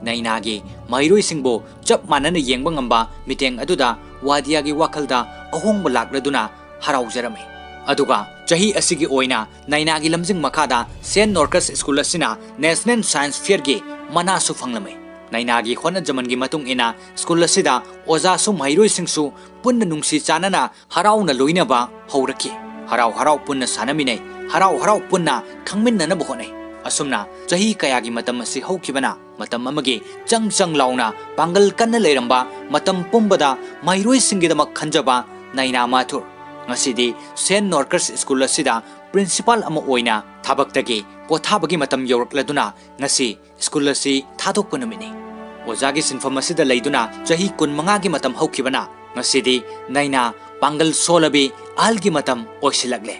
ꯅꯥꯏꯅꯥꯒꯤ ꯃꯍꯩꯔꯣꯏꯁꯤꯡꯕꯨ ꯆꯞ ꯃꯥꯟꯅꯅ ꯌꯦꯡꯕ ꯉꯝꯕ ꯃꯤꯠꯌꯦꯡ ꯑꯗꯨꯗ ꯋꯥꯗꯤꯌꯥꯒꯤ ꯋꯥꯈꯜꯗ ꯑꯍꯣꯡꯕ ꯂꯥꯛꯂꯗꯨꯅ ꯍꯔꯥꯎꯖꯔꯝꯃꯤ꯫ ꯑꯗꯨꯒ ꯆꯍꯤ ꯑꯁꯤꯒꯤ ꯑꯣꯏꯅ ꯅꯥꯏꯅꯥꯒꯤ ꯂꯝꯖꯤꯡ ꯃꯈꯥꯗ ꯁꯦꯟ ꯅꯣꯔꯀꯁ ꯁ꯭ꯀꯨꯜ ꯑꯁꯤꯅ ꯅꯦꯁꯅꯦꯜ ꯁꯥꯏꯟꯁ ꯐꯤꯌꯔꯒꯤ ꯃꯅꯥꯁꯨ ꯐꯪꯂꯝꯃꯤ꯫ ꯅꯥꯏꯅꯥꯒꯤ ꯍꯣꯠꯅꯖꯃꯟꯒꯤ ꯃꯇꯨꯡ ꯏꯟꯅ ꯁ꯭ꯀꯨꯜ ꯑꯁꯤꯗ ꯑꯣꯖꯥꯁꯨ ꯃꯍꯩꯔꯣꯏꯁꯤꯡꯁꯨ ꯄꯨꯟꯅ ꯅꯨꯡꯁꯤ ꯆꯥꯟꯅꯅ ꯍꯔꯥꯎꯅ ꯂꯣꯏꯅꯕ ꯍꯧꯔꯛꯈꯤ꯫ ꯍꯔꯥꯎ ꯍꯔꯥꯎ ꯄꯨꯟꯅ ꯁꯥꯟꯅꯃꯤꯟꯅꯩ, ꯍꯔꯥꯎ ꯍꯔꯥꯎ ꯄꯨꯟꯅ ꯈꯪꯃꯤꯟꯅꯅꯕ ꯍꯣꯠꯅꯩ꯫ ꯑꯁꯨꯝꯅ ꯆꯍꯤ ꯀꯌꯥꯒꯤ ꯃꯇꯝ ꯑꯁꯤ ꯍꯧꯈꯤꯕꯅ ꯃꯇꯝ ꯑꯃꯒꯤ ꯆꯪ ꯆꯪ ꯂꯥꯎꯅ ꯄꯥꯡꯒꯜ ꯀꯟꯅ ꯂꯩꯔꯝꯕ ꯃꯇꯝ ꯄꯨꯝꯕꯗ ꯃꯍꯩꯔꯣꯏꯁꯤꯡꯒꯤꯗꯃꯛ ꯈꯟꯖꯕ ꯅꯥꯏꯅꯥ ꯃꯥꯊꯨꯔ ꯉꯁꯤꯗꯤ ꯁꯦꯟ ꯅꯣꯔꯀꯁ ꯁ꯭ꯀꯨꯜ ꯑꯁꯤꯗ ꯄ꯭ꯔꯤꯟꯁꯤꯄꯥꯜ ꯑꯃ ꯑꯣꯏꯅ ꯊꯕꯛꯇꯒꯤ ꯄꯣꯊꯥꯕꯒꯤ ꯃꯇꯝ ꯌꯧꯔꯛꯂꯗꯨꯅ ꯉꯁꯤ ꯁ꯭ꯀꯨꯜ ꯑꯁꯤ ꯊꯥꯗꯣꯛꯄ ꯅꯨꯃꯤꯠꯅꯤ꯫ ꯑꯣꯖꯥꯒꯤ ꯁꯤꯟꯐꯝ ꯑꯁꯤꯗ ꯂꯩꯗꯨꯅ ꯆꯍꯤ ꯀꯨꯟꯃꯉꯥꯒꯤ ꯃꯇꯝ ꯍꯧꯈꯤꯕꯅ ꯉꯁꯤꯗꯤ ꯅꯥꯏꯅꯥ ꯄꯥꯡꯒꯜ ꯁꯣꯜꯂꯕꯤ ꯑꯍꯜꯒꯤ ꯃꯇꯝ ꯑꯣꯏꯁꯤꯜꯂꯛꯂꯦ꯫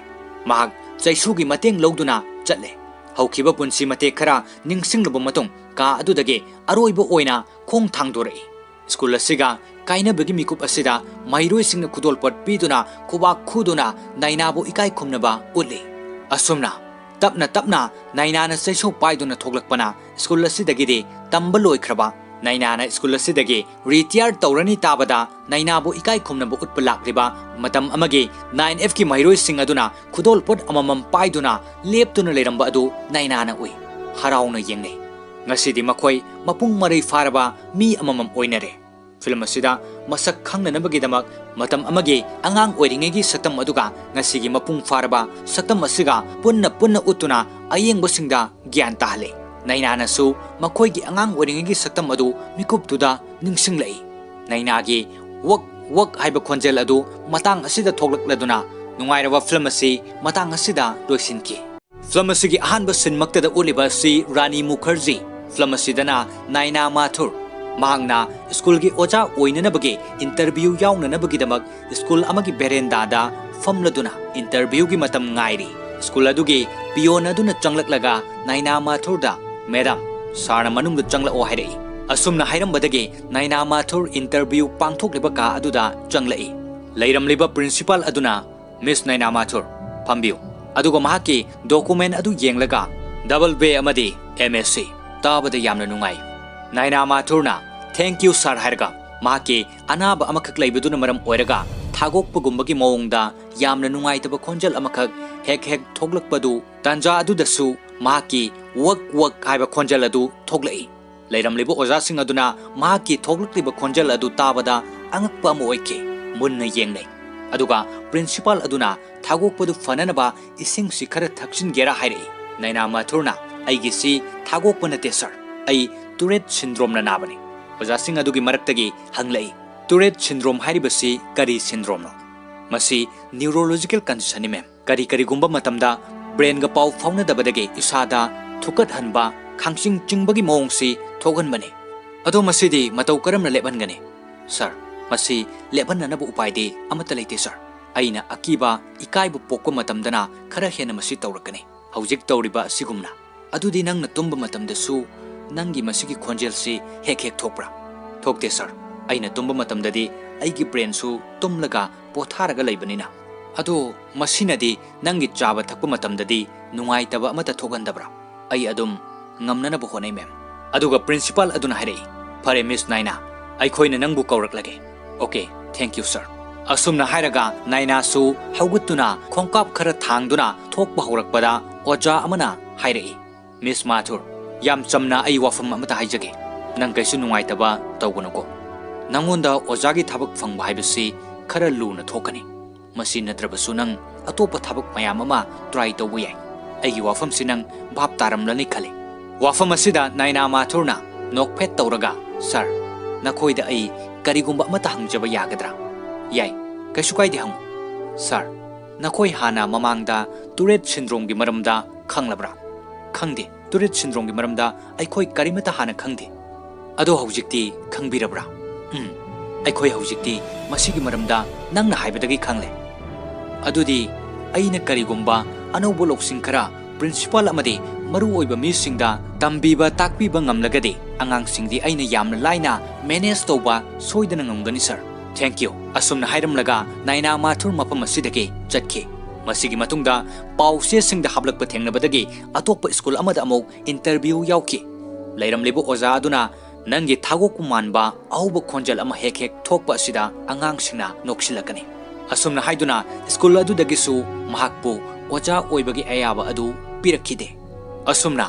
ꯃꯍꯥꯛ ꯆꯩꯁꯨꯒꯤ ꯃꯇꯦꯡ ꯂꯧꯗꯨꯅ ꯆꯠꯂꯦ꯫ ꯍꯧꯈꯤꯕ ꯄꯨꯟꯁꯤ ꯃꯇꯦꯛ ꯈꯔ ꯅꯤꯡꯁꯤꯡꯂꯕ ꯃꯇꯨꯡ ꯀꯥ ꯑꯗꯨꯗꯒꯤ ꯑꯔꯣꯏꯕ ꯑꯣꯏꯅ ꯈꯣꯡ ꯊꯥꯡꯗꯣꯔꯛꯏ꯫ ꯁ꯭ꯀꯨꯜ ꯑꯁꯤꯒ ꯀꯥꯏꯅꯕꯒꯤ ꯃꯤꯀꯨꯞ ꯑꯁꯤꯗ ꯃꯍꯩꯔꯣꯏꯁꯤꯡꯅ ꯈꯨꯗꯣꯜꯄꯣꯠ ꯄꯤꯗꯨꯅ ꯈꯨꯕꯥꯛ ꯈꯨꯗꯨꯅ ꯅꯥꯏꯅꯥꯕꯨ ꯏꯀꯥꯏ ꯈꯨꯝꯅꯕ ꯎꯠꯂꯤ꯫ ꯑꯁꯨꯝꯅ ꯇꯞꯅ ꯇꯞꯅ ꯅꯥꯏꯅꯥꯅ ꯆꯩꯁꯨ ꯄꯥꯏꯗꯨꯅ ꯊꯣꯛꯂꯛꯄꯅ ꯁ꯭ꯀꯨꯜ ꯑꯁꯤꯗꯒꯤꯗꯤ ꯇꯝꯕ ꯂꯣꯏꯈ꯭ꯔꯕ ꯅꯥꯏꯅꯥꯅ ꯁ꯭ꯀꯨꯜ ꯑꯁꯤꯗꯒꯤ ꯔꯤꯇꯤꯌꯥꯔ ꯇꯧꯔꯅꯤ ꯇꯥꯕꯗ ꯅꯥꯏꯅꯥꯕꯨ ꯏꯀꯥꯏ ꯈꯨꯝꯅꯕ ꯎꯠꯄ ꯂꯥꯛꯂꯤꯕ ꯃꯇꯝ ꯑꯃꯒꯤ ꯅꯥꯏꯟ ꯑꯦꯐꯀꯤ ꯃꯍꯩꯔꯣꯏꯁꯤꯡ ꯑꯗꯨꯅ ꯈꯨꯗꯣꯜꯄꯣꯠ ꯑꯃꯃꯝ ꯄꯥꯏꯗꯨꯅ ꯂꯦꯞꯇꯨꯅ ꯂꯩꯔꯝꯕ ꯑꯗꯨ ꯅꯥꯏꯅꯥꯅ ꯎꯏ꯫ ꯍꯔꯥꯎꯅ ꯌꯦꯡꯂꯦ꯫ ꯉꯁꯤꯗꯤ ꯃꯈꯣꯏ ꯃꯄꯨꯡ ꯃꯔꯩ ꯐꯥꯔꯕ ꯃꯤ ꯑꯃꯃꯝ ꯑꯣꯏꯅꯔꯦ꯫ ꯐꯤꯂꯝ ꯑꯁꯤꯗ ꯃꯁꯛ ꯈꯪꯅꯅꯕꯒꯤꯗꯃꯛ ꯃꯇꯝ ꯑꯃꯒꯤ ꯑꯉꯥꯡ ꯑꯣꯏꯔꯤꯉꯩꯒꯤ ꯁꯛꯇꯝ ꯑꯗꯨꯒ ꯉꯁꯤꯒꯤ ꯃꯄꯨꯡ ꯐꯥꯔꯕ ꯁꯛꯇꯝ ꯑꯁꯤꯒ ꯄꯨꯟꯅ ꯄꯨꯟꯅ ꯎꯠꯇꯨꯅ ꯑꯌꯦꯡꯕꯁꯤꯡꯗ ꯒ꯭ꯌꯥꯟ ꯇꯥꯍꯜꯂꯤ꯫ ꯅꯩꯅꯥꯅꯁꯨ ꯃꯈꯣꯏꯒꯤ ꯑꯉꯥꯡ ꯑꯣꯏꯔꯤꯉꯩꯒꯤ ꯁꯛꯇꯝ ꯑꯗꯨ ꯃꯤꯀꯨꯞꯇꯨꯗ ꯅꯤꯡꯁꯤꯡꯂꯛꯏ꯫ ꯅꯩꯅꯥꯒꯤ "ꯋꯛ ꯋꯛ" ꯍꯥꯏꯕ ꯈꯣꯟꯖꯦꯜ ꯑꯗꯨ ꯃꯇꯥꯡ ꯑꯁꯤꯗ ꯊꯣꯛꯂꯛꯂꯗꯨꯅ ꯅꯨꯡꯉꯥꯏꯔꯕ ꯐꯤꯂꯝ ꯑꯁꯤ ꯃꯇꯥꯡ ꯑꯁꯤꯗ ꯂꯣꯏꯁꯤꯟꯈꯤ꯫ ꯐꯤꯂꯝ ꯑꯁꯤꯒꯤ ꯑꯍꯥꯟꯕ ꯁꯤꯟꯃꯛꯇꯗ ꯎꯠꯂꯤꯕ ꯑꯁꯤ ꯔꯥꯅꯤ ꯃꯨꯈꯔꯖꯤ꯫ ꯐꯤꯂꯝ ꯑꯁꯤꯗꯅ ꯅꯥꯏꯅꯥ ꯃꯥꯊꯨꯔ, ꯃꯍꯥꯛꯅ ꯁ꯭ꯀꯨꯜꯒꯤ ꯑꯣꯖꯥ ꯑꯣꯏꯅꯅꯕꯒꯤ ꯏꯟꯇꯔꯚ꯭ꯌꯨ ꯌꯥꯎꯅꯅꯕꯒꯤꯗꯃꯛ ꯁ꯭ꯀꯨꯜ ꯑꯃꯒꯤ ꯕꯦꯔꯦꯟꯗꯥꯗ ꯐꯝꯂꯗꯨꯅ ꯏꯟꯇꯔꯚ꯭ꯌꯨꯒꯤ ꯃꯇꯝ ꯉꯥꯏꯔꯤ꯫ ꯁ꯭ꯀꯨꯜ ꯑꯗꯨꯒꯤ ꯄꯤꯌꯣꯟ ꯑꯗꯨꯅ ꯆꯪꯂꯛꯂꯒ ꯅꯥꯏꯅꯥ ꯃꯥꯊꯨꯔꯗ, "ꯃꯦꯗꯥꯝ, ꯁꯥꯔꯅ ꯃꯅꯨꯡꯗ ꯆꯪꯂꯛꯑꯣ" ꯍꯥꯏꯔꯛꯏ꯫ ꯑꯁꯨꯝꯅ ꯍꯥꯏꯔꯝꯕꯗꯒꯤ ꯅꯥꯏꯅꯥ ꯃꯥꯊꯨꯔ ꯏꯟꯇꯔꯚ꯭ꯌꯨ ꯄꯥꯡꯊꯣꯛꯂꯤꯕ ꯀꯥ ꯑꯗꯨꯗ ꯆꯪꯂꯛꯏ꯫ ꯂꯩꯔꯝꯂꯤꯕ ꯄ꯭ꯔꯤꯟꯁꯤꯄꯥꯜ ꯑꯗꯨꯅ, "ꯃꯤꯁ ꯅꯥꯏꯅꯥ ꯃꯥꯊꯨꯔ, ꯐꯝꯕꯤꯌꯨ"꯫ ꯑꯗꯨꯒ ꯃꯍꯥꯛꯀꯤ ꯗꯣꯀꯨꯃꯦꯟ ꯑꯗꯨ ꯌꯦꯡꯂꯒ, "ꯗꯕꯜ ꯕꯦ ꯑꯃꯗꯤ ꯑꯦꯝ ꯑꯦꯁ ꯁꯤ, ꯇꯥꯕꯗ ꯌꯥꯝꯅ ꯅꯨꯡꯉꯥꯏ"꯫ ꯅꯥꯏꯅꯥ ꯃꯥꯊꯨꯔꯅ, "ꯊꯦꯡꯀ꯭ꯌꯨ ꯁꯥꯔ" ꯍꯥꯏꯔꯒ ꯃꯍꯥꯛꯀꯤ ꯑꯅꯥꯕ ꯑꯃꯈꯛ ꯂꯩꯕꯗꯨꯅ ꯃꯔꯝ ꯑꯣꯏꯔꯒ ꯊꯥꯒꯣꯛꯄꯒꯨꯝꯕꯒꯤ ꯃꯑꯣꯡꯗ ꯌꯥꯝꯅ ꯅꯨꯡꯉꯥꯏꯇꯕ ꯈꯣꯟꯖꯦꯜ ꯑꯃꯈꯛ ꯍꯦꯛ ꯍꯦꯛ ꯊꯣꯛꯂꯛꯄꯗꯨ, ꯇꯥꯟꯖꯥ ꯑꯗꯨꯗꯁꯨ ꯃꯍꯥꯛꯀꯤ "ꯋꯛ ꯋꯛ" ꯍꯥꯏꯕ ꯈꯣꯟꯖꯦꯜ ꯑꯗꯨ ꯊꯣꯛꯂꯛꯏ꯫ ꯂꯩꯔꯝꯂꯤꯕ ꯑꯣꯖꯥꯁꯤꯡ ꯑꯗꯨꯅ ꯃꯍꯥꯛꯀꯤ ꯊꯣꯛꯂꯛꯂꯤꯕ ꯈꯣꯟꯖꯦꯜ ꯑꯗꯨ ꯇꯥꯕꯗ ꯑꯉꯛꯄ ꯑꯃ ꯑꯣꯏꯈꯤ꯫ ꯃꯨꯟꯅ ꯌꯦꯡꯂꯦ꯫ ꯑꯗꯨꯒ ꯄ꯭ꯔꯤꯟꯁꯤꯄꯥꯜ ꯑꯗꯨꯅ ꯊꯥꯒꯣꯛꯄꯗꯨ ꯐꯅꯅꯕ ꯏꯁꯤꯡꯁꯤ ꯈꯔ ꯊꯛꯆꯤꯟꯒꯦꯔꯥ ꯍꯥꯏꯔꯛꯏ꯫ ꯅꯥꯏꯅꯥ ꯃꯥꯊꯨꯔꯅ, "ꯑꯩꯒꯤꯁꯤ ꯊꯥꯒꯣꯛꯄ ꯅꯠꯇꯦ ꯁꯥꯔ, ꯑꯩ ꯇꯨꯔꯦꯠ ꯁꯤꯟꯗ꯭ꯔꯣꯝꯅ ꯅꯥꯕꯅꯤ"꯫ ꯑꯣꯖꯥꯁꯤꯡ ꯑꯗꯨꯒꯤ ꯃꯔꯛꯇꯒꯤ ꯍꯪꯂꯛꯏ, "ꯇꯨꯔꯦꯠ ꯁꯤꯟꯗ꯭ꯔꯣꯝ ꯍꯥꯏꯔꯤꯕꯁꯤ ꯀꯔꯤ ꯁꯤꯟꯗ꯭ꯔꯣꯝꯅꯣ?" "ꯃꯁꯤ ꯅ꯭ꯌꯨꯔꯣꯂꯣꯖꯤꯀꯦꯜ ꯀꯟꯗꯤꯁꯟꯅꯤ ꯃꯦꯝ꯫ ꯀꯔꯤ ꯀꯔꯤꯒꯨꯝꯕ ꯃꯇꯝꯗ ꯕ꯭ꯔꯦꯟꯒ ꯄꯥꯎ ꯐꯥꯎꯅꯗꯕꯗꯒꯤ ꯏꯁꯥꯗ ꯊꯨꯛꯀꯠꯍꯟꯕ, ꯈꯥꯡꯆꯤꯡ ꯆꯤꯡꯕꯒꯤ ꯃꯑꯣꯡꯁꯤ ꯊꯣꯛꯍꯟꯕꯅꯤ꯫ ꯑꯗꯣ ꯃꯁꯤꯗꯤ ꯃꯇꯧ ꯀꯔꯝꯅ ꯂꯦꯞꯍꯟꯒꯅꯤ?" "ꯁꯥꯔ, ꯃꯁꯤ ꯂꯦꯞꯍꯟꯅꯅꯕ ꯎꯄꯥꯏꯗꯤ ꯑꯃꯠꯇ ꯂꯩꯇꯦ ꯁꯥꯔ꯫ ꯑꯩꯅ ꯑꯀꯤꯕ, ꯏꯀꯥꯏꯕ ꯄꯣꯛꯄ ꯃꯇꯝꯗꯅ ꯈꯔ ꯍꯦꯟꯅ ꯃꯁꯤ ꯇꯧꯔꯛꯀꯅꯤ, ꯍꯧꯖꯤꯛ ꯇꯧꯔꯤꯕ ꯑꯁꯤꯒꯨꯝꯅ꯫ ꯑꯗꯨꯗꯤ ꯅꯪꯅ ꯇꯨꯝꯕ ꯃꯇꯝꯗꯁꯨ ꯅꯪꯒꯤ ꯃꯁꯤꯒꯤ ꯈꯣꯟꯖꯦꯜꯁꯤ ꯍꯦꯛ ꯍꯦꯛ ꯊꯣꯛꯄ꯭ꯔꯥ?" "ꯊꯣꯛꯇꯦ ꯁꯥꯔ, ꯑꯩꯅ ꯇꯨꯝꯕ ꯃꯇꯝꯗꯗꯤ ꯑꯩꯒꯤ ꯕ꯭ꯔꯦꯟꯁꯨ ꯇꯨꯝꯂꯒ ꯄꯣꯊꯥꯔꯒ ꯂꯩꯕꯅꯤꯅ"꯫ "ꯑꯗꯣ ꯃꯁꯤꯅꯗꯤ ꯅꯪꯒꯤ ꯆꯥꯕ ꯊꯛꯄ ꯃꯇꯝꯗꯗꯤ ꯅꯨꯡꯉꯥꯏꯇꯕ ꯑꯃꯠꯇ ꯊꯣꯛꯍꯟꯗꯕ꯭ꯔꯥ?" "ꯑꯩ ꯑꯗꯨꯝ ꯉꯝꯅꯅꯕ ꯍꯣꯠꯅꯩ ꯃꯦꯝ"꯫ ꯑꯗꯨꯒ ꯄ꯭ꯔꯤꯟꯁꯤꯄꯥꯜ ꯑꯗꯨꯅ ꯍꯥꯏꯔꯛꯏ, "ꯐꯔꯦ ꯃꯤꯁ ꯅꯥꯏꯅꯥ, ꯑꯩꯈꯣꯏꯅ ꯅꯪꯕꯨ ꯀꯧꯔꯛꯂꯒꯦ"꯫ "ꯑꯣꯀꯦ, ꯊꯦꯡꯀ꯭ꯌꯨ ꯁꯥꯔ"꯫ ꯑꯁꯨꯝꯅ ꯍꯥꯏꯔꯒ ꯅꯥꯏꯅꯥꯁꯨ ꯍꯧꯒꯠꯇꯨꯅ ꯈꯣꯡꯀꯥꯞ ꯈꯔ ꯊꯥꯡꯗꯨꯅ ꯊꯣꯛꯄ ꯍꯧꯔꯛꯄꯗ ꯑꯣꯖꯥ ꯑꯃꯅ ꯍꯥꯏꯔꯛꯏ, "ꯃꯤꯁ ꯃꯥꯊꯨꯔ, ꯌꯥꯝ ꯆꯝꯅ ꯑꯩ ꯋꯥꯐꯝ ꯑꯃꯇ ꯍꯥꯏꯖꯒꯦ꯫ ꯅꯪ ꯀꯩꯁꯨ ꯅꯨꯡꯉꯥꯏꯇꯕ ꯇꯧꯒꯅꯨꯀꯣ"꯫ ꯅꯪꯉꯣꯟꯗ ꯑꯣꯖꯥꯒꯤ ꯊꯕꯛ ꯐꯪꯕ ꯍꯥꯏꯕꯁꯤ ꯈꯔ ꯂꯨꯅ ꯊꯣꯛꯀꯅꯤ꯫ ꯃꯁꯤ ꯅꯠꯇ꯭ꯔꯕꯁꯨ ꯅꯪ ꯑꯇꯣꯞꯄ ꯊꯕꯛ ꯃꯌꯥꯝ ꯑꯃ try ꯇꯧꯕ ꯌꯥꯏ꯫ ꯑꯩꯒꯤ ꯋꯥꯐꯝꯁꯤ ꯅꯪ ꯚꯥꯞ ꯇꯥꯔꯝꯂꯅꯤ ꯈꯜꯂꯤ꯫ ꯋꯥꯐꯝ ꯑꯁꯤꯗ ꯅꯥꯏꯅꯥ ꯃꯥꯊꯨꯔꯅ ꯅꯣꯛꯐꯦꯠ ꯇꯧꯔꯒ, "ꯁꯥꯔ, ꯅꯈꯣꯏꯗ ꯑꯩ ꯀꯔꯤꯒꯨꯝꯕ ꯑꯃꯠꯇ ꯍꯪꯖꯕ ꯌꯥꯒꯗ꯭ꯔꯥ?" "ꯌꯥꯏ, ꯀꯩꯁꯨ ꯀꯥꯏꯗꯦ, ꯍꯪꯉꯨ꯫" "ꯁꯥꯔ, ꯅꯈꯣꯏ ꯍꯥꯟꯅ ꯃꯃꯥꯡꯗ ꯇꯨꯔꯦꯠ ꯁꯤꯟꯗ꯭ꯔꯣꯝꯒꯤ ꯃꯔꯝꯗ ꯈꯪꯂꯕ꯭ꯔꯥ?" "ꯈꯪꯗꯦ, ꯇꯨꯔꯦꯠ ꯁꯤꯟꯗ꯭ꯔꯣꯝꯒꯤ ꯃꯔꯝꯗ ꯑꯩꯈꯣꯏ ꯀꯔꯤꯃꯠꯇ ꯍꯥꯟꯅ ꯈꯪꯗꯦ꯫" "ꯑꯗꯣ ꯍꯧꯖꯤꯛꯇꯤ ꯈꯪꯕꯤꯔꯕ꯭ꯔꯥ?" "ꯎꯝ, ꯑꯩꯈꯣꯏ ꯍꯧꯖꯤꯛꯇꯤ ꯃꯁꯤꯒꯤ ꯃꯔꯝꯗ ꯅꯪꯅ ꯍꯥꯏꯕꯗꯒꯤ ꯈꯪꯂꯦ꯫" "ꯑꯗꯨꯗꯤ ꯑꯩꯅ ꯀꯔꯤꯒꯨꯝꯕ ꯑꯅꯧꯕ ꯂꯧꯁꯤꯡ ꯈꯔ ꯄ꯭ꯔꯤꯟꯁꯤꯄꯥꯜ ꯑꯃꯗꯤ ꯃꯔꯨꯑꯣꯏꯕ ꯃꯤꯁꯤꯡꯗ ꯇꯝꯕꯤꯕ ꯇꯥꯛꯄꯤꯕ ꯉꯝꯂꯒꯗꯤ ꯑꯉꯥꯡꯁꯤꯡꯗꯤ ꯑꯩꯅ ꯌꯥꯝꯅ ꯂꯥꯏꯅ ꯃꯦꯅꯦꯖ ꯇꯧꯕ ꯁꯣꯏꯗꯅ ꯉꯝꯒꯅꯤ, ꯁꯥꯔ꯫ Thank you꯫" ꯑꯁꯨꯝꯅ ꯍꯥꯏꯔꯝꯂꯒ ꯅꯥꯏꯅꯥ ꯃꯥꯊꯨꯔ ꯃꯐꯝ ꯑꯁꯤꯗꯒꯤ ꯆꯠꯈꯤ꯫ ꯃꯁꯤꯒꯤ ꯃꯇꯨꯡꯗ ꯄꯥꯎ ꯆꯦꯁꯤꯡꯗ ꯍꯥꯞꯂꯛꯄ ꯊꯦꯡꯅꯕꯗꯒꯤ ꯑꯇꯣꯞꯄ ꯁ꯭ꯀꯨꯜ ꯑꯃꯗ ꯑꯃꯨꯛ ꯏꯟꯇꯔꯚ꯭ꯌꯨ ꯌꯥꯎꯈꯤ꯫ ꯂꯩꯔꯝꯂꯤꯕ ꯑꯣꯖꯥ ꯑꯗꯨꯅ ꯅꯪꯒꯤ ꯊꯥꯒꯣꯛꯄ ꯃꯥꯟꯕ ꯑꯍꯧꯕ ꯈꯣꯟꯖꯦꯜ ꯑꯃ ꯍꯦꯛ ꯍꯦꯛ ꯊꯣꯛꯄ ꯑꯁꯤꯗ ꯑꯉꯥꯡꯁꯤꯡꯅ ꯅꯣꯛꯁꯤꯜꯂꯛꯀꯅꯤ꯫ ꯑꯁꯨꯝꯅ ꯍꯥꯏꯗꯨꯅ ꯁ꯭ꯀꯨꯜ ꯑꯗꯨꯗꯒꯤꯁꯨ ꯃꯍꯥꯛꯄꯨ ꯑꯣꯖꯥ ꯑꯣꯏꯕꯒꯤ ꯑꯌꯥꯕ ꯑꯗꯨ ꯄꯤꯔꯛꯈꯤꯗꯦ꯫ ꯑꯁꯨꯝꯅ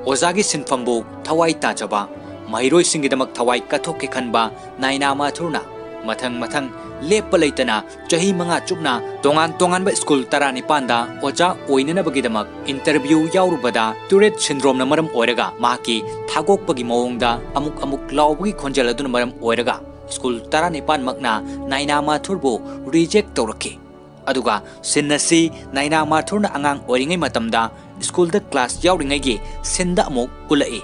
ꯑꯣꯖꯥꯒꯤ ꯁꯤꯟꯐꯝꯕꯨ ꯊꯋꯥꯏ ꯇꯥꯖꯕ, ꯃꯍꯩꯔꯣꯏꯁꯤꯡꯒꯤꯗꯃꯛ ꯊꯋꯥꯏ ꯀꯠꯊꯣꯛꯀꯦ ꯈꯟꯕ ꯅꯥꯏꯅꯥ ꯃꯥꯊꯨꯔꯅ ꯃꯊꯪ ꯃꯊꯪ ꯂꯦꯞꯄ ꯂꯩꯇꯅ ꯆꯍꯤ ꯃꯉꯥ ꯆꯨꯞꯅ ꯇꯣꯉꯥꯟ ꯇꯣꯉꯥꯟꯕ ꯁ꯭ꯀꯨꯜ ꯇꯔꯥꯅꯤꯄꯥꯟꯗ ꯑꯣꯖꯥ ꯑꯣꯏꯅꯅꯕꯒꯤꯗꯃꯛ ꯏꯟꯇꯔꯚ꯭ꯌꯨ ꯌꯥꯎꯔꯨꯕꯗ ꯇꯨꯔꯦꯠ ꯁꯤꯟꯗ꯭ꯔꯣꯝꯅ ꯃꯔꯝ ꯑꯣꯏꯔꯒ ꯃꯍꯥꯛꯀꯤ ꯊꯥꯒꯣꯛꯄꯒꯤ ꯃꯑꯣꯡꯗ ꯑꯃꯨꯛ ꯑꯃꯨꯛ ꯂꯥꯎꯕꯒꯤ ꯈꯣꯟꯖꯦꯜ ꯑꯗꯨꯅ ꯃꯔꯝ ꯑꯣꯏꯔꯒ ꯁ꯭ꯀꯨꯜ ꯇꯔꯥꯅꯤꯄꯥꯟꯃꯛꯅ ꯅꯥꯏꯅꯥ ꯃꯥꯊꯨꯔꯕꯨ ꯔꯤꯖꯦꯛ ꯇꯧꯔꯛꯈꯤ꯫ ꯑꯗꯨꯒ ꯁꯤꯟ ꯑꯁꯤ ꯅꯥꯏꯅꯥ ꯃꯥꯊꯨꯔꯅ ꯑꯉꯥꯡ ꯑꯣꯏꯔꯤꯉꯩ ꯃꯇꯝꯗ ꯁ꯭ꯀꯨꯜꯗ ꯀ꯭ꯂꯥꯁ ꯌꯥꯎꯔꯤꯉꯩꯒꯤ ꯁꯤꯟꯗ ꯑꯃꯨꯛ ꯎꯠꯂꯛꯏ꯫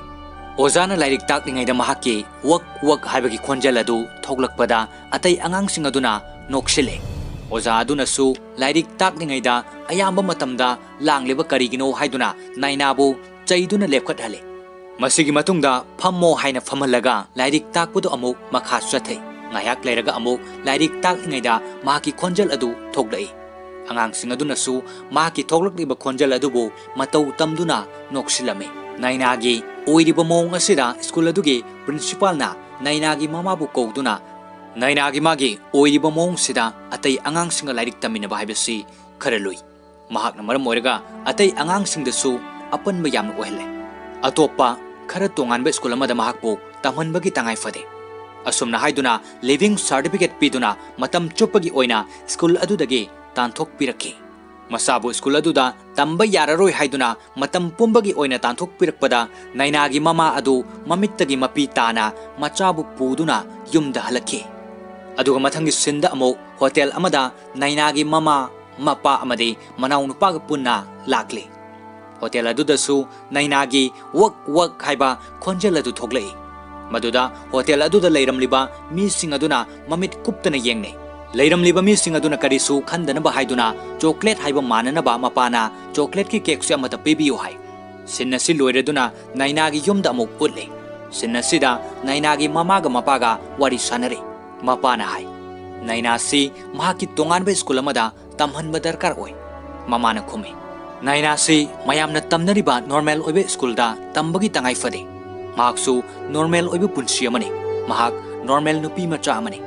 ꯑꯣꯖꯥꯅ ꯂꯥꯏꯔꯤꯛ ꯇꯥꯛꯂꯤꯉꯩꯗ ꯃꯍꯥꯛꯀꯤ "ꯋꯛ ꯋꯛ" ꯍꯥꯏꯕꯒꯤ ꯈꯣꯟꯖꯦꯜ ꯑꯗꯨ ꯊꯣꯛꯂꯛꯄꯗ ꯑꯇꯩ ꯑꯉꯥꯡꯁꯤꯡ ꯑꯗꯨꯅ ꯅꯣꯛꯁꯤꯜꯂꯤ꯫ ꯑꯣꯖꯥ ꯑꯗꯨꯅꯁꯨ ꯂꯥꯏꯔꯤꯛ ꯇꯥꯛꯂꯤꯉꯩꯗ ꯑꯌꯥꯝꯕ ꯃꯇꯝꯗ ꯂꯥꯡꯂꯤꯕ ꯀꯔꯤꯒꯤꯅꯣ ꯍꯥꯏꯗꯨꯅ ꯅꯥꯏꯅꯥꯕꯨ ꯆꯩꯗꯨꯅ ꯂꯦꯞꯈꯠꯍꯜꯂꯤ꯫ ꯃꯁꯤꯒꯤ ꯃꯇꯨꯡꯗ "ꯐꯝꯃꯣ" ꯍꯥꯏꯅ ꯐꯝꯍꯜꯂꯒ ꯂꯥꯏꯔꯤꯛ ꯇꯥꯛꯄꯗꯨ ꯑꯃꯨꯛ ꯃꯈꯥ ꯆꯠꯊꯩ꯫ ꯉꯥꯏꯍꯥꯛ ꯂꯩꯔꯒ ꯑꯃꯨꯛ ꯂꯥꯏꯔꯤꯛ ꯇꯥꯛꯂꯤꯉꯩꯗ ꯃꯍꯥꯛꯀꯤ ꯈꯣꯟꯖꯦꯜ ꯑꯗꯨ ꯊꯣꯛꯂꯛꯏ꯫ ꯑꯉꯥꯡꯁꯤꯡ ꯑꯗꯨꯅꯁꯨ ꯃꯍꯥꯛꯀꯤ ꯊꯣꯛꯂꯛꯂꯤꯕ ꯈꯣꯟꯖꯦꯜ ꯑꯗꯨꯕꯨ ꯃꯇꯧ ꯇꯝꯗꯨꯅ ꯅꯣꯛꯁꯤꯜꯂꯝꯃꯤ꯫ ꯅꯥꯏꯅꯥꯒꯤ ꯑꯣꯏꯔꯤꯕ ꯃꯑꯣꯡ ꯑꯁꯤꯗ ꯁ꯭ꯀꯨꯜ ꯑꯗꯨꯒꯤ ꯄ꯭ꯔꯤꯟꯁꯤꯄꯥꯜꯅ ꯅꯥꯏꯅꯥꯒꯤ ꯃꯃꯥꯕꯨ ꯀꯧꯗꯨꯅ, "ꯅꯥꯏꯅꯥꯒꯤ ꯃꯥꯒꯤ ꯑꯣꯏꯔꯤꯕ ꯃꯑꯣꯡꯁꯤꯗ ꯑꯇꯩ ꯑꯉꯥꯡꯁꯤꯡꯒ ꯂꯥꯏꯔꯤꯛ ꯇꯝꯃꯤꯟꯅꯕ ꯍꯥꯏꯕꯁꯤ ꯈꯔ ꯂꯨꯏ꯫ ꯃꯍꯥꯛꯅ ꯃꯔꯝ ꯑꯣꯏꯔꯒ ꯑꯇꯩ ꯑꯉꯥꯡꯁꯤꯡꯗꯁꯨ ꯑꯄꯟꯕ ꯌꯥꯝꯅ ꯑꯣꯏꯍꯜꯂꯦ꯫ ꯑꯇꯣꯞꯄ ꯈꯔ ꯇꯣꯉꯥꯟꯕ ꯁ꯭ꯀꯨꯜ ꯑꯃꯗ ꯃꯍꯥꯛꯄꯨ ꯇꯝꯍꯟꯕꯒꯤ ꯇꯉꯥꯏ ꯐꯗꯦ꯫" ꯑꯁꯨꯝꯅ ꯍꯥꯏꯗꯨꯅ living certificate ꯄꯤꯗꯨꯅ ꯃꯇꯝ ꯆꯨꯞꯄꯒꯤ ꯑꯣꯏꯅ ꯁ꯭ꯀꯨꯜ ꯑꯗꯨꯗꯒꯤ ꯇꯥꯟꯊꯣꯛꯄꯤꯔꯛꯈꯤ꯫ ꯃꯆꯥꯕꯨ ꯁ꯭ꯀꯨꯜ ꯑꯗꯨꯗ ꯇꯝꯕ ꯌꯥꯔꯔꯣꯏ ꯍꯥꯏꯗꯨꯅ ꯃꯇꯝ ꯄꯨꯝꯕꯒꯤ ꯑꯣꯏꯅ ꯇꯥꯟꯊꯣꯛꯄꯤꯔꯛꯄꯗ ꯅꯥꯏꯅꯥꯒꯤ ꯃꯃꯥ ꯑꯗꯨ ꯃꯃꯤꯠꯇꯒꯤ ꯃꯄꯤ ꯇꯥꯅ ꯃꯆꯥꯕꯨ ꯄꯨꯗꯨꯅ ꯌꯨꯝꯗ ꯍꯜꯂꯛꯈꯤ꯫ ꯑꯗꯨꯒ ꯃꯊꯪꯒꯤ ꯁꯤꯟꯗ ꯑꯃꯨꯛ ꯍꯣꯇꯦꯜ ꯑꯃꯗ ꯅꯥꯏꯅꯥꯒꯤ ꯃꯃꯥ, ꯃꯄꯥ ꯑꯃꯗꯤ ꯃꯅꯥꯎꯅꯨꯄꯥꯒ ꯄꯨꯟꯅ ꯂꯥꯛꯂꯤ꯫ ꯍꯣꯇꯦꯜ ꯑꯗꯨꯗꯁꯨ ꯅꯥꯏꯅꯥꯒꯤ ꯋꯛ ꯋꯛ ꯍꯥꯏꯕ ꯈꯣꯟꯖꯦꯜ ꯑꯗꯨ ꯊꯣꯛꯂꯛꯏ꯫ ꯃꯗꯨꯗ ꯍꯣꯇꯦꯜ ꯑꯗꯨꯗ ꯂꯩꯔꯝꯂꯤꯕ ꯃꯤꯁꯤꯡ ꯑꯗꯨꯅ ꯃꯃꯤꯠ ꯀꯨꯞꯇꯅ ꯌꯦꯡꯅꯩ꯫ ꯂꯩꯔꯝꯂꯤꯕ ꯃꯤꯁꯤꯡ ꯑꯗꯨꯅ ꯀꯔꯤꯁꯨ ꯈꯟꯗꯅꯕ ꯍꯥꯏꯗꯨꯅ ꯆꯣꯀ꯭ꯂꯦꯠ ꯍꯥꯏꯕ ꯃꯥꯟꯅꯅꯕ ꯃꯄꯥꯅ ꯆꯣꯀ꯭ꯂꯦꯠꯀꯤ ꯀꯦꯛꯁꯦ ꯑꯃꯠꯇ ꯄꯤꯕꯤꯌꯨ ꯍꯥꯏ꯫ ꯁꯤꯟ ꯑꯁꯤ ꯂꯣꯏꯔꯗꯨꯅ ꯅꯥꯏꯅꯥꯒꯤ ꯌꯨꯝꯗ ꯑꯃꯨꯛ ꯎꯠꯂꯤ꯫ ꯁꯤꯟ ꯑꯁꯤꯗ ꯅꯥꯏꯅꯥꯒꯤ ꯃꯃꯥꯒ ꯃꯄꯥꯒ ꯋꯥꯔꯤ ꯁꯥꯟꯅꯔꯤ꯫ ꯃꯄꯥꯅ ꯍꯥꯏ, ꯅꯥꯏꯅꯥꯁꯤ ꯃꯍꯥꯛꯀꯤ ꯇꯣꯉꯥꯟꯕ ꯁ꯭ꯀꯨꯜ ꯑꯃꯗ ꯇꯝꯍꯟꯕ ꯗꯔꯀꯥꯔ ꯑꯣꯏ꯫ ꯃꯃꯥꯅ ꯈꯨꯝꯃꯤ, ꯅꯥꯏꯅꯥꯁꯤ ꯃꯌꯥꯝꯅ ꯇꯝꯅꯔꯤꯕ ꯅꯣꯔꯃꯦꯜ ꯑꯣꯏꯕ ꯁ꯭ꯀꯨꯜꯗ ꯇꯝꯕꯒꯤ ꯇꯉꯥꯏ ꯐꯗꯦ꯫ ꯃꯍꯥꯛꯁꯨ ꯅꯣꯔꯃꯦꯜ ꯑꯣꯏꯕ ꯄꯨꯟꯁꯤ ꯑꯃꯅꯤ꯫ ꯃꯍꯥꯛ ꯅꯣꯔꯃꯦꯜ ꯅꯨꯄꯤ ꯃꯆꯥ ꯑꯃꯅꯤ꯫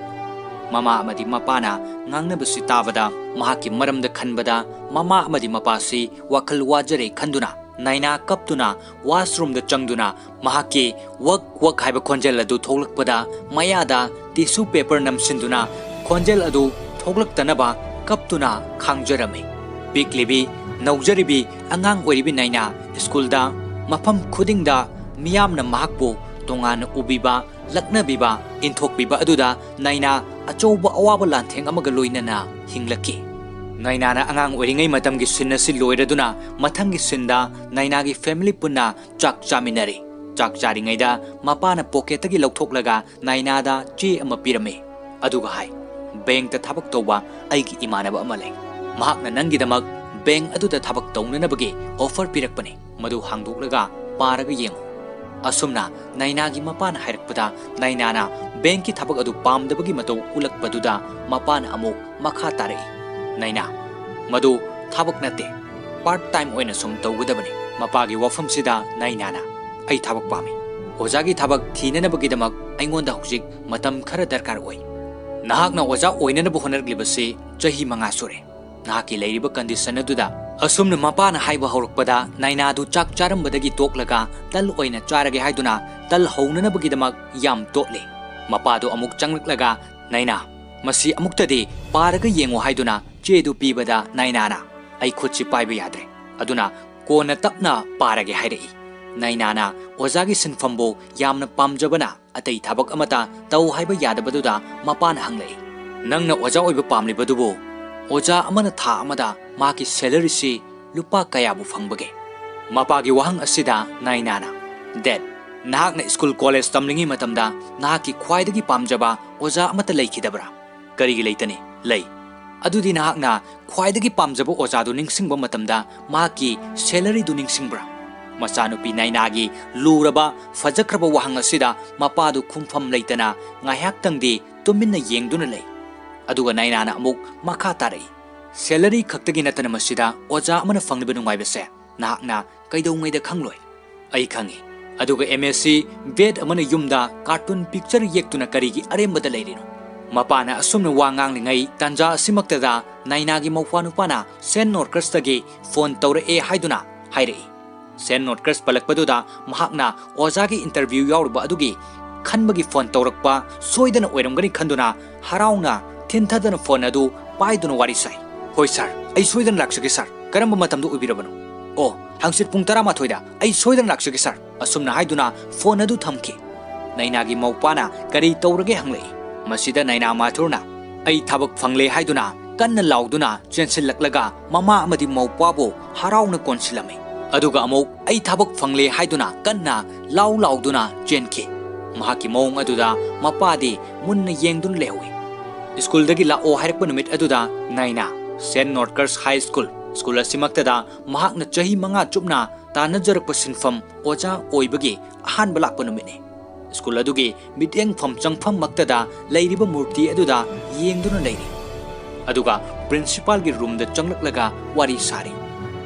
ꯃꯃꯥ ꯑꯃꯗꯤ ꯃꯄꯥꯅ ꯉꯥꯡꯅꯕꯁꯤ ꯇꯥꯕꯗ ꯃꯍꯥꯛꯀꯤ ꯃꯔꯝꯗ ꯈꯟꯕꯗ ꯃꯃꯥ ꯑꯃꯗꯤ ꯃꯄꯥꯁꯤ ꯋꯥꯈꯜ ꯋꯥꯖꯔꯦ ꯈꯟꯗꯨꯅ ꯅꯥꯏꯅꯥ ꯀꯞꯇꯨꯅ ꯋꯥꯁꯔꯨꯝꯗ ꯆꯪꯗꯨꯅ ꯃꯍꯥꯛꯀꯤ ꯋꯛ ꯋꯛ ꯍꯥꯏꯕ ꯈꯣꯟꯖꯦꯜ ꯑꯗꯨ ꯊꯣꯛꯂꯛꯄꯗ ꯃꯌꯥꯗ ꯇꯤꯁꯨ ꯄꯦꯄꯔ ꯅꯝꯁꯤꯟꯗꯨꯅ ꯈꯣꯟꯖꯦꯜ ꯑꯗꯨ ꯊꯣꯛꯂꯛꯇꯅꯕ ꯀꯞꯇꯨꯅ ꯈꯥꯡꯖꯔꯝꯃꯤ꯫ ꯄꯤꯛꯂꯤꯕꯤ, ꯅꯧꯖꯔꯤꯕꯤ, ꯑꯉꯥꯡ ꯑꯣꯏꯔꯤꯕꯤ ꯅꯥꯏꯅꯥ ꯁ꯭ꯀꯨꯜꯗ ꯃꯐꯝ ꯈꯨꯗꯤꯡꯗ ꯃꯤꯌꯥꯝꯅ ꯃꯍꯥꯛꯄꯨ ꯇꯣꯉꯥꯟꯅ ꯎꯕꯤꯕ, ꯂꯛꯅꯕꯤꯕ, ꯏꯟꯊꯣꯛꯄꯤꯕ ꯑꯗꯨꯗ ꯅꯥꯏꯅꯥ ꯑꯆꯧꯕ ꯑꯋꯥꯕ ꯂꯥꯟꯊꯦꯡ ꯑꯃꯒ ꯂꯣꯏꯅꯅ ꯍꯤꯡꯂꯛꯈꯤ꯫ ꯅꯥꯏꯅꯥꯅ ꯑꯉꯥꯡ ꯑꯣꯏꯔꯤꯉꯩ ꯃꯇꯝꯒꯤ ꯁꯤꯟ ꯑꯁꯤ ꯂꯣꯏꯔꯗꯨꯅ ꯃꯊꯪꯒꯤ ꯁꯤꯟꯗ ꯅꯥꯏꯅꯥꯒꯤ ꯐꯦꯃꯤꯂꯤ ꯄꯨꯟꯅ ꯆꯥꯛ ꯆꯥꯃꯤꯟꯅꯔꯤ꯫ ꯆꯥꯛ ꯆꯥꯔꯤꯉꯩꯗ ꯃꯄꯥꯅ ꯄꯣꯀꯦꯠꯇꯒꯤ ꯂꯧꯊꯣꯛꯂꯒ ꯅꯥꯏꯅꯥꯗ ꯆꯦ ꯑꯃ ꯄꯤꯔꯝꯃꯤ꯫ ꯑꯗꯨꯒ ꯍꯥꯏ, ꯕꯦꯡꯛꯇ ꯊꯕꯛ ꯇꯧꯕ ꯑꯩꯒꯤ ꯏꯃꯥꯟꯅꯕ ꯑꯃ ꯂꯩ꯫ ꯃꯍꯥꯛꯅ ꯅꯪꯒꯤꯗꯃꯛ ꯕꯦꯡꯛ ꯑꯗꯨꯗ ꯊꯕꯛ ꯇꯧꯅꯅꯕꯒꯤ ꯑꯣꯐꯔ ꯄꯤꯔꯛꯄꯅꯤ꯫ ꯃꯗꯨ ꯍꯥꯡꯗꯣꯛꯂꯒ ꯄꯥꯔꯒ ꯌꯦꯡꯉꯨ꯫ ꯑꯁꯨꯝꯅ ꯅꯥꯏꯅꯥꯒꯤ ꯃꯄꯥꯅ ꯍꯥꯏꯔꯛꯄꯗ ꯅꯥꯏꯅꯥꯅ ꯕꯦꯡꯛꯀꯤ ꯊꯕꯛ ꯑꯗꯨ ꯄꯥꯝꯗꯕꯒꯤ ꯃꯇꯧ ꯎꯠꯂꯛꯄꯗꯨꯗ ꯃꯄꯥꯅ ꯑꯃꯨꯛ ꯃꯈꯥ ꯇꯥꯔꯛꯏ, ꯅꯥꯏꯅꯥ, ꯃꯗꯨ ꯊꯕꯛ ꯅꯠꯇꯦ, ꯄꯥꯔꯠ ꯇꯥꯏꯝ ꯑꯣꯏꯅ ꯁꯨꯝ ꯇꯧꯒꯗꯕꯅꯤ꯫ ꯃꯄꯥꯒꯤ ꯋꯥꯐꯝꯁꯤꯗ ꯅꯥꯏꯅꯥꯅ, ꯑꯩ ꯊꯕꯛ ꯄꯥꯝꯃꯤ꯫ ꯑꯣꯖꯥꯒꯤ ꯊꯕꯛ ꯊꯤꯅꯅꯕꯒꯤꯗꯃꯛ ꯑꯩꯉꯣꯟꯗ ꯍꯧꯖꯤꯛ ꯃꯇꯝ ꯈꯔ ꯗꯔꯀꯥꯔ ꯑꯣꯏ꯫ ꯅꯍꯥꯛꯅ ꯑꯣꯖꯥ ꯑꯣꯏꯅꯅꯕ ꯍꯣꯠꯅꯔꯛꯂꯤꯕꯁꯤ ꯆꯍꯤ ꯃꯉꯥ ꯁꯨꯔꯦ꯫ ꯅꯍꯥꯛꯀꯤ ꯂꯩꯔꯤꯕ ꯀꯟꯗꯤꯁꯟ ꯑꯗꯨꯗ꯫ ꯑꯁꯨꯝꯅ ꯃꯄꯥꯅ ꯍꯥꯏꯕ ꯍꯧꯔꯛꯄꯗ ꯅꯥꯏꯅꯥꯗꯨ ꯆꯥꯛ ꯆꯥꯔꯝꯕꯗꯒꯤ ꯇꯣꯛꯂꯒ ꯇꯜ ꯑꯣꯏꯅ ꯆꯥꯔꯒꯦ ꯍꯥꯏꯗꯨꯅ ꯇꯜ ꯍꯧꯅꯅꯕꯒꯤꯗꯃꯛ ꯌꯥꯝ ꯇꯣꯠꯂꯤ꯫ ꯃꯄꯥꯗꯨ ꯑꯃꯨꯛ ꯆꯪꯂꯛꯂꯒ, "ꯅꯥꯏꯅꯥ, ꯃꯁꯤ ꯑꯃꯨꯛꯇꯗꯤ ꯄꯥꯔꯒ ꯌꯦꯡꯉꯨ" ꯍꯥꯏꯗꯨꯅ ꯆꯦꯗꯨ ꯄꯤꯕꯗ ꯅꯥꯏꯅꯥꯅ, "ꯑꯩ ꯈꯨꯠꯁꯤ ꯄꯥꯏꯕ ꯌꯥꯗ꯭ꯔꯦ, ꯑꯗꯨꯅ ꯀꯣꯟꯅ ꯇꯞꯅ ꯄꯥꯔꯒꯦ" ꯍꯥꯏꯔꯛꯏ꯫ ꯅꯥꯏꯅꯥꯅ ꯑꯣꯖꯥꯒꯤ ꯁꯤꯟꯐꯝꯕꯨ ꯌꯥꯝꯅ ꯄꯥꯝꯖꯕꯅ ꯑꯇꯩ ꯊꯕꯛ ꯑꯃꯠꯇ ꯇꯧ ꯍꯥꯏꯕ ꯌꯥꯗꯕꯗꯨꯗ ꯃꯄꯥꯅ ꯍꯪꯂꯛꯏ, "ꯅꯪꯅ ꯑꯣꯖꯥ ꯑꯣꯏꯕ ꯄꯥꯝꯂꯤꯕꯗꯨꯕꯨ ꯑꯣꯖꯥ ꯑꯃꯅ ꯊꯥ ꯑꯃꯗ ꯃꯍꯥꯛꯀꯤ salaryꯁꯤ ꯂꯨꯄꯥ ꯀꯌꯥꯕꯨ ꯐꯪꯕꯒꯦ?" ꯃꯄꯥꯒꯤ ꯋꯥꯍꯪ ꯑꯁꯤꯗ ꯅꯥꯏꯅꯥꯅ, "Dad, ꯅꯍꯥꯛꯅ ꯁ꯭ꯀꯨꯜ ꯀꯣꯂꯦꯖ ꯇꯝꯂꯤꯉꯩ ꯃꯇꯝꯗ ꯅꯍꯥꯛꯀꯤ ꯈ꯭ꯋꯥꯏꯗꯒꯤ ꯄꯥꯝꯖꯕ ꯑꯣꯖꯥ ꯑꯃꯠꯇ ꯂꯩꯈꯤꯗꯕ꯭ꯔꯥ?" "ꯀꯔꯤꯒꯤ ꯂꯩꯇꯅꯤ? ꯂꯩ꯫ ꯑꯗꯨꯗꯤ ꯅꯍꯥꯛꯅ ꯈ꯭ꯋꯥꯏꯗꯒꯤ ꯄꯥꯝꯖꯕ ꯑꯣꯖꯥꯗꯨ ꯅꯤꯡꯁꯤꯡꯕ ꯃꯇꯝꯗ ꯃꯍꯥꯛꯀꯤ salaryꯗꯨ ꯅꯤꯡꯁꯤꯡꯕ꯭ꯔꯥ?" ꯃꯆꯥꯅꯨꯄꯤ ꯅꯥꯏꯅꯥꯒꯤ ꯂꯨꯔꯕ, ꯐꯖꯈ꯭ꯔꯕ ꯋꯥꯍꯪ ꯑꯁꯤꯗ ꯃꯄꯥꯗꯨ ꯈꯨꯝꯐꯝ ꯂꯩꯇꯅ ꯉꯥꯏꯍꯥꯛꯇꯪꯗꯤ ꯇꯨꯃꯤꯟꯅ ꯌꯦꯡꯗꯨꯅ ꯂꯩ꯫ ꯑꯗꯨꯒ ꯅꯥꯏꯅꯥꯅ ꯑꯃꯨꯛ ꯃꯈꯥ ꯇꯥꯔꯛꯏ, "Salary ꯈꯛꯇꯒꯤ ꯅꯠꯇꯅ ꯃꯁꯤꯗ ꯑꯣꯖꯥ ꯑꯃꯅ ꯐꯪꯂꯤꯕ ꯅꯨꯡꯉꯥꯏꯕꯁꯦ ꯅꯍꯥꯛꯅ ꯀꯩꯗꯧꯉꯩꯗ ꯈꯪꯂꯣꯏ?" "ꯑꯩ ꯈꯪꯏ꯫ ꯑꯗꯨꯒ M S C Ved ꯑꯃꯅ ꯌꯨꯝꯗ cartoon picture ꯌꯦꯛꯇꯨꯅ ꯀꯔꯤꯒꯤ ꯑꯔꯦꯝꯕꯗ ꯂꯩꯔꯤꯅꯣ?" ꯃꯄꯥꯅ ꯑꯁꯨꯝꯅ ꯋꯥ ꯉꯥꯡꯂꯤꯉꯩ ꯇꯥꯟꯖꯥ ꯑꯁꯤꯃꯛꯇꯗ ꯅꯥꯏꯅꯥꯒꯤ ꯃꯧꯄ꯭ꯋꯥꯅꯨꯄꯥꯅ Saint Northcuttꯀꯤ phone ꯇꯧꯔꯛꯑꯦ ꯍꯥꯏꯗꯨꯅ ꯍꯥꯏꯔꯛꯏ꯫ Saint Northcutt ꯄꯜꯂꯛꯄꯗꯨꯗ ꯃꯍꯥꯛꯅ ꯑꯣꯖꯥꯒꯤ interview ꯌꯥꯎꯔꯨꯕ ꯑꯗꯨꯒꯤ ꯈꯟꯕꯒꯤ phone ꯇꯧꯔꯛꯄ ꯁꯣꯏꯗꯅ ꯑꯣꯏꯔꯝꯒꯅꯤ ꯈꯟꯗꯨꯅ ꯍꯔꯥꯎꯅ ꯊꯤꯟꯊꯗꯅ phone ꯑꯗꯨ ꯄꯥꯏꯗꯨꯅ ꯋꯥꯔꯤ ꯁꯥꯏ꯫ "ꯍꯣꯏ sir, ꯑꯩ ꯁꯣꯏꯗꯅ ꯂꯥꯛꯆꯒꯦ sir꯫ ꯀꯔꯝꯕ ꯃꯇꯝꯗ ꯑꯣꯏꯕꯤꯔꯕꯅꯣ?" "ꯑꯣ, ꯍꯪꯆꯤꯠ ꯄꯨꯡ ꯇꯔꯥꯃꯥꯊꯣꯏꯗ ꯑꯩ ꯁꯣꯏꯗꯅ ꯂꯥꯛꯆꯒꯦ sir"꯫ ꯑꯁꯨꯝꯅ ꯍꯥꯏꯗꯨꯅ phone ꯑꯗꯨ ꯊꯝꯈꯤ꯫ ꯅꯥꯏꯅꯥꯒꯤ ꯃꯧꯄ꯭ꯋꯥꯅ ꯀꯔꯤ ꯇꯧꯔꯒꯦ ꯍꯪꯂꯛꯏ꯫ ꯃꯁꯤꯗ ꯅꯥꯏꯅꯥ ꯃꯥꯊꯨꯔꯅ, "ꯑꯩ ꯊꯕꯛ ꯐꯪꯂꯦ" ꯍꯥꯏꯗꯨꯅ ꯀꯟꯅ ꯂꯥꯎꯗꯨꯅ ꯆꯦꯟꯁꯤꯜꯂꯛꯂꯒ ꯃꯃꯥ ꯑꯃꯗꯤ ꯃꯧꯄ꯭ꯋꯥꯕꯨ ꯍꯔꯥꯎꯅ ꯀꯣꯟꯁꯤꯜꯂꯝꯃꯤ꯫ ꯑꯗꯨꯒ ꯑꯃꯨꯛ, "ꯑꯩ ꯊꯕꯛ ꯐꯪꯂꯦ" ꯍꯥꯏꯗꯨꯅ ꯀꯟꯅ ꯂꯥꯎ ꯂꯥꯎꯗꯨꯅ ꯆꯦꯟꯈꯤ꯫ ꯃꯍꯥꯛꯀꯤ ꯃꯑꯣꯡ ꯑꯗꯨꯗ ꯃꯄꯥꯗꯤ ꯃꯨꯟꯅ ꯌꯦꯡꯗꯨꯅ ꯂꯩꯍꯧꯏ꯫ ꯁ꯭ꯀꯨꯜꯗꯒꯤ ꯂꯥꯛꯑꯣ ꯍꯥꯏꯔꯛꯄ ꯅꯨꯃꯤꯠ ꯑꯗꯨꯗ ꯅꯥꯏꯅꯥ Saint Northcutt High School, school ꯑꯁꯤꯃꯛꯇꯗ ꯃꯍꯥꯛꯅ ꯆꯍꯤ ꯃꯉꯥ ꯆꯨꯞꯅ ꯇꯥꯟꯅꯖꯔꯛꯄ ꯁꯤꯟꯐꯝ ꯑꯣꯖꯥ ꯑꯣꯏꯕꯒꯤ ꯑꯍꯥꯟꯕ ꯂꯥꯛꯄ ꯅꯨꯃꯤꯠꯅꯤ꯫ ꯁ꯭ꯀꯨꯜ ꯑꯗꯨꯒꯤ ꯃꯤꯠꯌꯦꯡꯐꯝ ꯆꯪꯐꯝꯃꯛꯇꯗ ꯂꯩꯔꯤꯕ ꯃꯨꯔꯇꯤ ꯑꯗꯨꯗ ꯌꯦꯡꯗꯨꯅ ꯂꯩꯔꯤ꯫ ꯑꯗꯨꯒ principalꯒꯤ roomꯗ ꯆꯪꯂꯛꯂꯒ ꯋꯥꯔꯤ ꯁꯥꯔꯤ꯫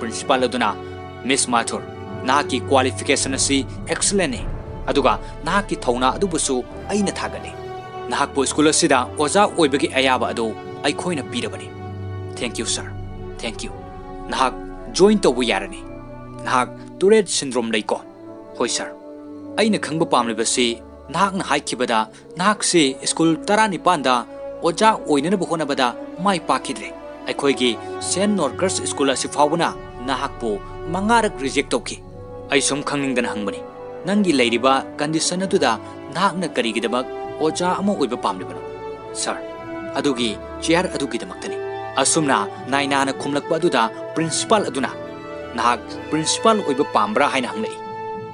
Principal ꯑꯗꯨꯅ, "Miss Mathur, ꯅꯍꯥꯛꯀꯤ qualification ꯑꯁꯤ excellentꯅꯤ, ꯑꯗꯨꯒ ꯅꯍꯥꯛꯀꯤ ꯊꯧꯅꯥ ꯑꯗꯨꯕꯨꯁꯨ ꯑꯩꯅ ꯊꯥꯒꯠꯂꯤ꯫ ꯅꯍꯥꯛꯄꯨ ꯁ꯭ꯀꯨꯜ ꯑꯁꯤꯗ ꯑꯣꯖꯥ ꯑꯣꯏꯕꯒꯤ ꯑꯌꯥꯕ ꯑꯗꯨ ꯑꯩꯈꯣꯏꯅ ꯄꯤꯔꯕꯅꯤ꯫ Thank you, sir꯫ Thank you꯫ ꯅꯍꯥꯛ join ꯇꯧꯕ ꯌꯥꯔꯅꯤ꯫ ꯅꯍꯥꯛ Tourette syndrome ꯂꯩꯀꯣ?" "ꯍꯣꯏ, sir꯫ ꯑꯩꯅ ꯈꯪꯕ ꯄꯥꯝꯂꯤꯕꯁꯤ ꯅꯍꯥꯛꯅ ꯍꯥꯏꯈꯤꯕꯗ ꯅꯍꯥꯛꯁꯤ ꯁ꯭ꯀꯨꯜ ꯇꯔꯥꯅꯤꯄꯥꯟꯗ ꯑꯣꯖꯥ ꯑꯣꯏꯅꯅꯕ ꯍꯣꯠꯅꯕꯗ ꯃꯥꯏ ꯄꯥꯛꯈꯤꯗ꯭ꯔꯦ꯫ ꯑꯩꯈꯣꯏꯒꯤ ꯁꯦꯟ ꯅꯣꯔꯀꯔꯁ ꯁ꯭ꯀꯨꯜ ꯑꯁꯤ ꯐꯥꯎꯕꯅ ꯅꯍꯥꯛꯄꯨ ꯃꯉꯥꯔꯛ ꯔꯤꯖꯦꯛ ꯇꯧꯈꯤ꯫ ꯑꯩ ꯁꯨꯝ ꯈꯪꯅꯤꯡꯗꯅ ꯍꯪꯕꯅꯤ, ꯅꯪꯒꯤ ꯂꯩꯔꯤꯕ ꯀꯟꯗꯤꯁꯟ ꯑꯗꯨꯗ ꯅꯍꯥꯛꯅ ꯀꯔꯤꯒꯤꯗꯃꯛ ꯑꯣꯖꯥ ꯑꯃ ꯑꯣꯏꯕ ꯄꯥꯝꯂꯤꯕꯅꯣ? ꯁꯥꯔ, ꯑꯗꯨꯒꯤ ꯆꯤꯌꯥꯔ ꯑꯗꯨꯒꯤꯗꯃꯛꯇꯅꯤ꯫ ꯑꯁꯨꯝꯅ ꯅꯥꯏꯅꯥꯅ ꯈꯨꯝꯂꯛꯄ ꯑꯗꯨꯗ ꯄ꯭ꯔꯤꯟꯁꯤꯄꯥꯜ ꯑꯗꯨꯅ, "ꯅꯍꯥꯛ ꯄ꯭ꯔꯤꯟꯁꯤꯄꯥꯜ ꯑꯣꯏꯕ ꯄꯥꯝꯕ꯭ꯔꯥ?" ꯍꯥꯏꯅ ꯍꯪꯂꯛꯏ꯫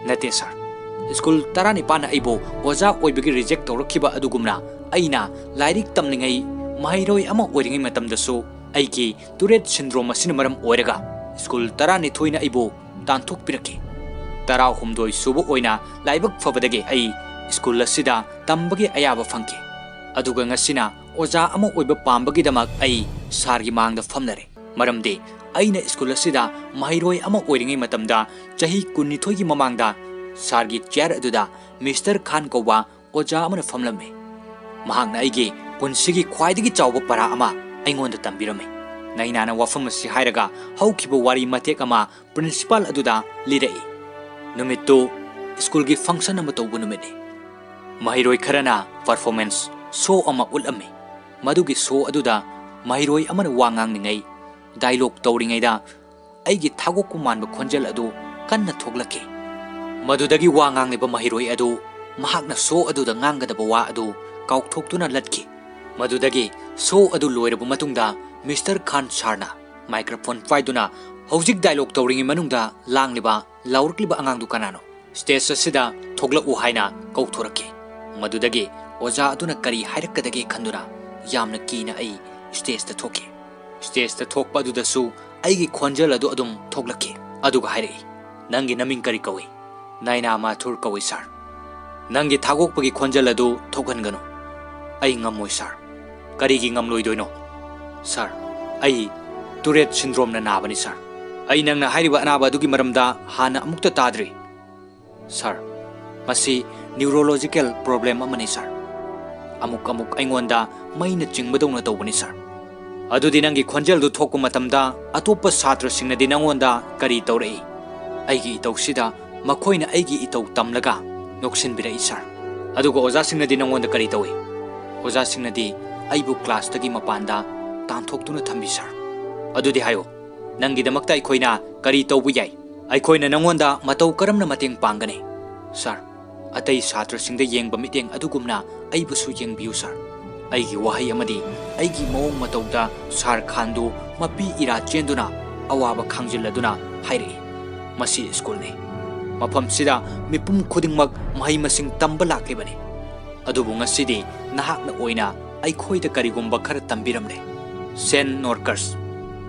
"ꯅꯠꯇꯦ ꯁꯥꯔ, ꯁ꯭ꯀꯨꯜ ꯇꯔꯥꯅꯤꯄꯥꯟꯅ ꯑꯩꯕꯨ ꯑꯣꯖꯥ ꯑꯣꯏꯕꯒꯤ ꯔꯤꯖꯦꯛ ꯇꯧꯔꯛꯈꯤꯕ ꯑꯗꯨꯒꯨꯝꯅ ꯑꯩꯅ ꯂꯥꯏꯔꯤꯛ ꯇꯝꯂꯤꯉꯩ, ꯃꯍꯩꯔꯣꯏ ꯑꯃ ꯑꯣꯏꯔꯤꯉꯩ ꯃꯇꯝꯗꯁꯨ ꯑꯩꯒꯤ ꯇꯨꯔꯦꯠ ꯁꯤꯟꯗ꯭ꯔꯣꯝ ꯑꯁꯤꯅ ꯃꯔꯝ ꯑꯣꯏꯔꯒ ꯁ꯭ꯀꯨꯜ ꯇꯔꯥꯅꯤꯊꯣꯏꯅ ꯑꯩꯕꯨ ꯇꯥꯟꯊꯣꯛꯄꯤꯔꯛꯈꯤ꯫ ꯇꯔꯥꯍꯨꯝꯗꯣꯏ ꯁꯨꯕ ꯑꯣꯏꯅ ꯂꯥꯏꯕꯛ ꯐꯕꯗꯒꯤ ꯑꯩ ꯁ꯭ꯀꯨꯜ ꯑꯁꯤꯗ ꯇꯝꯕꯒꯤ ꯑꯌꯥꯕ ꯐꯪꯈꯤ꯫ ꯑꯗꯨꯒ ꯉꯁꯤꯅ ꯑꯣꯖꯥ ꯑꯃ ꯑꯣꯏꯕ ꯄꯥꯝꯕꯒꯤꯗꯃꯛ ꯑꯩ ꯁꯥꯔꯒꯤ ꯃꯥꯡꯗ ꯐꯝꯂꯔꯦ꯫ ꯃꯔꯝꯗꯤ ꯑꯩꯅ ꯁ꯭ꯀꯨꯜ ꯑꯁꯤꯗ ꯃꯍꯩꯔꯣꯏ ꯑꯃ ꯑꯣꯏꯔꯤꯉꯩ ꯃꯇꯝꯗ ꯆꯍꯤ ꯀꯨꯟꯅꯤꯊꯣꯏꯒꯤ ꯃꯃꯥꯡꯗ ꯁꯥꯔꯒꯤ ꯆꯤꯌꯥꯔ ꯑꯗꯨꯗ ꯃꯤꯁꯇꯔ ꯈꯥꯟ ꯀꯧꯕ ꯑꯣꯖꯥ ꯑꯃꯅ ꯐꯝꯂꯝꯃꯤ꯫ ꯃꯍꯥꯛꯅ ꯑꯩꯒꯤ ꯄꯨꯟꯁꯤꯒꯤ ꯈ꯭ꯋꯥꯏꯗꯒꯤ ꯆꯥꯎꯕ ꯄꯔꯥ ꯑꯃ ꯑꯩꯉꯣꯟꯗ ꯇꯝꯕꯤꯔꯝꯃꯤ꯫" ꯅꯩꯅꯥꯅ ꯋꯥꯐꯝ ꯑꯁꯤ ꯍꯥꯏꯔꯒ ꯍꯧꯈꯤꯕ ꯋꯥꯔꯤ ꯃꯇꯦꯛ ꯑꯃ ꯄ꯭ꯔꯤꯟꯁꯤꯄꯥꯜ ꯑꯗꯨꯗ ꯂꯤꯔꯛꯏ꯫ ꯅꯨꯃꯤꯠꯇꯨ ꯁ꯭ꯀꯨꯜꯒꯤ ꯐꯪꯁꯟ ꯑꯃ ꯇꯧꯕ ꯅꯨꯃꯤꯠꯅꯤ꯫ ꯃꯍꯩꯔꯣꯏ ꯈꯔꯅ ꯄꯔꯐꯣꯔꯃꯦꯟꯁ ꯁꯣ ꯑꯃ ꯎꯠꯂꯝꯃꯤ꯫ ꯃꯗꯨꯒꯤ ꯁꯣ ꯑꯗꯨꯗ ꯃꯍꯩꯔꯣꯏ ꯑꯃꯅ ꯋꯥ ꯉꯥꯡꯂꯤꯉꯩ, ꯗꯥꯏꯂꯣꯒ ꯇꯧꯔꯤꯉꯩꯗ ꯑꯩꯒꯤ ꯊꯥꯒꯣꯛꯄ ꯃꯥꯟꯕ ꯈꯣꯟꯖꯦꯜ ꯑꯗꯨ ꯀꯟꯅ ꯊꯣꯛꯂꯛꯈꯤ꯫ ꯃꯗꯨꯗꯒꯤ ꯋꯥ ꯉꯥꯡꯂꯤꯕ ꯃꯍꯩꯔꯣꯏ ꯑꯗꯨ ꯃꯍꯥꯛꯅ ꯁꯣ ꯑꯗꯨꯗ ꯉꯥꯡꯒꯗꯕ ꯋꯥ ꯑꯗꯨ ꯀꯥꯎꯊꯣꯛꯇꯨꯅ ꯂꯠꯈꯤ꯫ ꯃꯗꯨꯗꯒꯤ ꯁꯣ ꯑꯗꯨ ꯂꯣꯏꯔꯕ ꯃꯇꯨꯡꯗ ꯃꯤꯁꯇꯔ ꯈꯥꯟ ꯁꯥꯔꯅ ꯃꯥꯏꯀ꯭ꯔꯣꯐꯣꯟ ꯄꯥꯏꯗꯨꯅ ꯍꯧꯖꯤꯛ ꯗꯥꯏꯂꯣꯒ ꯇꯧꯔꯤꯉꯩ ꯃꯅꯨꯡꯗ ꯂꯥꯡꯂꯤꯕ, ꯂꯥꯎꯔꯛꯂꯤꯕ ꯑꯉꯥꯡꯗꯨ ꯀꯅꯥꯅꯣ? "ꯁ꯭ꯇꯦꯖ ꯑꯁꯤꯗ ꯊꯣꯛꯂꯛꯎ" ꯍꯥꯏꯅ ꯀꯧꯊꯣꯔꯛꯈꯤ꯫ ꯃꯗꯨꯗꯒꯤ ꯑꯣꯖꯥ ꯑꯗꯨꯅ ꯀꯔꯤ ꯍꯥꯏꯔꯛꯀꯗꯒꯦ ꯈꯟꯗꯨꯅ ꯌꯥꯝꯅ ꯀꯤꯅ ꯑꯩ ꯁ꯭ꯇꯦꯖꯇ ꯊꯣꯛꯈꯤ꯫ ꯁ꯭ꯇꯦꯖꯇ ꯊꯣꯛꯄ ꯑꯗꯨꯗꯁꯨ ꯑꯩꯒꯤ ꯈꯣꯟꯖꯦꯜ ꯑꯗꯨ ꯑꯗꯨꯝ ꯊꯣꯛꯂꯛꯈꯤ꯫ ꯑꯗꯨꯒ ꯍꯥꯏꯔꯛꯏ, "ꯅꯪꯒꯤ ꯅꯃꯤꯡ ꯀꯔꯤ ꯀꯧꯏ?" "ꯅꯥꯏꯅꯥ ꯃꯥꯊꯨꯔ ꯀꯧꯏ, ꯁꯥꯔ꯫" "ꯅꯪꯒꯤ ꯊꯥꯒꯣꯛꯄꯒꯤ ꯈꯣꯟꯖꯦꯜ ꯑꯗꯨ ꯊꯣꯛꯍꯟꯒꯅꯨ꯫" "ꯑꯩ ꯉꯝꯃꯣꯏ, ꯁꯥꯔ꯫" "ꯀꯔꯤꯒꯤ ꯉꯝꯂꯣꯏꯗꯣꯏꯅꯣ?" "ꯁꯥꯔ, ꯑꯩ ꯇꯨꯔꯦꯠ ꯁꯤꯟꯗ꯭ꯔꯣꯝꯅ ꯅꯥꯕꯅꯤ, ꯁꯥꯔ꯫ ꯑꯩ ꯅꯪꯅ ꯍꯥꯏꯔꯤꯕ ꯑꯅꯥꯕ ꯑꯗꯨꯒꯤ ꯃꯔꯝꯗ ꯍꯥꯟꯅ ꯑꯃꯨꯛꯇ ꯇꯥꯗ꯭ꯔꯤ꯫" "ꯁꯥꯔ, ꯃꯁꯤ ꯅ꯭ꯌꯨꯔꯣꯂꯣꯖꯤꯀꯦꯜ ꯄ꯭ꯔꯣꯕ꯭ꯂꯦꯝ ꯑꯃꯅꯤ, ꯁꯥꯔ꯫ ꯑꯃꯨꯛ ꯑꯃꯨꯛ ꯑꯩꯉꯣꯟꯗ ꯃꯩꯅ ꯆꯤꯡꯕꯗꯧꯅ ꯇꯧꯕꯅꯤ, ꯁꯥꯔ꯫" "ꯑꯗꯨꯗꯤ ꯅꯪꯒꯤ ꯈꯣꯟꯖꯦꯜꯗꯨ ꯊꯣꯛꯄ ꯃꯇꯝꯗ ꯑꯇꯣꯞꯄ ꯁꯥꯇ꯭ꯔꯁꯤꯡꯅꯗꯤ ꯅꯪꯉꯣꯟꯗ ꯀꯔꯤ ꯇꯧꯔꯛꯏ?" "ꯑꯩꯒꯤ ꯏꯇꯧꯁꯤꯗ ꯃꯈꯣꯏꯅ ꯑꯩꯒꯤ ꯏꯇꯧ ꯇꯝꯂꯒ ꯅꯣꯛꯁꯤꯟꯕꯤꯔꯛꯏ, ꯁꯥꯔ꯫" ꯑꯗꯨꯒ ꯑꯣꯖꯥꯁꯤꯡꯅꯗꯤ ꯅꯪꯉꯣꯟꯗ ꯀꯔꯤ ꯇꯧꯏ? ꯑꯣꯖꯥꯁꯤꯡꯅꯗꯤ ꯑꯩꯕꯨ classꯇꯒꯤ ꯃꯄꯥꯟꯗ ꯇꯥꯟꯊꯣꯛꯇꯨꯅ ꯊꯝꯕꯤ, sir꯫ ꯑꯗꯨꯗꯤ ꯍꯥꯏꯌꯨ, ꯅꯪꯒꯤꯗꯃꯛꯇ ꯑꯩꯈꯣꯏꯅ ꯀꯔꯤ ꯇꯧꯕ ꯌꯥꯏ? ꯑꯩꯈꯣꯏꯅ ꯅꯪꯉꯣꯟꯗ ꯃꯇꯧ ꯀꯔꯝꯅ ꯃꯇꯦꯡ ꯄꯥꯡꯒꯅꯤ? Sir, ꯑꯇꯩ ꯁꯥꯇ꯭ꯔꯁꯤꯡꯗ ꯌꯦꯡꯕ ꯃꯤꯠꯌꯦꯡ ꯑꯗꯨꯒꯨꯝꯅ ꯑꯩꯕꯨꯁꯨ ꯌꯦꯡꯕꯤꯌꯨ, sir꯫ ꯑꯩꯒꯤ ꯋꯥꯍꯩ ꯑꯃꯗꯤ ꯑꯩꯒꯤ ꯃꯑꯣꯡ ꯃꯇꯧꯗ sir ꯈꯥꯟꯗꯨ ꯃꯄꯤ ꯏꯔꯥ ꯆꯦꯟꯗꯨꯅ ꯑꯋꯥꯕ ꯈꯥꯡꯖꯤꯜꯂꯗꯨꯅ ꯍꯥꯏꯔꯛꯏ, "ꯃꯁꯤ ꯁ꯭ꯀꯨꯜꯅꯤ꯫ ꯃꯐꯝꯁꯤꯗ ꯃꯤꯄꯨꯝ ꯈꯨꯗꯤꯡꯃꯛ ꯃꯍꯩ ꯃꯁꯤꯡ ꯇꯝꯕ ꯂꯥꯛꯂꯤꯕꯅꯤ꯫ ꯑꯗꯨꯕꯨ ꯉꯁꯤꯗꯤ ꯅꯍꯥꯛꯅ ꯑꯣꯏꯅ ꯑꯩꯈꯣꯏꯗ ꯀꯔꯤꯒꯨꯝꯕ ꯈꯔ ꯇꯝꯕꯤꯔꯝꯂꯦ꯫ ꯁꯦꯟ ꯅꯣꯔꯀꯁ,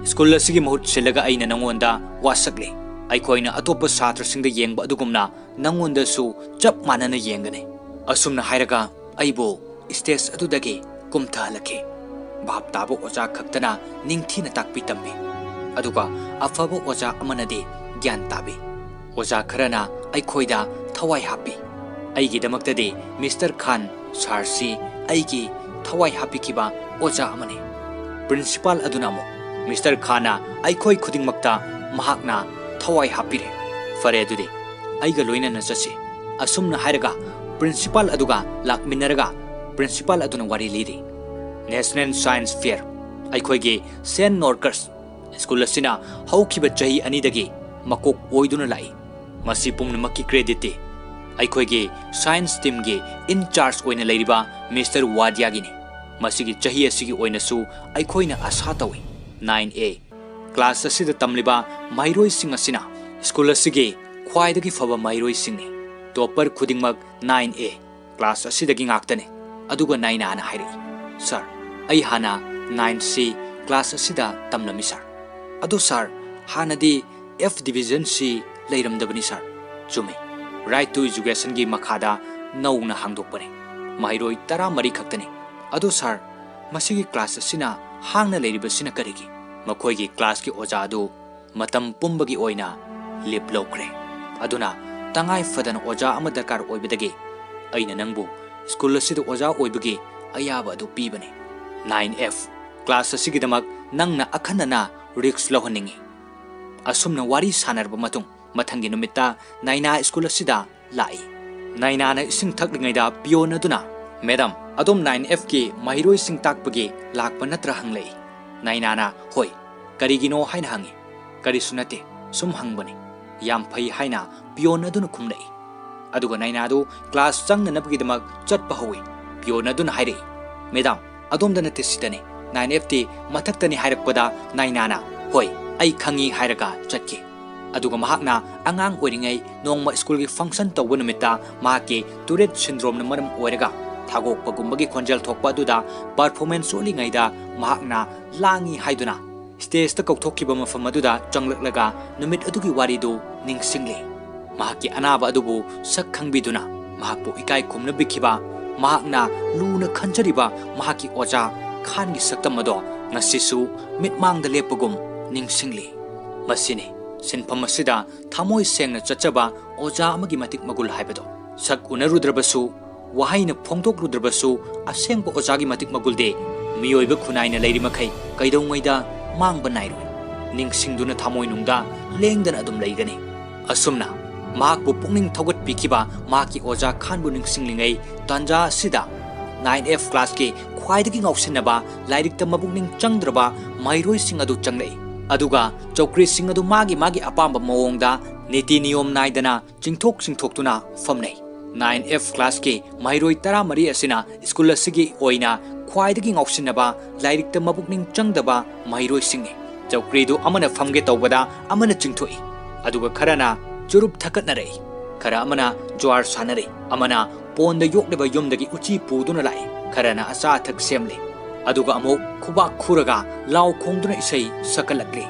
ꯁ꯭ꯀꯨꯜ ꯑꯁꯤꯒꯤ ꯃꯍꯨꯠ ꯁꯤꯜꯂꯒ ꯑꯩꯅ ꯅꯉꯣꯟꯗ ꯋꯥꯁꯛꯂꯤ꯫ ꯑꯩꯈꯣꯏꯅ ꯑꯇꯣꯞꯄ ꯁꯥꯇ꯭ꯔꯁꯤꯡꯗ ꯌꯦꯡꯕ ꯑꯗꯨꯒꯨꯝꯅ ꯅꯉꯣꯟꯗꯁꯨ ꯆꯞ ꯃꯥꯟꯅꯅ ꯌꯦꯡꯒꯅꯤ꯫" ꯑꯁꯨꯝꯅ ꯍꯥꯏꯔꯒ ꯑꯩꯕꯨ stage ꯑꯗꯨꯗꯒꯤ ꯀꯨꯝꯊꯍꯜꯂꯛꯈꯤ꯫ ꯚꯥꯞ ꯇꯥꯕ ꯑꯣꯖꯥ ꯈꯛꯇꯅ ꯅꯤꯡꯊꯤꯅ ꯇꯥꯛꯄꯤ ꯇꯝꯕꯤ, ꯑꯗꯨꯒ ꯑꯐꯕ ꯑꯣꯖꯥ ꯑꯃꯅꯗꯤ ꯒ꯭ꯌꯥꯟ ꯇꯥꯕꯤ꯫ ꯑꯣꯖꯥ ꯈꯔꯅ ꯑꯩꯈꯣꯏꯗ ꯊꯋꯥꯏ ꯍꯥꯞꯄꯤ꯫ ꯑꯩꯒꯤꯗꯃꯛꯇꯗꯤ Mister ꯈꯥꯟ sirꯁꯤ ꯑꯩꯒꯤ ꯊꯋꯥꯏ ꯍꯥꯞꯄꯤꯈꯤꯕ ꯑꯣꯖꯥ ꯑꯃꯅꯤ꯫ Principal ꯑꯗꯨꯅ ꯑꯃꯨꯛ, "Mister ꯈꯥꯟꯅ ꯑꯩꯈꯣꯏ ꯈꯨꯗꯤꯡꯃꯛꯇ ꯃꯍꯥꯛꯅ ꯊꯋꯥꯏ ꯍꯥꯞꯄꯤꯔꯦ꯫ ꯐꯔꯦ, ꯑꯗꯨꯗꯤ ꯑꯩꯒ ꯂꯣꯏꯅꯅ ꯆꯠꯁꯤ꯫" ꯑꯁꯨꯝꯅ ꯍꯥꯏꯔꯒ Principal ꯑꯗꯨꯒ ꯂꯥꯛꯃꯤꯟꯅꯔꯒ Principal ꯑꯗꯨꯅ ꯋꯥꯔꯤ ꯂꯤꯔꯤ꯫ National Science Fair, ꯑꯩꯈꯣꯏꯒꯤ ꯁꯦꯟ ꯅꯣꯔꯀꯁ ꯁ꯭ꯀꯨꯜ ꯑꯁꯤꯅ ꯍꯧꯈꯤꯕ ꯆꯍꯤ ꯑꯅꯤꯗꯒꯤ ꯃꯀꯣꯛ ꯑꯣꯏꯗꯨꯅ ꯂꯥꯛꯏ꯫ ꯃꯁꯤ ꯄꯨꯝꯅꯃꯛꯀꯤ creditꯇꯤ ꯑꯩꯈꯣꯏꯒꯤ science teamꯒꯤ in charge ꯑꯣꯏꯅ ꯂꯩꯔꯤꯕ Mister ꯋꯥꯗꯤꯌꯥꯒꯤꯅꯤ꯫ ꯃꯁꯤꯒꯤ ꯆꯍꯤ ꯑꯁꯤꯒꯤ ꯑꯣꯏꯅꯁꯨ ꯑꯩꯈꯣꯏꯅ ꯑꯁꯥ ꯇꯧꯏ꯫ Nine A class ꯑꯁꯤꯗ ꯇꯝꯂꯤꯕ ꯃꯍꯩꯔꯣꯏꯁꯤꯡ ꯑꯁꯤꯅ ꯁ꯭ꯀꯨꯜ ꯑꯁꯤꯒꯤ ꯈ꯭ꯋꯥꯏꯗꯒꯤ ꯐꯕ ꯃꯍꯩꯔꯣꯏꯁꯤꯡꯅꯤ꯫ Topper ꯈꯨꯗꯤꯡꯃꯛ nine A class ꯑꯁꯤꯗꯒꯤ ꯉꯥꯛꯇꯅꯤ꯫ ꯑꯗꯨꯒ ꯅꯥꯏꯅꯥꯅ ꯍꯥꯏꯔꯛꯏ, "Sir, ꯑꯩ ꯍꯥꯟꯅ nine C class ꯑꯁꯤꯗ ꯇꯝꯂꯝꯃꯤ, sir꯫ ꯑꯗꯣ sir, ꯍꯥꯟꯅꯗꯤ F division C ꯂꯩꯔꯝꯗꯕꯅꯤ, sir꯫" "ꯆꯨꯝꯃꯤ꯫ Right to Educationꯒꯤ ꯃꯈꯥꯗ ꯅꯧꯅ ꯍꯥꯡꯗꯣꯛꯄꯅꯤ꯫ ꯃꯍꯩꯔꯣꯏ ꯇꯔꯥꯃꯔꯤ ꯈꯛꯇꯅꯤ꯫ ꯑꯗꯣ sir, ꯃꯁꯤꯒꯤ class ꯑꯁꯤꯅ ꯍꯥꯡꯅ ꯂꯩꯔꯤꯕꯁꯤꯅ ꯀꯔꯤꯒꯤ?" "ꯃꯈꯣꯏꯒꯤ classꯀꯤ ꯑꯣꯖꯥ ꯑꯗꯨ ꯃꯇꯝ ꯄꯨꯝꯕꯒꯤ ꯑꯣꯏꯅ leave ꯂꯧꯈ꯭ꯔꯦ꯫ ꯑꯗꯨꯅ ꯇꯉꯥꯏ ꯐꯗꯅ ꯑꯣꯖꯥ ꯑꯃ ꯗꯔꯀꯥꯔ ꯑꯣꯏꯕꯗꯒꯤ ꯑꯩꯅ ꯅꯪꯕꯨ ꯁ꯭ꯀꯨꯜ ꯑꯁꯤꯗ ꯑꯣꯖꯥ ꯑꯣꯏꯕꯒꯤ ꯑꯌꯥꯕ ꯑꯗꯨ ꯄꯤꯕꯅꯤ꯫ Nine F class ꯑꯁꯤꯒꯤꯗꯃꯛ ꯅꯪꯅ ꯑꯈꯟꯅꯅ risk ꯂꯧꯍꯟꯅꯤꯡꯏ꯫" ꯑꯁꯨꯝꯅ ꯋꯥꯔꯤ ꯁꯥꯟꯅꯔꯕ ꯃꯇꯨꯡ, ꯃꯊꯪꯒꯤ ꯅꯨꯃꯤꯠꯇ ꯅꯥꯏꯅꯥ ꯁ꯭ꯀꯨꯜ ꯑꯁꯤꯗ ꯂꯥꯛꯏ꯫ ꯅꯥꯏꯅꯥꯅ ꯏꯁꯤꯡ ꯊꯛꯂꯤꯉꯩꯗ ꯄꯤꯌꯣꯟ ꯑꯗꯨꯅ, "ꯃꯦꯗꯥꯝ, ꯑꯗꯣꯝ ꯅꯥꯏꯟ ꯑꯦꯐꯀꯤ ꯃꯍꯩꯔꯣꯏꯁꯤꯡ ꯇꯥꯛꯄꯒꯤ ꯂꯥꯛꯄ ꯅꯠꯇ꯭ꯔꯥ?" ꯍꯪꯂꯛꯏ꯫ ꯅꯥꯏꯅꯥꯅ, "ꯍꯣꯏ, ꯀꯔꯤꯒꯤꯅꯣ?" ꯍꯥꯏꯅ ꯍꯪꯉꯤ꯫ "ꯀꯔꯤꯁꯨ ꯅꯠꯇꯦ, ꯁꯨꯝ ꯍꯪꯕꯅꯤ꯫" "ꯌꯥꯝ ꯐꯩ," ꯍꯥꯏꯅ ꯄꯤꯌꯣꯟ ꯑꯗꯨꯅ ꯈꯨꯝꯂꯛꯏ꯫ ꯑꯗꯨꯒ ꯅꯥꯏꯅꯥꯗꯨ ꯀ꯭ꯂꯥꯁ ꯆꯪꯅꯅꯕꯒꯤꯗꯃꯛ ꯆꯠꯄ ꯍꯧꯏ꯫ ꯄꯤꯌꯣꯟ ꯑꯗꯨꯅ ꯍꯥꯏꯔꯛꯏ, "ꯃꯦꯗꯥꯝ, ꯑꯗꯣꯝꯗ ꯅꯠꯇꯦ, ꯁꯤꯗꯅꯤ꯫ ꯅꯥꯏꯟ ꯑꯦꯐꯇꯤ ꯃꯊꯛꯇꯅꯤ" ꯍꯥꯏꯔꯛꯄꯗ ꯅꯥꯏꯅꯥꯅ, "ꯍꯣꯏ, ꯑꯩ ꯈꯪꯏ" ꯍꯥꯏꯔꯒ ꯆꯠꯈꯤ꯫ ꯑꯗꯨꯒ ꯃꯍꯥꯛꯅ ꯑꯉꯥꯡ ꯑꯣꯏꯔꯤꯉꯩ ꯅꯣꯡꯃ ꯁ꯭ꯀꯨꯜꯒꯤ ꯐꯪꯁꯟ ꯇꯧꯕ ꯅꯨꯃꯤꯠꯇ ꯃꯍꯥꯛꯀꯤ ꯇꯨꯔꯦꯠ ꯁꯤꯟꯗ꯭ꯔꯣꯝꯅ ꯃꯔꯝ ꯑꯣꯏꯔꯒ ꯊꯥꯒꯣꯛꯄꯒꯨꯝꯕꯒꯤ ꯈꯣꯟꯖꯦꯜ ꯊꯣꯛꯄ ꯑꯗꯨꯗ ꯄꯔꯐꯣꯔꯃꯦꯟꯁ ꯎꯠꯂꯤꯉꯩꯗ ꯃꯍꯥꯛꯅ ꯂꯥꯡꯏ ꯍꯥꯏꯗꯨꯅ ꯁ꯭ꯇꯦꯖꯇ ꯀꯧꯊꯣꯛꯈꯤꯕ ꯃꯐꯝ ꯑꯗꯨꯗ ꯆꯪꯂꯛꯂꯒ ꯅꯨꯃꯤꯠ ꯑꯗꯨꯒꯤ ꯋꯥꯔꯤꯗꯨ ꯅꯤꯡꯁꯤꯡꯂꯤ꯫ ꯃꯍꯥꯛꯀꯤ ꯑꯅꯥꯕ ꯑꯗꯨꯕꯨ ꯁꯛ ꯈꯪꯕꯤꯗꯨꯅ ꯃꯍꯥꯛꯄꯨ ꯏꯀꯥꯏ ꯈꯨꯝꯅꯕꯤꯈꯤꯕ, ꯃꯍꯥꯛꯅ ꯂꯨꯅ ꯈꯟꯖꯔꯤꯕ ꯃꯍꯥꯛꯀꯤ ꯑꯣꯖꯥ ꯈꯥꯟꯒꯤ ꯁꯛꯇꯝ ꯑꯗꯣ ꯉꯁꯤꯁꯨ ꯃꯤꯠꯃꯥꯡꯗ ꯂꯦꯞꯄꯒꯨꯝ ꯅꯤꯡꯁꯤꯡꯂꯤ꯫ ꯃꯁꯤꯅꯤ ꯁꯤꯟꯐꯝ ꯑꯁꯤꯗ ꯊꯃꯣꯏ ꯁꯦꯡꯅ ꯆꯠꯆꯕ ꯑꯣꯖꯥ ꯑꯃꯒꯤ ꯃꯇꯤꯛ ꯃꯒꯨꯜ ꯍꯥꯏꯕꯗꯣ꯫ ꯁꯛ ꯎꯅꯔꯨꯗ꯭ꯔꯕꯁꯨ, ꯋꯥꯍꯩꯅ ꯐꯣꯡꯗꯣꯛꯂꯨꯗ꯭ꯔꯕꯁꯨ, ꯑꯁꯦꯡꯕ ꯑꯣꯖꯥꯒꯤ ꯃꯇꯤꯛ ꯃꯒꯨꯜꯗꯤ ꯃꯤꯑꯣꯏꯕ ꯈꯨꯟꯅꯥꯏꯅ ꯂꯩꯔꯤꯃꯈꯩ ꯀꯩꯗꯧꯉꯩꯗ ꯃꯥꯡꯕ ꯅꯥꯏꯔꯣꯏ꯫ ꯅꯤꯡꯁꯤꯡꯗꯨꯅ ꯊꯃꯣꯏꯅꯨꯡꯗ ꯂꯦꯡꯗꯅ ꯑꯗꯨꯝ ꯂꯩꯒꯅꯤ꯫ ꯑꯁꯨꯝꯅ ꯃꯍꯥꯛꯄꯨ ꯄꯨꯛꯅꯤꯡ ꯊꯧꯒꯠꯄꯤꯈꯤꯕ ꯃꯍꯥꯛꯀꯤ ꯑꯣꯖꯥ ꯈꯥꯟꯕꯨ ꯅꯤꯡꯁꯤꯡꯂꯤꯉꯩ ꯇꯥꯟꯖꯥ ꯑꯁꯤꯗ ꯅꯥꯏꯟ ꯑꯦꯐ ꯀ꯭ꯂꯥꯁꯀꯤ ꯈ꯭ꯋꯥꯏꯗꯒꯤ ꯉꯥꯎꯁꯤꯟꯅꯕ, ꯂꯥꯏꯔꯤꯛꯇ ꯃꯄꯨꯛꯅꯤꯡ ꯆꯪꯗ꯭ꯔꯕ ꯃꯍꯩꯔꯣꯏꯁꯤꯡ ꯑꯗꯨ ꯆꯪꯂꯛꯏ꯫ ꯑꯗꯨꯒ ꯆꯧꯀ꯭ꯔꯤꯁꯤꯡ ꯑꯗꯨ ꯃꯥꯒꯤ ꯃꯥꯒꯤ ꯑꯄꯥꯝꯕ ꯃꯑꯣꯡꯗ ꯅꯤꯇꯤ ꯅꯤꯌꯣꯝ ꯅꯥꯏꯗꯅ ꯆꯤꯡꯊꯣꯛ ꯆꯤꯡꯊꯣꯛꯇꯨꯅ ꯐꯝꯅꯩ꯫ ꯅꯥꯏꯟ ꯑꯦꯐ ꯀ꯭ꯂꯥꯁꯀꯤ ꯃꯍꯩꯔꯣꯏ ꯇꯔꯥꯃꯔꯤ ꯑꯁꯤꯅ ꯁ꯭ꯀꯨꯜ ꯑꯁꯤꯒꯤ ꯑꯣꯏꯅ ꯈ꯭ꯋꯥꯏꯗꯒꯤ ꯉꯥꯎꯁꯤꯟꯅꯕ, ꯂꯥꯏꯔꯤꯛꯇ ꯃꯄꯨꯛꯅꯤꯡ ꯆꯪꯗꯕ ꯃꯍꯩꯔꯣꯏꯁꯤꯡꯅꯤ꯫ ꯆꯧꯀ꯭ꯔꯤꯗꯨ ꯑꯃꯅ ꯐꯝꯒꯦ ꯇꯧꯕꯗ ꯑꯃꯅ ꯆꯤꯡꯊꯣꯛꯏ꯫ ꯑꯗꯨꯒ ꯈꯔꯅ ꯆꯨꯔꯨꯞ ꯊꯛꯀꯠꯅꯔꯛꯏ꯫ ꯈꯔ ꯑꯃꯅ ꯖ꯭ꯋꯥꯔ ꯁꯥꯟꯅꯔꯛꯏ꯫ ꯑꯃꯅ ꯄꯣꯟꯗ ꯌꯣꯛꯂꯤꯕ ꯌꯨꯝꯗꯒꯤ ꯎꯆꯤ ꯄꯨꯗꯨꯅ ꯂꯥꯛꯏ꯫ ꯈꯔꯅ ꯑꯆꯥ ꯑꯊꯛ ꯁꯦꯝꯂꯤ꯫ ꯑꯗꯨꯒ ꯑꯃꯨꯛ ꯈꯨꯕꯥꯛ ꯈꯨꯔꯒ ꯂꯥꯎ ꯈꯣꯡꯗꯨꯅ ꯏꯁꯩ ꯁꯛꯀꯠꯂꯛꯂꯤ꯫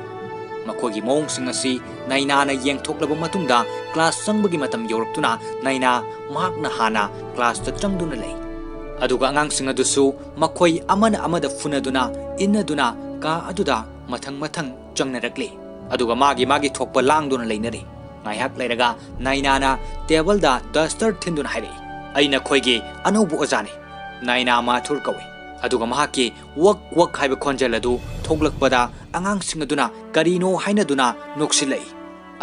ꯃꯈꯣꯏꯒꯤ ꯃꯑꯣꯡꯁꯤꯡ ꯑꯁꯤ ꯅꯥꯏꯅꯥꯅ ꯌꯦꯡꯊꯣꯛꯂꯕ ꯃꯇꯨꯡꯗ ꯀ꯭ꯂꯥꯁ ꯆꯪꯕꯒꯤ ꯃꯇꯝ ꯌꯧꯔꯛꯇꯨꯅ ꯅꯥꯏꯅꯥ ꯃꯍꯥꯛꯅ ꯍꯥꯟꯅ ꯀ꯭ꯂꯥꯁꯇ ꯆꯪꯗꯨꯅ ꯂꯩ꯫ ꯑꯗꯨꯒ ꯑꯉꯥꯡꯁꯤꯡ ꯑꯗꯨꯁꯨ ꯃꯈꯣꯏ ꯑꯃꯅ ꯑꯃꯗ ꯐꯨꯅꯗꯨꯅ, ꯏꯟꯅꯗꯨꯅ ꯀꯥ ꯑꯗꯨꯗ ꯃꯊꯪ ꯃꯊꯪ ꯆꯪꯅꯔꯛꯂꯤ꯫ ꯑꯗꯨꯒ ꯃꯥꯒꯤ ꯃꯥꯒꯤ ꯊꯣꯛꯄ ꯂꯥꯡꯗꯨꯅ ꯂꯩꯅꯔꯤ꯫ ꯉꯥꯏꯍꯥꯛ ꯂꯩꯔꯒ ꯅꯥꯏꯅꯥꯅ ꯇꯦꯕꯜꯗ ꯗꯁꯇꯔ ꯊꯤꯟꯗꯨꯅ ꯍꯥꯏꯔꯛꯏ, "ꯑꯩ ꯅꯈꯣꯏꯒꯤ ꯑꯅꯧꯕ ꯑꯣꯖꯥꯅꯤ꯫" ꯅꯥꯏꯅꯥ ꯃꯥꯊꯨꯔ ꯀꯧꯏ꯫ ꯑꯗꯨꯒ ꯃꯍꯥꯛꯀꯤ "ꯋꯛ ꯋꯛ" ꯍꯥꯏꯕ ꯈꯣꯟꯖꯦꯜ ꯑꯗꯨ ꯊꯣꯛꯂꯛꯄꯗ ꯑꯉꯥꯡꯁꯤꯡ ꯑꯗꯨꯅ ꯀꯔꯤꯅꯣ ꯍꯥꯏꯅꯗꯨꯅ ꯅꯣꯛꯁꯤꯜꯂꯛꯏ꯫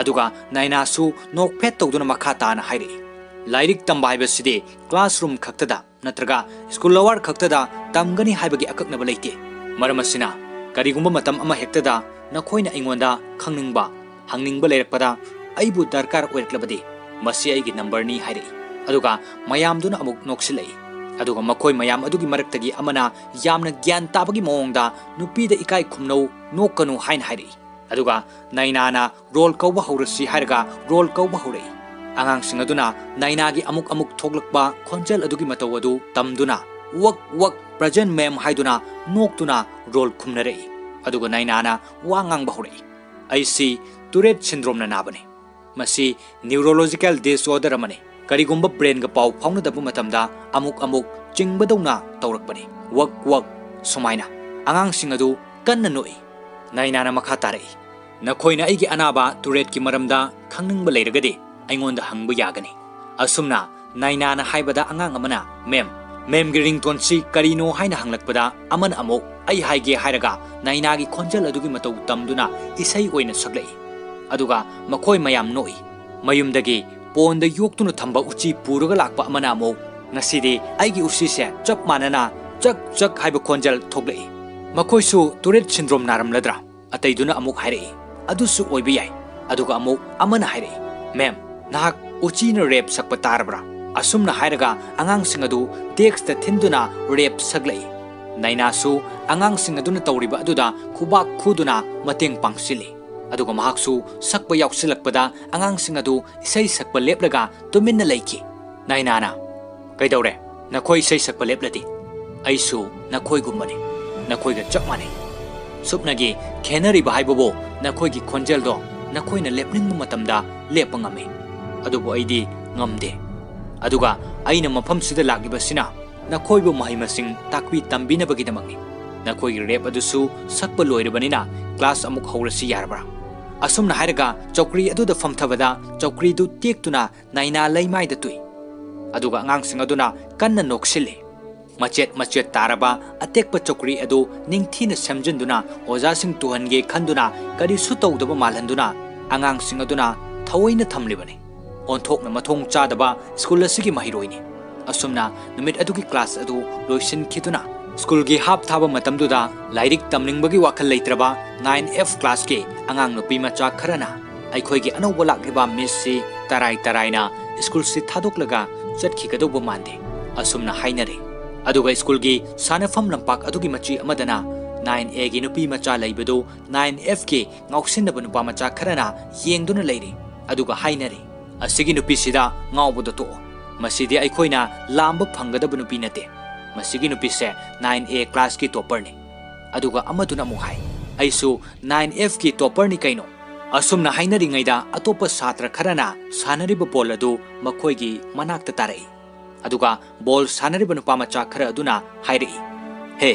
ꯑꯗꯨꯒ ꯅꯥꯏꯅꯥꯁꯨ ꯅꯣꯛꯐꯦꯠ ꯇꯧꯗꯨꯅ ꯃꯈꯥ ꯇꯥꯅ ꯍꯥꯏꯔꯛꯏ, ꯂꯥꯏꯔꯤꯛ ꯇꯝꯕ ꯍꯥꯏꯕꯁꯤꯗꯤ classroom ꯈꯛꯇꯗ ꯅꯠꯇ꯭ꯔꯒ school hour ꯈꯛꯇꯗ ꯇꯝꯒꯅꯤ ꯍꯥꯏꯕꯒꯤ ꯑꯀꯛꯅꯕ ꯂꯩꯇꯦ꯫ ꯃꯔꯝ ꯑꯁꯤꯅ, ꯀꯔꯤꯒꯨꯝꯕ ꯃꯇꯝ ꯑꯃ ꯍꯦꯛꯇꯗ ꯅꯈꯣꯏꯅ ꯑꯩꯉꯣꯟꯗ ꯈꯪꯅꯤꯡꯕ, ꯍꯪꯅꯤꯡꯕ ꯂꯩꯔꯛꯄꯗ, "ꯑꯩꯕꯨ ꯗꯔꯀꯥꯔ ꯑꯣꯏꯔꯛꯂꯕꯗꯤ, ꯃꯁꯤ ꯑꯩꯒꯤ numberꯅꯤ" ꯍꯥꯏꯔꯛꯏ꯫ ꯑꯗꯨꯒ ꯃꯌꯥꯝꯗꯨꯅ ꯑꯃꯨꯛ ꯅꯣꯛꯁꯤꯜꯂꯛꯏ꯫ ꯑꯗꯨꯒ ꯃꯈꯣꯏ ꯃꯌꯥꯝ ꯑꯗꯨꯒꯤ ꯃꯔꯛꯇꯒꯤ ꯑꯃꯅ ꯌꯥꯝꯅ ꯒ꯭ꯌꯥꯟ ꯇꯥꯕꯒꯤ ꯃꯑꯣꯡꯗ, "ꯅꯨꯄꯤꯗ ꯏꯀꯥꯏ ꯈꯨꯝꯅꯧ, ꯅꯣꯛꯀꯅꯨ" ꯍꯥꯏꯅ ꯍꯥꯏꯔꯛꯏ꯫ ꯑꯗꯨꯒ ꯅꯥꯏꯅꯥꯅ "ꯔꯣꯜ ꯀꯧꯕ ꯍꯧꯔꯁꯤ" ꯍꯥꯏꯔꯒ ꯔꯣꯜ ꯀꯧꯕ ꯍꯧꯔꯛꯏ꯫ ꯑꯉꯥꯡꯁꯤꯡ ꯑꯗꯨꯅ ꯅꯥꯏꯅꯥꯒꯤ ꯑꯃꯨꯛ ꯑꯃꯨꯛ ꯊꯣꯛꯂꯛꯄ ꯈꯣꯟꯖꯦꯜ ꯑꯗꯨꯒꯤ ꯃꯇꯧ ꯑꯗꯨ ꯇꯝꯗꯨꯅ, "ꯋꯛ, ꯋꯛ, present ma'am" ꯍꯥꯏꯗꯨꯅ ꯅꯣꯛꯇꯨꯅ ꯔꯣꯜ ꯈꯨꯝꯅꯔꯛꯏ꯫ ꯑꯗꯨꯒ ꯅꯥꯏꯅꯥꯅ ꯋꯥ ꯉꯥꯡꯕ ꯍꯧꯔꯛꯏ, "ꯑꯩꯁꯤ ꯇꯨꯔꯦꯠ ꯁꯤꯟꯗ꯭ꯔꯣꯝꯅ ꯅꯥꯕꯅꯤ꯫ ꯃꯁꯤ neurological disorder ꯑꯃꯅꯤ꯫ ꯀꯔꯤꯒꯨꯝꯕ brainꯒ ꯄꯥꯎ ꯐꯥꯎꯅꯗꯕ ꯃꯇꯝꯗ ꯑꯃꯨꯛ ꯑꯃꯨꯛ ꯆꯤꯡꯕꯗꯧꯅ ꯇꯧꯔꯛꯄꯅꯤ꯫ ꯋꯛ, ꯋꯛ" ꯁꯨꯃꯥꯏꯅ꯫ ꯑꯉꯥꯡꯁꯤꯡ ꯑꯗꯨ ꯀꯟꯅ ꯅꯣꯛꯏ꯫ ꯅꯥꯏꯅꯥꯅ ꯃꯈꯥ ꯇꯥꯔꯛꯏ, "ꯅꯈꯣꯏꯅ ꯑꯩꯒꯤ ꯑꯅꯥꯕ ꯇꯨꯔꯦꯠꯀꯤ ꯃꯔꯝꯗ ꯈꯪꯅꯤꯡꯕ ꯂꯩꯔꯒꯗꯤ ꯑꯩꯉꯣꯟꯗ ꯍꯪꯕ ꯌꯥꯒꯅꯤ"꯫ ꯑꯁꯨꯝꯅ ꯅꯥꯏꯅꯥꯅ ꯍꯥꯏꯕꯗ ꯑꯉꯥꯡ ꯑꯃꯅ "ꯃꯦꯝ, ꯃꯦꯝꯒꯤ ringtoneꯁꯤ ꯀꯔꯤꯅꯣ?" ꯍꯥꯏꯅ ꯍꯪꯂꯛꯄꯗ, ꯑꯃꯅ ꯑꯃꯨꯛ "ꯑꯩ ꯍꯥꯏꯒꯦ" ꯍꯥꯏꯔꯒ ꯅꯥꯏꯅꯥꯒꯤ ꯈꯣꯟꯖꯦꯜ ꯑꯗꯨꯒꯤ ꯃꯇꯧ ꯇꯝꯗꯨꯅ ꯏꯁꯩ ꯑꯣꯏꯅ ꯁꯛꯂꯛꯏ꯫ ꯑꯗꯨꯒ ꯃꯈꯣꯏ ꯃꯌꯥꯝ ꯅꯣꯛꯏ꯫ ꯃꯌꯨꯝꯗꯒꯤ ꯄꯣꯟꯗ ꯌꯣꯛꯇꯨꯅ ꯊꯝꯕ ꯎꯆꯤ ꯄꯨꯔꯒ ꯂꯥꯛꯄ ꯑꯃꯅ ꯑꯃꯨꯛ, "ꯉꯁꯤꯗꯤ ꯑꯩꯒꯤ ꯎꯆꯤꯁꯦ ꯆꯞ ꯃꯥꯟꯅꯅ ꯆꯛ ꯆꯛ" ꯍꯥꯏꯕ ꯈꯣꯟꯖꯦꯜ ꯊꯣꯛꯂꯛꯏ꯫ ꯃꯈꯣꯏꯁꯨ ꯇꯨꯔꯦꯠ ꯁꯤꯟꯗ꯭ꯔꯣꯝ ꯅꯥꯔꯝꯂꯗ꯭ꯔꯥ? ꯑꯇꯩꯗꯨꯅ ꯑꯃꯨꯛ ꯍꯥꯏꯔꯛꯏ, "ꯑꯗꯨꯁꯨ ꯑꯣꯏꯕ ꯌꯥꯏ"꯫ ꯑꯗꯨꯒ ꯑꯃꯨꯛ ꯑꯃꯅ ꯍꯥꯏꯔꯛꯏ, "ꯃꯦꯝ, ꯅꯍꯥꯛ ꯎꯆꯤꯅ ꯔꯦꯞ ꯁꯛꯄ ꯇꯥꯔꯕ꯭ꯔꯥ?" ꯑꯁꯨꯝꯅ ꯍꯥꯏꯔꯒ ꯑꯉꯥꯡꯁꯤꯡ ꯑꯗꯨ ꯗꯦꯛꯁꯇ ꯊꯤꯟꯗꯨꯅ ꯔꯦꯞ ꯁꯛꯂꯛꯏ꯫ ꯅꯥꯏꯅꯥꯁꯨ ꯑꯉꯥꯡꯁꯤꯡ ꯑꯗꯨꯅ ꯇꯧꯔꯤꯕ ꯑꯗꯨꯗ ꯈꯨꯕꯥꯛ ꯈꯨꯗꯨꯅ ꯃꯇꯦꯡ ꯄꯥꯡꯁꯤꯜꯂꯤ꯫ ꯑꯗꯨꯒ ꯃꯍꯥꯛꯁꯨ ꯁꯛꯄ ꯌꯥꯎꯁꯤꯜꯂꯛꯄꯗ ꯑꯉꯥꯡꯁꯤꯡ ꯑꯗꯨ ꯏꯁꯩ ꯁꯛꯄ ꯂꯦꯞꯂꯒ ꯇꯨꯃꯤꯟꯅ ꯂꯩꯈꯤ꯫ ꯅꯥꯏꯅꯥꯅ, "ꯀꯩꯗꯧꯔꯦ? ꯅꯈꯣꯏ ꯏꯁꯩ ꯁꯛꯄ ꯂꯦꯞꯂꯗꯤ? ꯑꯩꯁꯨ ꯅꯈꯣꯏꯒꯨꯝꯕꯅꯤ꯫ ꯅꯈꯣꯏꯒ ꯆꯞ ꯃꯥꯟꯅꯩ꯫ ꯁꯨꯞꯅꯒꯤ ꯈꯦꯠꯅꯔꯤꯕ ꯍꯥꯏꯕꯕꯨ ꯅꯈꯣꯏꯒꯤ ꯈꯣꯟꯖꯦꯜꯗꯣ ꯅꯈꯣꯏꯅ ꯂꯦꯞꯅꯤꯡꯕ ꯃꯇꯝꯗ ꯂꯦꯞꯄ ꯉꯝꯃꯤ꯫ ꯑꯗꯨꯕꯨ ꯑꯩꯗꯤ ꯉꯝꯗꯦ꯫ ꯑꯗꯨꯒ ꯑꯩꯅ ꯃꯐꯝꯁꯤꯗ ꯂꯥꯛꯂꯤꯕꯁꯤꯅ ꯅꯈꯣꯏꯕꯨ ꯃꯍꯩ ꯃꯁꯤꯡ ꯇꯥꯛꯄꯤ ꯇꯝꯕꯤꯅꯕꯒꯤꯗꯃꯛꯅꯤ꯫ ꯅꯈꯣꯏꯒꯤ ꯔꯦꯞ ꯑꯗꯨꯁꯨ ꯁꯛꯄ ꯂꯣꯏꯔꯕꯅꯤꯅ class ꯑꯃꯨꯛ ꯍꯧꯔꯁꯤ ꯌꯥꯔꯕ꯭ꯔꯥ?" ꯑꯁꯨꯝꯅ ꯍꯥꯏꯔꯒ ꯆꯧꯀ꯭ꯔꯤ ꯑꯗꯨꯗ ꯐꯝꯊꯕꯗ ꯆꯧꯀ꯭ꯔꯤꯗꯨ ꯇꯦꯛꯇꯨꯅ ꯅꯥꯏꯅꯥ ꯂꯩꯃꯥꯏꯗ ꯇꯨꯏ꯫ ꯑꯗꯨꯒ ꯑꯉꯥꯡꯁꯤꯡ ꯑꯗꯨꯅ ꯀꯟꯅ ꯅꯣꯛꯁꯤꯜꯂꯤ꯫ ꯃꯆꯦꯠ ꯃꯆꯦꯠ ꯇꯥꯔꯕ ꯑꯇꯦꯛꯄ ꯆꯧꯀ꯭ꯔꯤ ꯑꯗꯨ ꯅꯤꯡꯊꯤꯅ ꯁꯦꯝꯖꯤꯟꯗꯨꯅ ꯑꯣꯖꯥꯁꯤꯡ ꯇꯨꯍꯟꯒꯦ ꯈꯟꯗꯨꯅ ꯀꯔꯤꯁꯨ ꯇꯧꯗꯕ ꯃꯥꯜꯍꯟꯗꯨꯅ ꯑꯉꯥꯡꯁꯤꯡ ꯑꯗꯨꯅ ꯊꯑꯣꯏꯅ ꯊꯝꯂꯤꯕꯅꯤ꯫ ꯑꯣꯟꯊꯣꯛꯅ ꯃꯊꯣꯡ ꯆꯥꯗꯕ ꯁ꯭ꯀꯨꯜ ꯑꯁꯤꯒꯤ ꯃꯍꯩꯔꯣꯏꯅꯤ꯫ ꯑꯁꯨꯝꯅ ꯅꯨꯃꯤꯠ ꯑꯗꯨꯒꯤ ꯀ꯭ꯂꯥꯁ ꯑꯗꯨ ꯂꯣꯏꯁꯤꯟꯈꯤꯗꯨꯅ ꯁ꯭ꯀꯨꯜꯒꯤ ꯍꯥꯞ ꯊꯥꯕ ꯃꯇꯝꯗꯨꯗ ꯂꯥꯏꯔꯤꯛ ꯇꯝꯅꯤꯡꯕꯒꯤ ꯋꯥꯈꯜ ꯂꯩꯇ꯭ꯔꯕ ꯅꯥꯏꯟ ꯑꯦꯐ ꯀ꯭ꯂꯥꯁꯀꯤ ꯑꯉꯥꯡ ꯅꯨꯄꯤ ꯃꯆꯥ ꯈꯔꯅ ꯑꯩꯈꯣꯏꯒꯤ ꯑꯅꯧꯕ ꯂꯥꯛꯂꯤꯕ ꯃꯤꯁꯁꯤ ꯇꯔꯥꯏ ꯇꯔꯥꯏꯅ ꯁ꯭ꯀꯨꯜꯁꯤ ꯊꯥꯗꯣꯛꯂꯒ ꯆꯠꯈꯤꯒꯗꯧꯕ ꯃꯥꯟꯗꯦ ꯑꯁꯨꯝꯅ ꯍꯥꯏꯅꯔꯦ꯫ ꯑꯗꯨꯒ ꯁ꯭ꯀꯨꯜꯒꯤ ꯁꯥꯟꯅꯐꯝ ꯂꯝꯄꯥꯛ ꯑꯗꯨꯒꯤ ꯃꯆꯤ ꯑꯃꯗꯅ ꯅꯥꯏꯟ ꯑꯦꯒꯤ ꯅꯨꯄꯤ ꯃꯆꯥ ꯂꯩꯕꯗꯨ ꯅꯥꯏꯟ ꯑꯦꯐꯀꯤ ꯉꯥꯎꯁꯤꯟꯅꯕ ꯅꯨꯄꯥ ꯃꯆꯥ ꯈꯔꯅ ꯌꯦꯡꯗꯨꯅ ꯂꯩꯔꯤ꯫ ꯑꯗꯨꯒ ꯍꯥꯏꯅꯔꯤ, "ꯑꯁꯤꯒꯤ ꯅꯨꯄꯤꯁꯤꯗ ꯉꯥꯎꯕꯗꯣ ꯇꯣꯛꯑꯣ꯫ ꯃꯁꯤꯗꯤ ꯑꯩꯈꯣꯏꯅ ꯂꯥꯝꯕ ꯐꯪꯒꯗꯕ ꯅꯨꯄꯤ ꯅꯠꯇꯦ꯫ ꯃꯁꯤꯒꯤ ꯅꯨꯄꯤꯁꯦ ꯅꯥꯏꯟ ꯑꯦ ꯀ꯭ꯂꯥꯁꯀꯤ ꯇꯣꯞꯄꯔꯅꯤ꯫" ꯑꯗꯨꯒ ꯑꯃꯗꯨꯅ ꯑꯃꯨꯛ ꯍꯥꯏ, "ꯑꯩꯁꯨ ꯅꯥꯏꯟ ꯑꯦꯐꯀꯤ ꯇꯣꯞꯄꯔꯅꯤ ꯀꯩꯅꯣ?" ꯑꯁꯨꯝꯅ ꯍꯥꯏꯅꯔꯤꯉꯩꯗ ꯑꯇꯣꯞꯄ ꯁꯥꯇ꯭ꯔ ꯈꯔꯅ ꯁꯥꯟꯅꯔꯤꯕ ꯕꯣꯜ ꯑꯗꯨ ꯃꯈꯣꯏꯒꯤ ꯃꯅꯥꯛꯇ ꯇꯥꯔꯛꯏ꯫ ꯑꯗꯨꯒ ꯕꯣꯜ ꯁꯥꯟꯅꯔꯤꯕ ꯅꯨꯄꯥ ꯃꯆꯥ ꯈꯔ ꯑꯗꯨꯅ ꯍꯥꯏꯔꯛꯏ, "ꯍꯦ,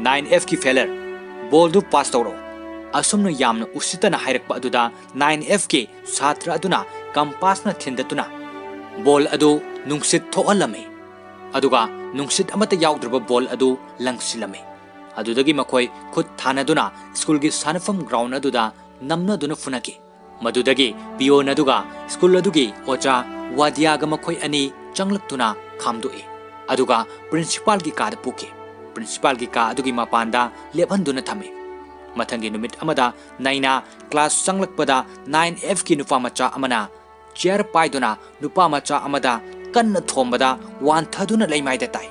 ꯅꯥꯏꯟ ꯑꯦꯐꯀꯤ ꯐꯦꯂꯔ, ꯕꯣꯜꯗꯨ ꯄꯥꯁ ꯇꯧꯔꯣ꯫" ꯑꯁꯨꯝꯅ ꯌꯥꯝꯅ ꯎꯁꯤꯠꯇꯅ ꯍꯥꯏꯔꯛꯄ ꯑꯗꯨꯗ ꯅꯥꯏꯟ ꯑꯦꯐꯀꯤ ꯁꯥꯇ꯭ꯔ ꯑꯗꯨꯅ ꯀꯝꯄꯥꯁꯅ ꯊꯤꯟꯗꯠꯇꯨꯅ ꯕꯣꯜ ꯑꯗꯨ ꯅꯨꯡꯁꯤꯠ ꯊꯣꯛꯍꯜꯂꯝꯃꯤ꯫ ꯑꯗꯨꯒ ꯅꯨꯡꯁꯤꯠ ꯑꯃꯠꯇ ꯌꯥꯎꯗ꯭ꯔꯕ ꯕꯣꯜ ꯑꯗꯨ ꯂꯪꯁꯤꯜꯂꯝꯃꯤ꯫ ꯑꯗꯨꯗꯒꯤ ꯃꯈꯣꯏ ꯈꯨꯠ ꯊꯥꯅꯗꯨꯅ ꯁ꯭ꯀꯨꯜꯒꯤ ꯁꯥꯟꯅꯐꯝ ꯒ꯭ꯔꯥꯎꯟ ꯑꯗꯨꯗ ꯅꯝꯅꯗꯨꯅ ꯐꯨꯅꯈꯤ꯫ ꯃꯗꯨꯗꯒꯤ ꯄꯤꯌꯣꯟ ꯑꯗꯨꯒ ꯁ꯭ꯀꯨꯜ ꯑꯗꯨꯒꯤ ꯑꯣꯖꯥ ꯋꯥꯗꯤꯌꯥꯒ ꯃꯈꯣꯏ ꯑꯅꯤ ꯆꯪꯂꯛꯇꯨꯅ ꯈꯥꯝꯗꯣꯛꯏ꯫ ꯑꯗꯨꯒ ꯄ꯭ꯔꯤꯟꯁꯤꯄꯥꯜꯒꯤ ꯀꯥꯗ ꯄꯨꯈꯤ꯫ ꯄ꯭ꯔꯤꯟꯁꯤꯄꯥꯜꯒꯤ ꯀꯥ ꯑꯗꯨꯒꯤ ꯃꯄꯥꯟꯗ ꯂꯦꯞꯍꯟꯗꯨꯅ ꯊꯝꯃꯤ꯫ ꯃꯊꯪꯒꯤ ꯅꯨꯃꯤꯠ ꯑꯃꯗ ꯅꯩꯅꯥ ꯀ꯭ꯂꯥꯁ ꯆꯪꯂꯛꯄꯗ ꯅꯥꯏꯟ ꯑꯦꯐꯀꯤ ꯅꯨꯄꯥ ꯃꯆꯥ ꯑꯃꯅ ꯆꯤꯌꯔ ꯄꯥꯏꯗꯨꯅ ꯅꯨꯄꯥ ꯃꯆꯥ ꯑꯃꯗ ꯀꯟꯅ ꯊꯣꯝꯕꯗ ꯋꯥꯟꯊꯗꯨꯅ ꯂꯩꯃꯥꯏꯗ ꯇꯥꯏ꯫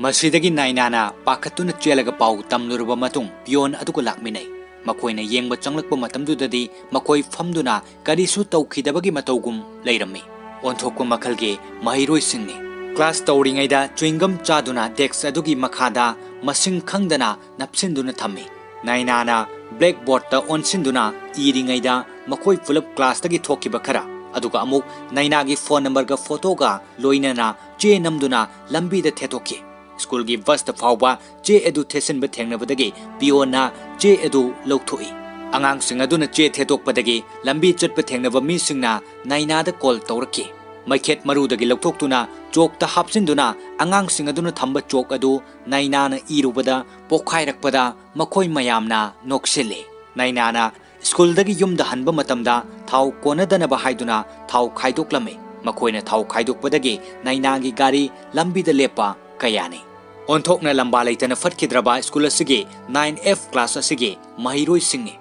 ꯃꯁꯤꯗꯒꯤ ꯅꯥꯏꯅꯥꯅ ꯄꯥꯈꯠꯇꯨꯅ ꯆꯦꯜꯂꯒ ꯄꯥꯎ ꯇꯝꯂꯨꯔꯕ ꯃꯇꯨꯡ ꯄꯤꯌꯣꯟ ꯑꯗꯨꯒ ꯂꯥꯛꯃꯤꯟꯅꯩ꯫ ꯃꯈꯣꯏꯅ ꯌꯦꯡꯕ ꯆꯪꯂꯛꯄ ꯃꯇꯝꯗꯨꯗꯗꯤ ꯃꯈꯣꯏ ꯐꯝꯗꯨꯅ ꯀꯔꯤꯁꯨ ꯇꯧꯈꯤꯗꯕꯒꯤ ꯃꯇꯧꯒꯨꯝ ꯂꯩꯔꯝꯃꯤ꯫ ꯑꯣꯟꯊꯣꯛꯄ ꯃꯈꯜꯒꯤ ꯃꯍꯩꯔꯣꯏꯁꯤꯡꯅꯤ꯫ ꯀ꯭ꯂꯥꯁ ꯇꯧꯔꯤꯉꯩꯗ ꯆ꯭ꯋꯤꯡꯒꯝ ꯆꯥꯗꯨꯅ ꯗꯦꯛꯁ ꯑꯗꯨꯒꯤ ꯃꯈꯥꯗ ꯃꯁꯤꯡ ꯈꯪꯗꯅ ꯅꯞꯁꯤꯟꯗꯨꯅ ꯊꯝꯃꯤ꯫ ꯅꯥꯏꯅꯥꯅ ꯕ꯭ꯂꯦꯛꯕꯣꯔꯗꯇ ꯑꯣꯟꯁꯤꯟꯗꯨꯅ ꯏꯔꯤꯉꯩꯗ ꯃꯈꯣꯏ ꯄꯨꯂꯞ ꯀ꯭ꯂꯥꯁꯇꯒꯤ ꯊꯣꯛꯈꯤꯕ ꯈꯔ, ꯑꯗꯨꯒ ꯑꯃꯨꯛ ꯅꯥꯏꯅꯥꯒꯤ ꯐꯣꯟ ꯅꯝꯕꯔꯒ ꯐꯣꯇꯣꯒ ꯂꯣꯏꯅꯅ ꯆꯦ ꯅꯝꯗꯨꯅ ꯂꯝꯕꯤꯗ ꯊꯦꯠꯇꯣꯛꯈꯤ꯫ ꯁ꯭ꯀꯨꯜꯒꯤ ꯕꯁꯇ ꯐꯥꯎꯕ ꯆꯦ ꯑꯗꯨ ꯊꯦꯠꯆꯤꯟꯕ ꯊꯦꯡꯅꯕꯗꯒꯤ ꯄꯤꯌꯣꯟꯅ ꯆꯦ ꯑꯗꯨ ꯂꯧꯊꯣꯛꯏ꯫ ꯑꯉꯥꯡꯁꯤꯡ ꯑꯗꯨꯅ ꯆꯦ ꯊꯦꯠꯇꯣꯛꯄꯗꯒꯤ ꯂꯝꯕꯤ ꯆꯠꯄ ꯊꯦꯡꯅꯕ ꯃꯤꯁꯤꯡꯅ ꯅꯥꯏꯅꯥꯗ ꯀꯣꯜ ꯇꯧꯔꯛꯈꯤ꯫ ꯃꯩꯈꯦꯠ ꯃꯔꯨꯗꯒꯤ ꯂꯧꯊꯣꯛꯇꯨꯅ ꯆꯣꯛꯇ ꯍꯥꯞꯆꯤꯟꯗꯨꯅ ꯑꯉꯥꯡꯁꯤꯡ ꯑꯗꯨꯅ ꯊꯝꯕ ꯆꯣꯛ ꯑꯗꯨ ꯅꯥꯏꯅꯥꯅ ꯏꯔꯨꯕꯗ ꯄꯣꯛꯈꯥꯏꯔꯛꯄꯗ ꯃꯈꯣꯏ ꯃꯌꯥꯝꯅ ꯅꯣꯛꯁꯤꯜꯂꯤ꯫ ꯅꯥꯏꯅꯥꯅ ꯁ꯭ꯀꯨꯜꯗꯒꯤ ꯌꯨꯝꯗ ꯍꯟꯕ ꯃꯇꯝꯗ ꯊꯥꯎ ꯀꯣꯟꯅꯗꯅꯕ ꯍꯥꯏꯗꯨꯅ ꯊꯥꯎ ꯈꯥꯏꯗꯣꯛꯂꯝꯃꯤ꯫ ꯃꯈꯣꯏꯅ ꯊꯥꯎ ꯈꯥꯏꯗꯣꯛꯄꯗꯒꯤ ꯅꯥꯏꯅꯥꯒꯤ ꯒꯥꯔꯤ ꯂꯝꯕꯤꯗ ꯂꯦꯞꯄ ꯀꯌꯥꯅꯤ꯫ ꯑꯣꯟꯊꯣꯛꯅ ꯂꯝꯕꯥ ꯂꯩꯇꯅ ꯐꯠꯈꯤꯗ꯭ꯔꯕ ꯁ꯭ꯀꯨꯜ ꯑꯁꯤꯒꯤ ꯅꯥꯏꯟ ꯑꯦꯐ ꯀ꯭ꯂꯥꯁ ꯑꯁꯤꯒꯤ ꯃꯍꯩꯔꯣꯏꯁꯤꯡꯅꯤ꯫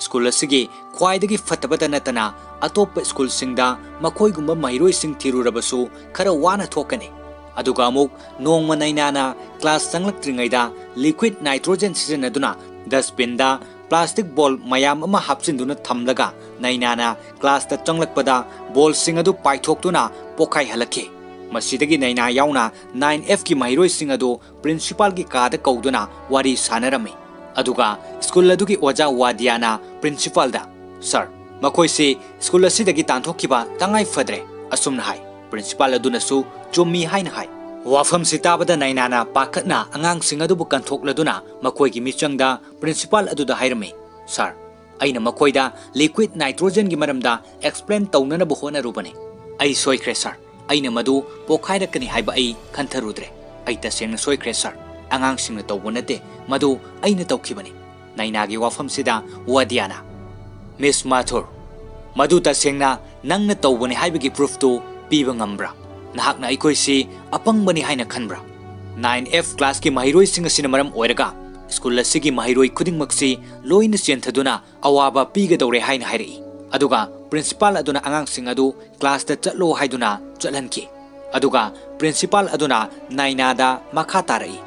ꯁ꯭ꯀꯨꯜ ꯑꯁꯤꯒꯤ ꯈ꯭ꯋꯥꯏꯗꯒꯤ ꯐꯠꯇꯕꯇ ꯅꯠꯇꯅ ꯑꯇꯣꯞꯄ ꯁ꯭ꯀꯨꯜꯁꯤꯡꯗ ꯃꯈꯣꯏꯒꯨꯝꯕ ꯃꯍꯩꯔꯣꯏꯁꯤꯡ ꯊꯤꯔꯨꯔꯕꯁꯨ ꯈꯔ ꯋꯥꯅ ꯊꯣꯛꯀꯅꯤ꯫ ꯑꯗꯨꯒ ꯑꯃꯨꯛ ꯅꯣꯡꯃ ꯅꯥꯏꯅꯥꯅ ꯀ꯭ꯂꯥꯁ ꯆꯪꯂꯛꯇ꯭ꯔꯤꯉꯩꯗ ꯂꯤꯀ꯭ꯋꯤꯗ ꯅꯥꯏꯇ꯭ꯔꯣꯖꯦꯟ ꯁꯤꯖꯤꯟꯅꯗꯨꯅ ꯗꯁꯕꯤꯟꯗ ꯄ꯭ꯂꯥꯁꯇꯤꯛ ꯕꯣꯜ ꯃꯌꯥꯝ ꯑꯃ ꯍꯥꯞꯆꯤꯟꯗꯨꯅ ꯊꯝꯂꯒ ꯅꯥꯏꯅꯥꯅ ꯀ꯭ꯂꯥꯁꯇ ꯆꯪꯂꯛꯄꯗ ꯕꯣꯜꯁꯤꯡ ꯑꯗꯨ ꯄꯥꯏꯊꯣꯛꯇꯨꯅ ꯄꯣꯈꯥꯏꯍꯜꯂꯛꯈꯤ꯫ ꯃꯁꯤꯗꯒꯤ ꯅꯥꯏꯅꯥ ꯌꯥꯎꯅ ꯅꯥꯏꯟ ꯑꯦꯐꯀꯤ ꯃꯍꯩꯔꯣꯏꯁꯤꯡ ꯑꯗꯨ ꯄ꯭ꯔꯤꯟꯁꯤꯄꯥꯜꯒꯤ ꯀꯥꯗ ꯀꯧꯗꯨꯅ ꯋꯥꯔꯤ ꯁꯥꯟꯅꯔꯝꯃꯤ꯫ ꯑꯗꯨꯒ ꯁ꯭ꯀꯨꯜ ꯑꯗꯨꯒꯤ ꯑꯣꯖꯥ ꯋꯥꯗꯤꯌꯥꯅ ꯄ꯭ꯔꯤꯟꯁꯤꯄꯥꯜꯗ, "ꯁꯔ, ꯃꯈꯣꯏꯁꯤ ꯁ꯭ꯀꯨꯜ ꯑꯁꯤꯗꯒꯤ ꯇꯥꯟꯊꯣꯛꯈꯤꯕ ꯇꯉꯥꯏ ꯐꯗ꯭ꯔꯦ," ꯑꯁꯨꯝꯅ ꯍꯥꯏ꯫ ꯄ꯭ꯔꯤꯟꯁꯤꯄꯥꯜ ꯑꯗꯨꯅꯁꯨ ꯆꯨꯝꯃꯤ ꯍꯥꯏꯅ ꯍꯥꯏ꯫ ꯋꯥꯐꯝꯁꯤ ꯇꯥꯕꯗ ꯅꯥꯏꯅꯥꯅ ꯄꯥꯈꯠꯅ ꯑꯉꯥꯡꯁꯤꯡ ꯑꯗꯨꯕꯨ ꯀꯟꯊꯣꯛꯂꯗꯨꯅ ꯃꯈꯣꯏꯒꯤ ꯃꯤꯆꯪꯗ ꯄ꯭ꯔꯤꯟꯁꯤꯄꯥꯜ ꯑꯗꯨꯗ ꯍꯥꯏꯔꯝꯃꯤ, "ꯁꯔ, ꯑꯩꯅ ꯃꯈꯣꯏꯗ ꯂꯤꯀ꯭ꯋꯤꯗ ꯅꯥꯏꯇ꯭ꯔꯣꯖꯦꯟꯒꯤ ꯃꯔꯝꯗ ꯑꯦꯛꯁꯄ꯭ꯂꯦꯟ ꯇꯧꯅꯅꯕ ꯍꯣꯠꯅꯔꯨꯕꯅꯤ꯫ ꯑꯩ ꯁꯣꯏꯈ꯭ꯔꯦ ꯁꯔ꯫ ꯑꯩꯅ ꯃꯗꯨ ꯄꯣꯈꯥꯏꯔꯛꯀꯅꯤ ꯍꯥꯏꯕ ꯑꯩ ꯈꯟꯊꯔꯨꯗ꯭ꯔꯦ꯫ ꯑꯩ ꯇꯁꯦꯡꯅ ꯁꯣꯏꯈ꯭ꯔꯦ ꯁꯔ꯫ ꯑꯉꯥꯡꯁꯤꯡꯅ ꯇꯧꯕ ꯅꯠꯇꯦ, ꯃꯗꯨ ꯑꯩꯅ ꯇꯧꯈꯤꯕꯅꯤ"꯫ ꯅꯥꯏꯅꯥꯒꯤ ꯋꯥꯐꯝꯁꯤꯗ ꯋꯥꯗꯤꯌꯥꯅ, "ꯃꯤꯁ ꯃꯥꯊꯨꯔ, ꯃꯗꯨ ꯇꯁꯦꯡꯅ ꯅꯪꯅ ꯇꯧꯕꯅꯤ ꯍꯥꯏꯕꯒꯤ ꯄ꯭ꯔꯨꯐꯇꯨ ꯄꯤꯕ ꯉꯝꯕ꯭ꯔꯥ? ꯅꯍꯥꯛꯅ ꯑꯩꯈꯣꯏꯁꯤ ꯑꯄꯪꯕꯅꯤ ꯍꯥꯏꯅ ꯈꯟꯕ꯭ꯔꯥ? ꯅꯥꯏꯟ ꯑꯦꯐ ꯀ꯭ꯂꯥꯁꯀꯤ ꯃꯍꯩꯔꯣꯏꯁꯤꯡ ꯑꯁꯤꯅ ꯃꯔꯝ ꯑꯣꯏꯔꯒ ꯁ꯭ꯀꯨꯜ ꯑꯁꯤꯒꯤ ꯃꯍꯩꯔꯣꯏ ꯈꯨꯗꯤꯡꯃꯛꯁꯤ ꯂꯣꯏꯅ ꯆꯦꯟꯊꯗꯨꯅ ꯑꯋꯥꯕ ꯄꯤꯒꯗꯧꯔꯦ ꯍꯥꯏꯅ ꯍꯥꯏꯔꯛꯏ꯫ ꯑꯗꯨꯒ ꯄ꯭ꯔꯤꯟꯁꯤꯄꯥꯜ ꯑꯗꯨꯅ ꯑꯉꯥꯡꯁꯤꯡ ꯑꯗꯨ ꯀ꯭ꯂꯥꯁꯇ ꯆꯠꯂꯣ ꯍꯥꯏꯗꯨꯅ ꯆꯠꯍꯟꯈꯤ꯫ ꯑꯗꯨꯒ ꯄ꯭ꯔꯤꯟꯁꯤꯄꯥꯜ ꯑꯗꯨꯅ ꯅꯥꯏꯅꯥꯗ ꯃꯈꯥ ꯇꯥꯔꯛꯏ,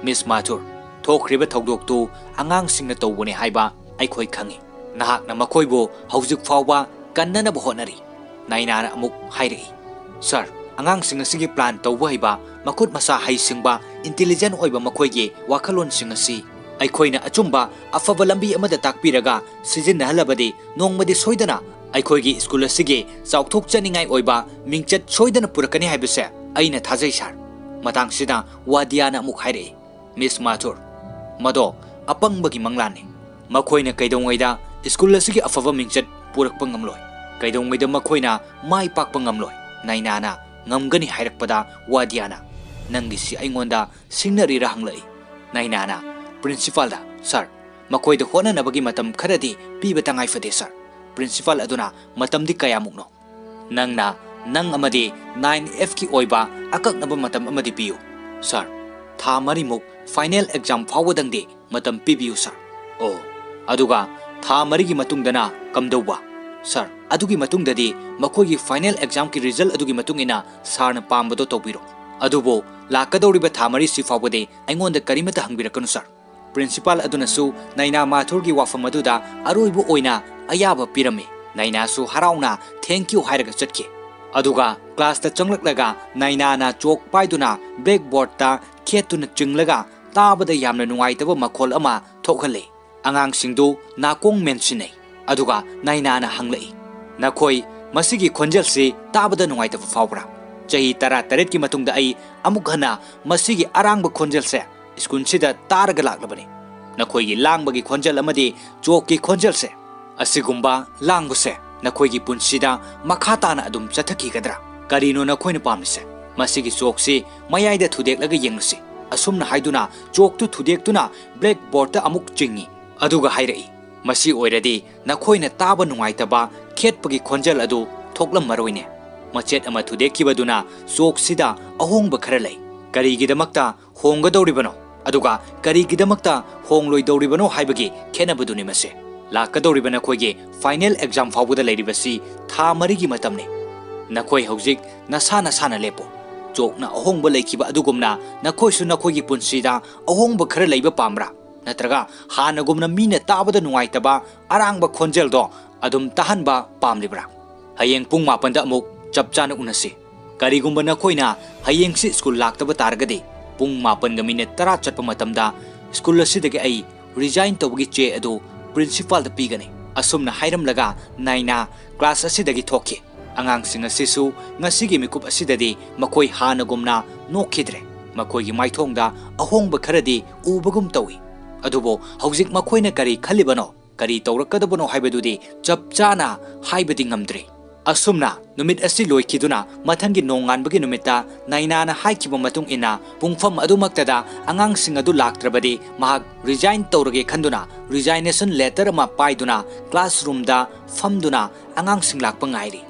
"ꯃꯤꯁ ꯃꯥꯊꯨꯔ, ꯊꯣꯛꯈ꯭ꯔꯤꯕ ꯊꯧꯗꯣꯛꯇꯨ ꯑꯉꯥꯡꯁꯤꯡꯅ ꯇꯧꯕꯅꯤ ꯍꯥꯏꯕ ꯑꯩꯈꯣꯏ ꯈꯪꯏ꯫ ꯅꯍꯥꯛꯅ ꯃꯈꯣꯏꯕꯨ ꯍꯧꯖꯤꯛ ꯐꯥꯎꯕ ꯀꯟꯅꯅꯕ ꯍꯣꯠꯅꯔꯤ"꯫ ꯅꯥꯏꯅꯥꯅ ꯑꯃꯨꯛ ꯍꯥꯏꯔꯛꯏ, "ꯁꯔ, ꯑꯉꯥꯡꯁꯤꯡ ꯑꯁꯤꯒꯤ ꯄ꯭ꯂꯥꯟ ꯇꯧꯕ ꯍꯩꯕ, ꯃꯈꯨꯠ ꯃꯁꯥ ꯍꯩꯁꯤꯡꯕ, ꯏꯟꯇꯦꯂꯤꯖꯦꯟ ꯑꯣꯏꯕ ꯃꯈꯣꯏꯒꯤ ꯋꯥꯈꯜꯂꯣꯟꯁꯤꯡ ꯑꯁꯤ ꯑꯩꯈꯣꯏꯅ ꯑꯆꯨꯝꯕ ꯑꯐꯕ ꯂꯝꯕꯤ ꯑꯃꯗ ꯇꯥꯛꯄꯤꯔꯒ ꯁꯤꯖꯤꯟꯅꯍꯜꯂꯕꯗꯤ ꯅꯣꯡꯃꯗꯤ ꯁꯣꯏꯗꯅ ꯑꯩꯈꯣꯏꯒꯤ ꯁ꯭ꯀꯨꯜ ꯑꯁꯤꯒꯤ ꯆꯥꯎꯊꯣꯛꯆꯅꯤꯡꯉꯥꯏ ꯑꯣꯏꯕ ꯃꯤꯡꯆꯠ ꯁꯣꯏꯗꯅ ꯄꯨꯔꯛꯀꯅꯤ ꯍꯥꯏꯕꯁꯦ ꯑꯩꯅ ꯊꯥꯖꯩ ꯁꯥꯔ"꯫ ꯃꯇꯥꯡꯁꯤꯗ ꯋꯥꯗꯤꯌꯥꯅ ꯑꯃꯨꯛ ꯍꯥꯏꯔꯛꯏ, "ꯃꯤꯁ ꯃꯥꯊꯨꯔ, ꯃꯗꯣ ꯑꯄꯪꯕꯒꯤ ꯃꯪꯂꯥꯟꯅꯤ꯫ ꯃꯈꯣꯏꯅ ꯀꯩꯗꯧꯉꯩꯗ ꯁ꯭ꯀꯨꯜ ꯑꯁꯤꯒꯤ ꯑꯐꯕ ꯃꯤꯡꯆꯠ ꯄꯨꯔꯛꯄ ꯉꯝꯂꯣꯏ꯫ ꯀꯩꯗꯧꯉꯩꯗ ꯃꯈꯣꯏꯅ ꯃꯥꯏ ꯄꯥꯛꯄ ꯉꯝꯂꯣꯏ"꯫ ꯅꯥꯏꯅꯥꯅ ꯉꯝꯒꯅꯤ ꯍꯥꯏꯔꯛꯄꯗ ꯋꯥꯗꯤꯌꯥꯅ, "ꯅꯪꯒꯤꯁꯤ ꯑꯩꯉꯣꯟꯗ ꯁꯤꯡꯅꯔꯤꯔꯥ?" ꯍꯪꯂꯛꯏ꯫ ꯅꯥꯏꯅꯥꯅ ꯄ꯭ꯔꯤꯟꯁꯤꯄꯥꯜꯗ, "ꯁꯥꯔ, ꯃꯈꯣꯏꯗ ꯍꯣꯠꯅꯅꯕꯒꯤ ꯃꯇꯝ ꯈꯔꯗꯤ ꯄꯤꯕ ꯇꯉꯥꯏ ꯐꯗꯦ, ꯁꯥꯔ꯫ ꯄ꯭ꯔꯤꯟꯁꯤꯄꯥꯜ ꯑꯗꯨꯅ, "ꯃꯇꯝꯗꯤ ꯀꯌꯥꯃꯨꯛꯅꯣ? ꯅꯪꯅ, ꯅꯪ ꯑꯃꯗꯤ ꯅꯥꯏꯟ ꯑꯦꯐꯀꯤ ꯑꯣꯏꯕ ꯑꯀꯛꯅꯕ ꯃꯇꯝ ꯑꯃꯗꯤ ꯄꯤꯌꯨ, ꯁꯥꯔ꯫ ꯊꯥ ꯃꯔꯤꯃꯨꯛ, ꯐꯥꯏꯅꯦꯜ ꯑꯦꯛꯖꯥꯝ ꯐꯥꯎꯕꯗꯪꯗꯤ ꯃꯇꯝ ꯄꯤꯕꯤꯌꯨ, ꯁꯥꯔ꯫ ꯑꯣ, ꯑꯗꯨꯒ ꯊꯥ ꯃꯔꯤꯒꯤ ꯃꯇꯨꯡꯗꯅ ꯀꯝꯗꯧꯕ, ꯁꯥꯔ? ꯑꯗꯨꯒꯤ ꯃꯇꯨꯡꯗꯗꯤ ꯃꯈꯣꯏꯒꯤ ꯐꯥꯏꯅꯦꯜ ꯑꯦꯛꯖꯥꯝꯒꯤ ꯔꯤꯖꯜ ꯑꯗꯨꯒꯤ ꯃꯇꯨꯡ ꯏꯟꯅ ꯁꯥꯔꯅ ꯄꯥꯝꯕꯗꯣ ꯇꯧꯕꯤꯔꯣ꯫ ꯑꯗꯨꯕꯨ ꯂꯥꯛꯀꯗꯧꯔꯤꯕ ꯊꯥ ꯃꯔꯤꯁꯤ ꯐꯥꯎꯕꯗꯤ ꯑꯩꯉꯣꯟꯗ ꯀꯔꯤꯃꯠꯇ ꯍꯪꯕꯤꯔꯛꯀꯅꯨ, ꯁꯥꯔ"꯫ ꯄ꯭ꯔꯤꯟꯁꯤꯄꯥꯜ ꯑꯗꯨꯅꯁꯨ ꯅꯥꯏꯅꯥ ꯃꯥꯊꯨꯔꯒꯤ ꯋꯥꯐꯝ ꯑꯗꯨꯗ ꯑꯔꯣꯏꯕ ꯑꯣꯏꯅ ꯑꯌꯥꯕ ꯄꯤꯔꯝꯃꯤ꯫ ꯅꯥꯏꯅꯥꯁꯨ ꯍꯔꯥꯎꯅ "ꯊꯦꯡꯀ꯭ꯌꯨ" ꯍꯥꯏꯔꯒ ꯆꯠꯈꯤ꯫ ꯑꯗꯨꯒ ꯀ꯭ꯂꯥꯁꯇ ꯆꯪꯂꯛꯂꯒ ꯅꯥꯏꯅꯥꯅ ꯆꯣꯛ ꯄꯥꯏꯗꯨꯅ ꯕ꯭ꯂꯦꯛꯕꯣꯔꯗꯇ ꯈꯦꯠꯇꯨꯅ ꯆꯤꯡꯂꯒ ꯇꯥꯕꯗ ꯌꯥꯝꯅ ꯅꯨꯡꯉꯥꯏꯇꯕ ꯃꯈꯣꯜ ꯑꯃ ꯊꯣꯛꯍꯜꯂꯤ꯫ ꯑꯉꯥꯡꯁꯤꯡꯗꯨ ꯅꯥꯀꯣꯡ ꯃꯦꯟꯁꯤꯟꯅꯩ꯫ ꯑꯗꯨꯒ ꯅꯥꯏꯅꯥꯅ ꯍꯪꯂꯛꯏ, "ꯅꯈꯣꯏ ꯃꯁꯤꯒꯤ ꯈꯣꯟꯖꯦꯜꯁꯤ ꯇꯥꯕꯗ ꯅꯨꯡꯉꯥꯏꯇꯕ ꯐꯥꯎꯕ꯭ꯔꯥ? ꯆꯍꯤ ꯇꯔꯥꯇꯔꯦꯠꯀꯤ ꯃꯇꯨꯡꯗ ꯑꯩ ꯑꯃꯨꯛ ꯍꯟꯅ ꯃꯁꯤꯒꯤ ꯑꯔꯥꯡꯕ ꯈꯣꯟꯖꯦꯜꯁꯦ ꯁ꯭ꯀꯨꯜꯁꯤꯗ ꯇꯥꯔꯒ ꯂꯥꯛꯂꯕꯅꯤ꯫ ꯅꯈꯣꯏꯒꯤ ꯂꯥꯡꯕꯒꯤ ꯈꯣꯟꯖꯦꯜ ꯑꯃꯗꯤ ꯆꯣꯛꯀꯤ ꯈꯣꯟꯖꯦꯜꯁꯦ, ꯑꯁꯤꯒꯨꯝꯕ ꯂꯥꯡꯕꯁꯦ ꯅꯈꯣꯏꯒꯤ ꯄꯨꯟꯁꯤꯗ ꯃꯈꯥ ꯇꯥꯅ ꯑꯗꯨꯝ ꯆꯠꯊꯈꯤꯒꯗ꯭ꯔꯥ? ꯀꯔꯤꯅꯣ ꯅꯈꯣꯏꯅ ꯄꯥꯝꯂꯤꯁꯦ? ꯃꯁꯤꯒꯤ ꯆꯣꯛꯁꯤ ꯃꯌꯥꯏꯗ ꯊꯨꯗꯦꯛꯂꯒ ꯌꯦꯡꯂꯨꯁꯤ"꯫ ꯑꯁꯨꯝꯅ ꯍꯥꯏꯗꯨꯅ ꯆꯣꯛꯇꯨ ꯊꯨꯗꯦꯛꯇꯨꯅ ꯕ꯭ꯂꯦꯛꯕꯣꯔꯗꯇ ꯑꯃꯨꯛ ꯆꯤꯡꯉꯤ꯫ ꯑꯗꯨꯒ ꯍꯥꯏꯔꯛꯏ, "ꯃꯁꯤ ꯑꯣꯏꯔꯗꯤ ꯅꯈꯣꯏꯅ ꯇꯥꯕ ꯅꯨꯡꯉꯥꯏꯇꯕ ꯈꯦꯠꯄꯒꯤ ꯈꯣꯟꯖꯦꯜ ꯑꯗꯨ ꯊꯣꯛꯂꯝꯃꯔꯣꯏꯅꯦ꯫ ꯃꯆꯦꯠ ꯑꯃ ꯊꯨꯗꯦꯛꯈꯤꯕꯗꯨꯅ ꯆꯣꯛꯁꯤꯗ ꯑꯍꯣꯡꯕ ꯈꯔ ꯂꯩ꯫ ꯀꯔꯤꯒꯤꯗꯃꯛꯇ ꯍꯣꯡꯒꯗꯧꯔꯤꯕꯅꯣ? ꯑꯗꯨꯒ ꯀꯔꯤꯒꯤꯗꯃꯛꯇ ꯍꯣꯡꯂꯣꯏꯗꯧꯔꯤꯕꯅꯣ ꯍꯥꯏꯕꯒꯤ ꯈꯦꯠꯅꯕꯗꯨꯅꯤ ꯃꯁꯦ꯫ ꯂꯥꯛꯀꯗꯧꯔꯤꯕ ꯅꯈꯣꯏꯒꯤ ꯐꯥꯏꯅꯦꯜ ꯑꯦꯛꯖꯥꯝ ꯐꯥꯎꯕꯗ ꯂꯩꯔꯤꯕꯁꯤ ꯊꯥ ꯃꯔꯤꯒꯤ ꯃꯇꯝꯅꯤ꯫ ꯅꯈꯣꯏ ꯍꯧꯖꯤꯛ ꯅꯁꯥ ꯅꯁꯥꯅ ꯂꯦꯞꯄꯨ꯫ ꯆꯣꯛꯅ ꯑꯍꯣꯡꯕ ꯂꯩꯈꯤꯕ ꯑꯗꯨꯒꯨꯝꯅ ꯅꯈꯣꯏꯁꯨ ꯅꯈꯣꯏꯒꯤ ꯄꯨꯟꯁꯤꯗ ꯑꯍꯣꯡꯕ ꯈꯔ ꯂꯩꯕ ꯄꯥꯝꯕ꯭ꯔꯥ? ꯅꯠꯇ꯭ꯔꯒ ꯍꯥꯟꯅꯒꯨꯝꯅ ꯃꯤꯅ ꯇꯥꯕꯗ ꯅꯨꯡꯉꯥꯏꯇꯕ ꯑꯔꯥꯡꯕ ꯈꯣꯟꯖꯦꯜꯗꯣ ꯑꯗꯨꯝ ꯇꯥꯍꯟꯕ ꯄꯥꯝꯂꯤꯕ꯭ꯔꯥ? ꯍꯌꯦꯡ ꯄꯨꯡ ꯃꯥꯄꯟꯗ ꯑꯃꯨꯛ ꯆꯞ ꯆꯥꯅ ꯎꯅꯁꯤ꯫ ꯀꯔꯤꯒꯨꯝꯕ ꯅꯈꯣꯏꯅ ꯍꯌꯦꯡꯁꯤ ꯁ꯭ꯀꯨꯜ ꯂꯥꯛꯇꯕ ꯇꯥꯔꯒꯗꯤ, ꯄꯨꯡ ꯃꯥꯄꯟꯒ ꯃꯤꯅꯤꯠ ꯇꯔꯥ ꯆꯠꯄ ꯃꯇꯝꯗ ꯁ꯭ꯀꯨꯜ ꯑꯁꯤꯗꯒꯤ ꯑꯩ ꯔꯤꯖꯥꯏꯟ ꯇꯧꯕꯒꯤ ꯆꯦ ꯑꯗꯨ ꯄ꯭ꯔꯤꯟꯁꯤꯄꯥꯜꯗ ꯄꯤꯒꯅꯤ"꯫ ꯑꯁꯨꯝꯅ ꯍꯥꯏꯔꯝꯂꯒ ꯅꯥꯏꯅꯥ ꯀ꯭ꯂꯥꯁ ꯑꯁꯤꯗꯒꯤ ꯊꯣꯛꯈꯤ꯫ ꯑꯉꯥꯡꯁꯤꯡ ꯑꯁꯤꯁꯨ ꯉꯁꯤꯒꯤ ꯃꯤꯀꯨꯞ ꯑꯁꯤꯗꯗꯤ ꯃꯈꯣꯏ ꯍꯥꯟꯅꯒꯨꯝꯅ ꯅꯣꯛꯈꯤꯗ꯭ꯔꯦ꯫ ꯃꯈꯣꯏꯒꯤ ꯃꯥꯏꯊꯣꯡꯗ ꯑꯍꯣꯡꯕ ꯈꯔꯗꯤ ꯎꯕꯒꯨꯝ ꯇꯧꯏ꯫ ꯑꯗꯨꯕꯨ ꯍꯧꯖꯤꯛ ꯃꯈꯣꯏꯅ ꯀꯔꯤ ꯈꯜꯂꯤꯕꯅꯣ, ꯀꯔꯤ ꯇꯧꯔꯛꯀꯗꯕꯅꯣ ꯍꯥꯏꯕꯗꯨꯗꯤ ꯆꯞ ꯆꯥꯅ ꯍꯥꯏꯕꯗꯤ ꯉꯝꯗ꯭ꯔꯤ꯫ ꯑꯁꯨꯝꯅ ꯅꯨꯃꯤꯠ ꯑꯁꯤ ꯂꯣꯏꯈꯤꯗꯨꯅ ꯃꯊꯪꯒꯤ ꯅꯣꯡꯉꯥꯟꯕꯒꯤ ꯅꯨꯃꯤꯠꯇ ꯅꯥꯏꯅꯥꯅ ꯍꯥꯏꯈꯤꯕ ꯃꯇꯨꯡ ꯏꯟꯅ ꯄꯨꯡꯐꯝ ꯑꯗꯨꯃꯛꯇꯗ ꯑꯉꯥꯡꯁꯤꯡ ꯑꯗꯨ ꯂꯥꯛꯇ꯭ꯔꯕꯗꯤ ꯃꯍꯥꯛ resign ꯇꯧꯔꯒꯦ ꯈꯟꯗꯨꯅ resignation letter ꯑꯃ ꯄꯥꯏꯗꯨꯅ classroomꯗ ꯐꯝꯗꯨꯅ ꯑꯉꯥꯡꯁꯤꯡ ꯂꯥꯛꯄ ꯉꯥꯏꯔꯤ꯫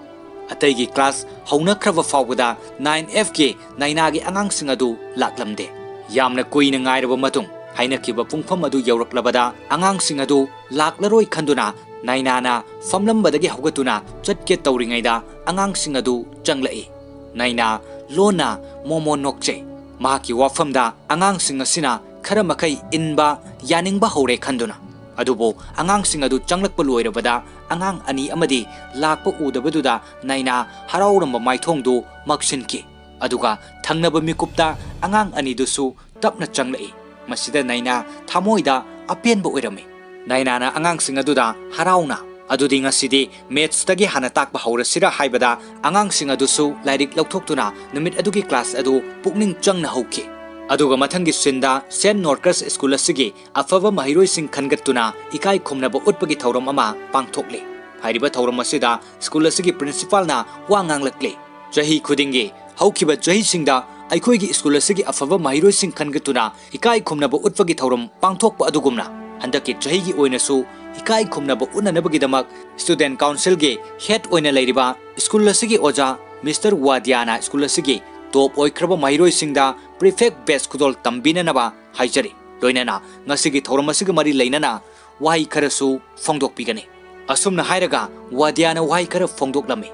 ꯑꯇꯩꯒꯤ class ꯍꯧꯅꯈ꯭ꯔꯕ ꯐꯥꯎꯕꯗ nine Fꯀꯤ ꯅꯥꯏꯅꯥꯒꯤ ꯑꯉꯥꯡꯁꯤꯡ ꯑꯗꯨ ꯂꯥꯛꯂꯝꯗꯦ꯫ ꯌꯥꯝꯅ ꯀꯨꯏꯅ ꯉꯥꯏꯔꯕ ꯃꯇꯨꯡ ꯍꯥꯏꯅꯈꯤꯕ ꯄꯨꯡꯐꯝ ꯑꯗꯨ ꯌꯧꯔꯛꯂꯕꯗ ꯑꯉꯥꯡꯁꯤꯡ ꯑꯗꯨ ꯂꯥꯛꯂꯔꯣꯏ ꯈꯟꯗꯨꯅ ꯅꯥꯏꯅꯥꯅ ꯐꯝꯂꯝꯕꯗꯒꯤ ꯍꯧꯒꯠꯇꯨꯅ ꯆꯠꯀꯦ ꯇꯧꯔꯤꯉꯩꯗ ꯑꯉꯥꯡꯁꯤꯡ ꯑꯗꯨ ꯆꯪꯂꯛꯏ꯫ ꯅꯥꯏꯅꯥ ꯂꯣꯟꯅ ꯃꯣꯃꯣ ꯅꯣꯛꯆꯩ꯫ ꯃꯍꯥꯛꯀꯤ ꯋꯥꯐꯝꯗ ꯑꯉꯥꯡꯁꯤꯡ ꯑꯁꯤꯅ ꯈꯔ ꯃꯈꯩ ꯏꯟꯕ ꯌꯥꯅꯤꯡꯕ ꯍꯧꯔꯦ ꯈꯟꯗꯨꯅ꯫ ꯑꯗꯨꯕꯨ ꯑꯉꯥꯡꯁꯤꯡ ꯑꯗꯨ ꯆꯪꯂꯛꯄ ꯂꯣꯏꯔꯕꯗ ꯑꯉꯥꯡ ꯑꯅꯤ ꯑꯃꯗꯤ ꯂꯥꯛꯄ ꯎꯗꯕꯗꯨꯗ ꯅꯥꯏꯅꯥ ꯍꯔꯥꯎꯔꯝꯕ ꯃꯥꯏꯊꯣꯡꯗꯨ ꯃꯛꯁꯤꯟꯈꯤ꯫ ꯑꯗꯨꯒ ꯊꯪꯅꯕ ꯃꯤꯀꯨꯞꯇ ꯑꯉꯥꯡ ꯑꯅꯤꯗꯨꯁꯨ ꯇꯞꯅ ꯆꯪꯂꯛꯏ꯫ ꯃꯁꯤꯗ ꯅꯥꯏꯅꯥ ꯊꯃꯣꯏꯗ ꯑꯄꯦꯟꯕ ꯑꯣꯏꯔꯝꯃꯤ꯫ ꯅꯥꯏꯅꯥꯅ ꯑꯉꯥꯡꯁꯤꯡ ꯑꯗꯨꯗ ꯍꯔꯥꯎꯅ, "ꯑꯗꯨꯗꯤ ꯉꯁꯤꯗꯤ mathsꯇꯒꯤ ꯍꯥꯟꯅ ꯇꯥꯛꯄ ꯍꯧꯔꯁꯤꯔ?" ꯍꯥꯏꯕꯗ ꯑꯉꯥꯡꯁꯤꯡ ꯑꯗꯨꯁꯨ ꯂꯥꯏꯔꯤꯛ ꯂꯧꯊꯣꯛꯇꯨꯅ ꯅꯨꯃꯤꯠ ꯑꯗꯨꯒꯤ class ꯑꯗꯨ ꯄꯨꯛꯅꯤꯡ ꯆꯪꯅ ꯍꯧꯈꯤ꯫ ꯑꯗꯨꯒ ꯃꯊꯪꯒꯤ sceneꯗ Saint Norcus School ꯑꯁꯤꯒꯤ ꯑꯐꯕ ꯃꯍꯩꯔꯣꯏꯁꯤꯡ ꯈꯟꯒꯠꯇꯨꯅ ꯏꯀꯥꯏ ꯈꯨꯝꯅꯕ ꯎꯠꯄꯒꯤ ꯊꯧꯔꯝ ꯑꯃ ꯄꯥꯡꯊꯣꯛꯂꯤ꯫ ꯍꯥꯏꯔꯤꯕ ꯊꯧꯔꯝ ꯑꯁꯤꯗ school ꯑꯁꯤꯒꯤ principalꯅ ꯋꯥ ꯉꯥꯡꯂꯛꯂꯤ꯫ ꯆꯍꯤ ꯈꯨꯗꯤꯡꯒꯤ ꯍꯧꯈꯤꯕ ꯆꯍꯤꯁꯤꯡꯗ ꯑꯩꯈꯣꯏꯒꯤ school ꯑꯁꯤꯒꯤ ꯑꯐꯕ ꯃꯍꯩꯔꯣꯏꯁꯤꯡ ꯈꯟꯒꯠꯇꯨꯅ ꯏꯀꯥꯏ ꯈꯨꯝꯅꯕ ꯎꯠꯄꯒꯤ ꯊꯧꯔꯝ ꯄꯥꯡꯊꯣꯛꯄ ꯑꯗꯨꯒꯨꯝꯅ ꯍꯟꯗꯛꯀꯤ ꯆꯍꯤꯒꯤ ꯑꯣꯏꯅꯁꯨ ꯏꯀꯥꯏ ꯈꯨꯝꯅꯕ ꯎꯠꯅꯅꯕꯒꯤꯗꯃꯛ student councilꯒꯤ head ꯑꯣꯏꯅ ꯂꯩꯔꯤꯕ school ꯑꯁꯤꯒꯤ ꯑꯣꯖꯥ Mister ꯋꯥꯗꯤꯌꯥꯅ school ꯑꯁꯤꯒꯤ top ꯑꯣꯏꯈ꯭ꯔꯕ ꯃꯍꯩꯔꯣꯏꯁꯤꯡꯗ prefect batch ꯈꯨꯗꯣꯜ ꯇꯝꯕꯤꯅꯅꯕ ꯍꯥꯏꯖꯔꯤ꯫ ꯂꯣꯏꯅꯅ ꯉꯁꯤꯒꯤ ꯊꯧꯔꯝ ꯑꯁꯤꯒ ꯃꯔꯤ ꯂꯩꯅꯅ ꯋꯥꯍꯩ ꯈꯔꯁꯨ ꯐꯣꯡꯗꯣꯛꯄꯤꯒꯅꯤ꯫ ꯑꯁꯨꯝꯅ ꯍꯥꯏꯔꯒ ꯋꯥꯗꯤꯌꯥꯅ ꯋꯥꯍꯩ ꯈꯔ ꯐꯣꯡꯗꯣꯛꯂꯝꯃꯤ꯫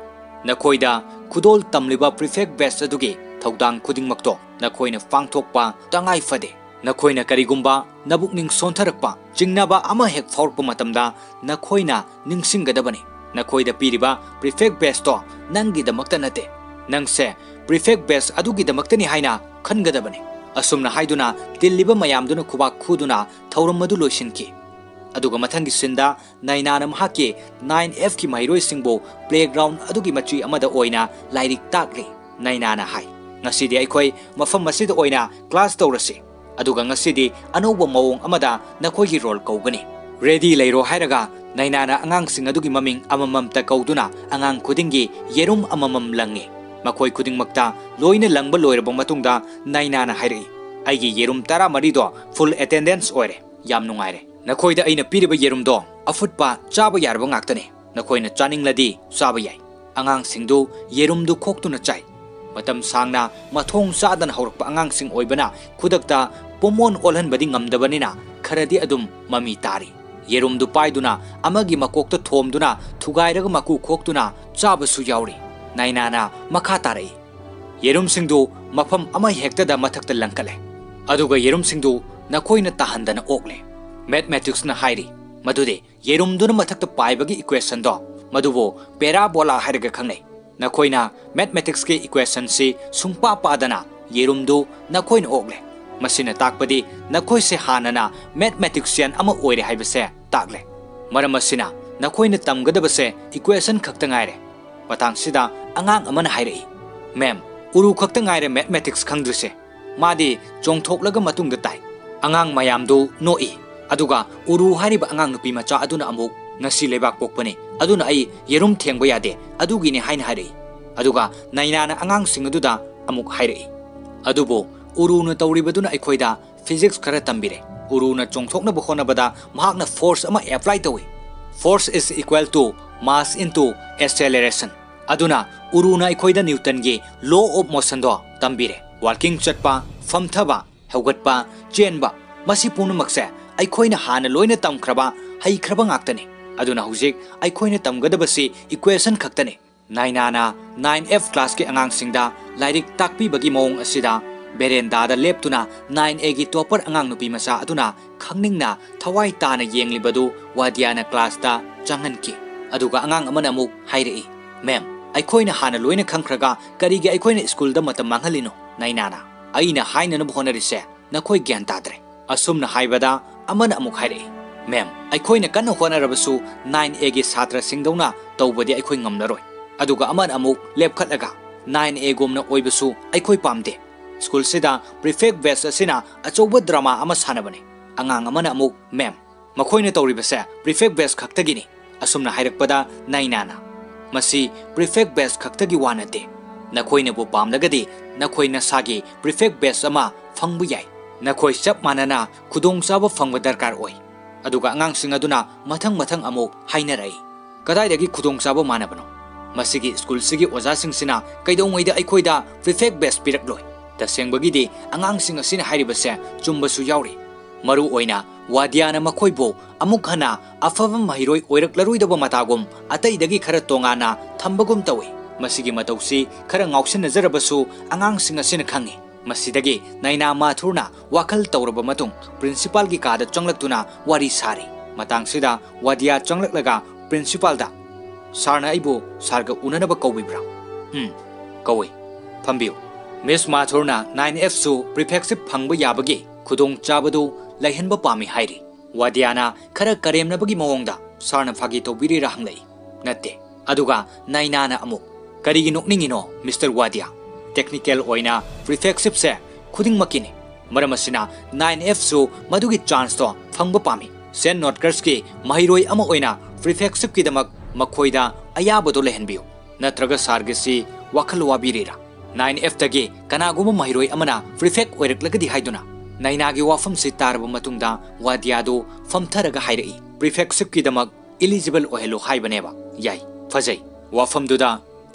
ꯅꯈꯣꯏꯗ ꯈꯨꯗꯣꯜ ꯇꯝꯂꯤꯕ prefect batch ꯑꯗꯨꯒꯤ ꯊꯧꯗꯥꯡ ꯈꯨꯗꯤꯡꯃꯛꯇꯣ ꯅꯈꯣꯏꯅ ꯄꯥꯡꯊꯣꯛꯄ ꯇꯉꯥꯏ ꯐꯗꯦ꯫ ꯅꯈꯣꯏꯅ ꯀꯔꯤꯒꯨꯝꯕ ꯅꯕꯨꯛꯅꯤꯡ ꯁꯣꯟꯊꯔꯛꯄ, ꯆꯤꯡꯅꯕ ꯑꯃ ꯍꯦꯛ ꯐꯥꯎꯔꯛꯄ ꯃꯇꯝꯗ ꯅꯈꯣꯏꯅ ꯅꯤꯡꯁꯤꯡꯒꯗꯕꯅꯤ꯫ ꯅꯈꯣꯏꯗ ꯄꯤꯔꯤꯕ prefect batchꯇꯣ ꯅꯪꯒꯤꯗꯃꯛꯇ ꯅꯠꯇꯦ꯫ ꯅꯪꯁꯦ prefect batch ꯑꯗꯨꯒꯤꯗꯃꯛꯇꯅꯤ ꯍꯥꯏꯅ ꯈꯟꯒꯗꯕꯅꯤ꯫ ꯑꯁꯨꯝꯅ ꯍꯥꯏꯗꯨꯅ ꯇꯤꯜꯂꯤꯕ ꯃꯌꯥꯝꯗꯨꯅ ꯈꯨꯕꯥꯛ ꯈꯨꯗꯨꯅ ꯊꯧꯔꯝ ꯑꯗꯨ ꯂꯣꯏꯁꯤꯟꯈꯤ꯫ ꯑꯗꯨꯒ ꯃꯊꯪꯒꯤ sceneꯗ ꯅꯥꯏꯅꯥꯅ ꯃꯍꯥꯛꯀꯤ nine Fꯀꯤ ꯃꯍꯩꯔꯣꯏꯁꯤꯡꯕꯨ playground ꯑꯗꯨꯒꯤ ꯃꯆꯤ ꯑꯃꯗ ꯑꯣꯏꯅ ꯂꯥꯏꯔꯤꯛ ꯇꯥꯛꯂꯤ꯫ ꯅꯥꯏꯅꯥꯅ ꯍꯥꯏ, "ꯉꯁꯤꯗꯤ ꯑꯩꯈꯣꯏ ꯃꯐꯝ ꯑꯁꯤꯗ ꯑꯣꯏꯅ class ꯇꯧꯔꯁꯤ꯫ ꯑꯗꯨꯒ ꯉꯁꯤꯗꯤ ꯑꯅꯧꯕ ꯃꯑꯣꯡ ꯑꯃꯗ ꯅꯈꯣꯏꯒꯤ roll ꯀꯧꯒꯅꯤ꯫ Ready ꯂꯩꯔꯣ ꯍꯥꯏꯔꯒ ꯅꯥꯏꯅꯥꯅ ꯑꯉꯥꯡꯁꯤꯡ ꯑꯗꯨꯒꯤ ꯃꯃꯤꯡ ꯑꯃꯃꯝꯇ ꯀꯧꯗꯨꯅ ꯑꯉꯥꯡ ꯈꯨꯗꯤꯡꯒꯤ ꯌꯦꯔꯨꯝ ꯑꯃꯃꯝ ꯂꯪꯉꯤ꯫ ꯃꯈꯣꯏ ꯈꯨꯗꯤꯡꯃꯛꯇ ꯂꯣꯏꯅ ꯂꯪꯕ ꯂꯣꯏꯔꯕ ꯃꯇꯨꯡꯗ ꯅꯥꯏꯅꯥꯅ ꯍꯥꯏꯔꯛꯏ, "ꯑꯩꯒꯤ ꯌꯦꯔꯨꯝ ꯇꯔꯥꯃꯔꯤꯗꯣ full attendance ꯑꯣꯏꯔꯦ꯫ ꯌꯥꯝ ꯅꯨꯡꯉꯥꯏꯔꯦ꯫ ꯅꯈꯣꯏꯗ ꯑꯩꯅ ꯄꯤꯔꯤꯕ ꯌꯦꯔꯨꯝꯗꯣ ꯑꯐꯨꯠꯄ ꯆꯥꯕ ꯌꯥꯔꯕ ꯉꯥꯛꯇꯅꯤ꯫ ꯅꯈꯣꯏꯅ ꯆꯥꯅꯤꯡꯂꯗꯤ ꯆꯥꯕ ꯌꯥꯏ꯫" ꯑꯉꯥꯡꯁꯤꯡꯗꯨ ꯌꯦꯔꯨꯝꯗꯨ ꯈꯣꯛꯇꯨꯅ ꯆꯥꯏ꯫ ꯃꯇꯝ ꯁꯥꯡꯅ ꯃꯊꯣꯡ ꯆꯥꯗꯅ ꯍꯧꯔꯛꯄ ꯑꯉꯥꯡꯁꯤꯡ ꯑꯣꯏꯕꯅ ꯈꯨꯗꯛꯇ ꯄꯨꯝꯑꯣꯟ ꯑꯣꯜꯍꯟꯕꯗꯤ ꯉꯝꯗꯕꯅꯤꯅ ꯈꯔꯗꯤ ꯑꯗꯨꯝ ꯃꯃꯤ ꯇꯥꯔꯤ꯫ ꯌꯦꯔꯨꯝꯗꯨ ꯄꯥꯏꯗꯨꯅ ꯑꯃꯒꯤ ꯃꯀꯣꯛꯇ ꯊꯣꯝꯗꯨꯅ ꯊꯨꯒꯥꯏꯔꯒ ꯃꯀꯨ ꯈꯣꯛꯇꯨꯅ ꯆꯥꯕꯁꯨ ꯌꯥꯎꯔꯤ꯫ ꯅꯥꯏꯅꯥꯅ ꯃꯈꯥ ꯇꯥꯔꯛꯏ, "ꯌꯦꯔꯨꯝꯁꯤꯡꯗꯨ ꯃꯐꯝ ꯑꯃ ꯍꯦꯛꯇꯗ ꯃꯊꯛꯇ ꯂꯪꯈꯠꯂꯦ꯫ ꯑꯗꯨꯒ ꯌꯦꯔꯨꯝꯁꯤꯡꯗꯨ ꯅꯈꯣꯏꯅ ꯇꯥꯍꯟꯗꯅ ꯑꯣꯛꯂꯦ꯫" ꯃꯦꯊꯃꯦꯇꯤꯛꯁꯅ ꯍꯥꯏꯔꯤ ꯃꯗꯨꯗꯤ ꯌꯦꯔꯨꯝꯗꯨꯅ ꯃꯊꯛꯇ ꯄꯥꯏꯕꯒꯤ ꯏꯀ꯭ꯋꯦꯁꯟꯗꯣ, ꯃꯗꯨꯕꯨ ꯄꯦꯔꯥꯕꯣꯂꯥ ꯍꯥꯏꯔꯒ ꯈꯪꯅꯩ꯫ ꯅꯈꯣꯏꯅ ꯃꯦꯊꯃꯦꯇꯤꯛꯁꯀꯤ ꯏꯀ꯭ꯋꯦꯁꯟꯁꯤ ꯁꯨꯡꯄꯥ ꯄꯥꯗꯅ ꯌꯦꯔꯨꯝꯗꯨ ꯅꯈꯣꯏꯅ ꯑꯣꯛꯂꯦ꯫ ꯃꯁꯤꯅ ꯇꯥꯛꯄꯗꯤ ꯅꯈꯣꯏꯁꯦ ꯍꯥꯟꯅꯅ ꯃꯦꯊꯃꯦꯇꯤꯛꯁꯤꯌꯟ ꯑꯃ ꯑꯣꯏꯔꯦ ꯍꯥꯏꯕꯁꯦ ꯇꯥꯛꯂꯦ꯫ ꯃꯔꯝ ꯑꯁꯤꯅ ꯅꯈꯣꯏꯅ ꯇꯝꯒꯗꯕꯁꯦ ꯏꯀ꯭ꯋꯦꯁꯟ ꯈꯛꯇ ꯉꯥꯏꯔꯦ꯫ ꯃꯇꯥꯡꯁꯤꯗ ꯑꯉꯥꯡ ꯑꯃꯅ ꯍꯥꯏꯔꯛꯏ, "ꯃꯦꯝ, ꯎꯔꯨ ꯈꯛꯇ ꯉꯥꯏꯔꯦ ꯃꯦꯊꯃꯦꯇꯤꯛꯁ ꯈꯪꯗ꯭ꯔꯤꯁꯦ꯫ ꯃꯥꯗꯤ ꯆꯣꯡꯊꯣꯛꯂꯒ ꯃꯇꯨꯡꯗ ꯇꯥꯏ꯫" ꯑꯉꯥꯡ ꯃꯌꯥꯝꯗꯨ ꯅꯣꯛꯏ꯫ ꯑꯗꯨꯒ ꯎꯔꯨ ꯍꯥꯏꯔꯤꯕ ꯑꯉꯥꯡ ꯅꯨꯄꯤ ꯃꯆꯥ ꯑꯗꯨꯅ ꯑꯃꯨꯛ, "ꯉꯁꯤ ꯂꯩꯕꯥꯛ ꯄꯣꯛꯄꯅꯤ, ꯑꯗꯨꯅ ꯑꯩ ꯌꯦꯔꯨꯝ ꯊꯦꯡꯕ ꯌꯥꯗꯦ, ꯑꯗꯨꯒꯤꯅꯤ" ꯍꯥꯏꯅ ꯍꯥꯏꯔꯛꯏ꯫ ꯑꯗꯨꯒ ꯅꯥꯏꯅꯥꯅ ꯑꯉꯥꯡꯁꯤꯡ ꯑꯗꯨꯗ ꯑꯃꯨꯛ ꯍꯥꯏꯔꯛꯏ, "ꯑꯗꯨꯕꯨ ꯎꯔꯨꯅ ꯇꯧꯔꯤꯕꯗꯨꯅ ꯑꯩꯈꯣꯏꯗ ꯐꯤꯖꯤꯛꯁ ꯈꯔ ꯇꯝꯕꯤꯔꯦ꯫ ꯎꯔꯨꯅ ꯆꯣꯡꯊꯣꯛꯅꯕ ꯍꯣꯠꯅꯕꯗ ꯃꯍꯥꯛꯅ ꯐꯣꯔꯁ ꯑꯃ ꯑꯦꯄ꯭ꯂꯥꯏ ꯇꯧꯏ꯫ Force is equal to mass into acceleration꯫ ꯑꯗꯨꯅ ꯎꯔꯨꯅ ꯑꯩꯈꯣꯏꯗ ꯅ꯭ꯌꯨꯇꯟꯒꯤ law of motionꯗꯣ ꯇꯝꯕꯤꯔꯦ꯫ ꯋꯥꯜꯀꯤꯡ ꯆꯠꯄ, ꯐꯝꯊꯕ, ꯍꯧꯒꯠꯄ, ꯆꯦꯟꯕ, ꯃꯁꯤ ꯄꯨꯝꯅꯃꯛꯁꯦ ꯑꯩꯈꯣꯏꯅ ꯍꯥꯟꯅ ꯂꯣꯏꯅ ꯇꯝꯈ꯭ꯔꯕ, ꯍꯩꯈ꯭ꯔꯕ ꯉꯥꯛꯇꯅꯤ꯫ ꯑꯗꯨꯅ ꯍꯧꯖꯤꯛ ꯑꯩꯈꯣꯏꯅ ꯇꯝꯒꯗꯕꯁꯤ ꯏꯀ꯭ꯋꯦꯁꯟ ꯈꯛꯇꯅꯤ꯫" ꯅꯥꯏꯅꯥꯅ ꯅꯥꯏꯟ ꯑꯦꯐ ꯀ꯭ꯂꯥꯁꯀꯤ ꯑꯉꯥꯡꯁꯤꯡꯗ ꯂꯥꯏꯔꯤꯛ ꯇꯥꯛꯄꯤꯕꯒꯤ ꯃꯑꯣꯡ ꯑꯁꯤꯗ ꯕꯦꯔꯦꯟꯗꯥꯗ ꯂꯦꯞꯇꯨꯅ ꯅꯥꯏꯟ ꯑꯦꯒꯤ ꯇꯣꯄꯔ ꯑꯉꯥꯡ ꯅꯨꯄꯤ ꯃꯆꯥ ꯑꯗꯨꯅ ꯈꯪꯅꯤꯡꯅ ꯊꯋꯥꯏ ꯇꯥꯅ ꯌꯦꯡꯂꯤꯕꯗꯨ ꯋꯥꯗꯤꯌꯥꯅ ꯀ꯭ꯂꯥꯁꯇ ꯆꯪꯍꯟꯈꯤ꯫ ꯑꯗꯨꯒ ꯑꯉꯥꯡ ꯑꯃꯅ ꯑꯃꯨꯛ ꯍꯥꯏꯔꯛꯏ, "ꯃꯦꯝ, ꯑꯩꯈꯣꯏꯅ ꯍꯥꯟꯅ ꯂꯣꯏꯅ ꯈꯪꯈ꯭ꯔꯒ ꯀꯔꯤꯒꯤ ꯑꯩꯈꯣꯏꯅ ꯁ꯭ꯀꯨꯜꯗ ꯃꯇꯝ ꯃꯥꯡꯍꯜꯂꯤꯅꯣ?" ꯅꯥꯏꯅꯥꯅ, "ꯑꯩꯅ ꯍꯥꯏꯅꯅꯕ ꯍꯣꯠꯅꯔꯤꯁꯦ ꯅꯈꯣꯏ ꯒ꯭ꯌꯥꯟ ꯇꯥꯗ꯭ꯔꯦ꯫" ꯑꯁꯨꯝꯅ ꯍꯥꯏꯕꯗ ꯑꯃꯅ ꯑꯃꯨꯛ ꯍꯥꯏꯔꯛꯏ, "ꯃꯦꯝ, ꯑꯩꯈꯣꯏꯅ ꯀꯟꯅ ꯍꯣꯠꯅꯔꯕꯁꯨ ꯅꯥꯏꯟ ꯑꯦꯒꯤ ꯁꯥꯇ꯭ꯔꯁꯤꯡꯗꯧꯅ ꯇꯧꯕꯗꯤ ꯑꯩꯈꯣꯏ ꯉꯝꯂꯔꯣꯏ꯫" ꯑꯗꯨꯒ ꯑꯃꯅ ꯑꯃꯨꯛ ꯂꯦꯞꯈꯠꯂꯒ, "ꯅꯥꯏꯟ ꯑꯦꯒꯨꯝꯅ ꯑꯣꯏꯕꯁꯨ ꯑꯩꯈꯣꯏ ꯄꯥꯝꯗꯦ꯫ ꯁ꯭ꯀꯨꯜꯁꯤꯗ ꯄ꯭ꯔꯤꯐꯦꯛ ꯕꯦꯁ ꯑꯁꯤꯅ ꯑꯆꯧꯕ ꯗ꯭ꯔꯃꯥ ꯑꯃ ꯁꯥꯟꯅꯕꯅꯤ꯫" ꯑꯉꯥꯡ ꯑꯃꯅ ꯑꯃꯨꯛ, "ꯃꯦꯝ, "ꯃꯈꯣꯏꯅ ꯇꯧꯔꯤꯕꯁꯦ prefect batch ꯈꯛꯇꯒꯤꯅꯤ," ꯑꯁꯨꯝꯅ ꯍꯥꯏꯔꯛꯄꯗ ꯅꯥꯏꯅꯥꯅ, "ꯃꯁꯤ prefect batch ꯈꯛꯇꯒꯤ ꯋꯥ ꯅꯠꯇꯦ꯫ ꯅꯈꯣꯏꯅꯕꯨ ꯄꯥꯝꯂꯒꯗꯤ ꯅꯈꯣꯏ ꯅꯁꯥꯒꯤ prefect batch ꯑꯃ ꯐꯪꯕ ꯌꯥꯏ꯫ ꯅꯈꯣꯏ ꯆꯞ ꯃꯥꯟꯅꯅ ꯈꯨꯗꯣꯡꯆꯥꯕ ꯐꯪꯕ ꯗꯔꯀꯥꯔ ꯑꯣꯏ꯫" ꯑꯗꯨꯒ ꯑꯉꯥꯡꯁꯤꯡ ꯑꯗꯨꯅ ꯃꯊꯪ ꯃꯊꯪ ꯑꯃꯨꯛ ꯍꯥꯏꯅꯔꯛꯏ, "ꯀꯗꯥꯏꯗꯒꯤ ꯈꯨꯗꯣꯡꯆꯥꯕ ꯃꯥꯟꯅꯕꯅꯣ? ꯃꯁꯤꯒꯤ ꯁ꯭ꯀꯨꯜꯁꯤꯒꯤ ꯑꯣꯖꯥꯁꯤꯡꯁꯤꯅ ꯀꯩꯗꯧꯉꯩꯗ ꯑꯩꯈꯣꯏꯗ prefect batch ꯄꯤꯔꯛꯂꯣꯏ꯫" ꯇꯁꯦꯡꯕꯒꯤꯗꯤ ꯑꯉꯥꯡꯁꯤꯡ ꯑꯁꯤꯅ ꯍꯥꯏꯔꯤꯕꯁꯦ ꯆꯨꯝꯕꯁꯨ ꯌꯥꯎꯔꯤ꯫ ꯃꯔꯨ ꯑꯣꯏꯅ ꯋꯥꯗꯤꯌꯥꯅ ꯃꯈꯣꯏꯕꯨ ꯑꯃꯨꯛ ꯍꯟꯅ ꯑꯐꯕ ꯃꯍꯩꯔꯣꯏ ꯑꯣꯏꯔꯛꯂꯔꯣꯏꯗꯕ ꯃꯇꯥꯒꯨꯝ ꯑꯇꯩꯗꯒꯤ ꯈꯔ ꯇꯣꯉꯥꯟꯅ ꯊꯝꯕꯒꯨꯝ ꯇꯧꯏ꯫ ꯃꯁꯤꯒꯤ ꯃꯇꯧꯁꯤ ꯈꯔ ꯉꯥꯎꯁꯤꯟꯅꯖꯔꯕꯁꯨ ꯑꯉꯥꯡꯁꯤꯡ ꯑꯁꯤꯅ ꯈꯪꯏ꯫ ꯃꯁꯤꯗꯒꯤ ꯅꯥꯏꯅꯥ ꯃꯥꯊꯨꯔꯅ ꯋꯥꯈꯜ ꯇꯧꯔꯕ ꯃꯇꯨꯡ principalꯒꯤ ꯀꯥꯗ ꯆꯪꯂꯛꯇꯨꯅ ꯋꯥꯔꯤ ꯁꯥꯔꯤ꯫ ꯃꯇꯥꯡꯁꯤꯗ ꯋꯥꯗꯤꯌꯥ ꯆꯪꯂꯛꯂꯒ principalꯗ, "Sirꯅ ꯑꯩꯕꯨ sirꯒ ꯎꯅꯅꯕ ꯀꯧꯕꯤꯕ꯭ꯔꯥ?" "ꯎꯝ, ꯀꯧꯏ꯫ ꯐꯝꯕꯤꯌꯨ꯫" Miss ꯃꯥꯊꯨꯔꯅ nine Fꯁꯨ prefectship ꯐꯪꯕ ꯌꯥꯕꯒꯤ ꯈꯨꯗꯣꯡꯆꯥꯕꯗꯨ ꯂꯩꯍꯟꯕ ꯄꯥꯝꯃꯤ ꯍꯥꯏꯔꯤ꯫ ꯋꯥꯗꯤꯌꯥꯅ ꯈꯔ ꯀꯔꯦꯝꯅꯕꯒꯤ ꯃꯑꯣꯡꯗ, "Sirꯅ ꯐꯥꯒꯤ ꯇꯧꯕꯤꯔꯤꯔꯥ?" ꯍꯪꯂꯛꯏ꯫ "ꯅꯠꯇꯦ꯫" ꯑꯗꯨꯒ ꯅꯥꯏꯅꯥꯅ ꯑꯃꯨꯛ, "ꯀꯔꯤꯒꯤ ꯅꯣꯛꯅꯤꯡꯉꯤꯅꯣ, Mister ꯋꯥꯗꯤꯌꯥ? Technical ꯑꯣꯏꯅ prefectshipꯁꯦ ꯈꯨꯗꯤꯡꯃꯛꯀꯤꯅꯤ꯫ ꯃꯔꯝ ꯑꯁꯤꯅ nine Fꯁꯨ ꯃꯗꯨꯒꯤ chanceꯇꯣ ꯐꯪꯕ ꯄꯥꯝꯃꯤ꯫ Saint Notkerschꯀꯤ ꯃꯍꯩꯔꯣꯏ ꯑꯃ ꯑꯣꯏꯅ prefectshipꯀꯤꯗꯃꯛ ꯃꯈꯣꯏꯗ ꯑꯌꯥꯕꯗꯣ ꯂꯩꯍꯟꯕꯤꯌꯨ꯫ ꯅꯠꯇ꯭ꯔꯒ sirꯒꯤꯁꯤ ꯋꯥꯈꯜ ꯋꯥꯕꯤꯔꯤꯔꯥ? Nine Fꯇꯒꯤ ꯀꯅꯥꯒꯨꯝꯕ ꯃꯍꯩꯔꯣꯏ ꯑꯃꯅ prefect ꯑꯣꯏꯔꯛꯂꯒꯗꯤ?" ꯍꯥꯏꯗꯨꯅ ꯅꯥꯏꯅꯥꯒꯤ ꯋꯥꯐꯝꯁꯤ ꯇꯥꯔꯕ ꯃꯇꯨꯡꯗ ꯋꯥꯗꯤꯌꯥꯗꯨ ꯐꯝꯊꯔꯒ ꯍꯥꯏꯔꯛꯏ, "Prefectshipꯀꯤꯗꯃꯛ eligible ꯑꯣꯏꯍꯜꯂꯨ ꯍꯥꯏꯕꯅꯦꯕ꯫ ꯌꯥꯏ, ꯐꯖꯩ꯫ ꯋꯥꯐꯝꯗꯨꯗ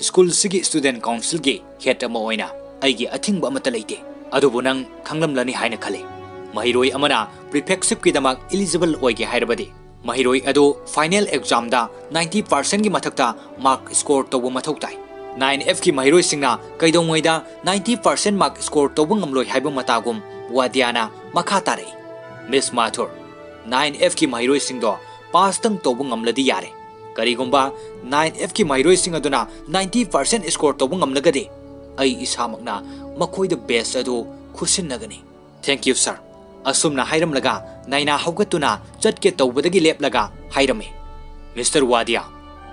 ꯁ꯭ꯀꯨꯜꯁꯤꯒꯤ student councilꯒꯤ head ꯑꯃ ꯑꯣꯏꯅ ꯑꯩꯒꯤ ꯑꯊꯤꯡꯕ ꯑꯃꯠꯇ ꯂꯩꯇꯦ꯫ ꯑꯗꯨꯕꯨ ꯅꯪ ꯈꯪꯂꯝꯂꯅꯤ ꯍꯥꯏꯅ ꯈꯜꯂꯤ, ꯃꯍꯩꯔꯣꯏ ꯑꯃꯅ prefectshipꯀꯤꯗꯃꯛ eligible ꯑꯣꯏꯒꯦ ꯍꯥꯏꯔꯕꯗꯤ ꯃꯍꯩꯔꯣꯏ ꯑꯗꯨ final examꯗ ninety percentꯒꯤ ꯃꯊꯛꯇ mark score ꯇꯧꯕ ꯃꯊꯧ ꯇꯥꯏ꯫ Nine Fꯀꯤ ꯃꯍꯩꯔꯣꯏꯁꯤꯡꯅ ꯀꯩꯗꯧꯉꯩꯗ ninety percent mark score ꯇꯧꯕ ꯉꯝꯂꯣꯏ ꯍꯥꯏꯕ ꯃꯇꯥꯒꯨꯝ ꯋꯥꯗꯤꯌꯥꯅ ꯃꯈꯥ ꯇꯥꯔꯛꯏ, "Miss ꯃꯥꯊꯨꯔ, nine Fꯀꯤ ꯃꯍꯩꯔꯣꯏꯁꯤꯡꯗꯣ passꯇꯪ ꯇꯧꯕ ꯉꯝꯂꯗꯤ ꯌꯥꯔꯦ꯫ ꯀꯔꯤꯒꯨꯝꯕ nine Fꯀꯤ ꯃꯍꯩꯔꯣꯏꯁꯤꯡ ꯑꯗꯨꯅ ninety percent score ꯇꯧꯕ ꯉꯝꯂꯒꯗꯤ ꯑꯩ ꯏꯁꯥꯃꯛꯅ ꯃꯈꯣꯏꯗ batch ꯑꯗꯨ ꯈꯨꯠꯁꯤꯟꯅꯒꯅꯤ꯫" "Thank you, sir꯫" ꯑꯁꯨꯝꯅ ꯍꯥꯏꯔꯝꯂꯒ ꯅꯥꯏꯅꯥ ꯍꯧꯒꯠꯇꯨꯅ ꯆꯠꯀꯦ ꯇꯧꯕꯗꯒꯤ ꯂꯦꯞꯂꯒ ꯍꯥꯏꯔꯝꯃꯤ, "Mister ꯋꯥꯗꯤꯌꯥ,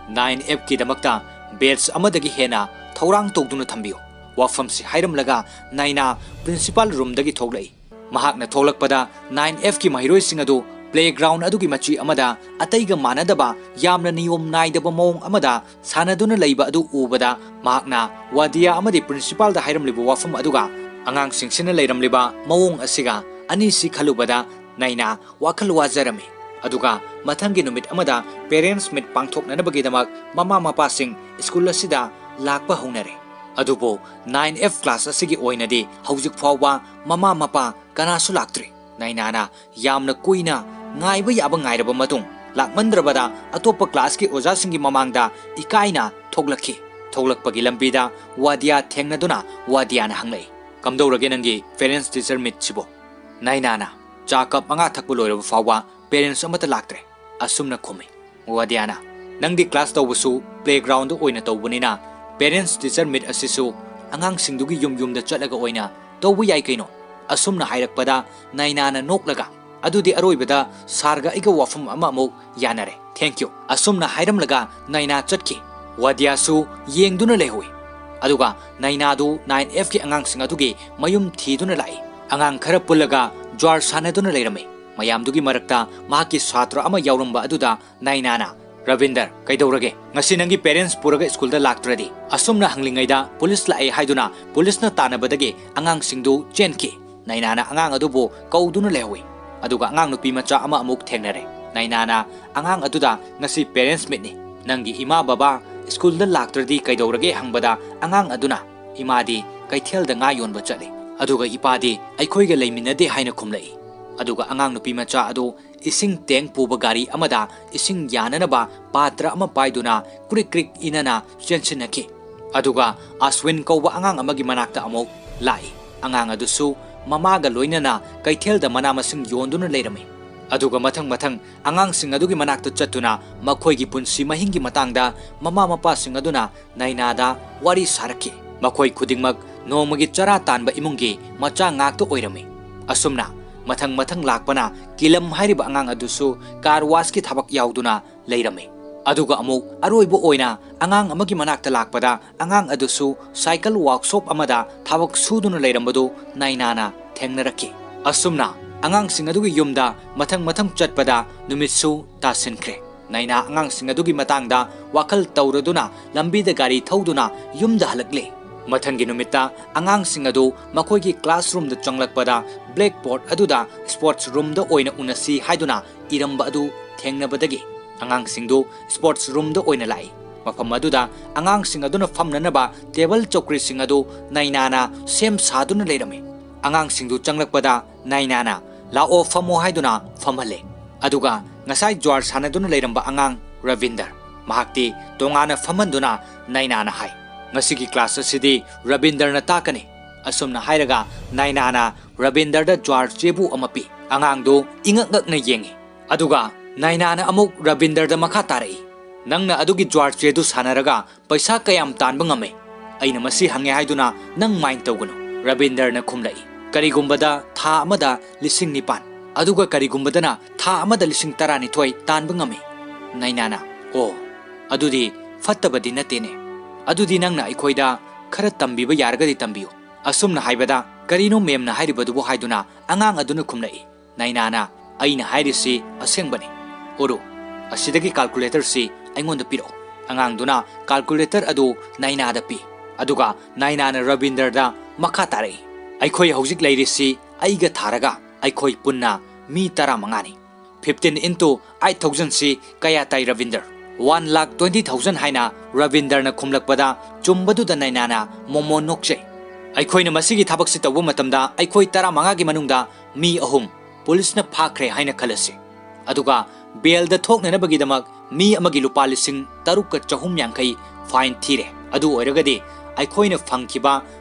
nine Fꯀꯤꯗꯃꯛꯇ batch ꯑꯃꯗꯒꯤ ꯍꯦꯟꯅ ꯊꯧꯔꯥꯡ ꯇꯧꯗꯨꯅ ꯊꯝꯕꯤꯌꯨ꯫" ꯋꯥꯐꯝꯁꯤ ꯍꯥꯏꯔꯝꯂꯒ ꯅꯥꯏꯅꯥ principal roomꯗꯒꯤ ꯊꯣꯛꯂꯛꯏ꯫ ꯃꯍꯥꯛꯅ ꯊꯣꯛꯂꯛꯄꯗ nine Fꯀꯤ ꯃꯍꯩꯔꯣꯏꯁꯤꯡ ꯑꯗꯨ Playground ꯑꯗꯨꯒꯤ ꯃꯆꯤ ꯑꯃꯗ ꯑꯇꯩꯒ ꯃꯥꯟꯅꯗꯕ ꯌꯥꯝꯅ ꯅꯤꯌꯣꯝ ꯅꯥꯏꯗꯕ ꯃꯑꯣꯡ ꯑꯃꯗ ꯁꯥꯟꯅꯗꯨꯅ ꯂꯩꯕ ꯑꯗꯨ ꯎꯕꯗ ꯃꯍꯥꯛꯅ ꯋꯥꯗꯤꯌꯥ ꯑꯃꯗꯤ principalꯗ ꯍꯥꯏꯔꯝꯂꯤꯕ ꯋꯥꯐꯝ ꯑꯗꯨꯒ ꯑꯉꯥꯡꯁꯤꯡꯁꯤꯅ ꯂꯩꯔꯝꯂꯤꯕ ꯃꯑꯣꯡ ꯑꯁꯤꯒ ꯑꯅꯤꯁꯤ ꯈꯜꯂꯨꯕꯗ ꯅꯥꯏꯅꯥ ꯋꯥꯈꯜ ꯋꯥꯖꯔꯝꯃꯤ꯫ ꯑꯗꯨꯒ ꯃꯊꯪꯒꯤ ꯅꯨꯃꯤꯠ ꯑꯃꯗ parents meet ꯄꯥꯡꯊꯣꯛꯅꯅꯕꯒꯤꯗꯃꯛ ꯃꯃꯥ ꯃꯄꯥꯁꯤꯡ ꯁ꯭ꯀꯨꯜ ꯑꯁꯤꯗ ꯂꯥꯛꯄ ꯍꯧꯅꯔꯦ꯫ ꯑꯗꯨꯕꯨ nine F class ꯑꯁꯤꯒꯤ ꯑꯣꯏꯅꯗꯤ ꯍꯧꯖꯤꯛ ꯐꯥꯎꯕ ꯃꯃꯥ ꯃꯄꯥ ꯀꯅꯥꯁꯨ ꯂꯥꯛꯇ꯭ꯔꯤ꯫ ꯅꯥꯏꯅꯥꯅ ꯌꯥꯝꯅ ꯀꯨꯏꯅ ꯉꯥꯏꯕ ꯌꯥꯕ ꯉꯥꯏꯔꯕ ꯃꯇꯨꯡ ꯂꯥꯛꯃꯟꯗ꯭ꯔꯕꯗ ꯑꯇꯣꯞꯄ classꯀꯤ ꯑꯣꯖꯥꯁꯤꯡꯒꯤ ꯃꯃꯥꯡꯗ ꯏꯀꯥꯏꯅ ꯊꯣꯛꯂꯛꯈꯤ꯫ ꯊꯣꯛꯂꯛꯄꯒꯤ ꯂꯝꯕꯤꯗ ꯋꯥꯗꯤꯌꯥ ꯊꯦꯡꯅꯗꯨꯅ ꯋꯥꯗꯤꯌꯥꯅ ꯍꯪꯂꯛꯏ, "ꯀꯝꯗꯧꯔꯒꯦ ꯅꯪꯒꯤ parents teacher meetꯁꯤꯕꯣ?" ꯅꯥꯏꯅꯥꯅ, "ꯆꯥ cup ꯃꯉꯥ ꯊꯛꯄ ꯂꯣꯏꯔꯕ ꯐꯥꯎꯕ parents ꯑꯃꯠꯇ ꯂꯥꯛꯇ꯭ꯔꯦ," ꯑꯁꯨꯝꯅ ꯈꯨꯝꯃꯤ꯫ ꯋꯥꯗꯤꯌꯥꯅ, "ꯅꯪꯗꯤ class ꯇꯧꯕꯁꯨ playgroundꯗ ꯑꯣꯏꯅ ꯇꯧꯕꯅꯤꯅ parents teacher meet ꯑꯁꯤꯁꯨ ꯑꯉꯥꯡꯁꯤꯡꯗꯨꯒꯤ ꯌꯨꯝ ꯌꯨꯝꯗ ꯆꯠꯂꯒ ꯑꯣꯏꯅ ꯇꯧꯕ ꯌꯥꯏ ꯀꯩꯅꯣ?" ꯑꯁꯨꯝꯅ ꯍꯥꯏꯔꯛꯄꯗ ꯅꯥꯏꯅꯥꯅ ꯅꯣꯛꯂꯒ, "ꯑꯗꯨꯗꯤ ꯑꯔꯣꯏꯕꯗ sirꯒ ꯑꯩꯒ ꯋꯥꯐꯝ ꯑꯃ ꯑꯃꯨꯛ ꯌꯥꯅꯔꯦ꯫ Thank you," ꯑꯁꯨꯝꯅ ꯍꯥꯏꯔꯝꯂꯒ ꯅꯥꯏꯅꯥ ꯆꯠꯈꯤ꯫ ꯋꯥꯗꯤꯌꯥꯁꯨ ꯌꯦꯡꯗꯨꯅ ꯂꯩꯍꯧꯏ꯫ ꯑꯗꯨꯒ ꯅꯥꯏꯅꯥꯗꯨ nine Fꯀꯤ ꯑꯉꯥꯡꯁꯤꯡ ꯑꯗꯨꯒꯤ ꯃꯌꯨꯝ ꯊꯤꯗꯨꯅ ꯂꯥꯛꯏ꯫ ꯑꯉꯥꯡ ꯈꯔ ꯄꯨꯜꯂꯒ ꯖ꯭ꯋꯥꯔ ꯁꯥꯟꯅꯗꯨꯅ ꯂꯩꯔꯝꯃꯤ꯫ ꯃꯌꯥꯝꯗꯨꯒꯤ ꯃꯔꯛꯇ ꯃꯍꯥꯛꯀꯤ ꯁꯥꯇ꯭ꯔ ꯑꯃ ꯌꯥꯎꯔꯝꯕ ꯑꯗꯨꯗ ꯅꯥꯏꯅꯥꯅ, "ꯔꯕꯤꯟꯗꯔ, ꯀꯩꯗꯧꯔꯒꯦ? ꯉꯁꯤ ꯅꯪꯒꯤ parents ꯄꯨꯔꯒ ꯁ꯭ꯀꯨꯜꯗ ꯂꯥꯛꯇ꯭ꯔꯗꯤ?" ꯑꯁꯨꯝꯅ ꯍꯪꯂꯤꯉꯩꯗ ꯄꯨꯂꯤꯁ ꯂꯥꯛꯑꯦ ꯍꯥꯏꯗꯨꯅ ꯄꯨꯂꯤꯁꯅ ꯇꯥꯟꯅꯕꯗꯒꯤ ꯑꯉꯥꯡꯁꯤꯡꯗꯨ ꯆꯦꯟꯈꯤ꯫ ꯅꯥꯏꯅꯥꯅ ꯑꯉꯥꯡ ꯑꯗꯨꯕꯨ ꯀꯧꯗꯨꯅ ꯂꯩꯍꯧꯏ꯫ ꯑꯗꯨꯒ ꯑꯉꯥꯡ ꯅꯨꯄꯤ ꯃꯆꯥ ꯑꯃ ꯑꯃꯨꯛ ꯊꯦꯡꯅꯔꯦ꯫ ꯅꯥꯏꯅꯥꯅ ꯑꯉꯥꯡ ꯑꯗꯨꯗ, "ꯉꯁꯤ parents meetꯅꯤ꯫ ꯅꯪꯒꯤ ꯏꯃꯥ ꯕꯕꯥ ꯁ꯭ꯀꯨꯜꯗ ꯂꯥꯛꯇ꯭ꯔꯗꯤ ꯀꯩꯗꯧꯔꯒꯦ?" ꯍꯪꯕꯗ ꯑꯉꯥꯡ ꯑꯗꯨꯅ, "ꯏꯃꯥꯗꯤ ꯀꯩꯊꯦꯜꯗ ꯉꯥ ꯌꯣꯟꯕ ꯆꯠꯂꯤ꯫ ꯑꯗꯨꯒ ꯏꯄꯥꯗꯤ ꯑꯩꯈꯣꯏꯒ ꯂꯩꯃꯤꯟꯅꯗꯦ" ꯍꯥꯏꯅ ꯈꯨꯝꯂꯛꯏ꯫ ꯑꯗꯨꯒ ꯑꯉꯥꯡ ꯅꯨꯄꯤ ꯃꯆꯥ ꯑꯗꯨ ꯏꯁꯤꯡ tank ꯄꯨꯕ ꯒꯥꯔꯤ ꯑꯃꯗ ꯏꯁꯤꯡ ꯌꯥꯅꯅꯕ ꯄꯥꯇ꯭ꯔ ꯑꯃ ꯄꯥꯏꯗꯨꯅ ꯀ꯭ꯔꯤꯛ ꯀ꯭ꯔꯤꯛ ꯏꯅꯅ ꯆꯦꯟꯁꯤꯟꯅꯈꯤ꯫ ꯑꯗꯨꯒ ꯑꯁꯋꯤꯟ ꯀꯧꯕ ꯑꯉꯥꯡ ꯑꯃꯒꯤ ꯃꯅꯥꯛꯇ ꯑꯃꯨꯛ ꯂꯥꯛꯏ꯫ ꯑꯉꯥꯡ ꯑꯗꯨꯁꯨ ꯃꯃꯥꯒ ꯂꯣꯏꯅꯅ ꯀꯩꯊꯦꯜꯗ ꯃꯅꯥ ꯃꯁꯤꯡ ꯌꯣꯟꯗꯨꯅ ꯂꯩꯔꯝꯃꯤ꯫ ꯑꯗꯨꯒ ꯃꯊꯪ ꯃꯊꯪ ꯑꯉꯥꯡꯁꯤꯡ ꯑꯗꯨꯒꯤ ꯃꯅꯥꯛꯇ ꯆꯠꯇꯨꯅ ꯃꯈꯣꯏꯒꯤ ꯄꯨꯟꯁꯤ ꯃꯍꯤꯡꯒꯤ ꯃꯇꯥꯡꯗ ꯃꯃꯥ ꯃꯄꯥꯁꯤꯡ ꯑꯗꯨꯅ ꯅꯥꯏꯅꯥꯗ ꯋꯥꯔꯤ ꯁꯥꯔꯛꯈꯤ꯫ ꯃꯈꯣꯏ ꯈꯨꯗꯤꯡꯃꯛ ꯅꯣꯡꯃꯒꯤ ꯆꯔꯥ ꯇꯥꯟꯕ ꯏꯃꯨꯡꯒꯤ ꯃꯆꯥ ꯉꯥꯛꯇ ꯑꯣꯏꯔꯝꯃꯤ꯫ ꯑꯁꯨꯝꯅ ꯃꯊꯪ ꯃꯊꯪ ꯂꯥꯛꯄꯅ ꯀꯤꯂꯝ ꯍꯥꯏꯔꯤꯕ ꯑꯉꯥꯡ ꯑꯗꯨꯁꯨ car washꯀꯤ ꯊꯕꯛ ꯌꯥꯎꯗꯨꯅ ꯂꯩꯔꯝꯃꯤ꯫ ꯑꯗꯨꯒ ꯑꯃꯨꯛ ꯑꯔꯣꯏꯕ ꯑꯣꯏꯅ ꯑꯉꯥꯡ ꯑꯃꯒꯤ ꯃꯅꯥꯛꯇ ꯂꯥꯛꯄꯗ ꯑꯉꯥꯡ ꯑꯗꯨꯁꯨ cycle workshop ꯑꯃꯗ ꯊꯕꯛ ꯁꯨꯗꯨꯅ ꯂꯩꯔꯝꯕꯗꯨ ꯅꯥꯏꯅꯥꯅ ꯊꯦꯡꯅꯔꯛꯈꯤ꯫ ꯑꯁꯨꯝꯅ ꯑꯉꯥꯡꯁꯤꯡ ꯑꯗꯨꯒꯤ ꯌꯨꯝꯗ ꯃꯊꯪ ꯃꯊꯪ ꯆꯠꯄꯗ ꯅꯨꯃꯤꯠꯁꯨ ꯇꯥꯁꯤꯟꯈ꯭ꯔꯦ꯫ ꯅꯥꯏꯅꯥ ꯑꯉꯥꯡꯁꯤꯡ ꯑꯗꯨꯒꯤ ꯃꯇꯥꯡꯗ ꯋꯥꯈꯜ ꯇꯧꯔꯗꯨꯅ ꯂꯝꯕꯤꯗ ꯒꯥꯔꯤ ꯊꯧꯗꯨꯅ ꯌꯨꯝꯗ ꯍꯜꯂꯛꯂꯦ꯫ ꯃꯊꯪꯒꯤ ꯅꯨꯃꯤꯠꯇ ꯑꯉꯥꯡꯁꯤꯡ ꯑꯗꯨ ꯃꯈꯣꯏꯒꯤ classroomꯗ ꯆꯪꯂꯛꯄꯗ blackboard ꯑꯗꯨꯗ sports roomꯗ ꯑꯣꯏꯅ ꯎꯅꯁꯤ ꯍꯥꯏꯗꯨꯅ ꯏꯔꯝꯕ ꯑꯗꯨ ꯊꯦꯡꯅꯕꯗꯒꯤ ꯑꯉꯥꯡꯁꯤꯡꯗꯨ sports roomꯗ ꯑꯣꯏꯅ ꯂꯥꯛꯏ꯫ ꯃꯐꯝ ꯑꯗꯨꯗ ꯑꯉꯥꯡꯁꯤꯡ ꯑꯗꯨꯅ ꯐꯝꯅꯅꯕ table ꯆꯧꯀ꯭ꯔꯤꯁꯤꯡ ꯑꯗꯨ ꯅꯥꯏꯅꯥꯅ ꯁꯦꯝ ꯁꯥꯗꯨꯅ ꯂꯩꯔꯝꯃꯤ꯫ ꯑꯉꯥꯡꯁꯤꯡꯗꯨ ꯆꯪꯂꯛꯄꯗ ꯅꯥꯏꯅꯥꯅ "ꯂꯥꯛꯑꯣ, ꯐꯝꯃꯣ" ꯍꯥꯏꯗꯨꯅ ꯐꯝꯍꯜꯂꯦ꯫ ꯑꯗꯨꯒ ꯉꯁꯥꯏ ꯖ꯭ꯋꯥꯔ ꯁꯥꯟꯅꯗꯨꯅ ꯂꯩꯔꯝꯕ ꯑꯉꯥꯡ ꯔꯕꯤꯟꯗꯔ, ꯃꯍꯥꯛꯇꯤ ꯇꯣꯉꯥꯟꯅ ꯐꯝꯍꯟꯗꯨꯅ ꯅꯥꯏꯅꯥꯅ ꯍꯥꯏ, "ꯉꯁꯤꯒꯤ class ꯑꯁꯤꯗꯤ ꯔꯕꯤꯟꯗꯔꯅ ꯇꯥꯛꯀꯅꯤ"꯫ ꯑꯁꯨꯝꯅ ꯍꯥꯏꯔꯒ ꯅꯥꯏꯅꯥꯅ ꯔꯕꯤꯟꯗꯔꯗ ꯖ꯭ꯋꯥꯔ ꯆꯦꯕꯨ ꯑꯃ ꯄꯤ꯫ ꯑꯉꯥꯡꯗꯨ ꯏꯉꯛ ꯉꯛꯅ ꯌꯦꯡꯉꯤ꯫ ꯑꯗꯨꯒ ꯅꯥꯏꯅꯥꯅ ꯑꯃꯨꯛ ꯔꯕꯤꯟꯗꯔꯗ ꯃꯈꯥ ꯇꯥꯔꯛꯏ, "ꯅꯪꯅ ꯑꯗꯨꯒꯤ ꯖ꯭ꯋꯥꯔ ꯆꯦꯗꯨ ꯁꯥꯟꯅꯔꯒ ꯄꯩꯁꯥ ꯀꯌꯥꯝ ꯇꯥꯟꯕ ꯉꯝꯃꯦ? ꯑꯩꯅ ꯃꯁꯤ ꯍꯪꯉꯦ ꯍꯥꯏꯗꯨꯅ ꯅꯪ mind ꯇꯧꯒꯅꯨ"꯫ ꯔꯕꯤꯟꯗꯔꯅ ꯈꯨꯝꯂꯛꯏ, "ꯀꯔꯤꯒꯨꯝꯕꯗ ꯊꯥ ꯑꯃꯗ ꯂꯤꯁꯤꯡ ꯅꯤꯄꯥꯟ, ꯑꯗꯨꯒ ꯀꯔꯤꯒꯨꯝꯕꯗꯅ ꯊꯥ ꯑꯃꯗ ꯂꯤꯁꯤꯡ ꯇꯔꯥꯅꯤꯊꯣꯏ ꯇꯥꯟꯕ ꯉꯝꯃꯤ"꯫ ꯅꯥꯏꯅꯥꯅ, "ꯑꯣ, ꯑꯗꯨꯗꯤ ꯐꯠꯇꯕꯗꯤ ꯅꯠꯇꯦꯅꯦ꯫ ꯑꯗꯨꯗꯤ ꯅꯪꯅ ꯑꯩꯈꯣꯏꯗ ꯈꯔ ꯇꯝꯕꯤꯕ ꯌꯥꯔꯒꯗꯤ ꯇꯝꯕꯤꯌꯨ"꯫ ꯑꯁꯨꯝꯅ ꯍꯥꯏꯕꯗ, "ꯀꯔꯤꯅꯣ ꯃꯦꯝꯅ ꯍꯥꯏꯔꯤꯕꯗꯨꯕꯨ?" ꯍꯥꯏꯗꯨꯅ ꯑꯉꯥꯡ ꯑꯗꯨꯅ ꯈꯨꯝꯂꯛꯏ꯫ ꯅꯥꯏꯅꯥꯅ, "ꯑꯩꯅ ꯍꯥꯏꯔꯤꯁꯤ ꯑꯁꯦꯡꯕꯅꯤ꯫ ꯎꯔꯨ, ꯑꯁꯤꯗꯒꯤ calculatorꯁꯤ ꯑꯩꯉꯣꯟꯗ ꯄꯤꯔꯛꯎ"꯫ ꯑꯉꯥꯡꯗꯨꯅ calculator ꯑꯗꯨ ꯅꯥꯏꯅꯥꯗ ꯄꯤ꯫ ꯑꯗꯨꯒ ꯅꯥꯏꯅꯥꯅ ꯔꯕꯤꯟꯗꯔꯗ ꯃꯈꯥ ꯇꯥꯔꯛꯏ, "ꯑꯩꯈꯣꯏ ꯍꯧꯖꯤꯛ ꯂꯩꯔꯤꯁꯤ ꯑꯩꯒ ꯊꯥꯔꯒ ꯑꯩꯈꯣꯏ ꯄꯨꯟꯅ ꯃꯤ ꯇꯔꯥꯃꯉꯥꯅꯤ꯫ Fifteen into eight thousandꯁꯤ ꯀꯌꯥ ꯇꯥꯏ ꯔꯕꯤꯟꯗꯔ?" "One lakh twenty thousand" ꯍꯥꯏꯅ ꯔꯕꯤꯟꯗꯔꯅ ꯈꯨꯝꯂꯛꯄꯗ ꯆꯨꯝꯕꯗꯨꯗ ꯅꯥꯏꯅꯥꯅ ꯃꯣꯃꯣꯟ ꯅꯣꯛꯆꯩ꯫ "ꯑꯩꯈꯣꯏꯅ ꯃꯁꯤꯒꯤ ꯊꯕꯛꯁꯤ ꯇꯧꯕ ꯃꯇꯝꯗ ꯑꯩꯈꯣꯏ ꯇꯔꯥꯃꯉꯥꯒꯤ ꯃꯅꯨꯡꯗ ꯃꯤ ꯑꯍꯨꯝ ꯄꯨꯂꯤꯁꯅ ꯐꯥꯈ꯭ꯔꯦ ꯍꯥꯏꯅ ꯈꯜꯂꯁꯤ꯫ ꯑꯗꯨꯒ bailꯗ ꯊꯣꯛꯅꯅꯕꯒꯤꯗꯃꯛ ꯃꯤ ꯑꯃꯒꯤ ꯂꯨꯄꯥ ꯂꯤꯁꯤꯡ ꯇꯔꯨꯛꯀ ꯆꯍꯨꯝ ꯌꯥꯡꯈꯩ fine ꯊꯤꯔꯦ꯫ ꯑꯗꯨ ꯑꯣꯏꯔꯒꯗꯤ ꯑꯩꯈꯣꯏꯅ ꯐꯪꯈꯤꯕ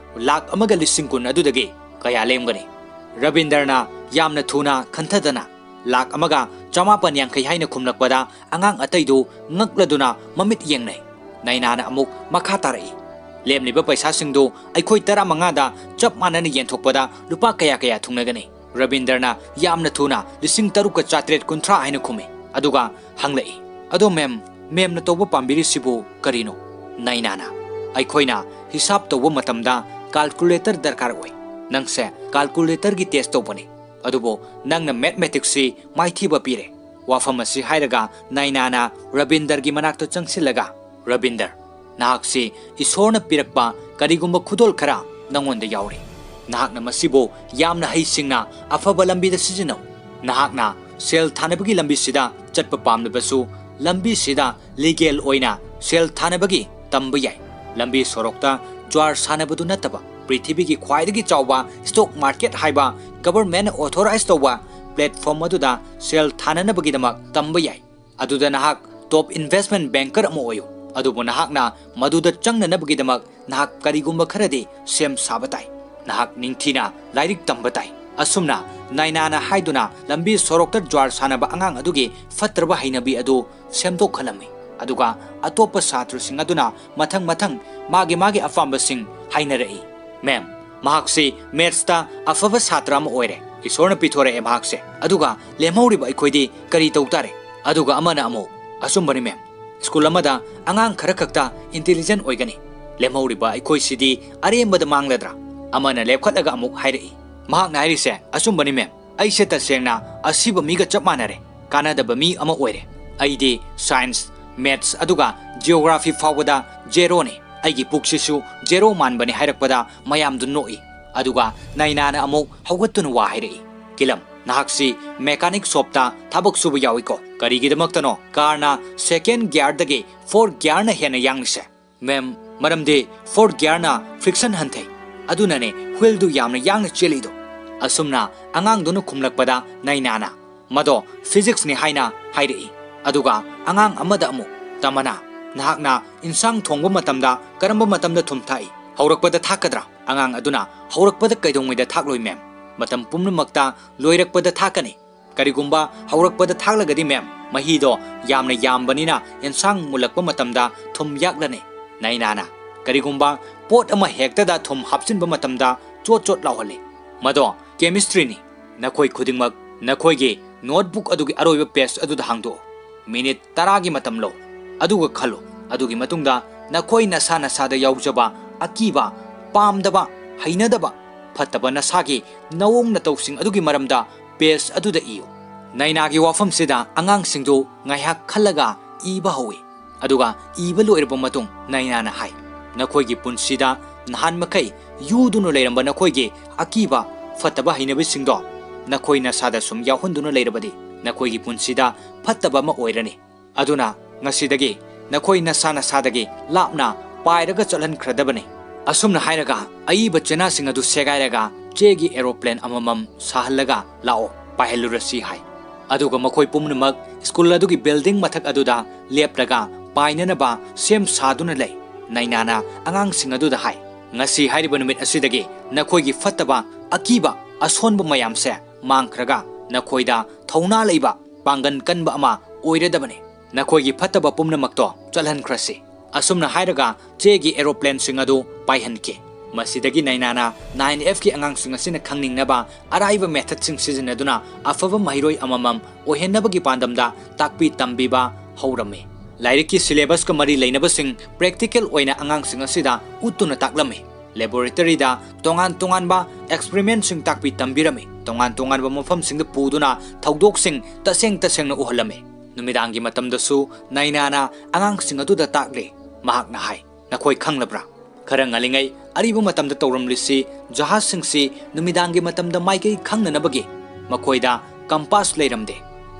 ꯂꯥꯛ ꯑꯃꯒ ꯂꯤꯁꯤꯡ ꯀꯨꯟ ꯑꯗꯨꯗꯒꯤ ꯀꯌꯥ ꯂꯦꯝꯒꯅꯤ?" ꯔꯕꯤꯟꯗꯔꯅ ꯌꯥꯝꯅ ꯊꯨꯅ ꯈꯟꯊꯗꯅ "ꯂꯥꯛ ꯑꯃꯒ ꯆꯃꯥꯄꯟ ꯌꯥꯡꯈꯩ" ꯍꯥꯏꯅ ꯈꯨꯝꯂꯛꯄꯗ ꯑꯉꯥꯡ ꯑꯇꯩꯗꯨ ꯉꯛꯂꯗꯨꯅ ꯃꯃꯤꯠ ꯌꯦꯡꯅꯩ꯫ ꯅꯥꯏꯅꯥꯅ ꯑꯃꯨꯛ ꯃꯈꯥ ꯇꯥꯔꯛꯏ, "ꯂꯦꯝꯂꯤꯕ ꯄꯩꯁꯥꯁꯤꯡꯗꯨ ꯑꯩꯈꯣꯏ ꯇꯔꯥꯃꯉꯥꯗ ꯆꯞ ꯃꯥꯟꯅꯅ ꯌꯦꯟꯊꯣꯛꯄꯗ ꯂꯨꯄꯥ ꯀꯌꯥ ꯀꯌꯥ ꯊꯨꯡꯅꯒꯅꯤ?" ꯔꯕꯤꯟꯗꯔꯅ ꯌꯥꯝꯅ ꯊꯨꯅ "ꯂꯤꯁꯤꯡ ꯇꯔꯨꯛꯀ ꯆꯥꯇ꯭ꯔꯦꯠ ꯀꯨꯟꯊ꯭ꯔꯥ" ꯍꯥꯏꯅ ꯈꯨꯝꯃꯤ꯫ ꯑꯗꯨꯒ ꯍꯪꯂꯛꯏ, "ꯑꯗꯣ ꯃꯦꯝ, ꯃꯦꯝꯅ ꯇꯧꯕ ꯄꯥꯝꯕꯤꯔꯤꯁꯤꯕꯨ ꯀꯔꯤꯅꯣ?" ꯅꯥꯏꯅꯥꯅ, "ꯑꯩꯈꯣꯏꯅ ꯍꯤꯁꯥꯞ ꯇꯧꯕ ꯃꯇꯝꯗ calculator ꯗꯔꯀꯥꯔ ꯑꯣꯏ꯫ ꯅꯪꯁꯦ calculatorꯒꯤ test ꯇꯧꯕꯅꯤ꯫ ꯑꯗꯨꯕꯨ ꯅꯪꯅ mathematics ꯁꯤ ꯃꯥꯏꯊꯤꯕ ꯄꯤꯔꯦ꯫ ꯋꯥꯐꯝ ꯑꯁꯤ ꯍꯥꯏꯔꯒ ꯅꯥꯏꯅꯥꯅ ꯔꯕꯤꯟꯗꯔꯒꯤ ꯃꯅꯥꯛꯇ ꯆꯪꯁꯤꯜꯂꯒ, "ꯔꯕꯤꯟꯗꯔ, ꯅꯍꯥꯛꯁꯤ ꯏꯁꯣꯔꯅ ꯄꯤꯔꯛꯄ ꯀꯔꯤꯒꯨꯝꯕ ꯈꯨꯗꯣꯜ ꯈꯔ ꯅꯪꯉꯣꯟꯗ ꯌꯥꯎꯔꯤ꯫ ꯅꯍꯥꯛꯅ ꯃꯁꯤꯕꯨ ꯌꯥꯝꯅ ꯍꯩꯁꯤꯡꯅ ꯑꯐꯕ ꯂꯝꯕꯤꯗ ꯁꯤꯖꯤꯟꯅꯧ꯫ ꯅꯍꯥꯛꯅ ꯁꯦꯜ ꯊꯥꯅꯕꯒꯤ ꯂꯝꯕꯤꯁꯤꯗ ꯆꯠꯄ ꯄꯥꯝꯂꯕꯁꯨ, ꯂꯝꯕꯤꯁꯤꯗ legal ꯑꯣꯏꯅ ꯁꯦꯜ ꯊꯥꯅꯕꯒꯤ ꯇꯝꯕ ꯌꯥꯏ꯫ ꯂꯝꯕꯤ ꯁꯣꯔꯣꯛꯇ ꯖ꯭ꯋꯥꯔ ꯁꯥꯟꯅꯕꯗꯨ ꯅꯠꯇꯕ, ꯄ꯭ꯔꯤꯊꯤꯕꯤꯒꯤ ꯈ꯭ꯋꯥꯏꯗꯒꯤ ꯆꯥꯎꯕ stock market ꯍꯥꯏꯕ government authorize ꯇꯧꯕ platform ꯑꯗꯨꯗ ꯁꯦꯜ ꯊꯥꯅꯅꯕꯒꯤꯗꯃꯛ ꯇꯝꯕ ꯌꯥꯏ꯫ ꯑꯗꯨꯗ ꯅꯍꯥꯛ top investment banker ꯑꯃ ꯑꯣꯏꯌꯨ꯫ ꯑꯗꯨꯕꯨ ꯅꯍꯥꯛꯅ ꯃꯗꯨꯗ ꯆꯪꯅꯅꯕꯒꯤꯗꯃꯛ ꯅꯍꯥꯛ ꯀꯔꯤꯒꯨꯝꯕ ꯈꯔꯗꯤ ꯁꯦꯝ ꯁꯥꯕ ꯇꯥꯏ꯫ ꯅꯍꯥꯛ ꯅꯤꯡꯊꯤꯅ ꯂꯥꯏꯔꯤꯛ ꯇꯝꯕ ꯇꯥꯏ꯫" ꯑꯁꯨꯝꯅ ꯅꯥꯏꯅꯥꯅ ꯍꯥꯏꯗꯨꯅ ꯂꯝꯕꯤ ꯁꯣꯔꯣꯛꯇ ꯖ꯭ꯋꯥꯔ ꯁꯥꯟꯅꯕ ꯑꯉꯥꯡ ꯑꯗꯨꯒꯤ ꯐꯠꯇ꯭ꯔꯕ ꯍꯩꯅꯕꯤ ꯑꯗꯨ ꯁꯦꯝꯗꯣꯛꯍꯜꯂꯝꯃꯤ꯫ ꯑꯗꯨꯒ ꯑꯇꯣꯞꯄ ꯁꯥꯇ꯭ꯔꯁꯤꯡ ꯑꯗꯨꯅ ꯃꯊꯪ ꯃꯊꯪ ꯃꯥꯒꯤ ꯃꯥꯒꯤ ꯑꯄꯥꯝꯕꯁꯤꯡ ꯍꯥꯏꯅꯔꯛꯏ꯫ "Ma'am, ꯃꯍꯥꯛꯁꯤ maths ꯇ ꯑꯐꯕ ꯁꯥꯇ꯭ꯔ ꯑꯃ ꯑꯣꯏꯔꯦ꯫ ꯏꯁꯣꯔꯅ ꯄꯤꯊꯣꯔꯛꯑꯦ ꯃꯍꯥꯛꯁꯦ꯫ ꯑꯗꯨꯒ ꯂꯦꯝꯍꯧꯔꯤꯕ ꯑꯩꯈꯣꯏꯗꯤ ꯀꯔꯤ ꯇꯧ ꯇꯥꯔꯦ?" ꯑꯗꯨꯒ ꯑꯃꯅ ꯑꯃꯨꯛ, "ꯑꯆꯨꯝꯕꯅꯤ ma'am, school ꯑꯃꯗ ꯑꯉꯥꯡ ꯈꯔ ꯈꯛꯇ intelligent ꯑꯣꯏꯒꯅꯤ꯫ ꯂꯦꯝꯍꯧꯔꯤꯕ ꯑꯩꯈꯣꯏꯁꯤꯗꯤ ꯑꯔꯦꯝꯕꯗ ꯃꯥꯡꯂꯗ꯭ꯔꯥ?" ꯑꯃꯅ ꯂꯦꯞꯈꯠꯂꯒ ꯑꯃꯨꯛ ꯍꯥꯏꯔꯛꯏ꯫ ꯃꯍꯥꯛꯅ ꯍꯥꯏꯔꯤꯁꯦ, "ꯑꯆꯨꯝꯕꯅꯤ ma'am, ꯑꯩꯁꯦ ꯇꯁꯦꯡꯅ ꯑꯁꯤꯕ ꯃꯤꯒ ꯆꯞ ꯃꯥꯟꯅꯔꯦ, ꯀꯥꯟꯅꯗꯕ ꯃꯤ ꯑꯃ ꯑꯣꯏꯔꯦ꯫ ꯑꯩꯗꯤ science, maths ꯑꯗꯨꯒ geography ꯐꯥꯎꯕꯗ zero ꯅꯤ꯫ ꯑꯩꯒꯤ ꯄꯨꯛꯁꯤꯁꯨ zero ꯃꯥꯟꯕꯅꯤ" ꯍꯥꯏꯔꯛꯄꯗ ꯃꯌꯥꯝꯗꯨ ꯅꯣꯛꯏ꯫ ꯑꯗꯨꯒ ꯅꯥꯏꯅꯥꯅ ꯑꯃꯨꯛ ꯍꯧꯒꯠꯇꯨꯅ ꯋꯥ ꯍꯥꯏꯔꯛꯏ꯫ "ꯀꯤꯂꯝ, ꯅꯍꯥꯛꯁꯤ mechanic shop ꯇ ꯊꯕꯛ ꯁꯨꯕ ꯌꯥꯎꯏꯀꯣ? ꯀꯔꯤꯒꯤꯗꯃꯛꯇꯅꯣ car ꯅ second gear ꯗꯒꯤ fourth gear ꯅ ꯍꯦꯟꯅ ꯌꯥꯡꯂꯤꯁꯦ?" "Ma'am, ꯃꯔꯝꯗꯤ fourth gear ꯅ friction ꯍꯟꯊꯩ, ꯑꯗꯨꯅꯅꯦ wheel ꯗꯨ ꯌꯥꯝꯅ ꯌꯥꯡꯅ ꯆꯦꯜꯂꯤꯗꯣ꯫" ꯑꯁꯨꯝꯅ ꯑꯉꯥꯡꯗꯨꯅ ꯈꯨꯝꯂꯛꯄꯗ ꯅꯥꯏꯅꯥꯅ, "ꯃꯗꯣ physics ꯅꯤ" ꯍꯥꯏꯅ ꯍꯥꯏꯔꯛꯏ꯫ ꯑꯗꯨꯒ ꯑꯉꯥꯡ ꯑꯃꯗ ꯑꯃꯨꯛ, "ꯇꯃꯅꯥ, ꯅꯍꯥꯛꯅ ꯏꯟꯁꯥꯡ ꯊꯣꯡꯕ ꯃꯇꯝꯗ ꯀꯔꯝꯕ ꯃꯇꯝꯗ ꯊꯨꯝ ꯊꯥꯛꯏ? ꯍꯧꯔꯛꯄꯗ ꯊꯥꯛꯀꯗ꯭ꯔꯥ?" ꯑꯉꯥꯡ ꯑꯗꯨꯅ, "ꯍꯧꯔꯛꯄꯗ ꯀꯩꯗꯧꯉꯩꯗ ꯊꯥꯛꯂꯣꯏ ma'am? ꯃꯇꯝ ꯄꯨꯝꯅꯃꯛꯇ ꯂꯣꯏꯔꯛꯄꯗ ꯊꯥꯛꯀꯅꯤ꯫ ꯀꯔꯤꯒꯨꯝꯕ ꯍꯧꯔꯛꯄꯗ ꯊꯥꯛꯂꯒꯗꯤ ma'am, ꯃꯍꯤꯗꯣ ꯌꯥꯝꯅ ꯌꯥꯝꯕꯅꯤꯅ ꯏꯟꯁꯥꯡ ꯃꯨꯜꯂꯛꯄ ꯃꯇꯝꯗ ꯊꯨꯝ ꯌꯥꯛꯂꯅꯤ꯫" ꯅꯥꯏꯅꯥꯅ, "ꯀꯔꯤꯒꯨꯝꯕ ꯄꯣꯠ ꯑꯃ ꯍꯦꯛꯇꯗ ꯊꯨꯝ ꯍꯥꯞꯆꯤꯟꯕ ꯃꯇꯝꯗ ꯆꯣꯠ ꯆꯣꯠ ꯂꯥꯎꯍꯜꯂꯤ꯫ ꯃꯗꯣ chemistry ꯅꯤ꯫ ꯅꯈꯣꯏ ꯈꯨꯗꯤꯡꯃꯛ ꯅꯈꯣꯏꯒꯤ notebook ꯑꯗꯨꯒꯤ ꯑꯔꯣꯏꯕ page ꯑꯗꯨꯗ ꯍꯥꯡꯗꯣꯛꯎ꯫ Minute ꯇꯔꯥꯒꯤ ꯃꯇꯝ ꯂꯧ꯫ ꯑꯗꯨꯒ ꯈꯜꯂꯨ꯫ ꯑꯗꯨꯒꯤ ꯃꯇꯨꯡꯗ ꯅꯈꯣꯏ ꯅꯁꯥ ꯅꯁꯥꯗ ꯌꯥꯎꯖꯕ ꯑꯀꯤꯕ, ꯄꯥꯝꯗꯕ, ꯍꯩꯅꯗꯕ, ꯐꯠꯇꯕ ꯅꯁꯥꯒꯤ ꯅꯑꯣꯡ ꯅꯇꯧꯁꯤꯡ ꯑꯗꯨꯒꯤ ꯃꯔꯝꯗ ꯄꯦꯖ ꯑꯗꯨꯗ ꯏꯌꯨ꯫ ꯅꯩꯅꯥꯒꯤ ꯋꯥꯐꯝꯁꯤꯗ ꯑꯉꯥꯡꯁꯤꯡꯗꯨ ꯉꯥꯏꯍꯥꯛ ꯈꯜꯂꯒ ꯏꯕ ꯍꯧꯏ꯫ ꯑꯗꯨꯒ ꯏꯕ ꯂꯣꯏꯔꯕ ꯃꯇꯨꯡ ꯅꯩꯅꯥꯅ ꯍꯥꯏ, "ꯅꯈꯣꯏꯒꯤ ꯄꯨꯟꯁꯤꯗ ꯅꯍꯥꯟ ꯃꯈꯩ ꯌꯨꯗꯨꯅ ꯂꯩꯔꯝꯕ ꯅꯈꯣꯏꯒꯤ ꯑꯀꯤꯕ ꯐꯠꯇꯕ ꯍꯩꯅꯕꯤꯁꯤꯡꯗꯣ ꯅꯈꯣꯏ ꯅꯁꯥꯗ ꯁꯨꯝ ꯌꯥꯎꯍꯟꯗꯨꯅ ꯂꯩꯔꯕꯗꯤ ꯅꯈꯣꯏꯒꯤ ꯄꯨꯟꯁꯤꯗ ꯐꯠꯇꯕ ꯑꯃ ꯑꯣꯏꯔꯅꯤ꯫ ꯑꯗꯨꯅ ꯉꯁꯤꯗꯒꯤ ꯅꯈꯣꯏ ꯅꯁꯥ ꯅꯁꯥꯗꯒꯤ ꯂꯥꯞꯅ ꯄꯥꯏꯔꯒ ꯆꯠꯍꯟꯈ꯭ꯔꯗꯕꯅꯤ꯫" ꯑꯁꯨꯝꯅ ꯍꯥꯏꯔꯒ ꯑꯏꯕ ꯆꯦꯅꯥꯁꯤꯡ ꯑꯗꯨ ꯁꯦꯒꯥꯏꯔꯒ ꯆꯦꯒꯤ ꯑꯦꯔꯣꯄ꯭ꯂꯦꯟ ꯑꯃꯃꯝ ꯁꯥꯍꯜꯂꯒ "ꯂꯥꯛꯑꯣ, ꯄꯥꯏꯍꯜꯂꯨꯔꯁꯤ" ꯍꯥꯏ꯫ ꯑꯗꯨꯒ ꯃꯈꯣꯏ ꯄꯨꯝꯅꯃꯛ ꯁ꯭ꯀꯨꯜ ꯑꯗꯨꯒꯤ ꯕꯤꯜꯗꯤꯡ ꯃꯊꯛ ꯑꯗꯨꯗ ꯂꯦꯞꯂꯒ ꯄꯥꯏꯅꯅꯕ ꯁꯦꯝ ꯁꯥꯗꯨꯅ ꯂꯩ꯫ ꯅꯩꯅꯥꯅ ꯑꯉꯥꯡꯁꯤꯡ ꯑꯗꯨꯗ ꯍꯥꯏ, "ꯉꯁꯤ ꯍꯥꯏꯔꯤꯕ ꯅꯨꯃꯤꯠ ꯑꯁꯤꯗꯒꯤ ꯅꯈꯣꯏꯒꯤ ꯐꯠꯇꯕ, ꯑꯀꯤꯕ, ꯑꯁꯣꯟꯕ ꯃꯌꯥꯝꯁꯦ ꯃꯥꯡꯈ꯭ꯔꯒ ꯅꯈꯣꯏꯗ ꯊꯧꯅꯥ ꯂꯩꯕ, ꯄꯥꯡꯒꯟ ꯀꯟꯕ ꯑꯃ ꯑꯣꯏꯔꯗꯕꯅꯤ꯫ ꯅꯈꯣꯏꯒꯤ ꯐꯠꯇꯕ ꯄꯨꯝꯅꯃꯛꯇꯣ ꯆꯠꯍꯟꯈ꯭ꯔꯁꯤ꯫" ꯑꯁꯨꯝꯅ ꯍꯥꯏꯔꯒ ꯆꯦꯒꯤ ꯑꯦꯔꯣꯄ꯭ꯂꯦꯟꯁꯤꯡ ꯑꯗꯨ ꯄꯥꯏꯍꯟꯈꯤ꯫ ꯃꯁꯤꯗꯒꯤ ꯅꯩꯅꯥꯅ ꯅꯥꯏꯟ ꯑꯦꯐꯀꯤ ꯑꯉꯥꯡꯁꯤꯡ ꯑꯁꯤꯅ ꯈꯪꯅꯤꯡꯅꯕ ꯑꯔꯥꯏꯕ ꯃꯦꯊꯗꯁꯤꯡ ꯁꯤꯖꯤꯟꯅꯗꯨꯅ ꯑꯐꯕ ꯃꯍꯩꯔꯣꯏ ꯑꯃꯃꯝ ꯑꯣꯏꯍꯟꯅꯕꯒꯤ ꯄꯥꯟꯗꯝꯗ ꯇꯥꯛꯄꯤ ꯇꯝꯕꯤꯕ ꯍꯧꯔꯝꯃꯤ꯫ ꯂꯥꯏꯔꯤꯛꯀꯤ ꯁꯤꯂꯦꯕꯁꯀ ꯃꯔꯤ ꯂꯩꯅꯕꯁꯤꯡ ꯄ꯭ꯔꯦꯛꯇꯤꯀꯦꯜ ꯑꯣꯏꯅ ꯑꯉꯥꯡꯁꯤꯡ ꯑꯁꯤꯗ ꯎꯠꯇꯨꯅ ꯇꯥꯛꯂꯝꯃꯤ꯫ ꯂꯦꯕꯣꯔꯦꯇꯔꯤꯗ ꯇꯣꯉꯥꯟ ꯇꯣꯉꯥꯟꯕ ꯑꯦꯛꯁꯄꯔꯤꯃꯦꯟꯁꯤꯡ ꯇꯥꯛꯄꯤ ꯇꯝꯕꯤꯔꯝꯃꯤ꯫ ꯇꯣꯉꯥꯟ ꯇꯣꯉꯥꯟꯕ ꯃꯐꯝꯁꯤꯡꯗ ꯄꯨꯗꯨꯅ ꯊꯧꯗꯣꯛꯁꯤꯡ ꯇꯁꯦꯡ ꯇꯁꯦꯡꯅ ꯎꯍꯜꯂꯝꯃꯤ꯫ ꯅꯨꯃꯤꯗꯥꯡꯒꯤ ꯃꯇꯝꯗꯁꯨ ꯅꯩꯅꯥꯅ ꯑꯉꯥꯡꯁꯤꯡ ꯑꯗꯨꯗ ꯇꯥꯛꯂꯤ꯫ ꯃꯍꯥꯛꯅ ꯍꯥꯏ, "ꯅꯈꯣꯏ ꯈꯪꯂꯕ꯭ꯔꯥ? ꯈꯔ ꯉꯜꯂꯤꯉꯩ ꯑꯔꯤꯕ ꯃꯇꯝꯗ ꯇꯧꯔꯝꯂꯤꯁꯤ ꯖꯍꯥꯖꯁꯤꯡꯁꯤ ꯅꯨꯃꯤꯗꯥꯡꯒꯤ ꯃꯇꯝꯗ ꯃꯥꯏꯀꯩ ꯈꯪꯅꯅꯕꯒꯤ꯫ ꯃꯈꯣꯏꯗ ꯀꯝꯄꯥꯁ ꯂꯩꯔꯝꯗꯦ꯫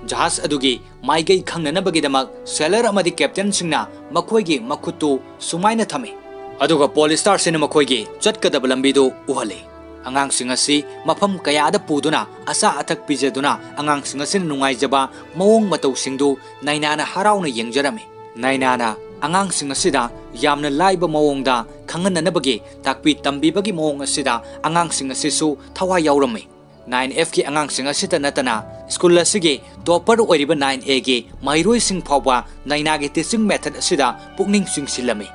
ꯖꯍꯥꯖ ꯑꯗꯨꯒꯤ ꯃꯥꯏꯀꯩ ꯈꯪꯅꯅꯕꯒꯤꯗꯃꯛ ꯁꯦꯂꯔ ꯑꯃꯗꯤ ꯀꯦꯞꯇꯦꯟꯁꯤꯡꯅ ꯃꯈꯣꯏꯒꯤ ꯃꯈꯨꯠꯇꯨ ꯁꯨꯃꯥꯏꯅ ꯊꯝꯃꯤ꯫ ꯑꯗꯨꯒ ꯄꯣꯜ ꯁ꯭ꯇꯥꯔꯁꯤꯅ ꯃꯈꯣꯏꯒꯤ ꯆꯠꯀꯗꯕ ꯂꯝꯕꯤꯗꯨ ꯎꯍꯜꯂꯤ꯫" ꯑꯉꯥꯡꯁꯤꯡ ꯑꯁꯤ ꯃꯐꯝ ꯀꯌꯥꯗ ꯄꯨꯗꯨꯅ ꯑꯆꯥ ꯑꯊꯛ ꯄꯤꯖꯗꯨꯅ ꯑꯉꯥꯡꯁꯤꯡ ꯑꯁꯤꯅ ꯅꯨꯡꯉꯥꯏꯖꯕ ꯃꯑꯣꯡ ꯃꯇꯧꯁꯤꯡꯗꯨ ꯅꯩꯅꯥꯅ ꯍꯔꯥꯎꯅ ꯌꯦꯡꯖꯔꯝꯃꯤ꯫ ꯅꯩꯅꯥꯅ ꯑꯉꯥꯡꯁꯤꯡ ꯑꯁꯤꯗ ꯌꯥꯝꯅ ꯂꯥꯏꯕ ꯃꯑꯣꯡꯗ ꯈꯪꯍꯟꯅꯅꯕꯒꯤ ꯇꯥꯛꯄꯤ ꯇꯝꯕꯤꯕꯒꯤ ꯃꯑꯣꯡ ꯑꯁꯤꯗ ꯑꯉꯥꯡꯁꯤꯡ ꯑꯁꯤꯁꯨ ꯊꯋꯥꯏ ꯌꯥꯎꯔꯝꯃꯤ꯫ ꯅꯥꯏꯟ ꯑꯦꯐꯀꯤ ꯑꯉꯥꯡꯁꯤꯡ ꯑꯁꯤꯇ ꯅꯠꯇꯅ ꯁ꯭ꯀꯨꯜ ꯑꯁꯤꯒꯤ ꯇꯣꯄꯔ ꯑꯣꯏꯔꯤꯕ ꯅꯥꯏꯟ ꯑꯦꯒꯤ ꯃꯍꯩꯔꯣꯏꯁꯤꯡ ꯐꯥꯎꯕ ꯅꯩꯅꯥꯒꯤ ꯇꯤꯆꯤꯡ ꯃꯦꯊꯗ ꯑꯁꯤꯗ ꯄꯨꯛꯅꯤꯡ ꯆꯤꯡꯁꯤꯜꯂꯝꯃꯤ꯫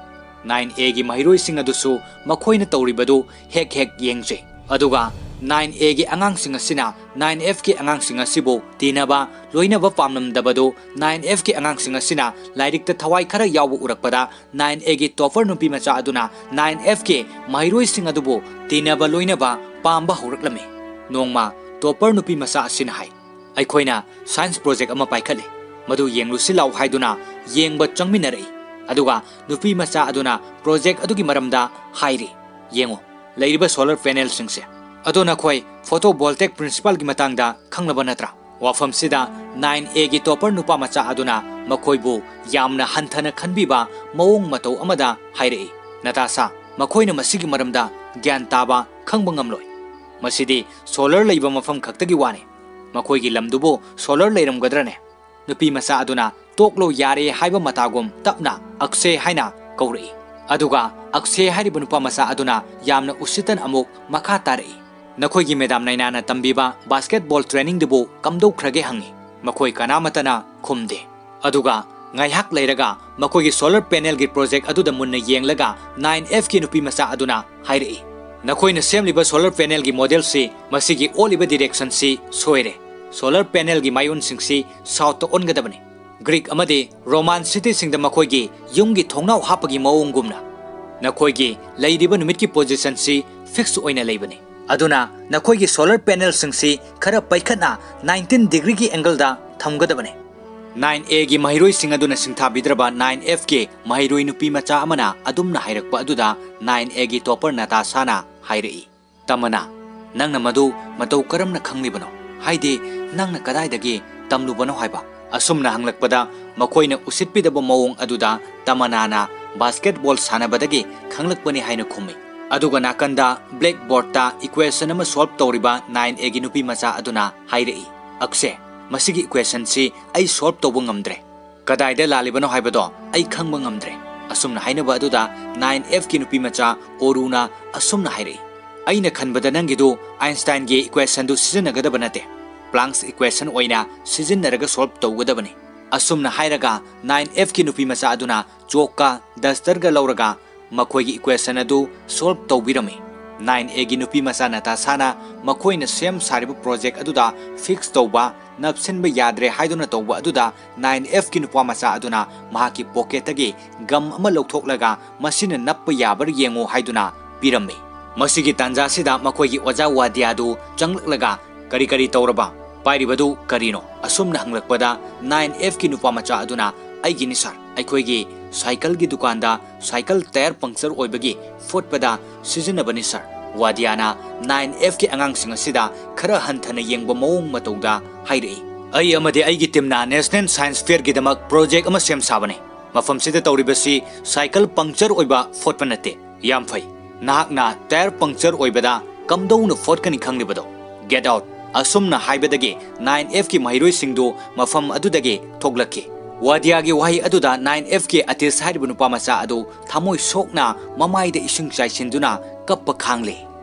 ꯅꯥꯏꯟ ꯑꯦꯒꯤ ꯃꯍꯩꯔꯣꯏꯁꯤꯡ ꯑꯗꯨꯁꯨ ꯃꯈꯣꯏꯅ ꯇꯧꯔꯤꯕꯗꯨ ꯍꯦꯛ ꯍꯦꯛ ꯌꯦꯡꯖꯩ꯫ ꯑꯗꯨꯒ ꯅꯥꯏꯟ ꯑꯦꯒꯤ ꯑꯉꯥꯡꯁꯤꯡ ꯑꯁꯤꯅ ꯅꯥꯏꯟ ꯑꯦꯐꯀꯤ ꯑꯉꯥꯡꯁꯤꯡ ꯑꯁꯤꯕꯨ ꯇꯤꯟꯅꯕ, ꯂꯣꯏꯅꯕ ꯄꯥꯝꯂꯝꯗꯕꯗꯨ ꯅꯥꯏꯟ ꯑꯦꯐꯀꯤ ꯑꯉꯥꯡꯁꯤꯡ ꯑꯁꯤꯅ ꯂꯥꯏꯔꯤꯛꯇ ꯊꯋꯥꯏ ꯈꯔ ꯌꯥꯎꯕ ꯎꯔꯛꯄꯗ ꯅꯥꯏꯟ ꯑꯦꯒꯤ ꯇꯣꯄꯔ ꯅꯨꯄꯤ ꯃꯆꯥ ꯑꯗꯨꯅ ꯅꯥꯏꯟ ꯑꯦꯐꯀꯤ ꯃꯍꯩꯔꯣꯏꯁꯤꯡ ꯑꯗꯨꯕꯨ ꯇꯤꯟꯅꯕ, ꯂꯣꯏꯅꯕ ꯄꯥꯝꯕ ꯍꯧꯔꯛꯂꯝꯃꯤ꯫ ꯅꯣꯡꯃ topper ꯅꯨꯄꯤ ꯃꯆꯥ ꯑꯁꯤꯅ ꯍꯥꯏ, "ꯑꯩꯈꯣꯏꯅ science project ꯑꯃ ꯄꯥꯏꯈꯠꯂꯤ, ꯃꯗꯨ ꯌꯦꯡꯂꯨꯁꯤ ꯂꯥꯎ" ꯍꯥꯏꯗꯨꯅ ꯌꯦꯡꯕ ꯆꯪꯃꯤꯟꯅꯔꯛꯏ꯫ ꯑꯗꯨꯒ ꯅꯨꯄꯤ ꯃꯆꯥ ꯑꯗꯨꯅ project ꯑꯗꯨꯒꯤ ꯃꯔꯝꯗ ꯍꯥꯏꯔꯤ, "ꯌꯦꯡꯉꯨ, ꯂꯩꯔꯤꯕ solar panelꯁꯤꯡꯁꯦ꯫ ꯑꯗꯣ ꯅꯈꯣꯏ photovoltaic principleꯒꯤ ꯃꯇꯥꯡꯗ ꯈꯪꯂꯕ ꯅꯠꯇ꯭ꯔꯥ?" ꯋꯥꯐꯝꯁꯤꯗ nine Aꯒꯤ topper ꯅꯨꯄꯥ ꯃꯆꯥ ꯑꯗꯨꯅ ꯃꯈꯣꯏꯕꯨ ꯌꯥꯝꯅ ꯍꯟꯊꯅ ꯈꯟꯕꯤꯕ ꯃꯑꯣꯡ ꯃꯇꯧ ꯑꯃꯗ ꯍꯥꯏꯔꯛꯏ, "ꯅꯇꯥꯁꯥ, ꯃꯈꯣꯏꯅ ꯃꯁꯤꯒꯤ ꯃꯔꯝꯗ ꯒ꯭ꯌꯥꯟ ꯇꯥꯕ ꯈꯪꯕ ꯉꯝꯂꯣꯏ꯫ ꯃꯁꯤꯗꯤ solar ꯂꯩꯕ ꯃꯐꯝ ꯈꯛꯇꯒꯤ ꯋꯥꯅꯤ꯫ ꯃꯈꯣꯏꯒꯤ ꯂꯝꯗꯨꯕꯨ solar ꯂꯩꯔꯝꯒꯗ꯭ꯔꯅꯦ?" ꯅꯨꯄꯤ ꯃꯆꯥ ꯑꯗꯨꯅ "ꯇꯣꯛꯂꯣ ꯌꯥꯔꯦ" ꯍꯥꯏꯕ ꯃꯇꯥꯒꯨꯝ ꯇꯞꯅ "ꯑꯛꯁꯦ" ꯍꯥꯏꯅ ꯀꯧꯔꯛꯏ꯫ ꯑꯗꯨꯒ ꯑꯛꯁꯦ ꯍꯥꯏꯔꯤꯕ ꯅꯨꯄꯥ ꯃꯆꯥ ꯑꯗꯨꯅ ꯌꯥꯝꯅ ꯎꯁꯤꯠꯇꯅ ꯑꯃꯨꯛ ꯃꯈꯥ ꯇꯥꯔꯛꯏ, "ꯅꯈꯣꯏꯒꯤ madam ꯅꯥꯏꯅꯥꯅ ꯇꯝꯕꯤꯕ basketball trainingꯗꯨꯕꯨ ꯀꯝꯗꯧꯈ꯭ꯔꯒꯦ?" ꯍꯪꯉꯤ꯫ ꯃꯈꯣꯏ ꯀꯅꯥꯃꯠꯇꯅ ꯈꯨꯝꯗꯦ꯫ ꯑꯗꯨꯒ ꯉꯥꯏꯍꯥꯛ ꯂꯩꯔꯒ ꯃꯈꯣꯏꯒꯤ solar panelꯒꯤ project ꯑꯗꯨꯗ ꯃꯨꯟꯅ ꯌꯦꯡꯂꯒ nine Fꯀꯤ ꯅꯨꯄꯤ ꯃꯆꯥ ꯑꯗꯨꯅ ꯍꯥꯏꯔꯛꯏ, "ꯅꯈꯣꯏꯅ ꯁꯦꯝꯂꯤꯕ solar panelꯒꯤ modelꯁꯤ, ꯃꯁꯤꯒꯤ ꯑꯣꯜꯂꯤꯕ directionꯁꯤ ꯁꯣꯏꯔꯦ꯫ Solar panelꯒꯤ ꯃꯥꯏꯑꯣꯟꯁꯤꯡꯁꯤ southꯇ ꯑꯣꯟꯒꯗꯕꯅꯤ꯫ Greek ꯑꯃꯗꯤ Roman cityꯁꯤꯡꯗ ꯃꯈꯣꯏꯒꯤ ꯌꯨꯝꯒꯤ ꯊꯣꯡꯅꯥꯎ ꯍꯥꯞꯄꯒꯤ ꯃꯑꯣꯡꯒꯨꯝꯅ ꯅꯈꯣꯏꯒꯤ ꯂꯩꯔꯤꯕ ꯅꯨꯃꯤꯠꯀꯤ positionꯁꯤ fix ꯑꯣꯏꯅ ꯂꯩꯕꯅꯤ꯫ ꯑꯗꯨꯅ ꯅꯈꯣꯏꯒꯤ solar panelꯁꯤꯡꯁꯤ ꯈꯔ ꯄꯩꯈꯠꯅ nineteen degreeꯒꯤ angleꯗ ꯊꯝꯒꯗꯕꯅꯤ꯫" Nine Aꯒꯤ ꯃꯍꯩꯔꯣꯏꯁꯤꯡ ꯑꯗꯨꯅ ꯁꯤꯡꯊꯥꯕꯤꯗ꯭ꯔꯕ nine Fꯀꯤ ꯃꯍꯩꯔꯣꯏ ꯅꯨꯄꯤ ꯃꯆꯥ ꯑꯃꯅ ꯑꯗꯨꯝꯅ ꯍꯥꯏꯔꯛꯄ ꯑꯗꯨꯗ nine Aꯒꯤ topper ꯅꯇꯥꯁꯥꯅ ꯍꯥꯏꯔꯛꯏ, "ꯇꯃꯅꯥ, ꯅꯪꯅ ꯃꯗꯨ ꯃꯇꯧ ꯀꯔꯝꯅ ꯈꯪꯂꯤꯕꯅꯣ? ꯍꯥꯏꯗꯤ, ꯅꯪꯅ ꯀꯗꯥꯏꯗꯒꯤ ꯇꯝꯂꯨꯕꯅꯣ ꯍꯥꯏꯕ?" ꯑꯁꯨꯝꯅ ꯍꯪꯂꯛꯄꯗ ꯃꯈꯣꯏꯅ ꯎꯁꯤꯠꯄꯤꯗꯕ ꯃꯑꯣꯡ ꯑꯗꯨꯗ ꯇꯃꯅꯥꯅ basketball ꯁꯥꯟꯅꯕꯗꯒꯤ ꯈꯪꯂꯛꯄꯅꯤ ꯍꯥꯏꯅ ꯈꯨꯝꯃꯤ꯫ ꯑꯗꯨꯒ ꯅꯥꯀꯟꯗ blackboardꯇ equation ꯑꯃ solve ꯇꯧꯔꯤꯕ nine Aꯒꯤ ꯅꯨꯄꯤ ꯃꯆꯥ ꯑꯗꯨꯅ ꯍꯥꯏꯔꯛꯏ, "ꯑꯛꯁꯦ, ꯃꯁꯤꯒꯤ equationꯁꯤ ꯑꯩ solve ꯇꯧꯕ ꯉꯝꯗ꯭ꯔꯦ꯫ ꯀꯗꯥꯏꯗ ꯂꯥꯜꯂꯤꯕꯅꯣ ꯍꯥꯏꯕꯗꯣ ꯑꯩ ꯈꯪꯕ ꯉꯝꯗ꯭ꯔꯦ꯫" ꯑꯁꯨꯝꯅ ꯍꯥꯏꯅꯕ ꯑꯗꯨꯗ nine Fꯀꯤ ꯅꯨꯄꯤ ꯃꯆꯥ ꯑꯣꯔꯨꯅ ꯑꯁꯨꯝꯅ ꯍꯥꯏꯔꯛꯏ, "ꯑꯩꯅ ꯈꯟꯕꯗ ꯅꯪꯒꯤꯗꯨ Einsteinꯒꯤ equationꯗꯨ ꯁꯤꯖꯤꯟꯅꯒꯗꯕ ꯅꯠꯇꯦ, Planck's equation ꯑꯣꯏꯅ ꯁꯤꯖꯤꯟꯅꯔꯒ solve ꯇꯧꯒꯗꯕꯅꯤ꯫" ꯑꯁꯨꯝꯅ ꯍꯥꯏꯔꯒ nine Fꯀꯤ ꯅꯨꯄꯤ ꯃꯆꯥ ꯑꯗꯨꯅ chalkꯀ dusterꯒ ꯂꯧꯔꯒ ꯃꯈꯣꯏꯒꯤ equation ꯑꯗꯨ solve ꯇꯧꯕꯤꯔꯝꯃꯤ꯫ Nine Aꯒꯤ ꯅꯨꯄꯤ ꯃꯆꯥ ꯅꯇꯥꯁꯥꯅ ꯃꯈꯣꯏꯅ ꯁꯦꯝ ꯁꯥꯔꯤꯕ project ꯑꯗꯨꯗ fix ꯇꯧꯕ, ꯅꯞꯁꯤꯟꯕ ꯌꯥꯗ꯭ꯔꯦ ꯍꯥꯏꯗꯨꯅ ꯇꯧꯕ ꯑꯗꯨꯗ nine Fꯀꯤ ꯅꯨꯄꯥ ꯃꯆꯥ ꯑꯗꯨꯅ ꯃꯍꯥꯛꯀꯤ pocketꯇꯒꯤ gum ꯑꯃ ꯂꯧꯊꯣꯛꯂꯒ "ꯃꯁꯤꯅ ꯅꯞꯄ ꯌꯥꯕ꯭ꯔꯥ ꯌꯦꯡꯉꯨ" ꯍꯥꯏꯗꯨꯅ ꯄꯤꯔꯝꯃꯤ꯫ ꯃꯁꯤꯒꯤ ꯇꯥꯟꯖꯥꯁꯤꯗ ꯃꯈꯣꯏꯒꯤ ꯑꯣꯖꯥ ꯋꯥꯗꯤꯌꯥꯗꯨ ꯆꯪꯂꯛꯂꯒ, "ꯀꯔꯤ ꯀꯔꯤ ꯇꯧꯔꯕ? ꯄꯥꯏꯔꯤꯕꯗꯨ ꯀꯔꯤꯅꯣ?" ꯑꯁꯨꯝꯅ ꯍꯪꯂꯛꯄꯗ, ꯅꯥꯏꯟ ꯑꯦꯐꯀꯤ ꯅꯨꯄꯥ ꯃꯆꯥ ꯑꯗꯨꯅ, "ꯑꯩꯒꯤꯅꯤ ꯁꯥꯔ, ꯑꯩꯈꯣꯏꯒꯤ ꯁꯥꯏꯀꯜꯒꯤ ꯗꯨꯀꯥꯟꯗ ꯁꯥꯏꯀꯜ ꯇꯥꯌꯔ ꯄꯪꯆꯔ ꯑꯣꯏꯕꯒꯤ ꯐꯣꯠꯄꯗ ꯁꯤꯖꯤꯟꯅꯕꯅꯤ ꯁꯥꯔ"꯫ ꯋꯥꯗꯤꯌꯥꯅ ꯅꯥꯏꯟ ꯑꯦꯐꯀꯤ ꯑꯉꯥꯡꯁꯤꯡ ꯑꯁꯤꯗ ꯈꯔ ꯍꯟꯊꯅ ꯌꯦꯡꯕ ꯃꯑꯣꯡ ꯃꯇꯧꯗ ꯍꯥꯏꯔꯛꯏ, "ꯑꯩ ꯑꯃꯗꯤ ꯑꯩꯒꯤ ꯇꯤꯝꯅ ꯅꯦꯁꯅꯦꯜ ꯁꯥꯏꯟꯁ ꯐꯤꯌꯔꯒꯤꯗꯃꯛ ꯄ꯭ꯔꯣꯖꯦꯛ ꯑꯃ ꯁꯦꯝ ꯁꯥꯕꯅꯤ꯫ ꯃꯐꯝꯁꯤꯗ ꯇꯧꯔꯤꯕꯁꯤ ꯁꯥꯏꯀꯜ ꯄꯪꯆꯔ ꯑꯣꯏꯕ ꯐꯣꯠꯄ ꯅꯠꯇꯦ꯫ ꯌꯥꯝ ꯐꯩ, ꯅꯍꯥꯛꯅ ꯇꯥꯌꯔ ꯄꯪꯆꯔ ꯑꯣꯏꯕꯗ ꯀꯝꯗꯧꯅ ꯐꯣꯠꯀꯅꯤ ꯈꯪꯂꯤꯕꯗꯣ? Get out!" ꯑꯁꯨꯝꯅ ꯍꯥꯏꯕꯗꯒꯤ ꯅꯥꯏꯟ ꯑꯦꯐꯀꯤ ꯃꯍꯩꯔꯣꯏꯁꯤꯡꯗꯨ ꯃꯐꯝ ꯑꯗꯨꯗꯒꯤ ꯊꯣꯛꯂꯛꯈꯤ꯫ ꯋꯥꯗꯤꯌꯥꯒꯤ ꯋꯥꯍꯩ ꯑꯗꯨꯗ ꯅꯥꯏꯟ ꯑꯦꯐꯀꯤ ꯑꯇꯤꯁ ꯍꯥꯏꯔꯤꯕ ꯅꯨꯄꯥ ꯃꯆꯥ ꯑꯗꯨ ꯊꯃꯣꯏ ꯁꯣꯛꯅ ꯃꯃꯥꯏꯗ ꯏꯁꯤꯡ ꯆꯥꯏꯁꯤꯟꯗꯨꯅ ꯀꯞꯄ ꯈꯥꯡꯂꯦ꯫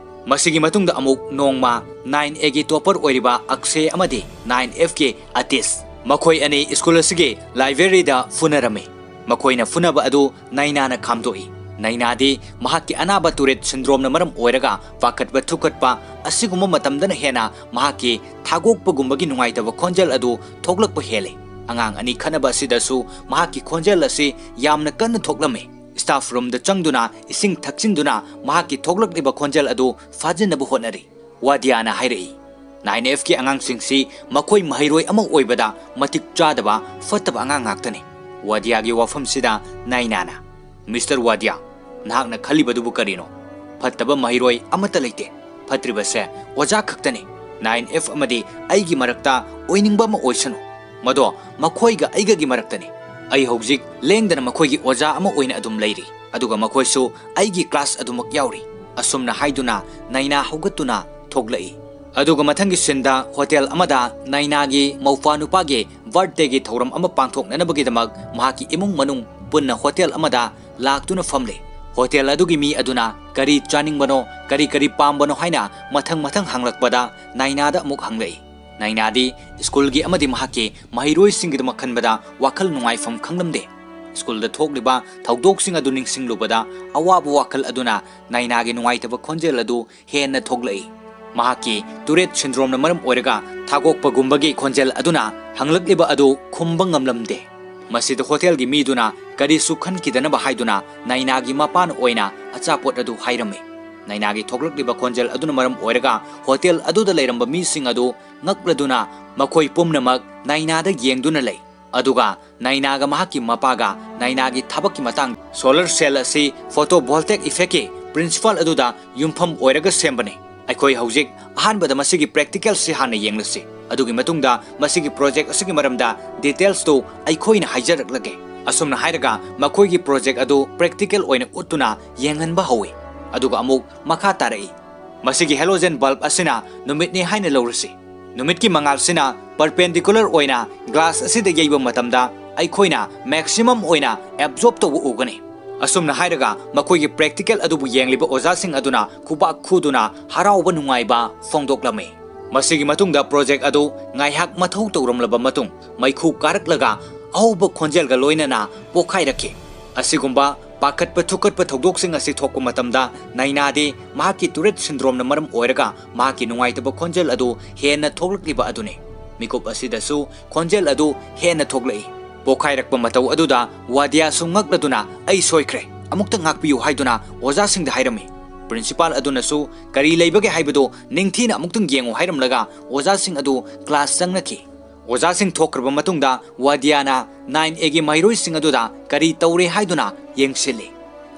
ꯃꯁꯤꯒꯤ ꯃꯇꯨꯡꯗ ꯑꯃꯨꯛ ꯅꯣꯡꯃ ꯅꯥꯏꯟ ꯑꯦꯒꯤ ꯇꯣꯄꯔ ꯑꯣꯏꯔꯤꯕ ꯑꯛꯁꯦ ꯑꯃꯗꯤ ꯅꯥꯏꯟ ꯑꯦꯐꯀꯤ ꯑꯇꯤꯁ, ꯃꯈꯣꯏ ꯑꯅꯤ ꯁ꯭ꯀꯨꯜ ꯑꯁꯤꯒꯤ ꯂꯥꯏꯕ꯭ꯔꯦꯔꯤꯗ ꯐꯨꯅꯔꯝꯃꯤ꯫ ꯃꯈꯣꯏꯅ ꯐꯨꯅꯕ ꯑꯗꯨ ꯅꯥꯏꯅꯥꯅ ꯈꯥꯝꯗꯣꯛꯏ꯫ ꯅꯥꯏꯅꯥꯗꯤ ꯃꯍꯥꯛꯀꯤ ꯑꯅꯥꯕ ꯇꯨꯔꯦꯠ ꯁꯤꯟꯗ꯭ꯔꯣꯝꯅ ꯃꯔꯝ ꯑꯣꯏꯔꯒ ꯄꯥꯈꯠꯄ ꯊꯨꯀꯠꯄ, ꯑꯁꯤꯒꯨꯝꯕ ꯃꯇꯝꯗꯅ ꯍꯦꯟꯅ ꯃꯍꯥꯛꯀꯤ ꯊꯥꯒꯣꯛꯄꯒꯨꯝꯕꯒꯤ ꯅꯨꯡꯉꯥꯏꯇꯕ ꯈꯣꯟꯖꯦꯜ ꯑꯗꯨ ꯊꯣꯛꯂꯛꯄ ꯍꯦꯜꯂꯤ꯫ ꯑꯉꯥꯡ ꯑꯅꯤ ꯈꯠꯅꯕ ꯑꯁꯤꯗꯁꯨ ꯃꯍꯥꯛꯀꯤ ꯈꯣꯟꯖꯦꯜ ꯑꯁꯤ ꯌꯥꯝꯅ ꯀꯟꯅ ꯊꯣꯛꯂꯝꯃꯤ꯫ ꯁ꯭ꯇꯥꯐ ꯔꯨꯝꯗ ꯆꯪꯗꯨꯅ ꯏꯁꯤꯡ ꯊꯛꯆꯤꯟꯗꯨꯅ ꯃꯍꯥꯛꯀꯤ ꯊꯣꯛꯂꯛꯂꯤꯕ ꯈꯣꯟꯖꯦꯜ ꯑꯗꯨ ꯐꯥꯖꯤꯟꯅꯕ ꯍꯣꯠꯅꯔꯤ꯫ ꯋꯥꯗꯤꯌꯥꯅ ꯍꯥꯏꯔꯛꯏ, "ꯅꯥꯏꯟ ꯑꯦꯐꯀꯤ ꯑꯉꯥꯡꯁꯤꯡꯁꯤ ꯃꯈꯣꯏ ꯃꯍꯩꯔꯣꯏ ꯑꯃ ꯑꯣꯏꯕꯗ ꯃꯇꯤꯛ ꯆꯥꯗꯕ, ꯐꯠꯇꯕ ꯑꯉꯥꯡ ꯉꯥꯛꯇꯅꯤ"꯫ ꯋꯥꯗꯤꯌꯥꯒꯤ ꯋꯥꯐꯝꯁꯤꯗ ꯅꯥꯏꯅꯥꯅ, "ꯃꯤꯁꯇꯔ ꯋꯥꯗꯤꯌꯥ, ꯅꯍꯥꯛꯅ ꯈꯜꯂꯤꯕꯗꯨꯕꯨ ꯀꯔꯤꯅꯣ? ꯐꯠꯇꯕ ꯃꯍꯩꯔꯣꯏ ꯑꯃꯠꯇ ꯂꯩꯇꯦ꯫ ꯐꯠꯇ꯭ꯔꯤꯕꯁꯦ ꯑꯣꯖꯥ ꯈꯛꯇꯅꯤ꯫ ꯅꯥꯏꯟ ꯑꯦꯐ ꯑꯃꯗꯤ ꯑꯩꯒꯤ ꯃꯔꯛꯇ ꯑꯣꯏꯅꯤꯡꯕ ꯑꯃ ꯑꯣꯏꯁꯅꯨ꯫ ꯃꯗꯣ ꯃꯈꯣꯏꯒ ꯑꯩꯒꯒꯤ ꯃꯔꯛꯇꯅꯤ꯫ ꯑꯩ ꯍꯧꯖꯤꯛ ꯂꯦꯡꯗꯅ ꯃꯈꯣꯏꯒꯤ ꯑꯣꯖꯥ ꯑꯃ ꯑꯣꯏꯅ ꯑꯗꯨꯝ ꯂꯩꯔꯤ, ꯑꯗꯨꯒ ꯃꯈꯣꯏꯁꯨ ꯑꯩꯒꯤ ꯀ꯭ꯂꯥꯁ ꯑꯗꯨꯃꯛ ꯌꯥꯎꯔꯤ"꯫ ꯑꯁꯨꯝꯅ ꯍꯥꯏꯗꯨꯅ ꯅꯥꯏꯅꯥ ꯍꯧꯒꯠꯇꯨꯅ ꯊꯣꯛꯂꯛꯏ꯫ ꯑꯗꯨꯒ ꯃꯊꯪꯒꯤ ꯁꯤꯟꯗ ꯍꯣꯇꯦꯜ ꯑꯃꯗ ꯅꯥꯏꯅꯥꯒꯤ ꯃꯧꯄ꯭ꯋꯥ ꯅꯨꯄꯥꯒꯤ ꯕꯥꯔꯊꯗꯦꯒꯤ ꯊꯧꯔꯝ ꯑꯃ ꯄꯥꯡꯊꯣꯛꯅꯅꯕꯒꯤꯗꯃꯛ ꯃꯍꯥꯛꯀꯤ ꯏꯃꯨꯡ ꯃꯅꯨꯡ ꯄꯨꯟꯅ ꯍꯣꯇꯦꯜ ꯑꯃꯗ ꯂꯥꯛꯇꯨꯅ ꯐꯝꯂꯦ꯫ ꯍꯣꯇꯦꯜ ꯑꯗꯨꯒꯤ ꯃꯤ ꯑꯗꯨꯅ ꯀꯔꯤ ꯆꯥꯅꯤꯡꯕꯅꯣ, ꯀꯔꯤ ꯀꯔꯤ ꯄꯥꯝꯕꯅꯣ ꯍꯥꯏꯅ ꯃꯊꯪ ꯃꯊꯪ ꯍꯪꯂꯛꯄꯗ ꯅꯥꯏꯅꯥꯗ ꯑꯃꯨꯛ ꯍꯪꯂꯛꯏ꯫ ꯅꯥꯏꯅꯥꯗꯤ ꯁ꯭ꯀꯨꯜꯒꯤ ꯑꯃꯗꯤ ꯃꯍꯥꯛꯀꯤ ꯃꯍꯩꯔꯣꯏꯁꯤꯡꯒꯤꯗꯃꯛ ꯈꯟꯕꯗ ꯋꯥꯈꯜ ꯅꯨꯡꯉꯥꯏꯐꯝ ꯈꯪꯂꯝꯗꯦ꯫ ꯁ꯭ꯀꯨꯜꯗ ꯊꯣꯛꯂꯤꯕ ꯊꯧꯗꯣꯛꯁꯤꯡ ꯑꯗꯨ ꯅꯤꯡꯁꯤꯡꯂꯨꯕꯗ ꯑꯋꯥꯕ ꯋꯥꯈꯜ ꯑꯗꯨꯅ ꯅꯥꯏꯅꯥꯒꯤ ꯅꯨꯡꯉꯥꯏꯇꯕ ꯈꯣꯟꯖꯦꯜ ꯑꯗꯨ ꯍꯦꯟꯅ ꯊꯣꯛꯂꯛꯏ꯫ ꯃꯍꯥꯛꯀꯤ ꯇꯨꯔꯦꯠ ꯁꯤꯟꯗ꯭ꯔꯣꯝꯅ ꯃꯔꯝ ꯑꯣꯏꯔꯒ ꯊꯥꯒꯣꯛꯄꯒꯨꯝꯕꯒꯤ ꯈꯣꯟꯖꯦꯜ ꯑꯗꯨꯅ ꯍꯪꯂꯛꯂꯤꯕ ꯑꯗꯨ ꯈꯨꯝꯕ ꯉꯝꯂꯝꯗꯦ꯫ ꯃꯁꯤꯗ ꯍꯣꯇꯦꯜꯒꯤ ꯃꯤꯗꯨꯅ ꯀꯔꯤꯁꯨ ꯈꯟꯈꯤꯗꯅꯕ ꯍꯥꯏꯗꯨꯅ ꯅꯥꯏꯅꯥꯒꯤ ꯃꯄꯥꯅ ꯑꯣꯏꯅ ꯑꯆꯥꯄꯣꯠ ꯑꯗꯨ ꯍꯥꯏꯔꯝꯃꯤ꯫ ꯅꯥꯏꯅꯥꯒꯤ ꯊꯣꯛꯂꯛꯂꯤꯕ ꯈꯣꯟꯖꯦꯜ ꯑꯗꯨꯅ ꯃꯔꯝ ꯑꯣꯏꯔꯒ ꯍꯣꯇꯦꯜ ꯑꯗꯨꯗ ꯂꯩꯔꯝꯕ ꯃꯤꯁꯤꯡ ꯑꯗꯨ ꯉꯛꯂꯗꯨꯅ ꯃꯈꯣꯏ ꯄꯨꯝꯅꯃꯛ ꯅꯥꯏꯅꯥꯗ ꯌꯦꯡꯗꯨꯅ ꯂꯩ꯫ ꯑꯗꯨꯒ ꯅꯥꯏꯅꯥꯒ ꯃꯍꯥꯛꯀꯤ ꯃꯄꯥꯒ ꯅꯥꯏꯅꯥꯒꯤ ꯊꯕꯛꯀꯤ ꯃꯇꯥꯡ, solar cell ꯑꯁꯤ photovoltaic effectꯀꯤ principle ꯑꯗꯨꯗ ꯌꯨꯝꯐꯝ ꯑꯣꯏꯔꯒ ꯁꯦꯝꯕꯅꯤ꯫ ꯑꯩꯈꯣꯏ ꯍꯧꯖꯤꯛ ꯑꯍꯥꯟꯕꯗ ꯃꯁꯤꯒꯤ practicalꯁꯤ ꯍꯥꯟꯅ ꯌꯦꯡꯂꯁꯤ꯫ ꯑꯗꯨꯒꯤ ꯃꯇꯨꯡꯗ ꯃꯁꯤꯒꯤ project ꯑꯁꯤꯒꯤ ꯃꯔꯝꯗ detailsꯇꯨ ꯑꯩꯈꯣꯏꯅ ꯍꯥꯏꯖꯔꯛꯂꯒꯦ꯫ ꯑꯁꯨꯝꯅ ꯍꯥꯏꯔꯒ ꯃꯈꯣꯏꯒꯤ project ꯑꯗꯨ practical ꯑꯣꯏꯅ ꯎꯠꯇꯨꯅ ꯌꯦꯡꯍꯟꯕ ꯍꯧꯏ꯫ ꯑꯗꯨꯒ ꯑꯃꯨꯛ ꯃꯈꯥ ꯇꯥꯔꯛꯏ꯫ ꯃꯁꯤꯒꯤ halogen bulb ꯑꯁꯤꯅ ꯅꯨꯃꯤꯠꯅꯤ ꯍꯥꯏꯅ ꯂꯧꯔꯁꯤ꯫ ꯅꯨꯃꯤꯠꯀꯤ ꯃꯉꯥꯜꯁꯤꯅ perpendicular ꯑꯣꯏꯅ glass ꯑꯁꯤꯗ ꯌꯩꯕ ꯃꯇꯝꯗ ꯑꯩꯈꯣꯏꯅ maximum ꯑꯣꯏꯅ absorb ꯇꯧꯕ ꯎꯒꯅꯤ꯫ ꯑꯁꯨꯝꯅ ꯍꯥꯏꯔꯒ ꯃꯈꯣꯏꯒꯤ practical ꯑꯗꯨꯕꯨ ꯌꯦꯡꯂꯤꯕ ꯑꯣꯖꯥꯁꯤꯡ ꯑꯗꯨꯅ ꯈꯨꯕꯥꯛ ꯈꯨꯗꯨꯅ ꯍꯔꯥꯎꯕ ꯅꯨꯡꯉꯥꯏꯕ ꯐꯣꯡꯗꯣꯛꯂꯝꯃꯤ꯫ ꯃꯁꯤꯒꯤ ꯃꯇꯨꯡꯗ project ꯑꯗꯨ ꯉꯥꯏꯍꯥꯛ ꯃꯊꯧ ꯇꯧꯔꯝꯂꯕ ꯃꯇꯨꯡ ꯃꯩꯈꯨ ꯀꯥꯔꯛꯂꯒ ꯑꯍꯧꯕ ꯈꯣꯟꯖꯦꯜꯒ ꯂꯣꯏꯅꯅ ꯄꯣꯈꯥꯏꯔꯛꯈꯤ꯫ ꯑꯁꯤꯒꯨꯝꯕ ꯄꯥꯈꯠꯄ ꯊꯨꯀꯠꯄ ꯊꯧꯗꯣꯛꯁꯤꯡ ꯑꯁꯤ ꯊꯣꯛꯄ ꯃꯇꯝꯗ ꯅꯥꯏꯅꯥꯗꯤ ꯃꯍꯥꯛꯀꯤ Tourette syndromeꯅ ꯃꯔꯝ ꯑꯣꯏꯔꯒ ꯃꯍꯥꯛꯀꯤ ꯅꯨꯡꯉꯥꯏꯇꯕ ꯈꯣꯟꯖꯦꯜ ꯑꯗꯨ ꯍꯦꯟꯅ ꯊꯣꯛꯂꯛꯂꯤꯕ ꯑꯗꯨꯅꯤ꯫ ꯃꯤꯀꯨꯞ ꯑꯁꯤꯗꯁꯨ ꯈꯣꯟꯖꯦꯜ ꯑꯗꯨ ꯍꯦꯟꯅ ꯊꯣꯛꯂꯛꯏ꯫ ꯄꯣꯈꯥꯏꯔꯛꯄ ꯃꯇꯧ ꯑꯗꯨꯗ ꯋꯥꯗꯤꯌꯥꯁꯨ ꯉꯛꯂꯗꯨꯅ "ꯑꯩ ꯁꯣꯏꯈ꯭ꯔꯦ, ꯑꯃꯨꯛꯇ ꯉꯥꯛꯄꯤꯌꯨ" ꯍꯥꯏꯗꯨꯅ ꯑꯣꯖꯥꯁꯤꯡꯗ ꯍꯥꯏꯔꯝꯃꯤ꯫ Principal ꯑꯗꯨꯅꯁꯨ "ꯀꯔꯤ ꯂꯩꯕꯒꯦ ꯍꯥꯏꯕꯗꯨ ꯅꯤꯡꯊꯤꯅ ꯑꯃꯨꯛꯇꯪ ꯌꯦꯡꯉꯨ" ꯍꯥꯏꯔꯝꯂꯒ ꯑꯣꯖꯥꯁꯤꯡ ꯑꯗꯨ class ꯆꯪꯅꯈꯤ꯫ ꯑꯣꯖꯥꯁꯤꯡ ꯊꯣꯛꯈ꯭ꯔꯕ ꯃꯇꯨꯡꯗ ꯋꯥꯗꯤꯌꯥꯅ nine Aꯒꯤ ꯃꯍꯩꯔꯣꯏꯁꯤꯡ ꯑꯗꯨꯗ ꯀꯔꯤ ꯇꯧꯔꯦ ꯍꯥꯏꯗꯨꯅ ꯌꯦꯡꯁꯤꯜꯂꯤ꯫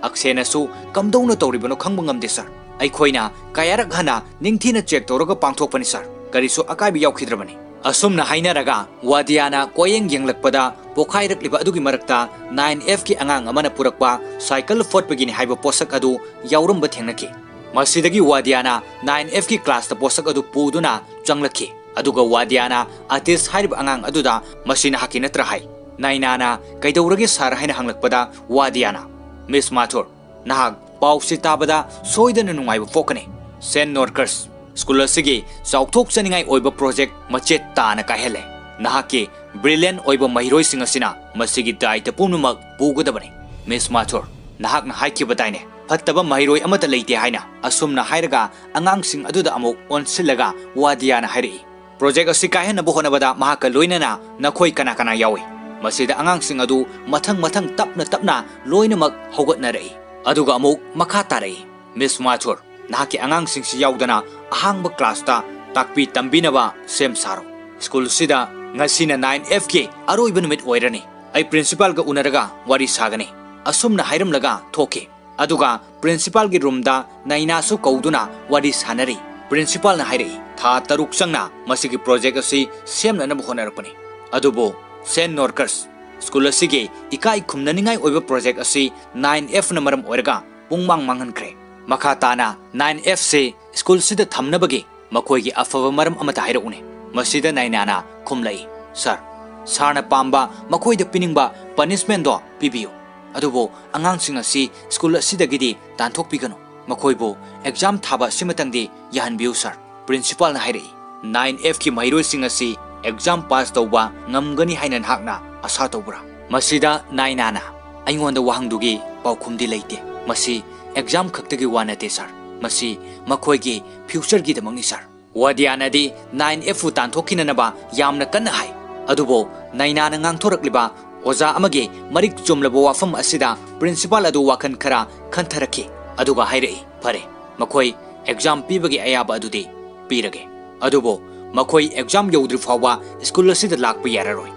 ꯑꯛꯁꯦꯅꯁꯨ "ꯀꯝꯗꯧꯅ ꯇꯧꯔꯤꯕꯅꯣ ꯈꯪꯕ ꯉꯝꯗꯦ ꯁꯥꯔ꯫ ꯑꯩꯈꯣꯏꯅ ꯀꯌꯥꯔꯛ ꯍꯟꯅ ꯅꯤꯡꯊꯤꯅ check ꯇꯧꯔꯒ ꯄꯥꯡꯊꯣꯛꯄꯅꯤ ꯁꯥꯔ꯫ ꯀꯔꯤꯁꯨ ꯑꯀꯥꯏꯕ ꯌꯥꯎꯈꯤꯗ꯭ꯔꯕꯅꯤ"꯫ ꯑꯁꯨꯝꯅ ꯍꯥꯏꯅꯔꯒ ꯋꯥꯗꯤꯌꯥꯅ ꯀꯣꯌꯦꯡ ꯌꯦꯡꯂꯛꯄꯗ ꯄꯣꯈꯥꯏꯔꯛꯂꯤꯕ ꯑꯗꯨꯒꯤ ꯃꯔꯛꯇ nine Fꯀꯤ ꯑꯉꯥꯡ ꯑꯃꯅ ꯄꯨꯔꯛꯄ cycle ꯐꯣꯠꯄꯒꯤꯅꯤ ꯍꯥꯏꯕ ꯄꯣꯠꯁꯛ ꯑꯗꯨ ꯌꯥꯎꯔꯝꯕ ꯊꯦꯡꯅꯈꯤ꯫ ꯃꯁꯤꯗꯒꯤ ꯋꯥꯗꯤꯌꯥꯅ nine Fꯀꯤ classꯇ ꯄꯣꯠꯁꯛ ꯑꯗꯨ ꯄꯨꯗꯨꯅ ꯆꯪꯂꯛꯈꯤ꯫ ꯑꯗꯨꯒ ꯋꯥꯗꯤꯌꯥꯅ ꯑꯇꯤꯁ ꯍꯥꯏꯔꯤꯕ ꯑꯉꯥꯡ ꯑꯗꯨꯗ "ꯃꯁꯤ ꯅꯍꯥꯛꯀꯤ ꯅꯠꯇ꯭ꯔꯥ?" ꯍꯥꯏ꯫ ꯅꯥꯏꯅꯥꯅ "ꯀꯩꯗꯧꯔꯒꯦ ꯁꯥꯔ?" ꯍꯥꯏꯅ ꯍꯪꯂꯛꯄꯗ ꯋꯥꯗꯤꯌꯥꯅ, "ꯃꯤꯁ ꯃꯥꯊꯨꯔ, ꯅꯍꯥꯛ ꯄꯥꯎꯁꯤ ꯇꯥꯕꯗ ꯁꯣꯏꯗꯅ ꯅꯨꯡꯉꯥꯏꯕ ꯄꯣꯛꯀꯅꯤ꯫ ꯁꯦꯟ ꯅꯣꯔꯀꯔꯁ ꯁ꯭ꯀꯨꯜ ꯑꯁꯤꯒꯤ ꯆꯥꯎꯊꯣꯛꯆꯅꯤꯡꯉꯥꯏ ꯑꯣꯏꯕ project ꯃꯆꯦꯠ ꯇꯥꯅ ꯀꯥꯏꯍꯜꯂꯦ꯫ ꯅꯍꯥꯛꯀꯤ brilliant ꯑꯣꯏꯕ ꯃꯍꯩꯔꯣꯏꯁꯤꯡ ꯑꯁꯤꯅ ꯃꯁꯤꯒꯤ ꯗꯥꯏꯇ ꯄꯨꯝꯅꯃꯛ ꯄꯨꯒꯗꯕꯅꯤ꯫ ꯃꯤꯁ ꯃꯥꯊꯨꯔ, ꯅꯍꯥꯛꯅ ꯍꯥꯏꯈꯤꯕꯗꯥꯏꯅꯦ, ꯐꯠꯇꯕ ꯃꯍꯩꯔꯣꯏ ꯑꯃꯠꯇ ꯂꯩꯇꯦ ꯍꯥꯏꯅ?" ꯑꯁꯨꯝꯅ ꯍꯥꯏꯔꯒ ꯑꯉꯥꯡꯁꯤꯡ ꯑꯗꯨꯗ ꯑꯃꯨꯛ ꯑꯣꯟꯁꯤꯜꯂꯒ ꯋꯥꯗꯤꯌꯥꯅ ꯍꯥꯏꯔꯛꯏ, "Project ꯑꯁꯤ ꯀꯥꯏꯍꯟꯅꯕ ꯍꯣꯠꯅꯕꯗ ꯃꯍꯥꯛꯀ ꯂꯣꯏꯅꯅ ꯅꯈꯣꯏ ꯀꯅꯥ ꯀꯅꯥ ꯌꯥꯎꯏ?" ꯃꯁꯤꯗ ꯑꯉꯥꯡꯁꯤꯡ ꯑꯗꯨ ꯃꯊꯪ ꯃꯊꯪ ꯇꯞꯅ ꯇꯞꯅ ꯂꯣꯏꯅꯃꯛ ꯍꯧꯒꯠꯅꯔꯛꯏ꯫ ꯑꯗꯨꯒ ꯑꯃꯨꯛ ꯃꯈꯥ ꯇꯥꯔꯛꯏ꯫ "ꯃꯤꯁ ꯃꯥꯊꯨꯔ, ꯅꯍꯥꯛꯀꯤ ꯑꯉꯥꯡꯁꯤꯡꯁꯤ ꯌꯥꯎꯗꯅ ꯑꯍꯥꯡꯕ ꯀ꯭ꯂꯥꯁꯇ ꯇꯥꯛꯄꯤ ꯇꯝꯕꯤꯅꯕ ꯁꯦꯝ ꯁꯥꯔꯣ꯫ ꯁ꯭ꯀꯨꯜꯁꯤꯗ ꯉꯁꯤꯅ ꯅꯥꯏꯟ ꯑꯦꯐꯀꯤ ꯑꯔꯣꯏꯕ ꯅꯨꯃꯤꯠ ꯑꯣꯏꯔꯅꯤ꯫ ꯑꯩ ꯄ꯭ꯔꯤꯟꯁꯤꯄꯥꯜꯒ ꯎꯅꯔꯒ ꯋꯥꯔꯤ ꯁꯥꯒꯅꯤ," ꯑꯁꯨꯝꯅ ꯍꯥꯏꯔꯝꯂꯒ ꯊꯣꯛꯈꯤ꯫ ꯑꯗꯨꯒ ꯄ꯭ꯔꯤꯟꯁꯤꯄꯥꯜꯒꯤ ꯔꯨꯝꯗ ꯅꯥꯏꯅꯥꯁꯨ ꯀꯧꯗꯨꯅ ꯋꯥꯔꯤ ꯁꯥꯅꯔꯤ꯫ ꯄ꯭ꯔꯤꯟꯁꯤꯄꯥꯜꯅ ꯍꯥꯏꯔꯛꯏ, "ꯊꯥ ꯇꯔꯨꯛ ꯆꯪꯅ ꯃꯁꯤꯒꯤ ꯄ꯭ꯔꯣꯖꯦꯛ ꯑꯁꯤ ꯁꯦꯝꯅꯅꯕ ꯍꯣꯠꯅꯔꯛꯄꯅꯤ꯫ ꯑꯗꯨꯕꯨ ꯁꯦꯟ ꯅꯣꯔꯀꯁ, ꯁ꯭ꯀꯨꯜ ꯑꯁꯤꯒꯤ ꯏꯀꯥꯏ ꯈꯨꯝꯅꯅꯤꯡꯉꯥꯏ ꯑꯣꯏꯕ ꯄ꯭ꯔꯣꯖꯦꯛ ꯑꯁꯤ ꯅꯥꯏꯟ ꯑꯦꯐꯅ ꯃꯔꯝ ꯑꯣꯏꯔꯒ ꯄꯨꯡꯃꯥꯡ ꯃꯥꯡꯍꯟꯈ꯭ꯔꯦ꯫ ꯃꯈꯥ ꯇꯥꯅ ꯅꯥꯏꯟ ꯑꯦꯐꯁꯤ ꯁ꯭ꯀꯨꯜꯁꯤꯗ ꯊꯝꯅꯕꯒꯤ ꯃꯈꯣꯏꯒꯤ ꯑꯐꯕ ꯃꯔꯝ ꯑꯃꯇ ꯍꯥꯏꯔꯛꯎꯅꯦ?" ꯃꯁꯤꯗ ꯅꯥꯏꯅꯥꯅ ꯈꯨꯝꯂꯛꯏ, "ꯁꯥꯔ, ꯁꯥꯔꯅ ꯄꯥꯝꯕ, ꯃꯈꯣꯏꯗ ꯄꯤꯅꯤꯡꯕ ꯄꯅꯤꯁꯃꯦꯟꯗꯣ ꯄꯤꯕꯤꯌꯨ꯫ ꯑꯗꯨꯕꯨ ꯑꯉꯥꯡꯁꯤꯡ ꯑꯁꯤ ꯁ꯭ꯀꯨꯜ ꯑꯁꯤꯗꯒꯤꯗꯤ ꯇꯥꯟꯊꯣꯛꯄꯤꯒꯅꯨ꯫ ꯃꯈꯣꯏꯕꯨ ꯑꯦꯛꯖꯥꯝ ꯊꯥꯕ ꯑꯁꯤꯃꯇꯪꯗꯤ ꯌꯥꯍꯟꯕꯤꯌꯨ ꯁꯥꯔ꯫" ꯄ꯭ꯔꯤꯟꯁꯤꯄꯥꯜꯅ ꯍꯥꯏꯔꯛꯏ, "ꯅꯥꯏꯟ ꯑꯦꯐꯀꯤ ꯃꯍꯩꯔꯣꯏꯁꯤꯡ ꯑꯁꯤ ꯑꯦꯛꯖꯥꯝ ꯄꯥꯁ ꯇꯧꯕ ꯉꯝꯒꯅꯤ ꯍꯥꯏꯅ ꯅꯍꯥꯛꯅ ꯑꯁꯥ ꯇꯧꯕ꯭ꯔꯥ?" ꯃꯁꯤꯗ ꯅꯥꯏꯅꯥꯅ, "ꯑꯩꯉꯣꯟꯗ ꯋꯥꯍꯪꯗꯨꯒꯤ ꯄꯥꯎꯈꯨꯝꯗꯤ ꯂꯩꯇꯦ꯫ ꯃꯁꯤ ꯑꯦꯛꯖꯥꯝ ꯈꯛꯇꯒꯤ ꯋꯥ ꯅꯠꯇꯦ ꯁꯥꯔ꯫ ꯃꯁꯤ ꯃꯈꯣꯏꯒꯤ ꯐ꯭ꯌꯨꯆꯔꯒꯤꯗꯃꯛꯅꯤ ꯁꯥꯔ꯫" ꯋꯥꯗꯤꯌꯥꯅꯗꯤ ꯅꯥꯏꯟ ꯑꯦꯐꯄꯨ ꯇꯥꯟꯊꯣꯛꯈꯤꯅꯅꯕ ꯌꯥꯝꯅ ꯀꯟꯅ ꯍꯥꯏ꯫ ꯑꯗꯨꯕꯨ ꯅꯥꯏꯅꯥꯅ ꯉꯥꯡꯊꯣꯔꯛꯂꯤꯕ ꯑꯣꯖꯥ ꯑꯃꯒꯤ ꯃꯔꯤꯛ ꯆꯨꯝꯂꯕ ꯋꯥꯐꯝ ꯑꯁꯤꯗ ꯄ꯭ꯔꯤꯟꯁꯤꯄꯥꯜ ꯑꯗꯨ ꯋꯥꯈꯜ ꯈꯔ ꯈꯟꯊꯔꯛꯈꯤ꯫ ꯑꯗꯨꯒ ꯍꯥꯏꯔꯛꯏ, "ꯐꯔꯦ, ꯃꯈꯣꯏ ꯑꯦꯛꯖꯥꯝ ꯄꯤꯕꯒꯤ ꯑꯌꯥꯕ ꯑꯗꯨꯗꯤ ꯄꯤꯔꯒꯦ꯫ ꯑꯗꯨꯕꯨ ꯃꯈꯣꯏ ꯑꯦꯛꯖꯥꯝ ꯌꯧꯗ꯭ꯔꯤ ꯐꯥꯎꯕ ꯁ꯭ꯀꯨꯜ ꯑꯁꯤꯗ ꯂꯥꯛꯄ ꯌꯥꯔꯔꯣꯏ꯫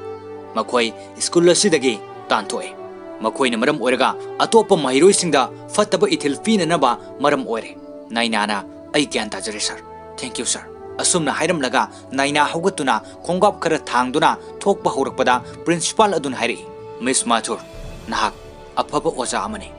ꯃꯈꯣꯏ ꯁ꯭ꯀꯨꯜ ꯑꯁꯤꯗꯒꯤ ꯇꯥꯟꯊꯣꯛꯑꯦ꯫ ꯃꯈꯣꯏꯅ ꯃꯔꯝ ꯑꯣꯏꯔꯒ ꯑꯇꯣꯞꯄ ꯃꯍꯩꯔꯣꯏꯁꯤꯡꯗ ꯐꯠꯇꯕ ꯏꯊꯤꯜ ꯄꯤꯅꯅꯕ ꯃꯔꯝ ꯑꯣꯏꯔꯦ꯫ ꯅꯥꯏꯅꯥꯅ, ꯑꯩ ꯒ꯭ꯌꯥꯟ ꯇꯥꯖꯔꯦ ꯁꯥꯔ꯫ Thank you ꯁꯥꯔ꯫" ꯑꯁꯨꯝꯅ ꯍꯥꯏꯔꯝꯂꯒ ꯅꯥꯏꯅꯥ ꯍꯧꯒꯠꯇꯨꯅ ꯈꯣꯡꯒꯥꯞ ꯈꯔ ꯊꯥꯡꯗꯨꯅ ꯊꯣꯛꯄ ꯍꯧꯔꯛꯄꯗ ꯄ꯭ꯔꯤꯟꯁꯤꯄꯥꯜ ꯑꯗꯨꯅ ꯍꯥꯏꯔꯛꯏ, "ꯃꯤꯁ ꯃꯥꯊꯨꯔ, ꯅꯍꯥꯛ ꯑꯐꯕ ꯑꯣꯖꯥ ꯑꯃꯅꯤ꯫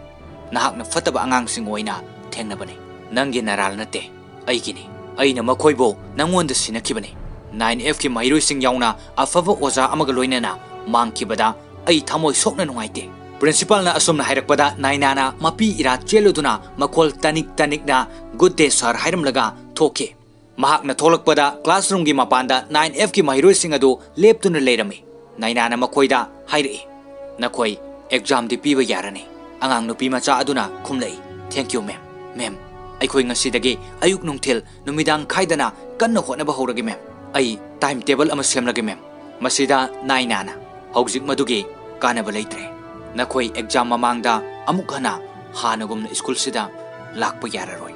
ꯅꯍꯥꯛꯅ ꯐꯠꯇꯕ ꯑꯉꯥꯡꯁꯤꯡ ꯑꯣꯏꯅ ꯊꯦꯡꯅꯕꯅꯤ꯫ ꯅꯪꯒꯤ ꯅꯔꯥꯜ ꯅꯠꯇꯦ, ꯑꯩꯒꯤꯅꯤ꯫ ꯑꯩꯅ ꯃꯈꯣꯏꯕꯨ ꯅꯪꯉꯣꯟꯗ ꯁꯤꯟꯅꯈꯤꯕꯅꯤ꯫ ꯅꯥꯏꯟ ꯑꯦꯐꯀꯤ ꯃꯍꯩꯔꯣꯏꯁꯤꯡ ꯌꯥꯎꯅ ꯑꯐꯕ ꯑꯣꯖꯥ ꯑꯃꯒ ꯂꯣꯏꯅꯅ ꯃꯥꯡꯈꯤꯕꯗ ꯑꯩ ꯊꯃꯣꯏ ꯁꯣꯛꯅ ꯅꯨꯡꯉꯥꯏꯇꯦ꯫" ꯄ꯭ꯔꯤꯟꯁꯤꯄꯥꯜꯅ ꯑꯁꯨꯝꯅ ꯍꯥꯏꯔꯛꯄꯗ ꯅꯥꯏꯅꯥꯅ ꯃꯄꯤ ꯏꯔꯥ ꯆꯦꯜꯂꯨꯗꯨꯅ ꯃꯈꯣꯜ ꯇꯅꯤꯛ ꯇꯅꯤꯛꯅ "ꯒꯨꯗ ꯗꯦ ꯁꯥꯔ" ꯍꯥꯏꯔꯝꯂꯒ ꯊꯣꯛꯈꯤ꯫ ꯃꯍꯥꯛꯅ ꯊꯣꯛꯂꯛꯄꯗ ꯀ꯭ꯂꯥꯁꯔꯨꯝꯒꯤ ꯃꯄꯥꯟꯗ ꯅꯥꯏꯟ ꯑꯦꯐꯀꯤ ꯃꯍꯩꯔꯣꯏꯁꯤꯡ ꯑꯗꯨ ꯂꯦꯞꯇꯨꯅ ꯂꯩꯔꯝꯃꯤ꯫ ꯅꯥꯏꯅꯥꯅ ꯃꯈꯣꯏꯗ ꯍꯥꯏꯔꯛꯏ, "ꯅꯈꯣꯏ ꯑꯦꯛꯖꯥꯝꯗꯤ ꯄꯤꯕ ꯌꯥꯔꯅꯤ꯫" ꯑꯉꯥꯡ ꯅꯨꯄꯤ ꯃꯆꯥ ꯑꯗꯨꯅ ꯈꯨꯝꯂꯛꯏ, "Thank you ꯃꯦꯝ꯫ ꯃꯦꯝ, ꯑꯩꯈꯣꯏ ꯉꯁꯤꯗꯒꯤ ꯑꯌꯨꯛ ꯅꯨꯡꯊꯤꯜ ꯅꯨꯃꯤꯗꯥꯡ ꯈꯥꯏꯗꯅ ꯀꯟꯅ ꯍꯣꯠꯅꯕ ꯍꯧꯔꯒꯦ ꯃꯦꯝ꯫ ꯑꯩ ꯇꯥꯏꯝ ꯇꯦꯕꯜ ꯑꯃ ꯁꯦꯝꯂꯒꯦ ꯃꯦꯝ꯫" ꯃꯁꯤꯗ ꯅꯥꯏꯅꯥꯅ, "ꯍꯧꯖꯤꯛ ꯃꯗꯨꯒꯤ ꯀꯥꯟꯅꯕ ꯂꯩꯇ꯭ꯔꯦ꯫ ꯅꯈꯣꯏ ꯑꯦꯛꯖꯥꯝ ꯃꯃꯥꯡꯗ ꯑꯃꯨꯛ ꯍꯟꯅ ꯍꯥꯟꯅꯒꯨꯝꯅ ꯁ꯭ꯀꯨꯜꯁꯤꯗ ꯂꯥꯛꯄ ꯌꯥꯔꯔꯣꯏ꯫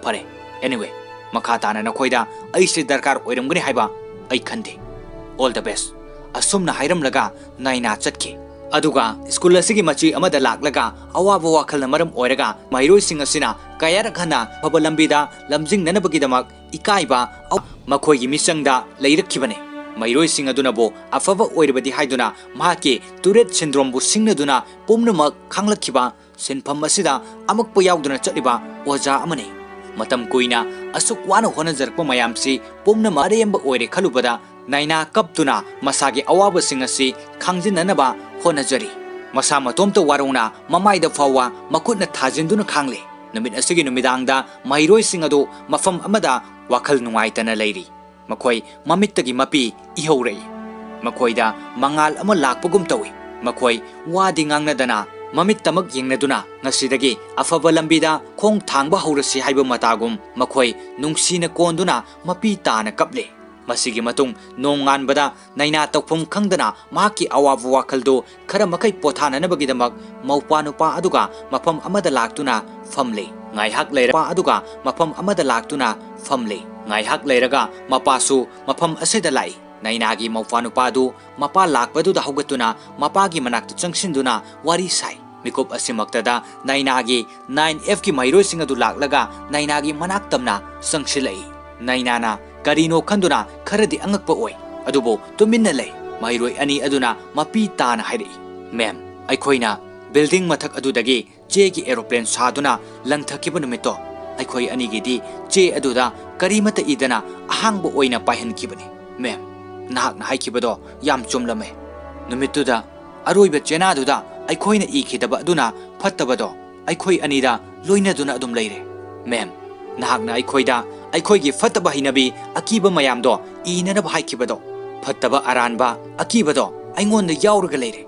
ꯐꯔꯦ, anyway, ꯃꯈꯥ ꯇꯥꯅ ꯅꯈꯣꯏꯗ ꯑꯩꯁꯦ ꯗꯔꯀꯥꯔ ꯑꯣꯏꯔꯝꯒꯅꯤ ꯍꯥꯏꯕ ꯑꯩ ꯈꯟꯗꯦ꯫ All the best꯫ ꯑꯁꯨꯝꯅ ꯍꯥꯏꯔꯝꯂꯒ ꯅꯥꯏꯅꯥ ꯆꯠꯈꯤ꯫ ꯑꯗꯨꯒ ꯁ꯭ꯀꯨꯜ ꯑꯁꯤꯒꯤ ꯃꯆꯤ ꯑꯃꯗ ꯂꯥꯛꯂꯒ ꯑꯋꯥꯕ ꯋꯥꯈꯜꯅ ꯃꯔꯝ ꯑꯣꯏꯔꯒ ꯃꯍꯩꯔꯣꯏꯁꯤꯡ ꯑꯁꯤꯅ ꯀꯌꯥꯔꯛ ꯍꯟꯅ ꯑꯐꯕ ꯂꯝꯕꯤꯗ ꯂꯝꯖꯤꯡꯅꯅꯕꯒꯤꯗꯃꯛ ꯏꯀꯥꯏꯕ, ꯑ-, ꯃꯈꯣꯏꯒꯤ ꯃꯤꯆꯪꯗ ꯂꯩꯔꯛꯈꯤꯕꯅꯤ꯫ ꯃꯍꯩꯔꯣꯏꯁꯤꯡ ꯑꯗꯨꯅꯕꯨ ꯑꯐꯕ ꯑꯣꯏꯔꯕꯗꯤ ꯍꯥꯏꯗꯨꯅ ꯃꯍꯥꯛꯀꯤ Tourette syndromeꯕꯨ ꯁꯤꯡꯅꯗꯨꯅ ꯄꯨꯝꯅꯃꯛ ꯈꯪꯂꯛꯈꯤꯕ ꯁꯤꯟꯐꯝ ꯑꯁꯤꯗ ꯑꯃꯛꯄ ꯌꯥꯎꯗꯨꯅ ꯆꯠꯂꯤꯕ ꯑꯣꯖꯥ ꯑꯃꯅꯤ꯫ ꯃꯇꯝ ꯀꯨꯏꯅ ꯑꯁꯨꯛ ꯋꯥꯅ ꯍꯣꯠꯅꯖꯔꯛꯄ ꯃꯌꯥꯝꯁꯤ ꯄꯨꯝꯅꯃꯛ ꯑꯔꯦꯝꯕ ꯑꯣꯏꯔꯦ ꯈꯜꯂꯨꯕꯗ ꯅꯥꯏꯅꯥ ꯀꯞꯇꯨꯅ ꯃꯁꯥꯒꯤ ꯑꯋꯥꯕꯁꯤꯡ ꯑꯁꯤ ꯈꯪꯖꯤꯟꯅꯅꯕ ꯍꯣꯠꯅꯖꯔꯤ꯫ ꯃꯁꯥ ꯃꯇꯣꯝꯇ ꯋꯥꯔꯧꯅ ꯃꯃꯥꯏꯗ ꯐꯥꯎꯕ ꯃꯈꯨꯠꯅ ꯊꯥꯖꯤꯟꯗꯨꯅ ꯈꯥꯡꯂꯦ꯫ ꯅꯨꯃꯤꯠ ꯑꯁꯤꯒꯤ ꯅꯨꯃꯤꯗꯥꯡꯗ ꯃꯍꯩꯔꯣꯏꯁꯤꯡ ꯑꯗꯨ ꯃꯐꯝ ꯑꯃꯗ ꯋꯥꯈꯜ ꯅꯨꯡꯉꯥꯏꯇꯅ ꯂꯩꯔꯤ꯫ ꯃꯈꯣꯏ ꯃꯃꯤꯠꯇꯒꯤ ꯃꯄꯤ ꯏꯍꯧꯔꯛꯏ꯫ ꯃꯈꯣꯏꯗ ꯃꯉꯥꯜ ꯑꯃ ꯂꯥꯛꯄꯒꯨꯝ ꯇꯧꯏ꯫ ꯃꯈꯣꯏ ꯋꯥꯗꯤ ꯉꯥꯡꯅꯗꯅ ꯃꯃꯤꯠꯇꯃꯛ ꯌꯦꯡꯅꯗꯨꯅ ꯉꯁꯤꯗꯒꯤ ꯑꯐꯕ ꯂꯝꯕꯤꯗ ꯈꯣꯡ ꯊꯥꯡꯕ ꯍꯧꯔꯁꯤ ꯍꯥꯏꯕ ꯃꯇꯥꯒꯨꯝ ꯃꯈꯣꯏ ꯅꯨꯡꯁꯤꯅ ꯀꯣꯟꯗꯨꯅ ꯃꯄꯤ ꯇꯥꯅ ꯀꯞꯂꯦ꯫ ꯃꯁꯤꯒꯤ ꯃꯇꯨꯡ ꯅꯣꯡꯉꯥꯟꯕꯗ ꯅꯥꯏꯅꯥ ꯇꯧꯐꯝ ꯈꯪꯗꯅ ꯃꯍꯥꯛꯀꯤ ꯑꯋꯥꯕ ꯋꯥꯈꯜꯗꯨ ꯈꯔ ꯃꯈꯩ ꯄꯣꯊꯥꯅꯅꯕꯒꯤꯗꯃꯛ ꯃꯧꯄꯥ ꯅꯨꯄꯥ ꯑꯗꯨꯒ ꯃꯐꯝ ꯑꯃꯗ ꯂꯥꯛꯇꯨꯅ ꯐꯝꯂꯦ꯫ ꯉꯥꯏꯍꯥꯛ ꯂꯩꯔ-, ꯅꯨꯄꯥ ꯑꯗꯨꯒ ꯃꯐꯝ ꯑꯃꯗ ꯂꯥꯛꯇꯨꯅ ꯐꯝꯂꯦ꯫ ꯉꯥꯏꯍꯥꯛ ꯂꯩꯔꯒ ꯃꯄꯥꯁꯨ ꯃꯐꯝ ꯑꯁꯤꯗ ꯂꯥꯛꯏ꯫ ꯅꯥꯏꯅꯥꯒꯤ ꯃꯧꯄꯥ ꯅꯨꯄꯥꯗꯨ ꯃꯄꯥ ꯂꯥꯛꯄꯗꯨꯗ ꯍꯧꯒꯠꯇꯨꯅ ꯃꯄꯥꯒꯤ ꯃꯅꯥꯛꯇ ꯆꯪꯁꯤꯟꯗꯨꯅ ꯋꯥꯔꯤ ꯁꯥꯏ꯫ ꯃꯤꯀꯨꯞ ꯑꯁꯤꯃꯛꯇꯗ ꯅꯥꯏꯅꯥꯒꯤ nine Fꯀꯤ ꯃꯍꯩꯔꯣꯏꯁꯤꯡ ꯑꯗꯨ ꯂꯥꯛꯂꯒ ꯅꯥꯏꯅꯥꯒꯤ ꯃꯅꯥꯛ ꯇꯝꯅ ꯆꯪꯁꯤꯜꯂꯛꯏ꯫ ꯅꯥꯏꯅꯥꯅ ꯀꯔꯤꯅꯣ ꯈꯟꯗꯨꯅ ꯈꯔꯗꯤ ꯑꯉꯛꯄ ꯑꯣꯏ, ꯑꯗꯨꯕꯨ ꯇꯨꯃꯤꯟꯅ ꯂꯩ꯫ ꯃꯍꯩꯔꯣꯏ ꯑꯅꯤ ꯑꯗꯨꯅ ꯃꯄꯤ ꯇꯥꯅ ꯍꯥꯏꯔꯛꯏ, "ꯃꯦꯝ, ꯑꯩꯈꯣꯏꯅ building ꯃꯊꯛ ꯑꯗꯨꯗꯒꯤ ꯆꯦꯒꯤ aeroplane ꯁꯥꯗꯨꯅ ꯂꯪꯊꯈꯤꯕ ꯅꯨꯃꯤꯠꯇꯣ, ꯑꯩꯈꯣꯏ ꯑꯅꯤꯒꯤꯗꯤ ꯆꯦ ꯑꯗꯨꯗ ꯀꯔꯤꯃꯠꯇ ꯏꯗꯅ ꯑꯍꯥꯡꯕ ꯑꯣꯏꯅ ꯄꯥꯏꯍꯟꯈꯤꯕꯅꯤ꯫ ꯃꯦꯝ, ꯅꯍꯥꯛꯅ ꯍꯥꯏꯈꯤꯕꯗꯣ ꯌꯥꯝ ꯆꯨꯝꯂꯝꯃꯦ꯫ ꯅꯨꯃꯤꯠꯇꯨꯗ ꯑꯔꯣꯏꯕ ꯆꯦꯅꯥꯗꯨꯗ ꯑꯩꯈꯣꯏꯅ ꯏꯈꯤꯗꯕ ꯑꯗꯨꯅ ꯐꯠꯇꯕꯗꯣ ꯑꯩꯈꯣꯏ ꯑꯅꯤꯗ ꯂꯣꯏꯅꯗꯨꯅ ꯑꯗꯨꯝ ꯂꯩꯔꯦ꯫ ꯃꯦꯝ, ꯅꯍꯥꯛꯅ ꯑꯩꯈꯣꯏꯗ ꯑꯩꯈꯣꯏꯒꯤ ꯐꯠꯇꯕ ꯍꯩꯅꯕꯤ ꯑꯀꯤꯕ ꯃꯌꯥꯝꯗꯣ ꯏꯅꯅꯕ ꯍꯥꯏꯈꯤꯕꯗꯣ, ꯐꯠꯇꯕ ꯑꯔꯥꯟꯕ ꯑꯀꯤꯕꯗꯣ ꯑꯩꯉꯣꯟꯗ ꯌꯥꯎꯔꯒ ꯂꯩꯔꯦ꯫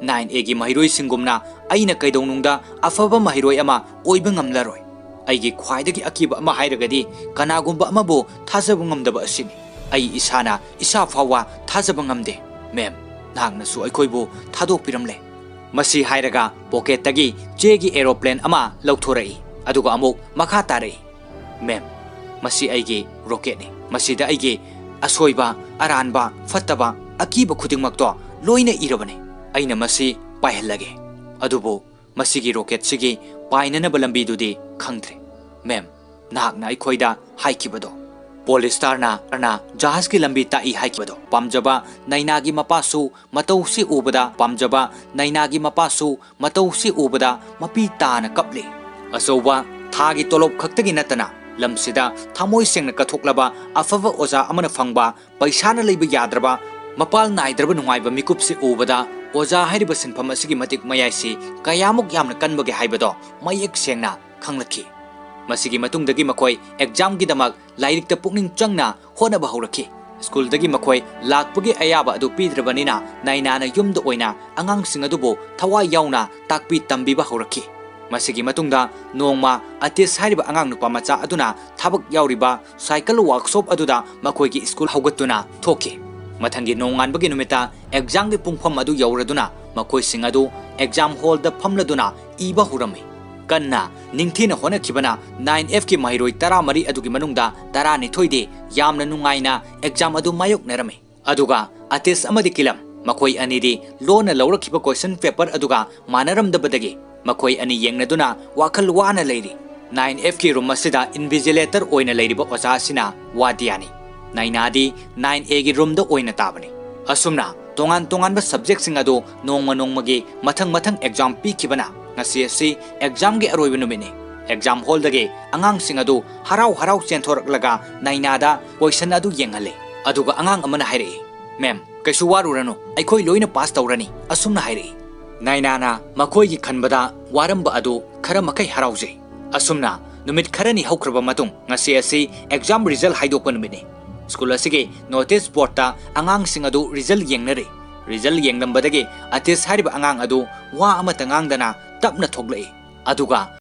Nine Aꯒꯤ ꯃꯍꯩꯔꯣꯏꯁꯤꯡꯒꯨꯝꯅ ꯑꯩꯅ ꯀꯩꯗꯧꯅꯨꯡꯗ ꯑꯐꯕ ꯃꯍꯩꯔꯣꯏ ꯑꯃ ꯑꯣꯏꯕ ꯉꯝꯂꯔꯣꯏ꯫ ꯑꯩꯒꯤ ꯈ꯭ꯋꯥꯏꯗꯒꯤ ꯑꯀꯤꯕ ꯑꯃ ꯍꯥꯏꯔꯒꯗꯤ ꯀꯅꯥꯒꯨꯝꯕ ꯑꯃꯕꯨ ꯊꯥꯖꯕ ꯉꯝꯗꯕ ꯑꯁꯤꯅꯤ꯫ ꯑꯩ ꯏꯁꯥꯅ ꯏꯁꯥ ꯐꯥꯎꯕ ꯊꯥꯖꯕ ꯉꯝꯗꯦ꯫ ꯃꯦꯝ, ꯅꯍꯥꯛꯅꯁꯨ ꯑꯩꯈꯣꯏꯕꯨ ꯊꯥꯗꯣꯛꯄꯤꯔꯝꯂꯦ꯫" ꯃꯁꯤ ꯍꯥꯏꯔꯒ pocketꯇꯒꯤ ꯆꯦꯒꯤ aeroplane ꯑꯃ ꯂꯧꯊꯣꯔꯛꯏ꯫ ꯑꯗꯨꯒ ꯑꯃꯨꯛ ꯃꯈꯥ ꯇꯥꯔꯛꯏ, "ꯃꯦꯝ, ꯃꯁꯤ ꯑꯩꯒꯤ ꯔꯣꯀꯦꯠꯅꯤ꯫ ꯃꯁꯤꯗ ꯑꯩꯒꯤ ꯑꯁꯣꯏꯕ, ꯑꯔꯥꯟꯕ, ꯐꯠꯇꯕ, ꯑꯀꯤꯕ ꯈꯨꯗꯤꯡꯃꯛꯇꯣ ꯂꯣꯏꯅ ꯏꯔꯕꯅꯤ꯫ ꯑꯩꯅ ꯃꯁꯤ ꯄꯥꯏꯍꯜꯂꯒꯦ꯫ ꯑꯗꯨꯕꯨ ꯃꯁꯤꯒꯤ ꯔꯣꯀꯦꯠꯁꯤꯒꯤ ꯄꯥꯏꯅꯅꯕ ꯂꯝꯕꯤꯗꯨꯗꯤ ꯈꯪꯗ꯭ꯔꯦ꯫ ꯃꯦꯝ, ꯅꯍꯥꯛꯅ ꯑꯩꯈꯣꯏꯗ ꯍꯥꯏꯈꯤꯕꯗꯣ, ꯄꯣꯂꯤꯁꯇꯥꯔꯅ ꯖꯍꯥꯖꯀꯤ ꯂꯝꯕꯤ ꯇꯥꯛꯏ ꯍꯥꯏꯈꯤꯕꯗꯣ, ꯄꯥꯝꯖꯕ ꯅꯥꯏꯅꯥꯒꯤ ꯃꯄꯥꯁꯨ ꯃꯇꯧꯁꯤ ꯎꯕꯗ, ꯄꯥꯝꯖꯕ ꯅꯥꯏꯅꯥꯒꯤ ꯃꯄꯥꯁꯨ ꯃꯇꯧꯁꯤ ꯎꯕꯗ ꯃꯄꯤ ꯇꯥꯅ ꯀꯞꯂꯤ꯫ ꯑꯆꯧꯕ ꯊꯥꯒꯤ ꯇꯣꯂꯣꯞ ꯈꯛꯇꯒꯤ ꯅꯠꯇꯅ ꯂꯝꯁꯤꯗ ꯊꯃꯣꯏ ꯁꯦꯡꯅ ꯀꯠꯊꯣꯛꯂꯕ ꯑꯐꯕ ꯑꯣꯖꯥ ꯑꯃꯅ ꯐꯪꯕ ꯄꯩꯁꯥꯅ ꯂꯩꯕ ꯌꯥꯗ꯭ꯔꯕ, ꯃꯄꯥꯜ ꯅꯥꯏꯗ꯭ꯔꯕ ꯅꯨꯡꯉꯥꯏꯕ ꯃꯤꯀꯨꯞꯁꯤ ꯎꯕꯗ ꯑꯣꯖꯥ ꯍꯥꯏꯔꯤꯕ ꯁꯤꯟꯐꯝ ꯑꯁꯤꯒꯤ ꯃꯇꯤꯛ ꯃꯌꯥꯏꯁꯤ ꯀꯌꯥꯃꯨꯛ ꯌꯥꯝꯅ ꯀꯟꯕꯒꯦ ꯍꯥꯏꯕꯗꯣ ꯃꯌꯦꯛ ꯁꯦꯡꯅ ꯈꯪꯂꯛꯈꯤ꯫ ꯃꯁꯤꯒꯤ ꯃꯇꯨꯡꯗꯒꯤ ꯃꯈꯣꯏ ꯑꯦꯛꯖꯥꯝꯒꯤꯗꯃꯛ ꯂꯥꯏꯔꯤꯛꯇ ꯄꯨꯛꯅꯤꯡ ꯆꯪꯅ ꯍꯣꯠꯅꯕ ꯍꯧꯔꯛꯈꯤ꯫ ꯁ꯭ꯀꯨꯜꯗꯒꯤ ꯃꯈꯣꯏ ꯂꯥꯛꯄꯒꯤ ꯑꯌꯥꯕ ꯑꯗꯨ ꯄꯤꯗ꯭ꯔꯕꯅꯤꯅ ꯅꯥꯏꯅꯥꯅ ꯌꯨꯝꯗ ꯑꯣꯏꯅ ꯑꯉꯥꯡꯁꯤꯡ ꯑꯗꯨꯕꯨ ꯊꯋꯥꯏ ꯌꯥꯎꯅ ꯇꯥꯛꯄꯤ ꯇꯝꯕꯤꯕ ꯍꯧꯔꯛꯈꯤ꯫ ꯃꯁꯤꯒꯤ ꯃꯇꯨꯡꯗ ꯅꯣꯡꯃ ꯑꯇꯤꯁ ꯍꯥꯏꯔꯤꯕ ꯑꯉꯥꯡ ꯅꯨꯄꯥ ꯃꯆꯥ ꯑꯗꯨꯅ ꯊꯕꯛ ꯌꯥꯎꯔꯤꯕ ꯁꯥꯏꯀꯜ ꯋꯥꯔꯛꯁꯣꯞ ꯑꯗꯨꯗ ꯃꯈꯣꯏꯒꯤ ꯁ꯭ꯀꯨꯜ ꯍꯧꯒꯠꯇꯨꯅ ꯊꯣꯛꯈꯤ꯫ ꯃꯊꯪꯒꯤ ꯅꯣꯡꯉꯥꯟꯕꯒꯤ ꯅꯨꯃꯤꯠꯇ ꯑꯦꯛꯖꯥꯝꯒꯤ ꯄꯨꯡꯐꯝ ꯑꯗꯨ ꯌꯧꯔꯗꯨꯅ ꯃꯈꯣꯏꯁꯤꯡ ꯑꯗꯨ ꯑꯦꯛꯖꯥꯝ ꯍꯣꯜꯗ ꯐꯝꯂꯗꯨꯅ ꯏꯕ ꯍꯧꯔꯝꯃꯤ꯫ ꯀꯟꯅ ꯅꯤꯡꯊꯤꯅ ꯍꯣꯠꯅꯈꯤꯕꯅ ꯅꯥꯏꯟ ꯑꯦꯐꯀꯤ ꯃꯍꯩꯔꯣꯏ ꯇꯔꯥꯃꯔꯤ ꯑꯗꯨꯒꯤ ꯃꯅꯨꯡꯗ ꯇꯔꯥꯅꯤꯊꯣꯏꯗꯤ ꯌꯥꯝꯅ ꯅꯨꯡꯉꯥꯏꯅ ꯑꯦꯛꯖꯥꯝ ꯑꯗꯨ ꯃꯥꯌꯣꯛꯅꯔꯝꯃꯤ꯫ ꯑꯗꯨꯒ ꯑꯇꯤꯁ ꯑꯃꯗꯤ ꯀꯤꯂꯝ, ꯃꯈꯣꯏ ꯑꯅꯤꯗꯤ ꯂꯣꯟꯅ ꯂꯧꯔꯛꯈꯤꯕ ꯀꯣꯏꯁꯟ ꯄꯦꯄꯔ ꯑꯗꯨꯒ ꯃꯥꯟꯅꯔꯝꯗꯕꯗꯒꯤ ꯃꯈꯣꯏ ꯑꯅꯤ ꯌꯦꯡꯅꯗꯨꯅ ꯋꯥꯈꯜ ꯋꯥꯅ ꯂꯩꯔꯤ꯫ ꯅꯥꯏꯟ ꯑꯦꯐꯀꯤ ꯔꯨꯝ ꯑꯁꯤꯗ ꯏꯟꯚꯤꯖꯤꯂꯦꯇꯔ ꯑꯣꯏꯅ ꯂꯩꯔꯤꯕ ꯑꯣꯖꯥ ꯑꯁꯤꯅ ꯋꯥꯗꯤꯌꯥꯅꯤ꯫ ꯅꯥꯏꯅꯥꯗꯤ ꯅꯥꯏꯟ ꯑꯦꯒꯤ ꯔꯨꯝꯗ ꯑꯣꯏꯅ ꯇꯥꯕꯅꯤ꯫ ꯑꯁꯨꯝꯅ ꯇꯣꯉꯥꯟ ꯇꯣꯉꯥꯟꯕ ꯁꯕꯖꯦꯛꯁꯤꯡ ꯑꯗꯨ ꯅꯣꯡꯃ ꯅꯣꯡꯃꯒꯤ ꯃꯊꯪ ꯃꯊꯪ ꯑꯦꯛꯖꯥꯝ ꯄꯤꯈꯤꯕꯅ ꯉꯁꯤ ꯑꯁꯤ ꯑꯦꯛꯖꯥꯝꯒꯤ ꯑꯔꯣꯏꯕ ꯅꯨꯃꯤꯠꯅꯤ꯫ ꯑꯦꯛꯖꯥꯝ ꯍꯣꯜꯗꯒꯤ ꯑꯉꯥꯡꯁꯤꯡ ꯑꯗꯨ ꯍꯔꯥꯎ ꯍꯔꯥꯎ ꯆꯦꯟꯊꯣꯔꯛꯂꯒ ꯅꯥꯏꯅꯥꯗ ꯀꯣꯏꯁꯟ ꯑꯗꯨ ꯌꯦꯡꯍꯜꯂꯤ꯫ ꯑꯗꯨꯒ ꯑꯉꯥꯡ ꯑꯃꯅ ꯍꯥꯏꯔꯛꯏ, "ꯃꯦꯝ, ꯀꯩꯁꯨ ꯋꯥꯔꯨꯔꯅꯨ, ꯑꯩꯈꯣꯏ ꯂꯣꯏꯅ ꯄꯥꯁ ꯇꯧꯔꯅꯤ," ꯑꯁꯨꯝꯅ ꯍꯥꯏꯔꯛꯏ꯫ ꯅꯥꯏꯅꯥꯅ ꯃꯈꯣꯏꯒꯤ ꯈꯟꯕꯗ ꯋꯥꯔꯝꯕ ꯑꯗꯨ ꯈꯔ ꯃꯈꯩ ꯍꯔꯥꯎꯖꯩ꯫ ꯑꯁꯨꯝꯅ ꯅꯨꯃꯤꯠ ꯈꯔꯅꯤ ꯍꯧꯈ꯭ꯔꯕ ꯃꯇꯨꯡ ꯉꯁꯤ ꯑꯁꯤ ꯑꯦꯛꯖꯥꯝ ꯔꯤꯖꯜ ꯍꯥꯏꯗꯣꯛꯄ ꯅꯨꯃꯤꯠꯅꯤ꯫ ꯁ꯭ꯀꯨꯜ ꯑꯁꯤꯒꯤ ꯅꯣꯇꯤꯁ ꯕꯣꯔꯗꯇ ꯑꯉꯥꯡꯁꯤꯡ ꯑꯗꯨ ꯔꯤꯖꯜ ꯌꯦꯡꯅꯔꯤ꯫ ꯔꯤꯖꯜ ꯌꯦꯡꯂꯝꯕꯗꯒꯤ ꯑꯇꯤꯁ ꯍꯥꯏꯔꯤꯕ ꯑꯉꯥꯡ ꯑꯗꯨ ꯋꯥ ꯑꯃꯠꯇ ꯉꯥꯡꯗꯅ ꯇꯞꯅ ꯊꯣꯛꯂꯛꯏ꯫ ꯑꯗꯨꯒ